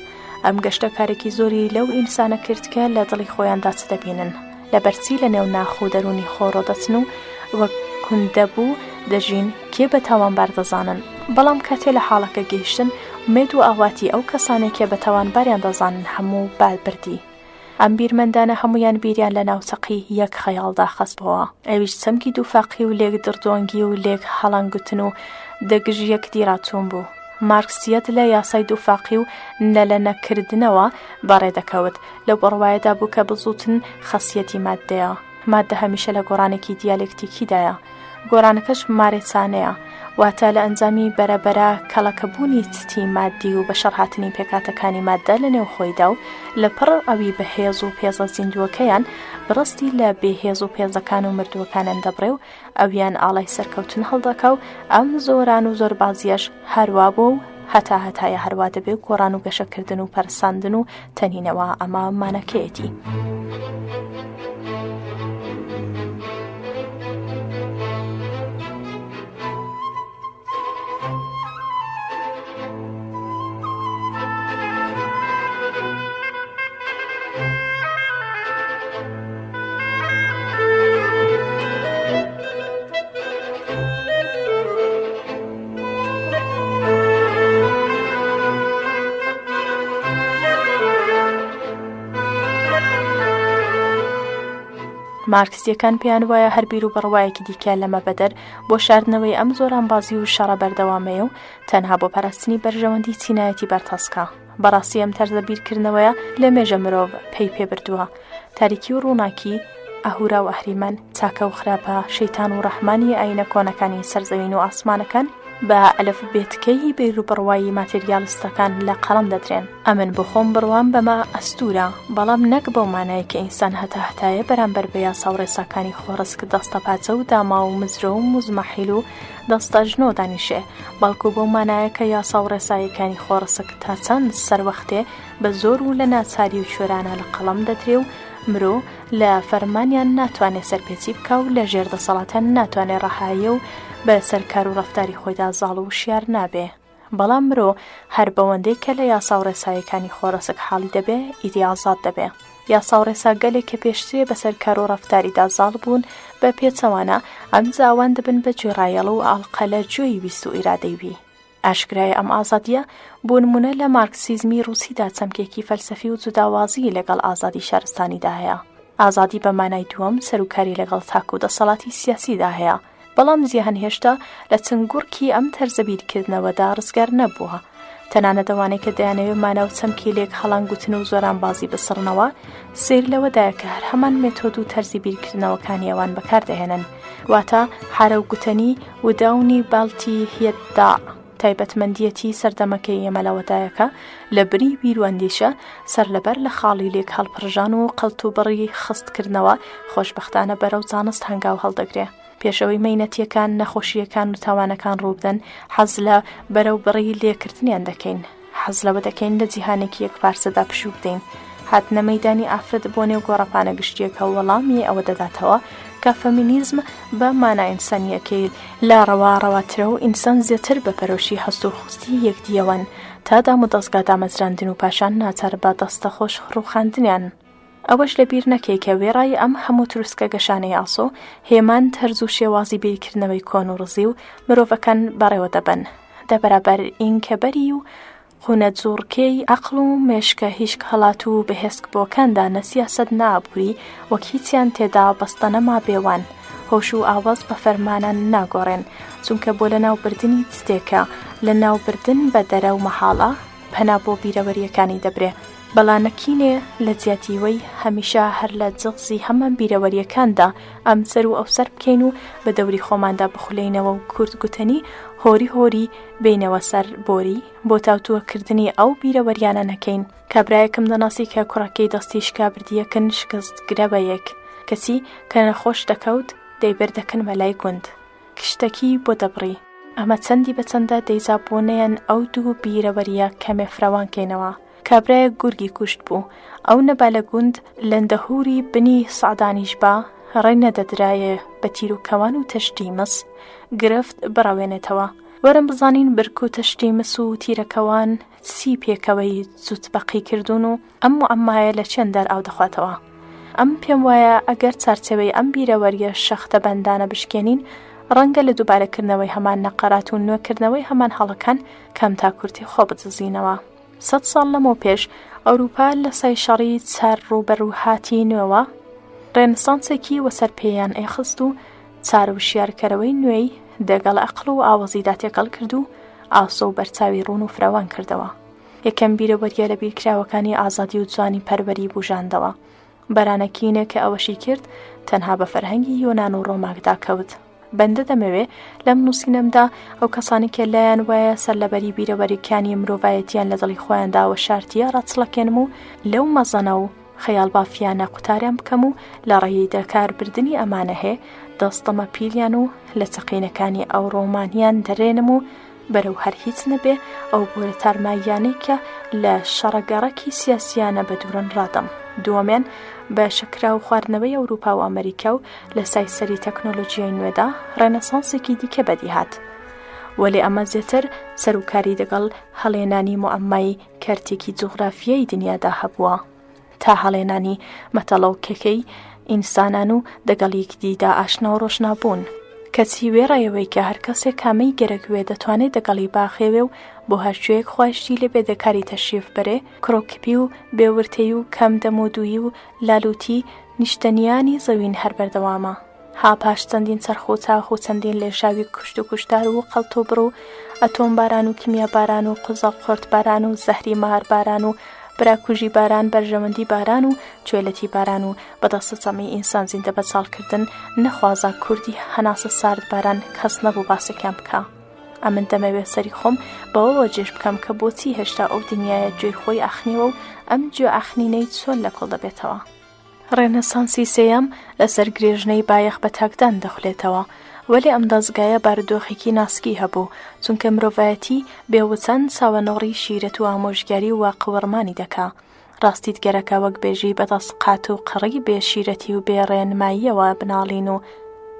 ئەم گەشتە کارێکی زۆری لەو ئینسانە کرد کە لە دڵی خۆیاندا چ دەبینن، لەبەرچی لە نێو ناخ و دەروونی خۆ ڕۆدەچن و وەک کوندەبوو دەژین، کێ بە تاوانبار دەزانن؟ بەڵام کاتێ لە حاڵەکە گەیشتن، ئومێد و ئاواتی ئەو کەسانەی کە بە تاوانباریان دەزانن هەموو باد بردی. ئەم بیرمەندانە هەموویان بیریان لە ناوچەقی یەک خەیاڵدا خستبۆوە، ئەویش چەمکی دووفاقی و لێک دڕدۆنگی و لێک هەڵەنگوتن و دەگژ یەکدی ڕاچوون بوو. مارکسییەت لە یاسای دووفاقی و نەلەنەکردنەوە بەڕێ دەکەوت، لەو بڕوایەدا بوو کە بزووتن خەسیەتی ماددەیە. ماددە هەمیشە لە گۆڕانێکی دیالێکتیکیدایە. گۆڕانەکەش مارێچانەیە، واتە لە ئەنجامی بەرەبەرە کەڵەکەبوونی چتی ماددی و بەشەڕهاتنی پێکهاتەکانی ماددە لە نێو خۆیدا و لە پڕ ئەوی بەهێز و پێزە زیندووەکەیان بڕستی لە بێهێز و پێزەکان و مردووەکانیان دەبڕێ و ئەویان ئاڵای سەرکەوتن هەڵدەکا و ئەم زۆران و زۆربازییەش هەروا بووە و هەتا هەتایە هەروا دەبێ و گۆڕان و گەشەکردن و پەرساندن و تەنینەوە ئەمە مانەکەیەتی. مارکسییەکان پێیان وایە هەر بیر و بڕوایەکی دیکە لەمە بەدەر بۆ شاردنەوەی ئەم زۆرانبازی و شەڕە بەردەوامەیە و تەنها بۆ پاراستنی بەرژەوەندی چینایەتی بەرتەسکە. بەڕاستی ئەم تەرزە بیرکردنەوەیە لە مێژە مرۆڤ پەی پێ بردووە. تاریکی و ڕووناکی، ئەهورا و ئەهریمەن، چاکە و خراپە، شەیتان و ڕەحمانی ئایینە کۆنەکانی سەرزەوین و ئاسمانەکان بە ئەلفبێتکەی بیروبڕوای ماتێریالیستەکان لە قەڵەم دەدرێن. ئەمن بۆ خۆم بڕوام بەمە ئەستوورە، بەڵام نەک بەو مانایەی کە ئینسان هەتاهەتایە بەرامبەر بە یاسا و ڕێساکانی خۆڕسک دەستەپاچە و داماو و مزرۆ و موزمەحیل و دەستەژنۆ دانیشێ، بەڵکو بەو مانایە کە یاسا و ڕێسایەکانی خۆڕسک تا چەند سەروەختێ بە زۆر و لە ناچاری و کوێرانە لە قەڵەم دەدرێ و مرۆ لە فەرمانیان ناتوانێ سەرپێچی بکا و لە ژێر دەسەڵاتیان ناتوانێ ڕەهایە و بە سەر کار و ڕەفتاری خۆیدا زاڵ و وشیار نابێ. بەڵام مرۆ هەر بەوەندەی کە لە یاسا و ڕێسایەکانی خۆڕسک حاڵی دەبێ ئیدی ئازاد دەبێ. یاسا و ڕێساگەلێک کە پێشترێ بەسەر کار و ڕەفتاریدا زاڵ بوون، بە پێچەوانە، ئەمجا ئەوان دەبن بە گوێڕایەڵ و ئاڵقە لە گوێی ویست و ئیرادەی وی. ئاشکرایە ئەم ئازادییە، بۆ نموونە لە مارکسیزمی ڕووسیدا چەمکێکی فەلسەفی و جوداوازیی لەگەڵ ئازادی شارستانیدا هەیە. ئازادی بە مانای دووەم سەروکاری لەگەڵ تاک و دەسەڵاتی سیاسیدا هەیە. بەڵام جیهان هێشتا لە چنگوڕکی ئەم تەرزە بیرکردنەوەدا ڕزگار نەبووە. تەنانەت ئەوانەی کە دەیانەوێت مانا و چەمکی لێک هەڵانگوتن و زۆرانبازی بسڕنەوە، سەیر لەوەدایە کە هەر هەمان مێتۆد و تەرزی بیرکردنەوەکانی ئەوان بەکار دەهێنن، واتە حارە و گوتەنی وداونی بالتی هیەتداع. تایبەتمەندییەتی سەردەمەکەی ئێمە لەوەدایە کە لە بری بیر و ئەندیشە، سەرلەبەر لە خاڵی لێک هەڵپڕژان و قەڵتوبڕی خستکردنەوە، خۆشبەختانە بەرەو زانست هەنگاو هەڵدەگرێ. پێش ئەوەی مەینەتییەکان، نەخۆشییەکان و تاوانەکان ڕووبدەن، حەز لە بەرەوبڕی لێکردنیان دەکەین. حەز لەوە دەکەین لە جیهانێکی یەکپارچەدا پشوو بدەین. هاتنە مەیدانی ئافرەت بۆ نێو گۆڕەپانە گشتییەکە وەڵامی ئەوە دەداتەوە کە فەمینیزم بە مانا ئینسانییەکەی لە ڕەوا ڕەواترە و ئینسان زیاتر بە پەرۆشی هەست و خوستی یەکدییەوەن تا دامودەزگا دامەزراندن و پاشان ناچار بە دەستەخۆش ڕووخاندنیان. ئەوەش لە بیر نەکەی کە وێڕای ئەم هەموو تروسکە گەشانەی ئاسۆ، هێمان تەرز و شێوازی بیرکردنەوەی کۆن و ڕزیو مرۆڤەکان بەڕێوە دەبەن. دە بەرابەر ئینکەبەری و قونەجوڕکێی عەقڵ و مێشکە هیشک هەڵاتوو و بەهێسکبۆکاندا نە سیاسەت نە ئابووری وەک هیچیان تێدا بەستە نەما بێ وان هۆش و ئاوەز بە فەرمانان ناگۆڕێن چونکە بۆ لەناو بردنی چتێکە لە ناو بردن بە دەرە و مەحاڵە پەنا بۆ بیرەوەریەکانی دەبرێ بەڵا نەکینێ لە جیاتی وەی هەمیشە هەر لە جغزی هەمان بیرەوەریەکاندا ئەم سەر و ئەو سەر بکەین و بە دەوری خۆماندا بخولێینەوە و کورد گوتەنی هۆری هۆری بێینەوە سەر بۆری بۆ تاوتوە کردنی ئەو بیرەوەریانە نەکەین. کابرایەکم دەناسی کە کوڕەکەی دەستی شکا بردیە کن شکست گرە بە یەک کەچی کە نەخۆش دەکەوت دەیبردە کن مەلای گوند کشتەکی بۆ دەبڕی ئەمە چەندی بە چەندە دەیجا بۆ نەیەن ئەو دوو بیرەوەریە کەمێ فرەوان کەینەوە کابرایەک گورگی کوشت بوو ئەو نەبا لە گوند لەندەهوری بنی سەعدانیش با ڕێ نەدەدرایێ بە تیر و کەوان و تەشتی مس گرفت بڕەوێنێتەوە. وەرن بزانین برک و تەشتی مس و تیرەکەوان چی پێکەوەی جووت بەقی کردوون و ئەم موعەممایە لە چەند دار ئاو دەخواتەوە. ئەم پێم وایە ئەگەر چارچێوەی ئەم بیرەوەرییە شەختەبەندانە بشکێنین، ڕەنگە لە دووبارەکردنەوەی هەمان نەقەرات و نوێکردنەوەی هەمان هەڵەکان کەم تا کورتی خۆ بدزینەوە. سەت ساڵ لەمەوپێش ئەوروپا لە سای شەڕی چار ڕووبەرووهاتی نوێوە ڕێنسانسێکی وەسەر پێیان ئێخست و چار وشیارکەرەوەی نوێی دەگەڵ ئەقڵ و ئاوەزیدا تێکەڵ کرد و ئاسۆ و بەرچاوی ڕوون و فرەوان کردەوە. یەکەم بیرەوەرییە لەبیرکراوەکانی ئازادی و جوانی پەروەری بوژاندەوە. بەرانەکینێ کە ئەوەشی کرد تەنها بە فەرهەنگی یۆنان و ڕۆماکدا کەوت. بەندە دەمەوێ لەم نووسینەمدا ئەو کەسانی کە لایان وایە سەرلەبەری بیرەوەریکانی مرۆڤایەتیان لە دڵی خۆیاندا وەشارتیە ڕاچڵەکێنم و لەو مەزەنە و خەیاڵبافیانە قوتاریان بکەم و لە ڕێی دەکاربردنی ئەمانەهێ دەستەمە پیریان و لە چەقینەکانی ئەو ڕۆمانیان دەرێنم و بەرەو هەر هیچ نەبێ ئەو بۆرە تارماییانەی کە لە شەڕەگەڕەکی سیاسییانە بەدوورن ڕادەم. دووەمیان بە شەکراو خواردنەوەی ئەوروپا و ئەمریکا و لە سای سەری تەکنۆلۆژیای نوێدا ڕێنەسانسێکی دیکە بەدی هات. وەلێ ئەمە زێتر سەروکاری دەگەڵ هەڵێنانی موعەممای کەرتێکی جوغرافیای دنیادا هەبووە. تا هەڵێنانی مەتەڵۆکەکەی ئینسانان و دەگەڵ یەکدیدا ئاشنا و ڕۆشنا بوون. کەچی وێڕای ئەوەی کە هەر کەسێک کامەی گەرەک وێ دەتوانێ دەگەڵی باخێوێ و بۆ هەر کوێیەک خوایشتی لێ بێ دەکاری تەشریف بەرێ، کڕوکپی و بێ ورتەی و کەم دەم و دوویی و لالووتی نیشتەنیانی زەوین هەر بەردەوامە. ها پاش چەندین چەرخ و چاخ و چەندین لێشاوی کوشت و کوشتار و قەڵت و بڕ و ئەتۆم باران و کیمیا باران و قوزە قۆرت باران و زەهری مار باران و براکوژی باران بەرژەوەندی باران و چوێلەتی باران و بە دەستە جەمعی ئینسان زیندە بەچاڵ کردن نەخوازا کوردی هەناسە سارد باران کەس نەبوو باسێکیان بکا ئەمن دەمەوێ سەری خۆم بەوەوە جێژ بکەم کە بۆچی هێشتا ئەو دنیایە گوێی خۆی ئاخنیوە و ئەم گوێ ئاخنینەی چۆن لە کوڵ دەبێتەوە. ڕێنەسانسی سێیەم لەسەر گرێژنەی بایەخ بە تاکدان دەخولێتەوە، وەلێ ئەم دەزگایە بارودۆخێکی ناسکی هەبوو، چونکە مرۆڤایەتی بێ وچان چاوەنۆڕی شیرەت و ئامۆژگاری و واقوڕمانی دەکا. ڕاستیت گەرەکە وەک بێژی بە دەست قات و قڕی بێ شیرەتی و بێ ڕێنماییەوە بناڵین و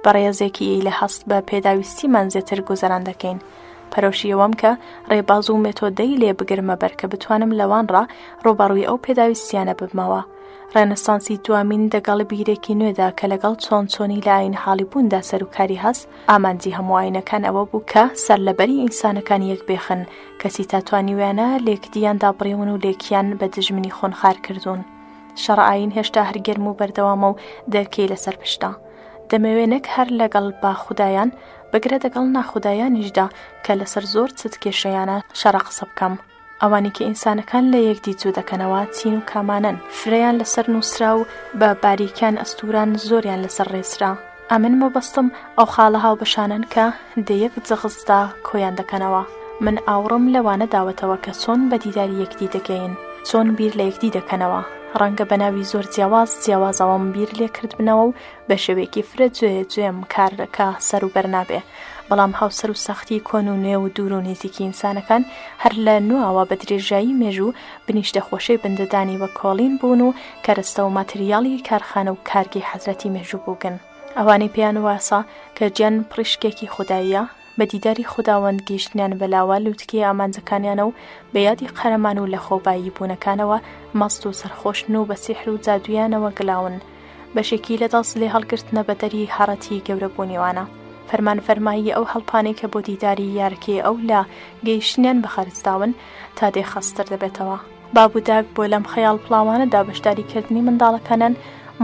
بە ڕێزێکی لە هەست بە پێداویستیمان زێتر گوزەران دەکەین. پەرۆشی ئەوەم کە ڕێباز و مێتۆدەی لێ بگرمە بەر کە بتوانم لەوانڕا ڕووبەڕووی ئەو پێداویستیانە ببمەوە. ڕێنسانسی دوامین دەگەڵ بیرێکی نوێدا کە لەگەڵ چۆن چۆنی لە ئاین حاڵیبووندا سەروکاری هەس، ئامانجی هەموو ئاینەکان ئەوە بوو کە سەرلەبەری ئینسانەکان یەک بێخن، کەچی تا توانیویانە لێکدیان دابڕیون و لێکیان بە دژمنی خۆنخار کردوون. شەڕە ئاین هێشتا هەر گەرم و بەردەوامە و دەرکەی لەسەر پشتە. دەمەوێ نەک هەر لەگەڵ با خودایان، بگرە دەگەڵ ناخودایانیشدا کە لەسەر زۆر چت کێشەیانە شەڕە قسە بکەم. ئەوانەی کە ئینسانەکان لە یەکدی جوو دەکەنەوە چین و کامانەن؟ فرەیان لەسەر نووسرا و بە باریکیان ئەستووران زۆریان لەسەر ڕێسرا. ئەمن مەبەستم ئەو خاڵە هاوبەشانەن کە دە یەک جغزدا کۆیان دەکەنەوە. من ئاوڕم لەوانە داوەتەوە کە چۆن بە دیداری یەکدی دەگەین، چۆن بیر لە یەکدی دەکەنەوە. ڕەنگە بە ناوی زۆر جیاواز جیاوازەوەم بیر لێ کردبنەوە و بە شێوەیەکی فرە جوێ جوێم کارەکە سەروبەر نابێ، بەڵام هاوسەر و سەختی کۆن و نوێ و دوور و نیزیکی ئینسانەکان هەر لە نواوە بە درێژایی مێژوو بنیشتە خۆشەی بندەدانی وەک کۆڵین بوون و کەرەستە و ماتریاڵی کارخانە و کارگەی حەزرەتی مێژوو بووگن. ئەوانەی پێیان واسە کە گیان پڕیشکێکی خوداییە. بە دیداری خوداوەند گەیشتنیان بە لاوە لوتکەی ئامانجەکانیانە و بە یادی قارەمان و لەخۆبایی بوونەکانەوە مەست و سەرخۆشن و بە سیحر و جادوویانەوە گلاون. بەشێکی لە دەست لێ هەڵگرتنە بەدەری هەڕەتی گەورە بوونیوانە. فەرمان فەرمایی ئەو هەڵپانەی کە بۆ دیداری یارەکەی ئەو لە گەیشتنیان بە خەرج داون تا دێ خەستتر دەبێتەوە. باب و داک بۆ لەم خەیاڵ پڵاوانەدا بەشداری کردنی منداڵەکانیان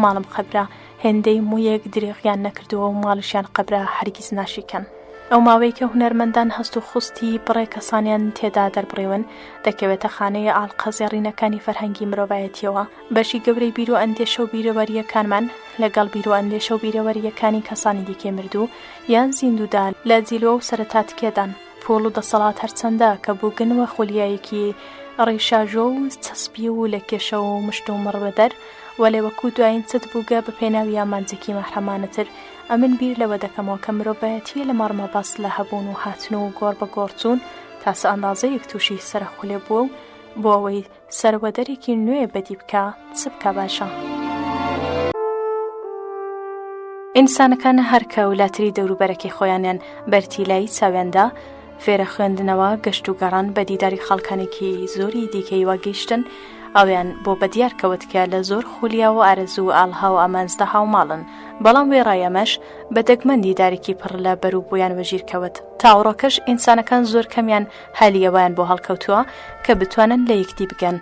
ماڵم قەبرە هێندەی موویەک درێغیان نەکردووە و ماڵیشیان قەبرە هەرگیز ناشیکەن. ئەو ماوەی کە هونەرمەندان هەست و خوستی بڕێ کەسانیان تێدا دەربڕیون، دەکەوێتە خانەی ئاڵقە زێڕینەکانی فەرهەنگی مرۆڤایەتییەوە. بەشی گەورەی بیر و ئەندێشە و بیرەوەرییەکانمان لەگەڵ بیر و ئەندێشە و بیرەوەرییەکانی کەسانی دیکەی مردوو یان زیندوودا لە جیلوە و سەرەتاتکێدان. پووڵ و دەسەڵات هەرچەندە کە بووگن وە خولیایەکی ڕیشاژۆ و چەسپیو و لە کێشە و مشتومڕ بەدەر، وەلێ وەکوو دوایین چت بووگە بە پێناوی ئامانجێکی مەحرەمانەتر. ئەمن بیر لەوە دەکەمەوە کە مرۆڤایەتییە لەمەڕ مەبەست لە هەبوون و هاتن و گۆڕ بە گۆڕ چوون تا چ ئەندازەیەک تووشی سەرەخولێ بووە و بۆ ئەوەی سەروەدەرێکی نوێ بەدی بکا چ بکا باشە؟ ئینسانەکان هەر کە ولاتری دەوروبەرەکەی خۆیانیان بەرتیلایی چاویان دا، فێرە خوێندنەوە، گەشت و گەڕان بە دیداری خەڵکانێکی زۆری دیکەی وا گەیشتن، ئەویان بۆ بەدیار کەوت کە لە زۆر خولیا و ئارەزوو و ئاڵها و ئامانجدا هاوماڵن. بەڵام وێڕای ئەمەش بە دەگمەن دیدارێکی پڕ لە بەروبوویان وەژیر کەوت. تا ئەوڕۆکەش ئینسانەکان زۆر کەمیان هەلی ئەوەیان بۆ هەڵکەوتووە کە بتوانن لە یەکدی بگەن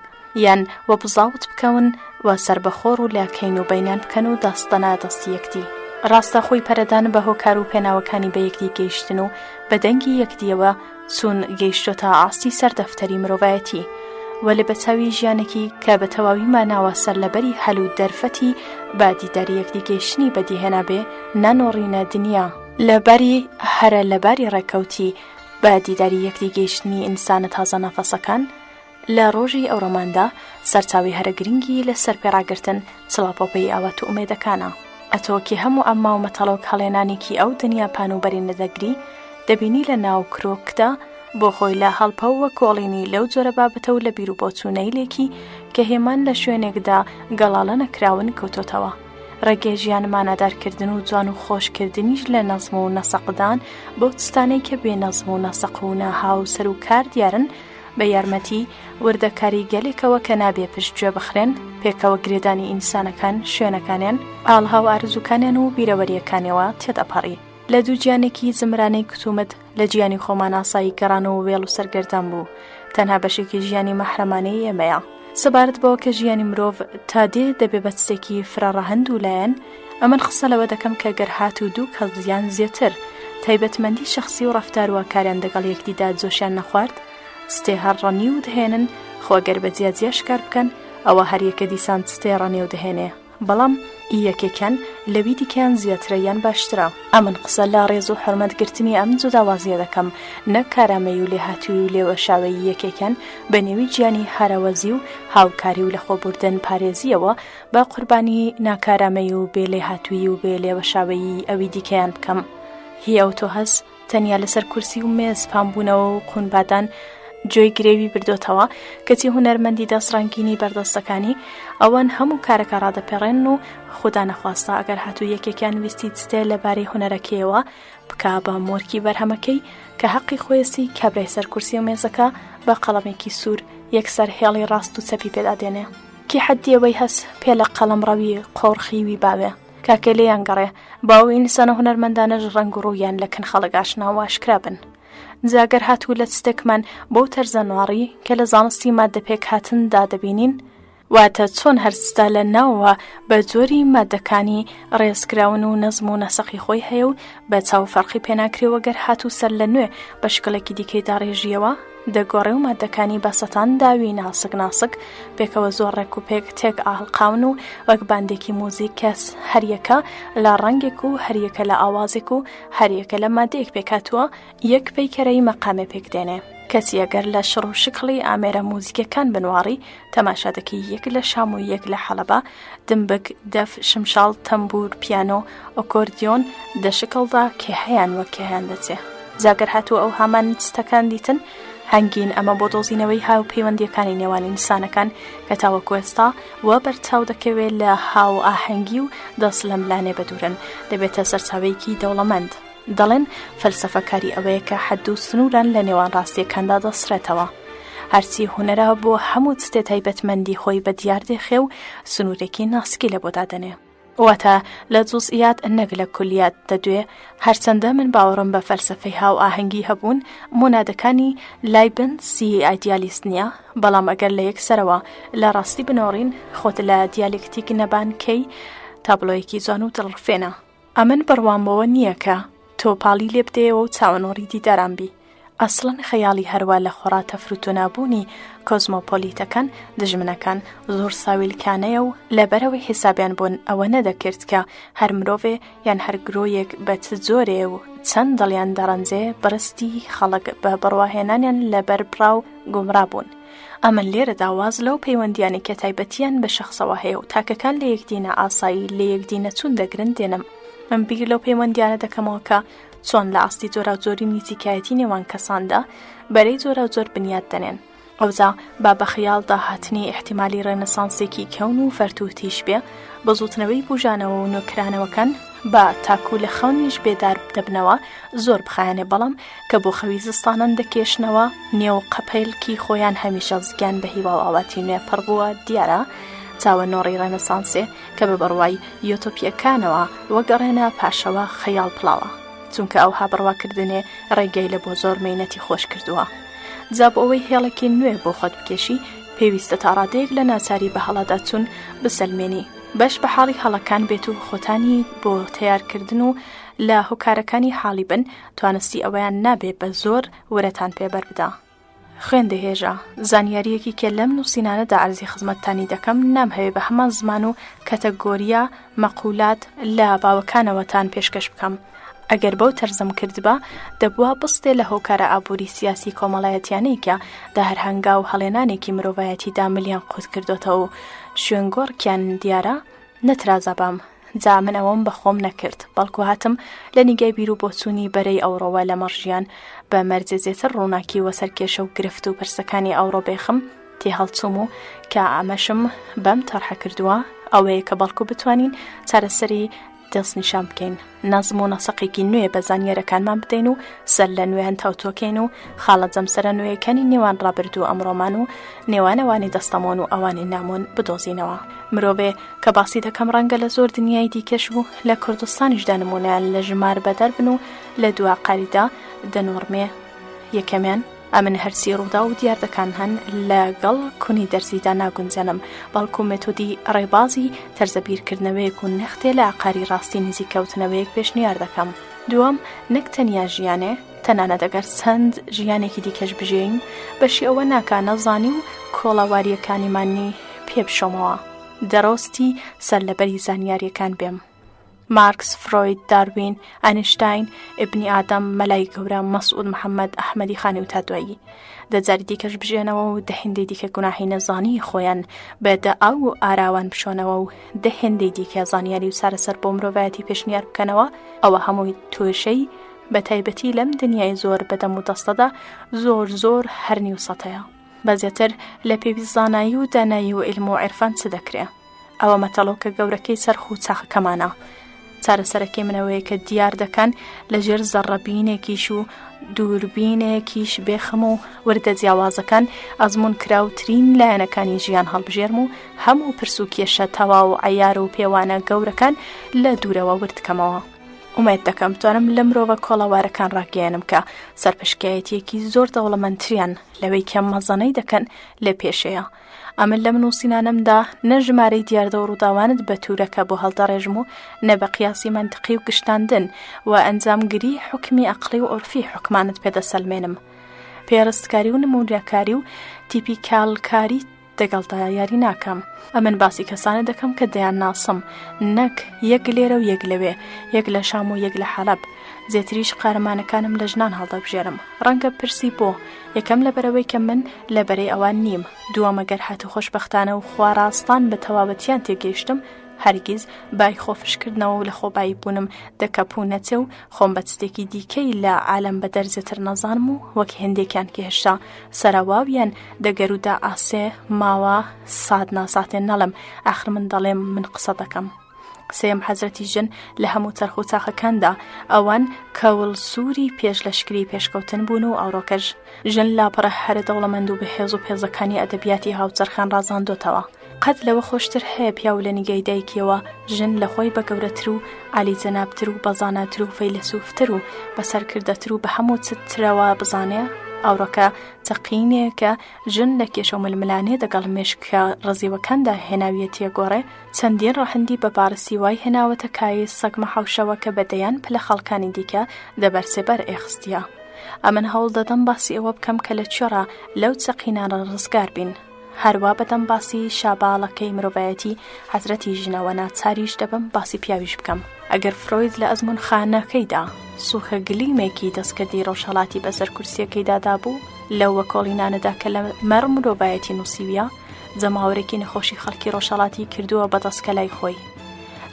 یان وەبزاوت بکەون و سەربەخۆ ڕوو لە کەین و بەینان بکەن و دەست دەنا دەستی یەکدی. ڕاستە خۆی پەرەدان بە هۆکار و پێناوەکانی بە یەکدی گەیشتن و بە دەنگی یەکدیەوە چوون گەیشتۆتە ئاستی سەر دەفتەری مرۆڤایەتی وەلێ بە چاوی ژیانێکی کە بە تەواوی ماناوە سەرلەبەری هەل و دەرفەتی بە دیداری یەکدی گەیشتنی بەدیهێنابێ نانۆڕینە دنیا لە باری هەرە لەباری ڕێکەوتی بە دیداری یەکدی گەیشتنی ئینسانە تازە نەفەسەکان لە ڕۆژی ئەوڕۆماندا سەرچاوەی هەرە گرنگی لە سەر پێڕاگرتن چڵاپۆپەی ئاوات و ئومێدەکانە. ئەتۆ کێ هەموو عەمما و مەتەڵۆک هەڵێنانێکی ئەو دنیا پان و بەرینە دەگری، دەبینی لە ناو کرۆکدا بۆ خۆی لە هەڵپە و کۆڵینی لەو جۆرە بابەتە و لە بیروبۆچوونەیلێکی کە هێمان لە شوێنێکدا گەڵاڵە نەکراون کەوتۆتەوە. ڕێگەی ژیان مانادارکردن و جوان و خۆشکردنیش لە نەزم و نەسەقدان بەو چستانەی کە بێ نەزم و نەسەق و ناهاوسەر و کار دیارن بە یارمەتی وردەکاری گەلێکەوە کە نابێ پشتگوێ بخرێن، پێکەوە گرێدانی ئینسانەکان، شوێنەکانیان، ئاڵها و ئارزووکانیان و بیرەوەرییەکانیەوە تێدەپەڕی. لە دووگیانێکی زمرانەی کتومت لە گیانی خۆمان ئاسایی گەڕان و وێڵ و سەرگەردان بوو، تەنها بەشێکی ژیانی مەحرەمانەی ئێمەیە. سەبارەت بەوە کە ژیانی مرۆڤ تا دێ دەبێ بە چتێکی فرەڕەهەند و لایەن، ئەمن قسە لەوە دەکەم کە گەر هاتوو دوو کەس یان زێتر تایبەتمەندی شەخسی و ڕەفتار و ئاکاریان دەگەڵ یەکدیدا جۆشیان نەخوارد، چتێ هەر ڕەنیو دهێنن، خۆ گەر بە جیا جیاش کار بکەن، ئەوە هەر یەکە دیسان چتێ ڕەنێو دهێنێ. بەڵام ئی یەکێکیان لەوی دیکەیان زیاترە یان باشترە. ئەمن قسە لە ڕێز و حورمەت گرتنی ئەم جوداوازییە دەکەم، نەک کارامەیی و لێهاتوویی و لێوەشاوەیی یەکێکیان بە نێوی گیانی هەرەوەزی و هاوکاری و لەخۆبوردن پارێزییەوە بە قوربانی ناکارامەیی و بێ لێهاتوویی و بێ لێوەشاوەیی ئەوی دیکەیان بکەم. هی ئەوتۆ هەس تەنیا لەسەر کورسی و مێز پانبوونەوە و قوونبادان جۆی گرێوی بردۆتەوە، کەچی هونەرمەندی دەست ڕەنگینی بەردەستەکانی ئەوان هەموو کارەکە ڕادەپێڕێنن و خودا نەخواستە ئەگەر هاتوو یەکێکیان ویستی جتێ لەبارەی هونەرەکەیەوە بکا بە مۆرکی بەرهەمەکەی کە هەقی خۆیەسی کابرای سەر کورسی و مێزەکە بە قەڵەمێکی سوور یەکسەر هێڵی ڕاست و چەپی پێدا دێنێ کی حەدی ئەوەی هەس پێ لە قەڵەمڕەوی قۆڕخیوی باوێ. کاکە لێیان گەڕێ با ئەو ئینسانە هونەرمەندانەش ڕەنگ و ڕوویان لە کن خەڵک ئاشنا و ئاشکرا بن. جا گەر هاتوو لە چتێکمان بەو تەرزە نواڕی کە لە زانستی ماددە پێکهاتندا دەبینین، واتە چۆن هەر چتە لە ناوەوە بە جۆری ماددەکانی ڕێزکراون و نەزم و نەسەقی خۆی هەیە و بە چاو فەرقی پێناکرێ و گەر هاتوو سەرلەنوێ بە شکڵێکی دیکەی داڕێژییەوە، دەگۆڕێ و ماددەکانی بە سەتان داوی ناسک ناسک پێکەوە زۆر ڕێک و پێک تێک ئاهڵقاون و وەک باندێکی موزیک کەس هەریەکە لە ڕەنگێک و هەریەکە لە ئاوازێک و هەریەکە لە مادەیەک پێکهاتووە یەک پەیکەرەی مەقامێ پێک دێنێ. کەچی ئەگەر لە شڕ و شکڵی ئامێرە موزیکەکان بنواڕی تەماشا دەکەی یەک لە شام و یەک لە حەڵەبە، دمبک، دەف، شمشاڵ، تەمبوور، پیانۆ، ئۆکۆردیۆن، دە شکڵدا کێهەیان وەک کێهەیان دەچێ. جا گەر هاتوو ئەو هامان چتەکان دیتن، هەنگین ئەمە بۆ دۆزینەوەی هاوپەیوەندییەکانی نێوان ئینسانەکان کە تاوەکو ئێستا وا بەرچاو دەکەوێ لە هاوئاهەنگی و دەستلەملانێ بەدوورن، دەبێتە سەرچاوەیەکی دەوڵەمەند. دەڵێن فەلسەفە کاری ئەوەیە کە حەد و سنووران لە نێوان ڕاستییەکاندا دەسڕێتەوە. هەرچی هونەرە بۆ هەموو چتێ تایبەتمەندی خۆی بە دیار دێخێ و سنوورێکی ناسکی لە بۆ دادەنێ. واتە لە جوزئیات نەک لە کولیات دەدوێ، هەرچەندە من باوەڕم بە فەلسەفەی هاوئاهەنگی هەبوون مۆنادەکانی لایبنتسی ئایدیالیست نییە، بەڵام ئەگەر لە یەکسەرەوە لە ڕاستی بنۆڕین خۆت لە دیالێکتیک نەبان کەی تابلۆیەکی جوان و دڵڕفێنە. ئەمن بڕوام بەوە نییە کە تۆ پاڵی لێ بدەیەوە و چاوەنۆڕی دیداران بی. ئەسڵەن خەیاڵی هەروا لە خۆڕا تەفروتونابوونی کۆزمۆپۆلیتەکان، دژمنەکان، زۆر ساویلکانەیە و لەبەرئەوەی حیسابیان بۆ ئەوە نەدەکرد کە هەر مرۆڤێ یان هەر گرۆیەک بە چ جۆرێ و چەند دڵیان دەڕەنجێ بڕستی خەڵک بە بڕواهێنانیان لەبەر بڕا و گومڕا بوون. ئەمن لێرەدا واز لەو پەیوەندییانەی کە تایبەتییان بە شەخسەوە هەیە و تاکەکان لە یەکدی نائاسایی لە یەکدی نەچوون دەگرن دێنم. من بیر لەو پەیوەندییانە دەکەمەوە کە چۆن لە ئاستی جۆراوجۆری نیزیکایەتی نێوان کەساندا بەرەی جۆراوجۆر بنیات دەنێن. ئەوجا با بە خەیاڵدا هاتنی ئیحتیمالی ڕێنسانسێکی کەون و فەرتووتیش بێ، بزووتنەوەی بووژانەوە و نوێکرانەوەکان با تاکوو لە خەونیش بێدار دەبنەوە زۆر بخایەنێ بەڵام کە بۆ خەوی زستانان دەکێشنەوە نێو قەپەیلکی خۆیان هەمیشە زگیان بە هیوا و ئاواتی نوێ پڕ بووە دیارە چاوەنۆڕی ڕێنسانسێ کە بە بڕوای یۆتۆپییەکانەوە وەگەڕێنە پاشەوە خەیاڵ پڵاوە چونکە ئەوها بڕواکردنێ ڕێگای لە بۆ زۆر مەینەتی خۆش کردووە جا بۆ ئەوەی هێڵێکی نوێ بۆ خۆت بکێشی پێویستە تا ڕادەیەک لە ناچاری بە هەڵەدا چوون بسەلمێنی بەش بە حاڵی هەڵەکان بێت و خۆتانی بۆ تەیارکردن و لە هۆکارەکانی حاڵی بن توانستی ئەوەیان نابێ بە زۆر ورەتان پێ بەربدا. خوێندە هێژا، زانیارییەکی کە لەم نووسینانەدا عەرزی خزمەتتانی دەکەم، نامهەوێ بە هەمان زمان و کەتەگۆرییە، مەقولات، لە باوەکانەوەتان پێشکەش بکەم. ئەگەر بەو تەرزەم کردبا، دەبوا بستێ لە هۆکارە ئابووری سیاسی کۆمەڵایەتیانەی کە دە هەر هەنگاو هەڵێنانێکی مرۆڤایەتیدا ملیان قوت کردۆتەوە و شوێنگۆڕکیان دیارە، نەترازابام. جا من ئەوەم بە خۆم نەکرد، بەڵکو هاتم لە نیگای بیر و بۆچوونی بەرەی ئەوڕۆوە لەمەڕ ژیان، بە مەرجێ زێتر ڕووناکی وەسەر کێشە و گرفت و پرسەکانی ئەوڕۆ بێخم، تێهەڵچووم و کە ئەمەشم بەم تەرحە کردووە، ئەوەیە کە بەڵکو بتوانین چارەسەری دەستنیشان بکەین، نەزم و نەسەقێکی نوێ بە زانیارەکانمان بدەین و سەر لە نوێیان تاوتۆکەین و خاڵە جەمسەرە نوێیەکانی نێوان ڕابردوو و ئەمڕۆمان و نێوان ئەوانی دەستەمۆن و ئەوانی نامۆن بدۆزینەوە. مرۆڤێ کە باسی دەکەم ڕەنگە لە زۆر دنیای دیکەش و لە کوردستانیشدا نموونەیان لە ژمار بەدەر بن و لە دوا قاریدا دەنۆڕمێ یەکەمیان، ئەمن هەرچی ڕووداو و دیاردەکان هەن لە گەڵ کونی دەرزیدا ناگونجێنم، بەڵکو مێتۆدی ڕێبازی تەرزە بیرکردنەوەیەک و نەختێ لە ئاقاری ڕاستی نزیک کەوتنەوەیەک پێشنیار دەکەم. دووەم، نەک تەنیا ژیانێ، تەنانەت ئەگەر چەند ژیانێکی دیکەش بژێین، بەشی ئەوە ناکا نەزانی و کۆڵەوارییەکانیمانی پێ بشۆمەوە، دەرۆستی سەرلەبەری زانیارییەکان بێم. مارکس، فرۆید، داروین، ئەنشتاین، ئیبنی ئادەم، مەلای گەورە، مەسعود محەمەد، ئەحمەدی خانی و تا دوایی. دە جاری دیکەش بژێنەوە و دە هێندەی دیکە گوناهی نەزانیی خۆیان بە دە ئاو و ئاراوان بشۆنەوە و دە هێندەی دیکە زانیاری و چارەسەر بۆ مرۆڤایەتی پێشنیار بکەنەوە، ئەوە هەمووی توێشەی بە تایبەتی لەم دنیای زۆر بە دەم و دەستەدا زۆر زۆر هەر نیو سەتەیە. بە زێتر لە پێویست زانایی و دانایی و عیلم و عیرفان چ دەکرێ؟ ئەوە مەتەڵۆکە گەورەکەی چەرخ و چاخەکەمانە. چارەسەرەکەی من ئەوەیە کە دیار دەکەن لە ژێر زەڕەبینێکیش و دووربینێکیش بێخەم و وردە جیاوازەکان ئەزموونکراوترین لایەنەکانی ژیان هەڵبژێرم و هەموو پرس و کێشە تەواو و عەیار و پێوانە گەورەکان لە دوورەوە ورد کەمەوە. ئومێد دەکەم بتوانم لە مرۆڤە کۆڵەوارەکان ڕاگەیەنم کە سەرپشکایەتییەکی زۆر دەوڵەمەندتریان لەوەی کە مەزەنەی دەکەن لە پێشەیە. ئەمن لەم نووسینانەمدا نە ژمارەی دیاردە و ڕووداوانت بە توورەکە بۆ هەڵدەڕێژم و نە بە قیاسی مەنتقی و گشتاندن و ئەنجامگری حوکمی ئەقڵی و عورفی حوکمانت پێ دەسەلمێنم. پێڕستکاری و نموونەکاری و تیپیکالکاری دەگەڵدا یاری ناکەم. ئەمن باسی کەسانە دەکەم کە دەیانناسم، نەک یەک لێرە و یەک لەوێ، یەک لە شام و یەک لە حەلەب. زێتریش قارەمانەکانم لە ژنان هەڵدەبژێرم. ڕەنگە پرسی بۆ؟ یەکەم لەبەرئەوەی کە من لە بەرەی ئەوان نیم، دووەم ئەگەر هاتوو خۆشبەختانە و خواڕاستان بە تەواوەتیان تێگەیشتم، هەرگیز بای خۆفشکردنەوە و لەخۆبایی بوونم دە کەپوو نەچێ و خۆم بە چتێکی دیکەی لە عالەم بەدەر زێتر نەزانم و وەک هێندێکیان کە هێشتا سەرەواویان دە گەروودا ئاسێ ماوە سات ناساتێ نەڵێم ئاخر من دەڵێم من قسە دەکەم. سێیەم حەزرەتی ژن لە هەموو چەرخ و چاخەکاندا ئەوان کەوڵ سووری پێش لەشکری پێشکەوتن بوون و ئەوڕۆکەش ژن لاپەڕە هەرە دەوڵەمەند و بەهێز و پێزەکانی ئەدەبیاتی هاوچەرخان ڕازاندۆتەوە. قەت لەوە خۆشتر هەیە پیاو لە نیگای دایکیەوە ژن لە خۆی بە گەورەتر و عالیجەنابتر و بەزاناتر و فەیلەسوفتر و بەسەرکردەتر و بە هەموو چت ترەوە بزانێ؟ ئەوڕۆکە چەقینێکە ژن لە کێشە و ململانێ دەگەڵ مێشکە ڕزیوەکاندا هێناویەتیە گۆڕێ، چەندین ڕەهەندی بە بارسی وای هێناوەتە کایەی سەگمە حەوشەوە کە بە دەیان پلە خەڵکانی دیکە دە بەر سێبەر ئێخستیە. ئەمن هەوڵ دەدەم باسی ئەوە بکەم کە لە کوێڕا لەو چەقینانە ڕزگار بین. هەروا بەدەم باسی شاباڵەکەی مرۆڤایەتی حەزرەتی ژنەوە ناچاریش دەبم باسی پیاویش بکەم. ئەگەر فرۆید لە ئەزموونخانەکەیدا سووکە گلیمێکی دەستکردی ڕۆژهەڵاتی بەسەر کورسییەکەیدا دابوو، لەو وەکۆڵینانەدا کە لە مەڕ مرۆڤایەتی نووسیویە، جەماوەرێکی نەخۆشی خەڵکی ڕۆژهەڵاتی کردووە بە دەستکەلای خۆی.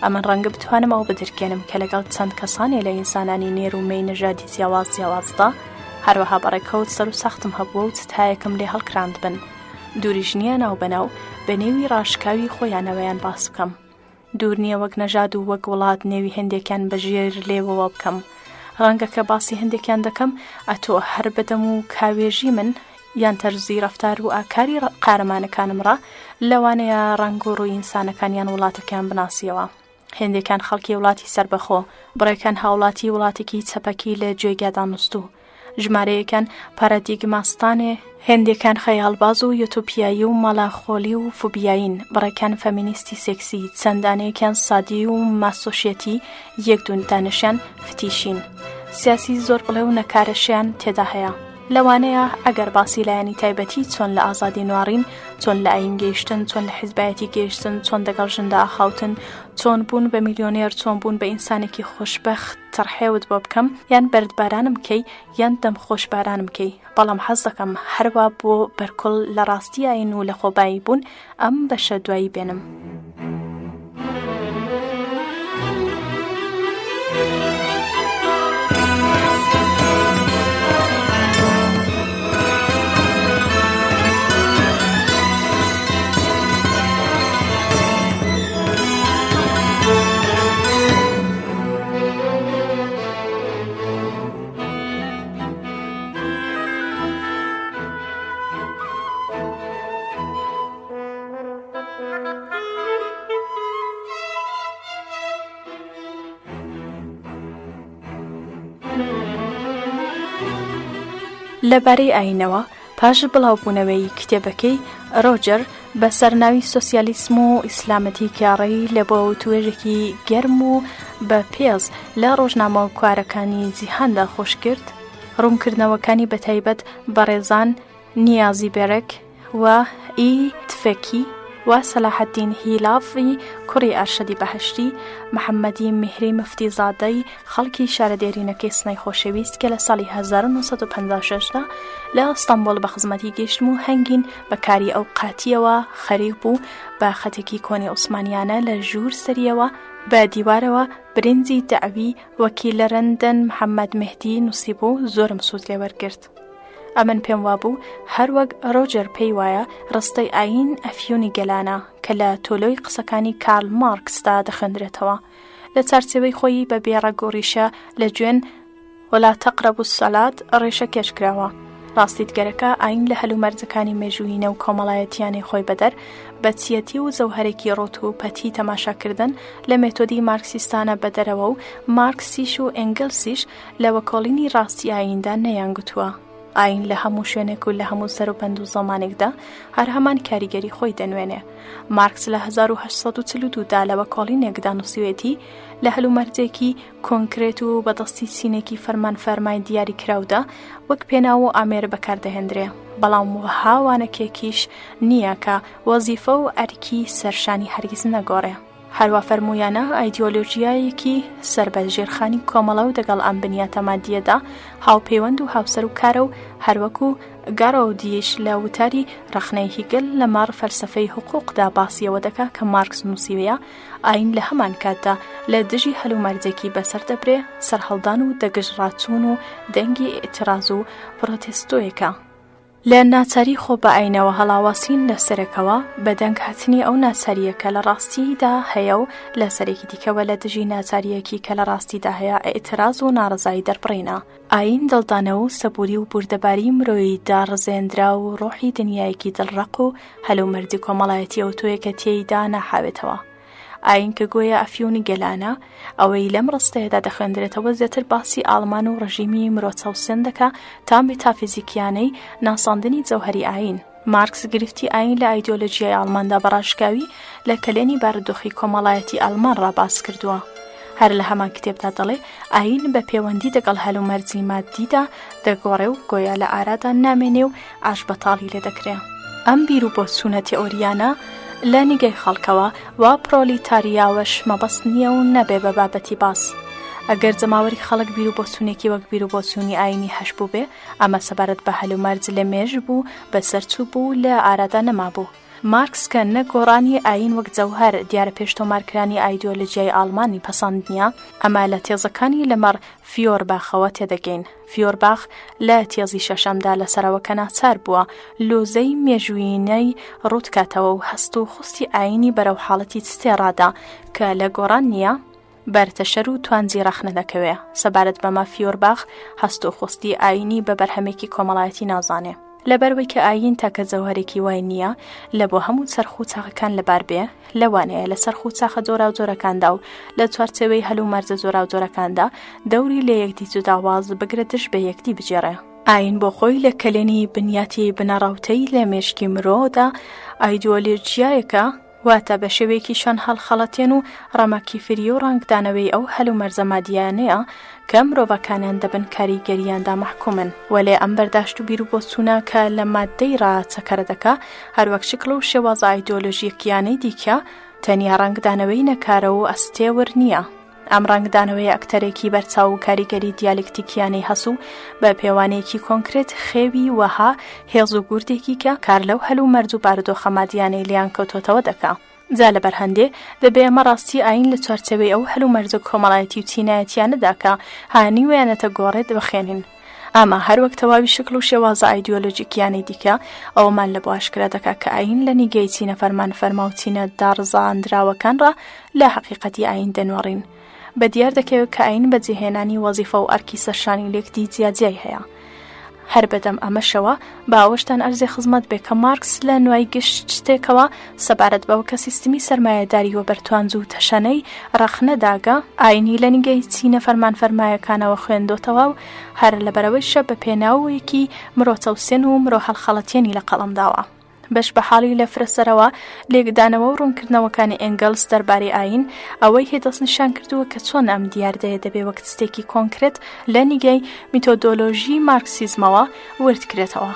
ئەمن ڕەنگە بتوانم ئەوە بدرکێنم کە لەگەڵ چەند کەسانێ لە ئینسانانی نێر و مێی نەژادی جیاواز جیاوازدا، هەروەها بە ڕێکەوت سەر و ساختم هەبووە و چتایەکم لێ هەڵکراندبن. دووریش نییە ناوبەناو بە نێوی ڕاشکاوی خۆیانەوەیان باس بکەم. دوور نییە وەک نەژاد و وەک وڵات نێوی هێندێکیان بە ژێر لێوەوە بکەم. ڕەنگە کە باسی هەندێکیان دەکەم، ئەتۆ هەر بە دەم و کاوێژی من، یان تەرزی ڕەفتار و ئاکاری قارەمانەکانم ڕا، لەوانەیە ڕەنگ و ڕووی ئینسانەکان یان وڵاتەکەیان بناسیەوە. هێندێکیان خەڵکی وڵاتی سەربەخۆ، بڕێکیان هاوڵاتی وڵاتێکی چەپەکی لە جێگادا نوستوو. ژمارەیەکیان پارادیگماستانێ، هێندێکیان خەیاڵباز و یۆتۆپیایی و مەڵاخۆلی و فوبیایین، بڕێکیان فەمینیستی سێکسی، چەند دانەیەکیان سادی و ماسۆشیەتی، یەک دوو دانەشیان فتیشین. سیاسی زۆر بڵێ و نەکارەشیان تێدا هەیە. لەوانەیە ئەگەر باسی لایەنی تایبەتی چۆن لە ئازادی نواڕین، چۆن لە ئایین گەیشتن، چۆن لە حیزبایەتی گەیشتن، چۆن دەگەڵ ژندا ئاخاوتن، چۆن بوون بە میلیۆنێر، چۆن بوون بە ئینسانێکی خۆشبەخت تەڕحێوت بۆ بکەم، یان بەردبارانم کەی، یان دەمخۆشبارانم کەی، بەڵام حەز دەکەم هەروا بۆ بەرکوڵ لە ڕاستی ئایین و لەخۆبایی بوون ئەم بەشە دوایی بێنم. لەبارەی ئایینەوە، پاش بڵاوبوونەوەی کتێبەکەی ڕۆجەر بە سەرناوی سۆسیالیسم و ئیسلامەتی کە ڕێی لە بۆ وتوێژێکی گەرم و بە پێز لە ڕۆژنامە و کوارەکانی جیهاندا خۆش کرد، ڕوونکردنەوەکانی بەتایبەت بەڕێزان نیازی بێرک و ئی تفەکی و سەلاحەدین هیلاڤ ی کوڕی ئەرشەدی بەهەشتی، محەمەدی میهری موفتی زادەی خەڵکی شارە دێرینەکەی سنەی خۆشەویست کە لە ساڵی 1956 دا لە ئەستەنبوڵ بە خزمەتی گەیشتم و هەنگین بە کاری ئەوقاتییەوە خەریک بوو بە خەتێکی کۆنی عوسمانیانە لە ژوور سەریەوە بە دیوارەوە برنجی دەعوی وەکی لەرەندەن محەمەد مێهدی نووسیبوو زۆرم سوود لێ وەرگرت. ئەمن پێم وابوو هەر وەک ڕۆجەر پێی وایە ڕستەی ئایین ئەفیونی گەلانە کە لە تۆلۆی قسەکانی کارل مارکسدا دەخوێندرێتەوە لە چارچێوەی خۆیی بە بێ ڕەگ و ڕیشە لە جوێن ولا تقربوا الصلاة ڕێشە کێش کراوە. ڕاستیت گەرەکە ئایین لە هەلومەرجەکانی مێژوویینە و کۆمەڵایەتییانەی خۆی بەدەر بە چییەتی و جەوهەرێکی ڕووت و پەتی تەماشاکردن لە مێتۆدی مارکسیستانە بەدەرەوە و مارکسیش و ئێنگلسیش لە وەکۆڵینی ڕاستی ئاییندا نەیانگوتووە. ئایین لە هەموو شوێنێک و لە هەموو سەروبەند و زەمانێکدا هەر هەمان کاریگەری خۆی دەنوێنێ. مارکس لە 1842 دا لە وەکۆڵینێکدا نووسیوێتی لە هەلومەرجێکی کۆنکرێت و بە دەستی چینێکی فەرمانفەرمای دیاریکراودا وەک پێناو و ئامێر بەکار دەهێندرێ، بەڵام وەها وانەکێکیش نییە کە وەزیفە و ئەرکی سەرشانی هەرگیز نەگۆڕێ. هەروا فەرموویانە ئایدیۆلۆژیایەکی سەر بە ژێرخانی کۆمەڵە و دەگەڵ ئەم بنیاتە مادییەدا هاوپەیوەند و هاوسەر و کارە و هەروەکو گارۆودیش لە وتاری ڕەخنەی هیگل لەمەڕ فەلسەفەی حقوقدا باسی ئەوە دەکا کە مارکس نووسیویە ئایین لە هەمان کاتدا لە دژی هەلومەرجێکی بەسەر دەبرێ سەرهەڵدان و دەگژ ڕاچوون و دەنگی ئیعتراز و پرۆتێستۆیەکە. لە ناچاری خۆ بە ئاینەوە هەڵاواسین لە سەرێکەوە بە دەنگ هاتنی ئەو ناچارییە کە لە ڕاستیدا هەیە و لە سەرێکی دیکەوە لە دژی ناچارییەکی کە لە ڕاستیدا هەیە ئیعتراز و ناڕەزایی دەربڕینە. ئایین دڵدانەوە و سەبووری و بوردەباریی مرۆیی داڕزێندراو و ڕۆحی دنیایەکی دڵڕەق و هەلومەرجی کۆمەڵایەتی ئەوتۆیە کە تێیدا ناحاوێتەوە. ئایین کە گۆیا ئەفیونی گەلانە، ئەوەی لەم ڕستەیەدا دەخوێندرێتەوە زیاتر باسی ئاڵمان و ڕژیمی مرۆچەوسێن دەکا تا مێتافیزیکیانەی ناساندنی جەوهەری ئایین. مارکس گرفتی ئایین لە ئایدیۆلۆژیای ئاڵماندا بە ڕاشکاوی لە کەلێنی بارودۆخی کۆمەڵایەتی ئاڵمان ڕا باس کردووە. هەر لە هەمان کتێبدا دەڵێ ئایین بە پێوەندی دەگەڵ هەلومەرجی ماددیدا دەگۆڕێ و گۆیا لە ئارادا نامێنێ و ئاشبەتاڵی لێ دەکرێ. ئەم بیر و بۆچوونە تێئۆرییانە لە نیگای خەڵکەوە و پرۆلیتاریاوەش مەبەست نییە و نابێ بە بابەتی باس. ئەگەر جەماوەری خەڵک بیر و بۆچوونێکی وەک بیر و بۆچوونی ئایینی هەشبووبێ، ئەمە سەبارەت بە هەلومەرج لە مێژ بوو، بەسەر چووبوو و لە ئارادا نەمابوو. مارکس کە نە گۆڕانی ئایین وەک جەوهەر دیارە پێش تۆمارکرانی ئایدیۆلۆجیای ئاڵمانی پەسەند نییە، ئەمە لە تێزەکانی لەمەڕ فیۆرباخەوە تێدەگەین. فیۆرباخ لە تێزی شەشەمدا لەسەرەوە کە ناچار بووە لوزەی مێژوویینەی ڕووتکاتەوە و هەست و خوستی ئایینی بەرەو حاڵەتی چ تێڕادا کە لە گۆڕان نییە، بەر تەشەر و توانجی ڕەخنە دەکەوێ. سەبارەت بەمە فیۆرباخ هەست و خوستی ئایینی بە بەرهەمێکی کۆمەڵایەتی نازانێ. لەبەروەی کە ئایین تاکە جەوهەرێکی وای نییە لە بۆ هەموو چەرخ و چاخەکان لەبار بێ، لەوانەیە لە چەرخ و چاخە جۆراوجۆرەکاندا و لە چوارچێوەی هەلومەرجە جۆراوجۆرەکاندا دەوری لە یەکدی جوداواز بگرە دژ بە یەکدی بگێڕێ. ئایین بۆ خۆی لە کەلێنی بنیاتی بنەڕەوتەی لە مێشکی مرۆدا ئایدیۆلۆژیایەکە، واتە بە شێوەیەکی شان هەڵخەڵەتێن و ڕەمەکی فری و ڕەنگدانەوەی ئەو هەلومەرجە مادییانەیە کە مرۆڤەکانیان دەبن کاریگەرییاندا مەحکومن. وەلێ ئەم بەرداشت و بیروبۆچوونە کە لە ماددەی ڕا چەکەرە دەکا، هەروەک شکڵ و شێوازە ئایدۆلۆژیکییانەی دیکە، تەنیا ڕەنگدانەوەی نەکارە و ئەستێور نییە. ئەم ڕەنگدانەوەیە ئەکتەرێکی بەرچاو و کاریگەری دیالکتیکیانەی هەس و بە پێوانەیەکی کۆنکرێت خێوی وەها هێز و گوردێکی کە کار لەو هەل و مەرج و بارودۆخە مادیانەی لێیان کەوتۆتەوە دەکا. جا لەبەر هەندێ دەبێ ئەمە ڕاستی ئایین لە چوارچێوەی ئەو هەل و مەرجە کۆمەڵایەتی و چینایەتیانەدا کە هانیویانەتە گۆڕێت بخوێنین. ئەمە هەر وەک تەواوی شکڵ و شێوازە ئایدیۆلۆژیکیانەی دیکە، ئەوەمان لە بۆ ئاشکرا دەکا کە ئایین لە نیگەی چینە فەرمانفەرما و چینە داڕزاندراوەکان ڕا لە حەقیقەتی ئایین دەنواڕین. بە دیار دەکەوێت کە ئایین بەجێهێنانی وەزیفە و ئەرکی سەرشانی لێکدی جیاجیای هەیە. هەر بەدەم ئەمەشەوە با ئەوەشتان ئەرزی خزمەت بێ کە مارکس لە نوای گشت شتێکەوە سەبارەت بەوە کە سیستمی سەرمایەداری وەبەر توانج و تەشەنەی ڕەخنە داگە، ئایینی لە نیگەی چینە فەرمانفەرمایەکانەوە خوێندۆتەوە و هەر لەبەرئەوەیشە بە پێناوێکی مرۆچەوسێن و مرۆهەڵخەڵەتێنی لە قەڵەم داوە. بەش بە حاڵی لە فرە سەرەوە لێکدانەوە و ڕوونکردنەوەکانی ئێنگەلس دەربارەی ئایین ئەوەی هێ دەستنیشان کردووە کە چۆن ئەم دیاردەیە دەبێ وەک شتێکی کۆنکرێت لە نیگای میتۆدۆلۆژیی مارکسیزمەوە ورد کرێتەوە.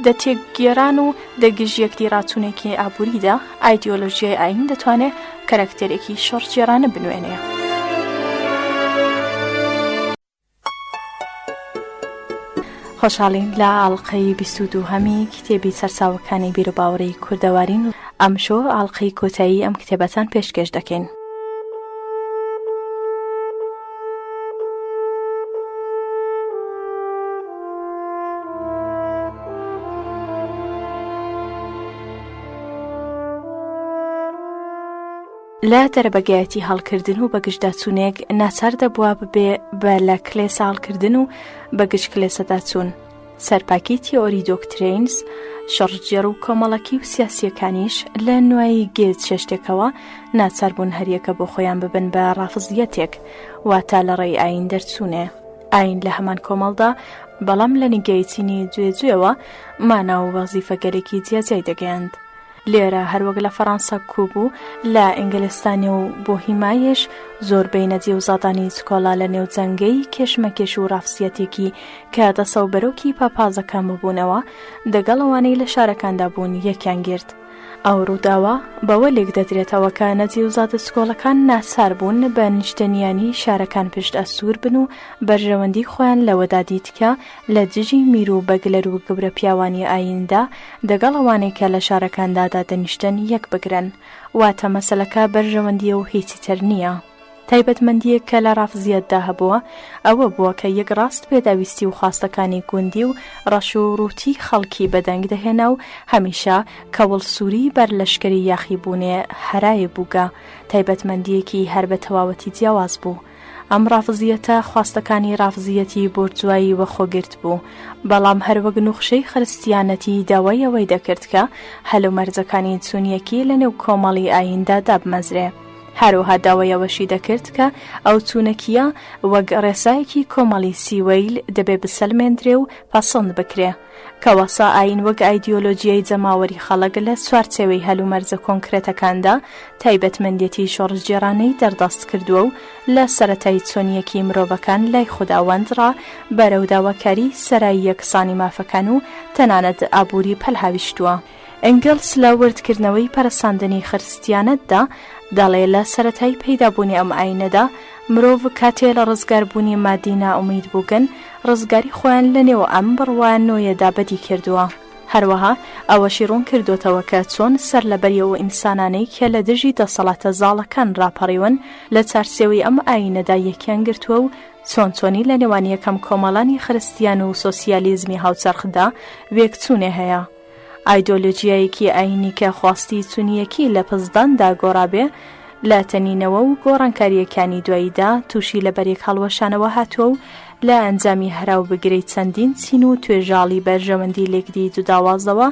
دە تێکگێران و دە گژ یەکدی ڕاچوونێکی ئابووریدا، ئایدیۆلۆژیای ئایین دەتوانێ کەرەکتێرێکی شۆڕشگێڕانە بنوێنێ. خۆشحاڵین لە ئاڵقەی 22هەمی کتێبی سەرچاوەکانی بیروباوەڕی کوردەوارین و ئەمشۆ ئاڵقەی کۆتایی ئەم کتێبەتان پێشکێش دەکەین. لە دەرەبەگایەتی هەڵکردن و بەگژداچوونێک ناچار دەبوا ببێ بە لە کلێسە هەڵکردن و بەگژ کلێسەدا چوون. سەرپاکی تیئۆری دۆکترینس شۆڕشگێڕ و کۆمەڵەکی و سیاسییەکانیش لە نوای گێز چێشتێکەوە ناچار بوون هەریەکە بۆ خۆیان ببن بە ڕافزییەتێک، واتە لە ڕێی ئایین دەرچوونێ. ئایین لە هەمان کۆمەڵدا، بەڵام لە نیگای چینی جوێ جوێوە مانا و وەزیفەگەلێکی جیاجیای دەگەیاند. لێرە هەروەک لە فەڕانسە کوب و لە ئینگلستانی و بۆهیمایش زۆربەی نەجیوزادانی چکۆڵە لە نێو جەنگەی کێشمەکێش و ڕافسیەتێکی کە دەسەو بەرۆکی پاپازەکان ببوونەوە دەگەڵ ئەوانەی لە شارەکاندا بوون یەکیان گرت. ئەو ڕووداوە بەوە لێک دەدرێتەوە کە نەجیوزادە چکۆڵەکان ناچار بوون بە نیشتەنیانی شارەکان پشت ئەستوور بن و بەرژەوەندی خۆیان لەوەدا دیت کە لە دژی میر و بەگلەر و گەورە پیاوانی ئاییندا دەگەڵ ئەوانەی کە لە شارەکاندا دادەنیشتن یەک بگرن. واتە مەسەلەکە بەرژەوەندییە و هیچی تر نییە. تایبەتمەندییەک کە لە ڕافزییەتدا هەبووە ئەوە بووە کە یەکڕاست پێداویستی و خواستەکانی گوندی و ڕەش و ڕووتی خەڵکی بەدەنگ دەهێنا و هەمیشە کەوڵسووری بەر لەشکری یاخیبوونێ هەرایێ بووگە تایبەتمەندییەکی هەر بە تەواوەتی جیاواز بوو. ئەم ڕافزییەتە خواستەکانی ڕافزییەتی بۆرجوایی وەخۆ گرتبوو، بەڵام هەر وەک نوخشەی خرستیانەتی داوای ئەوەی دەکرد کە هەلومەرجەکانی چونیەکی لە نێو کۆمەڵی ئاییندا دابمەزرێ. هەروەها داوای ئەوەشی دەکرد کە ئەو چوونەکییە وەک ڕێسایەکی کۆمەڵی سیوەیل دەبێ بسەلمێندرێ و پەسند بکرێ. کەواسە ئایین وەک ئایدیۆلۆجیای جەماوەری خەڵک لە چوارچێوەی هەلومەرجە کۆنکرێتەکاندا تایبەتمەندێتی شۆڕشگێڕانەی دەردەست کردووە و لە سەرەتای چۆنیەکی مرۆڤەکان لای خوداوەند ڕا بەرەو داواکاری سەرای یەکسانی مافەکان و تەنانەت ئابووری پەل هاویشتووە. ئەنگڵس لە وردکردنەوەی پەرەساندنی خرستیانەتدا دەڵێ لە سەرەتای پەیدابوونی ئەم ئاینەدا مرۆڤ کاتێ لە ڕزگاربوونی مادی نائومید بووگن ڕزگاری خۆیان لە نێو ئەم بڕوا نوێیەدا بەدی کردووە. هەروەها ئەوەشی ڕوون کردۆتەوە کە چۆن سەرلەبەری ئەو ئینسانانەی کە لە دژی دەسەڵاتە زاڵەکان ڕاپەڕیون لە چارچێوەی ئەم ئاینەدا یەکیان گرتووە و چۆن چۆنی لە نێوان یەکەم کۆمەڵانی خرستیان و سۆسیالیزمی هاوچەرخدا وێکچوونێ هەیە. ئایدۆلۆجیایەکی ئایینی کە خواستی چونیەکی لە پزداندا گۆڕابێ، لە تەنینەوە و گۆڕانکارییەکانی دواییدا تووشی لەبەریەک هەڵوەشانەوە هاتووە و لە ئەنجامی هەرا و بگرەی چەندین چین و توێژاڵی بەرژەوەندی لێکدی جوداوازەوە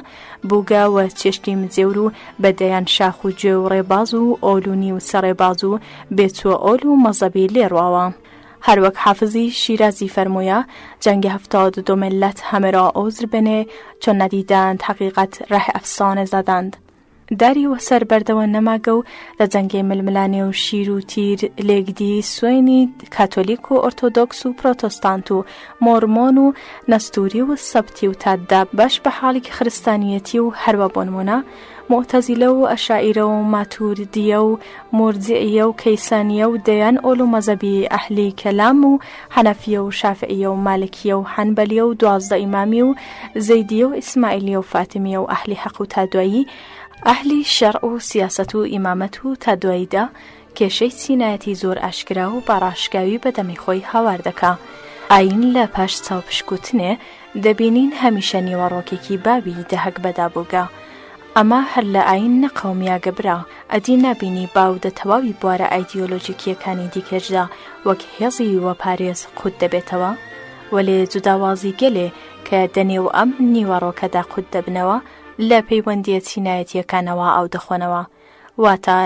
بووگە وە چێشتی مجێور و بە دەیان شاخ و گوێ و ڕێباز و ئۆل و نیوچە ڕێباز و بێچووە ئۆل و مەزەبی لێ ڕواوە. هەروەک حافزی شیرازی فەرموویە، جنگ 72 ملت همه را عذر بنه چون ندیدند حقیقت ره افسانه زدند. داری وەسەر بەردەوە نەماگە و لە جەنگەی ململانێ و شیر و تیر لێکدی سوێنی کاتۆلیک و ئۆرتۆدۆکس و پرۆتۆستانت و مۆرمۆن و نەستوری و سەبتی و تاددا بەش بە حاڵی خرستانیەتی و هەروە بۆنمونە موعتەزیلە و ئەشاعیرە و ماتوردیە و مورجیعیە و کەیسانیە و دەیان ئۆل و مەزەبی ئەهلی کەلام و حەنەفیە و شافعیە و مالکیە و حەنبەلیە و 12 ئیمامی و زەیدیە و ئیسماعیلیە و فاتمیە و ئەهلی حەق و تا دوایی ئەهلی شەرع و سیاسەت و ئیمامەت و تا دواییدا کێشەی چینایەتی زۆر ئاشکرا و بە ڕاشکاوی بە دەمی خۆی هاوار دەکا. ئایین لە پاش چاوپشکووتنێ دەبینین هەمیشە نیوەڕۆکێکی باوی دە هەگبەدا بووگە. ئەمە هەر لە ئایین نەقەومیاگە برا، ئەدی نابینی باو دە تەواوی بوارە ئایدیۆلۆژیکییەکانی دیکەشدا وەک هێزی وەپارێز قوت دەبێتەوە؟ وەلێ جوداوازیگەلێ کە دە نێو ئەم نیوەڕۆکەدا قوت دەبنەوە، لە پەیوەندییە چینایەتییەکانەوە ئاو دەخۆنەوە. واتە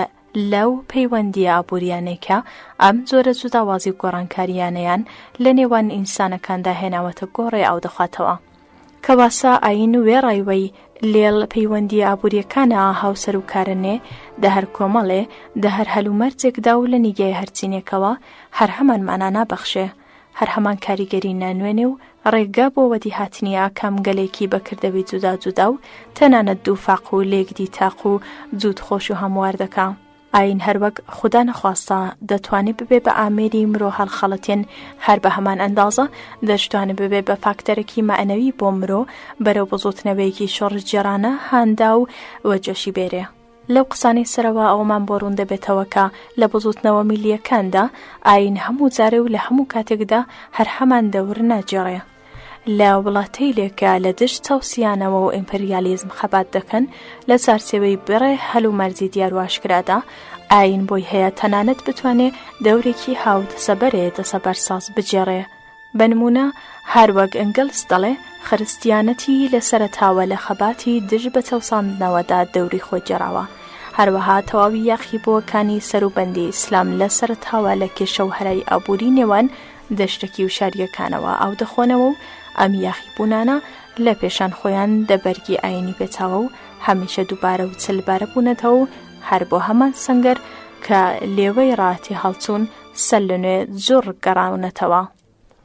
لەو پەیوەندییە ئابوورییانەی کە ئەم جۆرە جوداوازی و گۆڕانکارییانەیان لە نێوان ئینسانەکاندا هێناوەتە گۆڕێ ئاو دەخواتەوە. کەواسە ئایین وێڕای وەی لێڵ پەیوەندییە ئابوورییەکانە هاوسەروکارەنێ دە هەر کۆمەڵێ، دە هەر هەلومەرجێکدا و لە نیگای هەر چینێکەوە هەر هەمان مانا نابەخشێ. هەر هەمان کاریگەری نانوێنێ و ڕێگا بۆ وەدیهاتنی ئاکامگەلێکی بە کردەوی جودا جودا و تەنانەت دووفاق و لێکدی تاق و جووت خۆش و هەموار دەکا. ئایین هەر وەک خودا نەخواستە دەتوانێ ببێ بە ئامێری مرۆ هەڵخەڵەتێن هەر بە هەمان ئەندازە دەشتوانێ ببێ بە فاکتەرێکی مەعنەوی بۆ مرۆ بەرەو بزووتنەوەیەکی شۆڕشگێڕانە هاندا و وەجۆشی بێرێ. لەو قسانەی سەرەوە ئەوەمان بۆ ڕوون دەبێتەوە کە لە بزووتنەوە میللییەکاندا ئایین هەموو جارێ و لە هەموو کاتێکدا هەر هەمان دەور ناگێڕێ. لە وڵاتەیلێک کە لە دژ چەوسیانەوە و ئیمپریالیزم خەبات دەکەن، لە چارچێوەی بڕێ هەلومەرجی دیار و ئاشکرادا، ئایین بۆی هەیە تەنانەت بتوانێ دەورێکی هاودەسەبەرێ دەسەبەرساز بگێڕێ. بە نموونە هەر وەک ئەنگلس دەڵێ، خرستیانەتی لە سەرەتاوە لە خەباتی دژ بە چەوساندنەوەدا دەوری خۆی گێڕاوە. هەروەها تەواوی یاخیبووەکانی سەروبەندی ئیسلام لە سەرەتاوە لە کێشە و هەرای ئابووری نێوان دەشتەکی و شارییەکانەوە ئاو دەخۆنەوە و ئەم یاخیبوونانە لە پێشان خۆیان دە بەرگی ئایینی پێچاوە و هەمیشە دووبارە و چلبارە بوونەتەوە و هەر بۆ هەمان سەنگەر کە لێوەی ڕا تێهەڵچوون سەرلەنوێ جوڕ گەڕاونەتەوە.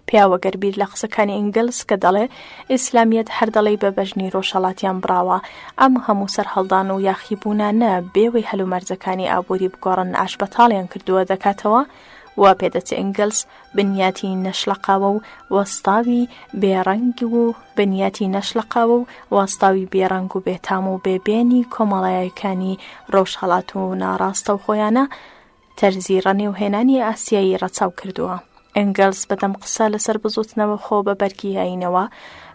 پیاوە گەر بیر لە قسەکانی ئینگلز کە دەڵێ ئیسلامیەت هەر دەڵێی بە بەژنی ڕۆژهەڵاتیان بڕاوە، ئەم هەموو سەرهەڵدان و یاخیبوونانە بێوەی هەلومەرجەکانی ئابووری بگۆڕن ئاشبەتاڵیان کردووە دەکاتەوە، وا پێدەچێ ئینگلز بنیاتی نەشلەقاوە و وەستاوی بێ ڕەنگ و بنیاتی نەشلەقاوە و وەستاوی بێ ڕەنگ و بێ تام و بێ بێنی کۆمەڵایەکانی ڕۆژهەڵات و ناڕاستەوخۆیانە. تەرزی ڕەنێوهێنانی ئاسیایی ڕەچاو کردووە. ئەنگەلس بەدەم قسە لەسەر بزووتنەوە خۆ بە بەرگی ئایینەوە،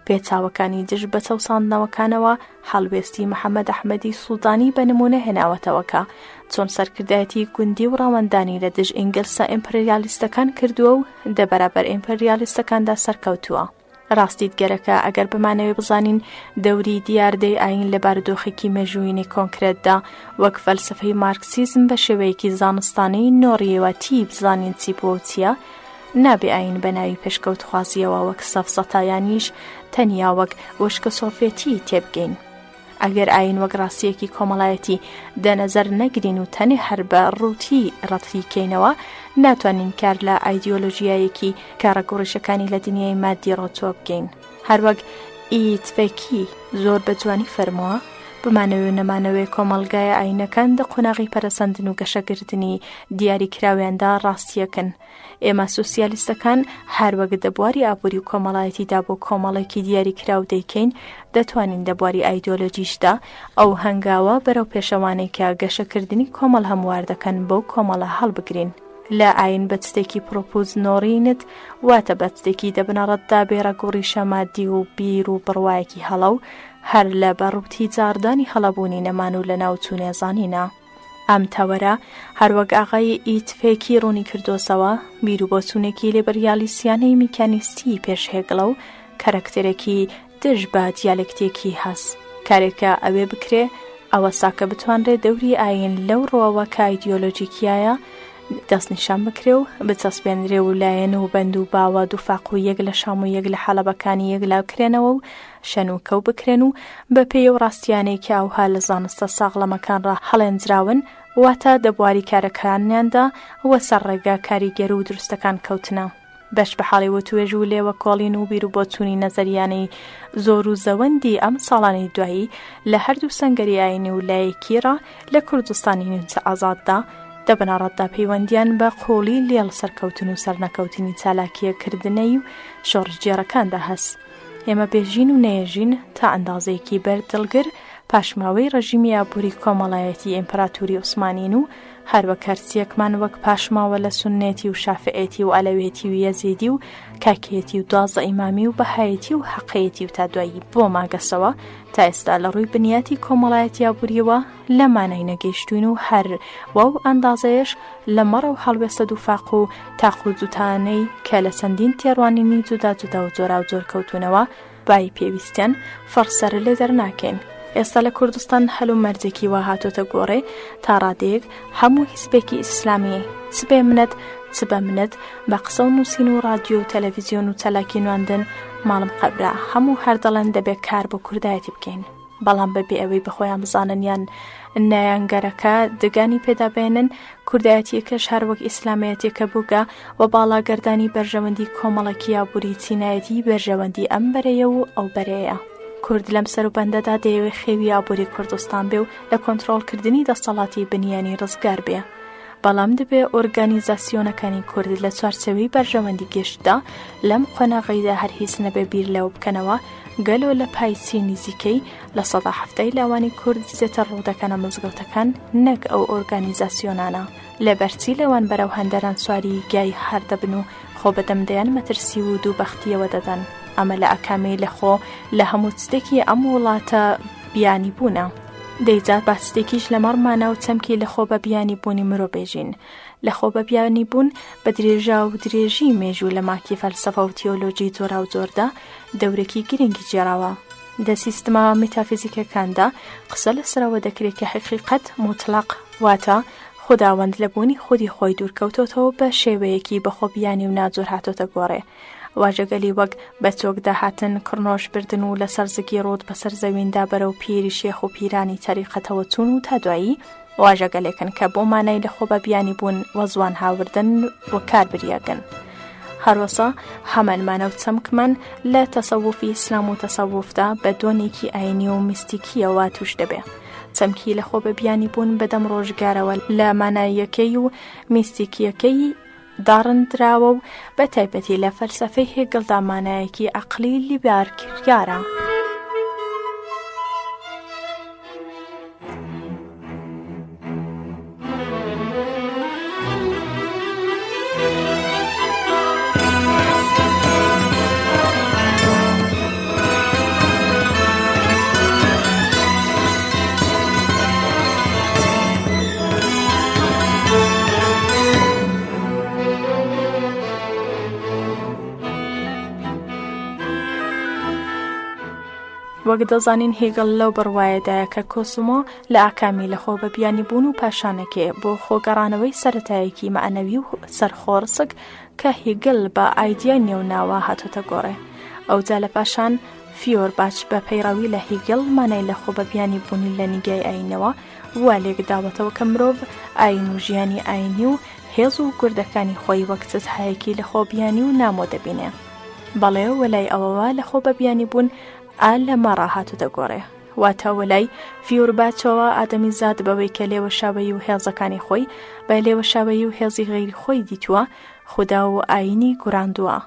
پێچاوەکانی دژ بە چەوساندنەوەکانەوە، هەڵوێستی محەمەد ئەحمەدی سوڵتانی بە نموونە هێناوەتەوە کە چۆن سەرکردایەتی گوندی و ڕەوەندانی لە دژ ئینگلسە ئیمپریالیستەکان کردووە و دە بەرابەر ئیمپریالیستەکاندا سەرکەوتووە. ڕاستیت گەرەکە ئەگەر بمانەوێ بزانین دەوری دیاردەی ئایین لە بارودۆخێکی مێژوویی کۆنکرێتدا وەک فەلسەفەی مارکسیزم بە شێوەیەکی زانستانەی نۆڕیوەتی بزانین چی بووە و چییە، نابێ ئایین بە ناوی پێشکەوتخوازییەوە وەک سەفسەتایانیش تەنیا وەک وشکەسۆفێتی تێبگەین. ئەگەر ئایین وەک ڕاستییەکی کۆمەڵایەتی دە نەزەر نەگرین و تەنێ هەر بە ڕووتی ڕەتی کەینەوە، ناتوانین کار لە ئایدیۆلۆژیایەکی کە ڕەگ و ڕیشەکانی لە دنیای مادی ڕۆچووە بکەین. هەروەک ئی تفێکی زۆر بە جوانی فەرمووە، بمانەوێ و نەمانەوێ کۆمەڵگایە ئایینەکان دە قۆناغی پەرەسەندن و گەشەکردنی دیاریکراویاندا ڕاستییەکن. ئێمە سوسیالیستەکان هەر وەک دە بواری ئابووری و کۆمەڵایەتیدا بۆ کۆمەڵێکی دیاریکراو دەیکەین، دەتوانین دە بواری ئایدۆلۆجیشدا ئەو هەنگاوە بەرەو پێشەوانەی کە گەشەکردنی کۆمەڵ هەموار دەکەن بەو کۆمەڵە هەڵبگرین. لە ئایین بە چتێکی پڕوپووچ نۆڕینت واتە بە چتێکی دە بنەڕەتدا بێ ڕەگ و ڕیشە مادی و بیر و بڕوایەکی هەڵە و هەر لە بە ڕووتی جاڕدانی هەڵەبوونی نەمان و لەناوچوونێ زانینە. ئەم تەوەرە، هەروەک ئاغای ئیتفێکی ڕوونی کردۆسەوە، بیروبۆچوونێکی لیبریالیستیانەی میکانیستیی پێش هێگڵە و کەرەکتەرێکی دژ بە دیالێکتێکی هەس. کارێکە ئەوێ بکرێ ئەوەسا کە بتوانرێ دەوری ئایین لەو ڕووەوە کە ئایدیۆلۆجیکیایە دەستنیشان بکرێ و بچەسپێنرێ و لایەن و بەند و باوە دووفاق و یەک لە شام و یەک لە حەڵەبەکانی یەکلاکرێنەوە و شەن و کەو بکرێن و بە پێی ئەو ڕاستییانەی کە ئەوها لە زانستە ساغڵەمەکانڕا هەڵێنجراون، واتە دە بواری کارەکانیاندا وەسەر ڕێگا کاریگەر و دروستەکان کەوتنە. بەش بە حاڵی وتوێژ و لێوەکۆڵین و بیروبۆچوونی نەزەرییانەی زۆر و زەوەندی ئەم ساڵانەی دوایی لە هەردوو سەنگەری ئایینی و لایکیڕا لە کوردستانی نیمچە ئازاددا، دە بنەڕەتدا پەیوەندییان بە قووڵی لێڵ سەرکەوتن و سەرنەکەوتنی چالاکییە کردنەی و شۆڕشگێڕەکاندا هەس. ئێمە بێژین و نەیەژین تا ئەندازەیەکی بەر دڵگر پاشماوەی ڕژیمی ئابووری کۆمەڵایەتی ئیمپراتوری عوسمانین و هەر وەک هەرچیەکمان وەک پاشماوە لە سوننێتی و شافعێتی و عەلەوێتی و یەزیدی و کاکەیەتی و 12 ئیمامی و بەهایەتی و حەقەیەتی و تا دوایی بۆ ماگەسەوە تا ئێستا لە ڕووی بنیاتی کۆمەڵایەتی ئابووریەوە لە مانای نەگەیشتوین و هەر وەو ئەندازەیەش لە مەڕ و هەڵوێستە دووفاق و تاق و جوتانەی کە لە چەندین تێڕوانینی جودا جودا و جۆراوجۆر کەوتوونەوە بایی پێویستیان فڕ سەر لێ دەرناکەین. ئێستا لە کوردستان هەل و مەرجێکی وا هاتۆتە گۆڕێ تا ڕادەیەک هەموو حیزبێکی ئیسلامی چ بێ منەت چ بە منەت بە قسە و نووسین و ڕادیۆ و تەلەڤیزیۆن و چالاکی نواندن ماڵم قەبرە هەموو هەر دەڵێن دەبێ کار بۆ کوردایەتی بکەین. بەڵام بەبێ ئەوەی بەخۆیان بزانن یان نایانگەرەکە دگانی پێدا بێنن، کوردایەتییەکەش هەر وەک ئیسلامەیەتیەکە بووگە و باڵاگەردانی بەرژەوەندی کۆمەڵەکی ئابووری چینایەتی بەرژەوەندی ئەم بەرەیە و ئەو بەرەیە. کورد لەم سەروبەندەدا دەیەوێ خێوی ئابووری کوردستان بێ و لە کۆنترۆڵکردنی دەسەڵاتی بنیانی ڕزگار بێ. بەڵام دەبێ ئۆرگانیزاسیۆنەکانی کورد لە چوارچێوەی بەرژەوەندی گشتدا لەم قۆناغەیدا هەر هیچ نەبێ بیر لەوە بکەنەوە گەلۆ لە پای چی نیزیکەی 70% لاوانی کورد زێتر ڕوو دەکەنە مزگەوتەکان نەک ئەو ئۆرگانیزاسیۆنانە لەبەرچی لەوان بەرەو هەندەران سواری گای هار دەبن و خۆ بەدەم دەیان مەترسی و دووبەختیەوە دەدەن ئەمە لە ئاکامی لە خۆ لە هەموو چتێکی ئەم وڵاتە بیانی بوونە. دەی جا با چتێکیش لەمەڕ مانا و چەمکی لەخۆ بە بیانی بوونی مرۆ بێژین. لەخۆ بە بیانی بوون بە درێژا و درێژی مێژوو لە ماکی فەلسەفە و تیۆلۆجی جۆراوجۆردا دەورێکی گرنگی گێڕاوە. دە سیستمە میتافیزیکەکاندا قسە لەسەر ئەوە دەکرێ کە حەقیقەت موتڵەق واتە خوداوەند لە بوونی خودی خۆی دوورکەوتۆتەوە بە شێوەیەکی بەخۆ بیانی و ناجۆر هاتۆتە گۆڕێ. واژەگەلی وەک بە چۆکدا هاتن، کڕنۆش بردن و لەسەر زگی ڕووت بەسەر زەویندا بەرەو پیری شێخ و پیرانی تەریقەتەوە چوون و تا دوایی، واژەگەلێکن کە بۆ مانای لە خۆ بە بیانی بوون وە زوان هاوردن وەکار بریاگن. هەروەسا هەمان مانا و چەمکمان لە تەسەوفی ئیسلام و تەسەوفدا بە دۆنێکی ئاینی و میستیکییەوە تووش دەبێ. چەمکی لە خۆ بە بیانی بوون بەدەم ڕۆژگارەوە لە ماناییەکەی و میستیکییەکەی داڕندراوە و بە تایبەتی لە فەلسەفەی هێگڵدا مانایەکی عەقڵی لیبارکریارە. وەک دەزانین هیگڵ لەو بڕوایەدایە کە کۆسمۆ لە ئاکامی لەخۆ بە بیانی بوون و پاشانەکێ بۆ خۆگەڕانەوەی سەرەتایەکی مەعنەوی و سەرخۆڕسک کە هیگل بە ئایدیای نێوناوە هاتۆتە گۆڕێ. ئەوجا لە پاشان فیۆرباچ بە پەیڕەوی لە هیگل مانای لە خۆ بە بیانی بوونی لە نیگای ئایینەوە وا لێک داوەتەوە کە مرۆڤ ئایین و ژیانی ئایینی و هێز و گوردەکانی خۆی وەک چزهایەکی لە خۆ بیانی و نامۆ دەبینێ. بەڵێ وەلای ئەوەوە لە خۆ بە بیانی بوون ئا لەمەڕا هاتۆتە گۆڕێ. واتە وەلای فیورباچەوە ئادەمیزاد بەوەی کە لێوەشاوەیی و هێزەکانی خۆی بە لێوەشاوەیی و هێزی غەیری خۆی دیتووە، خودا و ئایینی گوراندووە.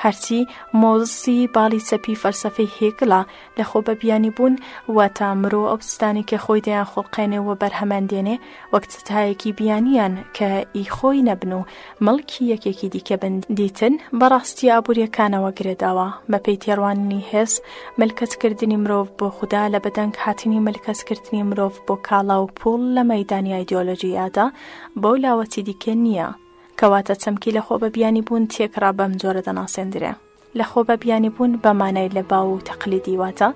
هەرچی مۆزسی باڵی چەپی فەلسەفەی هێگڵە لە خۆ بە بیانی بوون، واتە مرۆ ئەو چتانەی کە خۆی دەیانخوڵقێنێ و بەرهەمیان دێنێ وەک چتایەکی بیانیان کە ئی خۆی نەبن و مڵکی یەکێکی دیکە بن دیتن بە ڕاستییە ئابوورییەکانەوە گرێداوە. بەپێی تێڕوانینی هێس، ملکەچکردنی مرۆڤ بۆ خودا لە بەدەنگ هاتنی ملکەچکردنی مرۆڤ بۆ کاڵا و پووڵ لە مەیدانی ئایدیۆلۆژییادا بەو لاوە چیدیکە نییە. کەواتە چەمکی لەخۆبەبیانیبوون تێکڕا بەم جۆرە دەناسێندرێ. لە خۆ بە بیانی بوون بە مانای لە باو و تەقلیدی واتە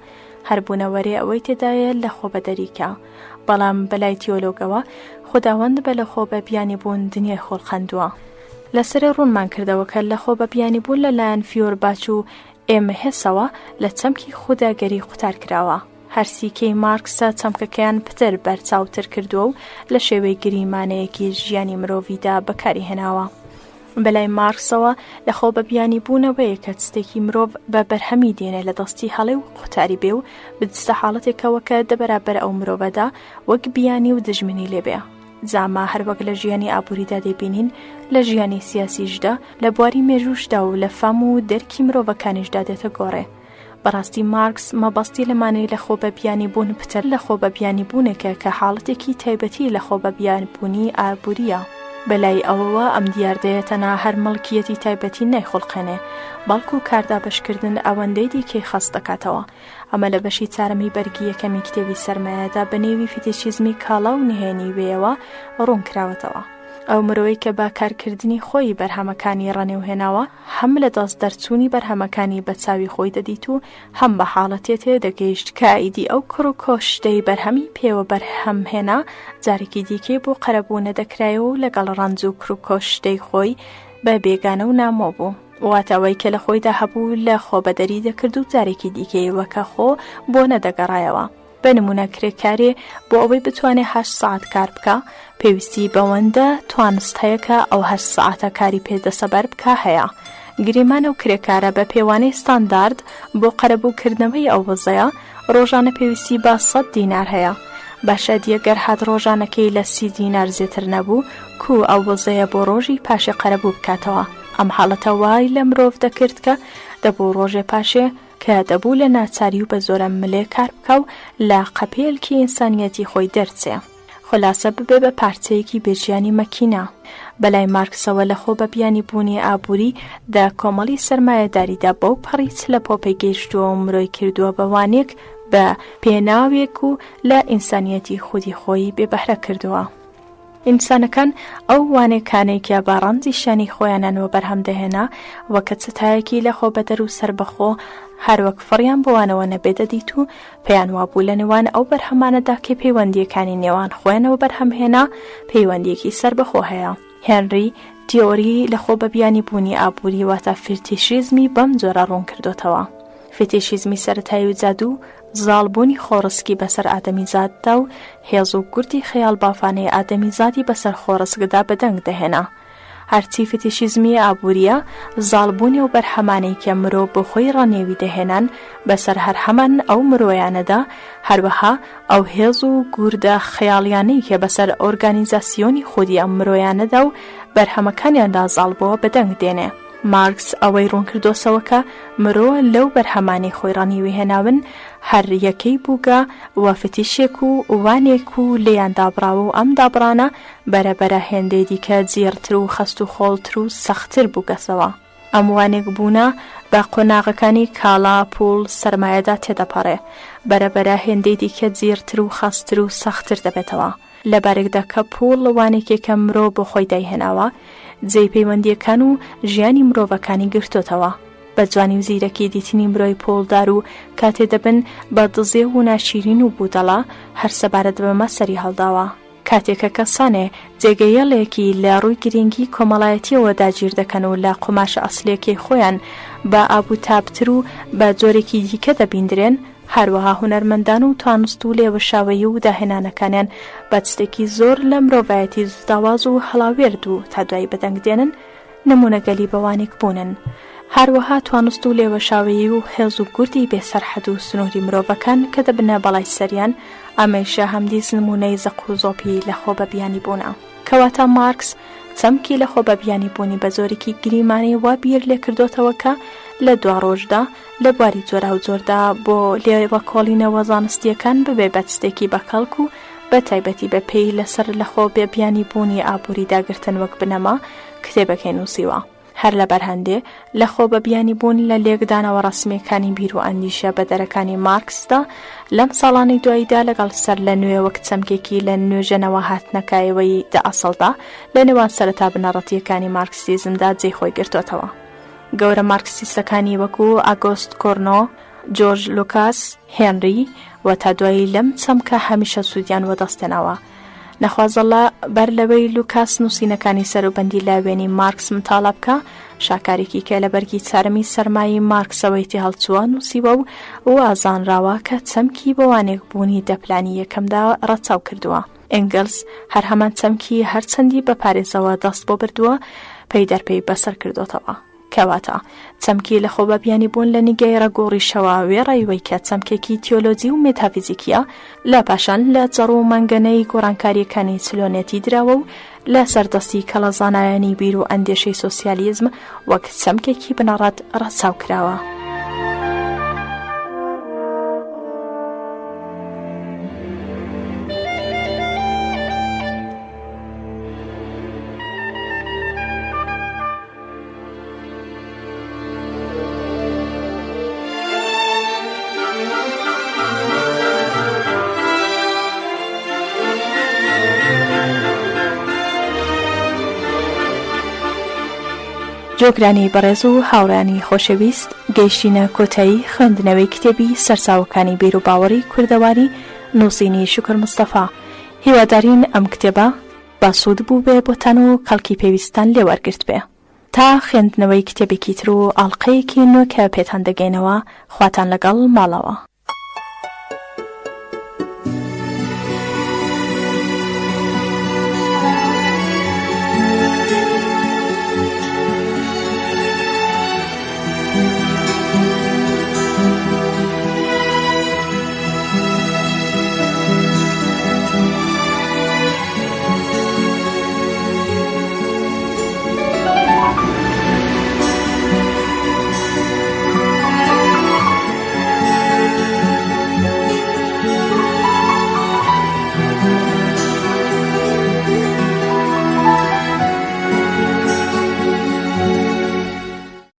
هەر بوونەوەرێ ئەوەی تێدایە لە خۆ بەدەری کە بەڵام بە لای تیۆلۆگەوە خوداوەند بە لە خۆ بە بیانی بوون دنیای خۆڵقاندووە. لە سەرێ ڕوونمان کردەوە کە لە خۆ بە بیانی بوون لە لایەن فیۆرباچ و ئێم هێسەوە لە چەمکی خوداگەری قوتار کراوە. هەرسی کەی مارکسە چەمکەکەیان پتر بەرچاوتر کردووە و لە شێوەی گریمانەیەکی ژیانی مرۆڤیدا بەکاری هێناوە. بەلای مارکسەوە لە خۆ بە بیانی بوونەوەیە کە چتێکی مرۆڤ بە بەرهەمی دێنێ لە دەستی هەڵێ و قوتاری بێ و بچتە حاڵەتێکەوە کە دە بەرابەر ئەو مرۆڤەدا وەک بیانی و دژمنی لێ بێ. جا ئەمە هەر وەک لە ژیانی ئابووریدا دەیبینین، لە ژیانی سیاسیشدا، لە بواری مێژووشدا و لە فام و دەرکی مرۆڤەکانیشدا دێتە گۆڕێ. بەڕاستی مارکس مەبەستی لە مانای لە خۆ بە بیانی بوون پتر لە خۆ بە بیانی بوونێکە کە حاڵەتێکی تایبەتی لە خۆ بە بیانی بوونی ئابوورییە. بە لای ئەوەوە ئەم دیاردەیە تەنها هەر مڵکییەتی تایبەتی نایخوڵقێنێ، بەڵکوو کاردابەشکردن ئەوەندەی دیکەی خەست دەکاتەوە. ئەمە لە بەشی چارەمی بەرگی یەکەمی کتێبی سەرمایەدا بە نێوی فیتیشیزمی کاڵا و نهێنی وێیەوە ڕوون کراوەتەوە. ئەو مرۆی کە بە کارکردنی خۆی بەرهەمەکانی ڕەنێو هێناوە، هەم لە دەست دەرچوونی بەرهەمەکانی بە چاوی خۆی دەدیت و هەم بە حاڵەتێ تێ دەگەیشت کە ئیدی ئەو کڕ و کۆشتەی بەرهەمی پێوە بەرهەم هێنا جارێکی دیکەی بۆ قەرەبوو نەدەکرایەوە و لەگەڵ ڕەنج و کڕ و کۆشتەی خۆی بە بێگانە و نامۆ بوو. واتە ئەوەی کە لە خۆیدا هەبوو لە خۆ بەدەری دەکرد و جارێکی دیکەی وەکە خۆ بۆ نەدەگەڕایەوە. بە نموونە کرێکارێ بۆ ئەوەی بتوانێ هەشت سەعات کار بکا پێویستی بەوەندە توانست هەیە کە ئەو هەشت سەعاتە کاری پێ دەسەبەر بکا هەیە. گریمان ئەو کرێکارە بە پێوانەی ستاندارد بۆ قەرەبوو کردنەوەی ئەو وزەیە ڕۆژانە پێویستی بە سەت دینار هەیە. باشە دیە گەر هات ڕۆژانەکەی لە سی دینار زێتر نەبوو کوو ئەو وزەیە بۆ ڕۆژی پاشێ قەرەبوو بکاتەوە؟ ئەم حاڵەتە وای لە مرۆڤ دەکرد کە دەبوو ڕۆژێ پاشێ کە دەبوو لە ناچاری و بە زۆرە ملێ کار بکا و لە قەپێلکی ئینسانیەتی خۆی دەرچێ. خولاسە ببێ بە پارچەیەکی بێ ژیانی مەکینە. بە لای مارکسەوە لە خۆ بە بیانی بوونی ئابووری دە کۆمەڵی سەرمایەداریدا بەو پەڕی چلە پۆپەی گەیشتووە و مرۆی کردووە بە وانێک بە پێناوێک و لە ئینسانیەتی خودی خۆی بێ بەهرە کردووە. ئینسانەکان ئەو وانێکانەی کە بە ڕەنجی شانی خۆیانیان وەبەرهەم دەهێنا وەکە چەتایەکی لە خۆبەدەر و سەربەخۆ هەر وەک فڕیان بۆوانەوە نەبێ دەدیت و پێیان وابوو لە نێوان ئەو بەرهەمانەدا کە پەیوەندییەکانی نێوان خۆیان وەبەرهەم هێنا پەیوەندییەکی سەربەخۆ هەیە. هێنری تیۆری لە خۆ بەبیانی بوونی ئابووری واتە فیتیشیزمی بەم جۆرە ڕوون کردۆتەوە. فیتیشیزمی سەرەتایی و جادوو زاڵبوونی خۆڕسکی بەسەر ئادەمیزاددا و هێز و گوردی خەیاڵبافانەی ئادەمیزادی بەسەر خۆڕسکدا بەدەنگ دەهێنا. هەرچی فیتیشیزمی ئابوورییە، زاڵبوونی ئەو بەرهەمانەی کە مرۆ بۆ خۆی ڕەنێوی دەهێنان بەسەر هەر هەمان ئەو مرۆیانەدا، هەروەها ئەو هێز و گوردە خەیاڵیانەی کە بەسەر ئۆرگانیزاسیۆنی خودی ئەم مرۆیانەدا و بەرهەمەکانیاندا زاڵ بووە بەدەنگ دێنێ. مارکس ئەوەی ڕوونکردۆسەوە کە مرۆ لەو بەرهەمانەی خۆی ڕەنیوی هێناون هەر یەکەی بووگە وە فتیشێک و وانێک و لێیان دابڕاوە و ئەم دابڕانە بەرە بەرە هێندەی دیکە جیڕتر و خەست و خۆڵتر و سەختتر بووگەسەوە. ئەم وانێک بوونە بە قۆناغەکانی کاڵا، پووڵ، سەرمایەدا تێدەپەڕێ. بەرە بەرە هێندەی دیکە جیڕتر و خەستتر و سەختتر دەبێتەوە. لە بارێکدا کە پووڵ وانێکێکە مرۆ بۆ خۆی دایهێناوە، جێی پەیوەندییەکان و ژیانی مرۆڤەکانی گرتۆتەوە. بە جوانی و زیرەکی دیتنی مرۆی پووڵدار و کاتێ دەبن بە دزێو و ناشیرین و بوودەڵە، هەر سەبارەت بەمە سەری هەڵداوە. کاتێ کە کەسانێ جێگەیەلێکی لە ڕووی گرینگی کۆمەڵایەتییەوە داگیر دەکەن و لە قوماشە ئەسڵییەکەی خۆیان بە ئابوتابتر و بە جۆرێکی دیکە دەبیندرێن، هەروەها هونەرمەندان و توانست و لێوەشاوەیی و داهێنانەکانیان بە چتێکی زۆر لە مرۆڤایەتی زداواز و هەڵاوێرد و تا دوایی بەدەنگ دێنن، نموونەگەلی بەوانێک بوونن. هەروەها توانست و لێوەشاوەیی و هێز و گوردی بێ سەرحەد و سنووری مرۆڤەکان کە دەبنە بەڵای سەریان، ئەمەیشە هەمدیس نموونەی زەق و زۆپی لە خۆ بە بیانی بوونە. کەواتە مارکس چەمکی لە خۆ بە بیانی بوونی بە جۆرێکی گریمانەی وا بیر لێ کردۆتەوە کە لە دواڕۆژدا لە بواری جۆراوجۆردا بۆ لێوەکۆڵینەوە زانستییەکان ببێ بە چتێکی بەکەڵک و بە تایبەتی بە پێی لەسەر لە خۆ بێ بیانی بوونی ئابووری داگرتن وەک بنەما کتێبەکەی نووسیوە. هەر لەبەر هەندێ، لە خۆ بە بیانی بوون لە لێکدانەوە ڕەسمییەکانی بیر و ئەندیشە بەدەرەکانی مارکسدا لەم ساڵانەی دواییدا لەگەڵ سەرلەنوێ وەک چەمکێکی لە نوێژەنەوە هاتنەکایەوەی دە ئەسڵدا لە نێوان سەرەتا بنەڕەتییەکانی مارکسیزمدا جێی خۆی گرتۆتەوە. گەورە مارکسیستەکانی وەکوو ئاگۆست کۆرنۆ، جۆرج لوکاس، هێنری و تا دوایی لەم چەمکە هەمیشە سوودیان وەدەست هێناوە. نەخوازەڵا بەر لەوەی لوکاس نووسینەکانی سەروبەندی لاوێنی مارکس متاڵا بکا، شاکارێکی کە لە بەرگی چارەمی سەرمایەی مارکسەوەی تێهەڵچووە نووسیوە و وا زانراوە کە چەمکی بەوانێک بوونی دە پلانی یەکەمدا ڕەچاو کردووە. ئێنگلس هەر هەمان چەمکی هەرچەندی بە پارێزەوە دەست بۆ بردووە، پەی دەرپێی بەسەر کردۆتەوە. کەواتە، چەمکی لەخۆبەبیانیبوون لە نیگای ڕەگ و ڕیشەوە وێڕای وەی کە چەمکێکی تیۆلۆجی و مێتافیزیکییە، لە پاشان لە جەڕ و مەنگەنەی گۆڕانکارییەکانی چلۆنێتی دراوە و لە سەر دەستی کەڵەزانایانی بیر و ئەندێشەی سۆسیالیزم وەک چەمکێکی بنەڕەت ڕەچاو کراوە. جۆگرانی بەڕێز و هاوڕێیانی خۆشەویست گەیشتینە کۆتایی خوێندنەوەی کتێبی سەرچاوەکانی بیروباوەڕی کوردەواری نووسینی شوکر مستەفا هیوادارین ئەم کتێبە بەسوود بووبێ بۆتان و کەڵکی پێویستتان لێ وەرگرتبێ. تا خوێندنەوەی کتێبێکی تر و ئاڵقەیەکی نوێ کە پێتان دەگەینەوە خواتان لەگەڵ ماڵەوە.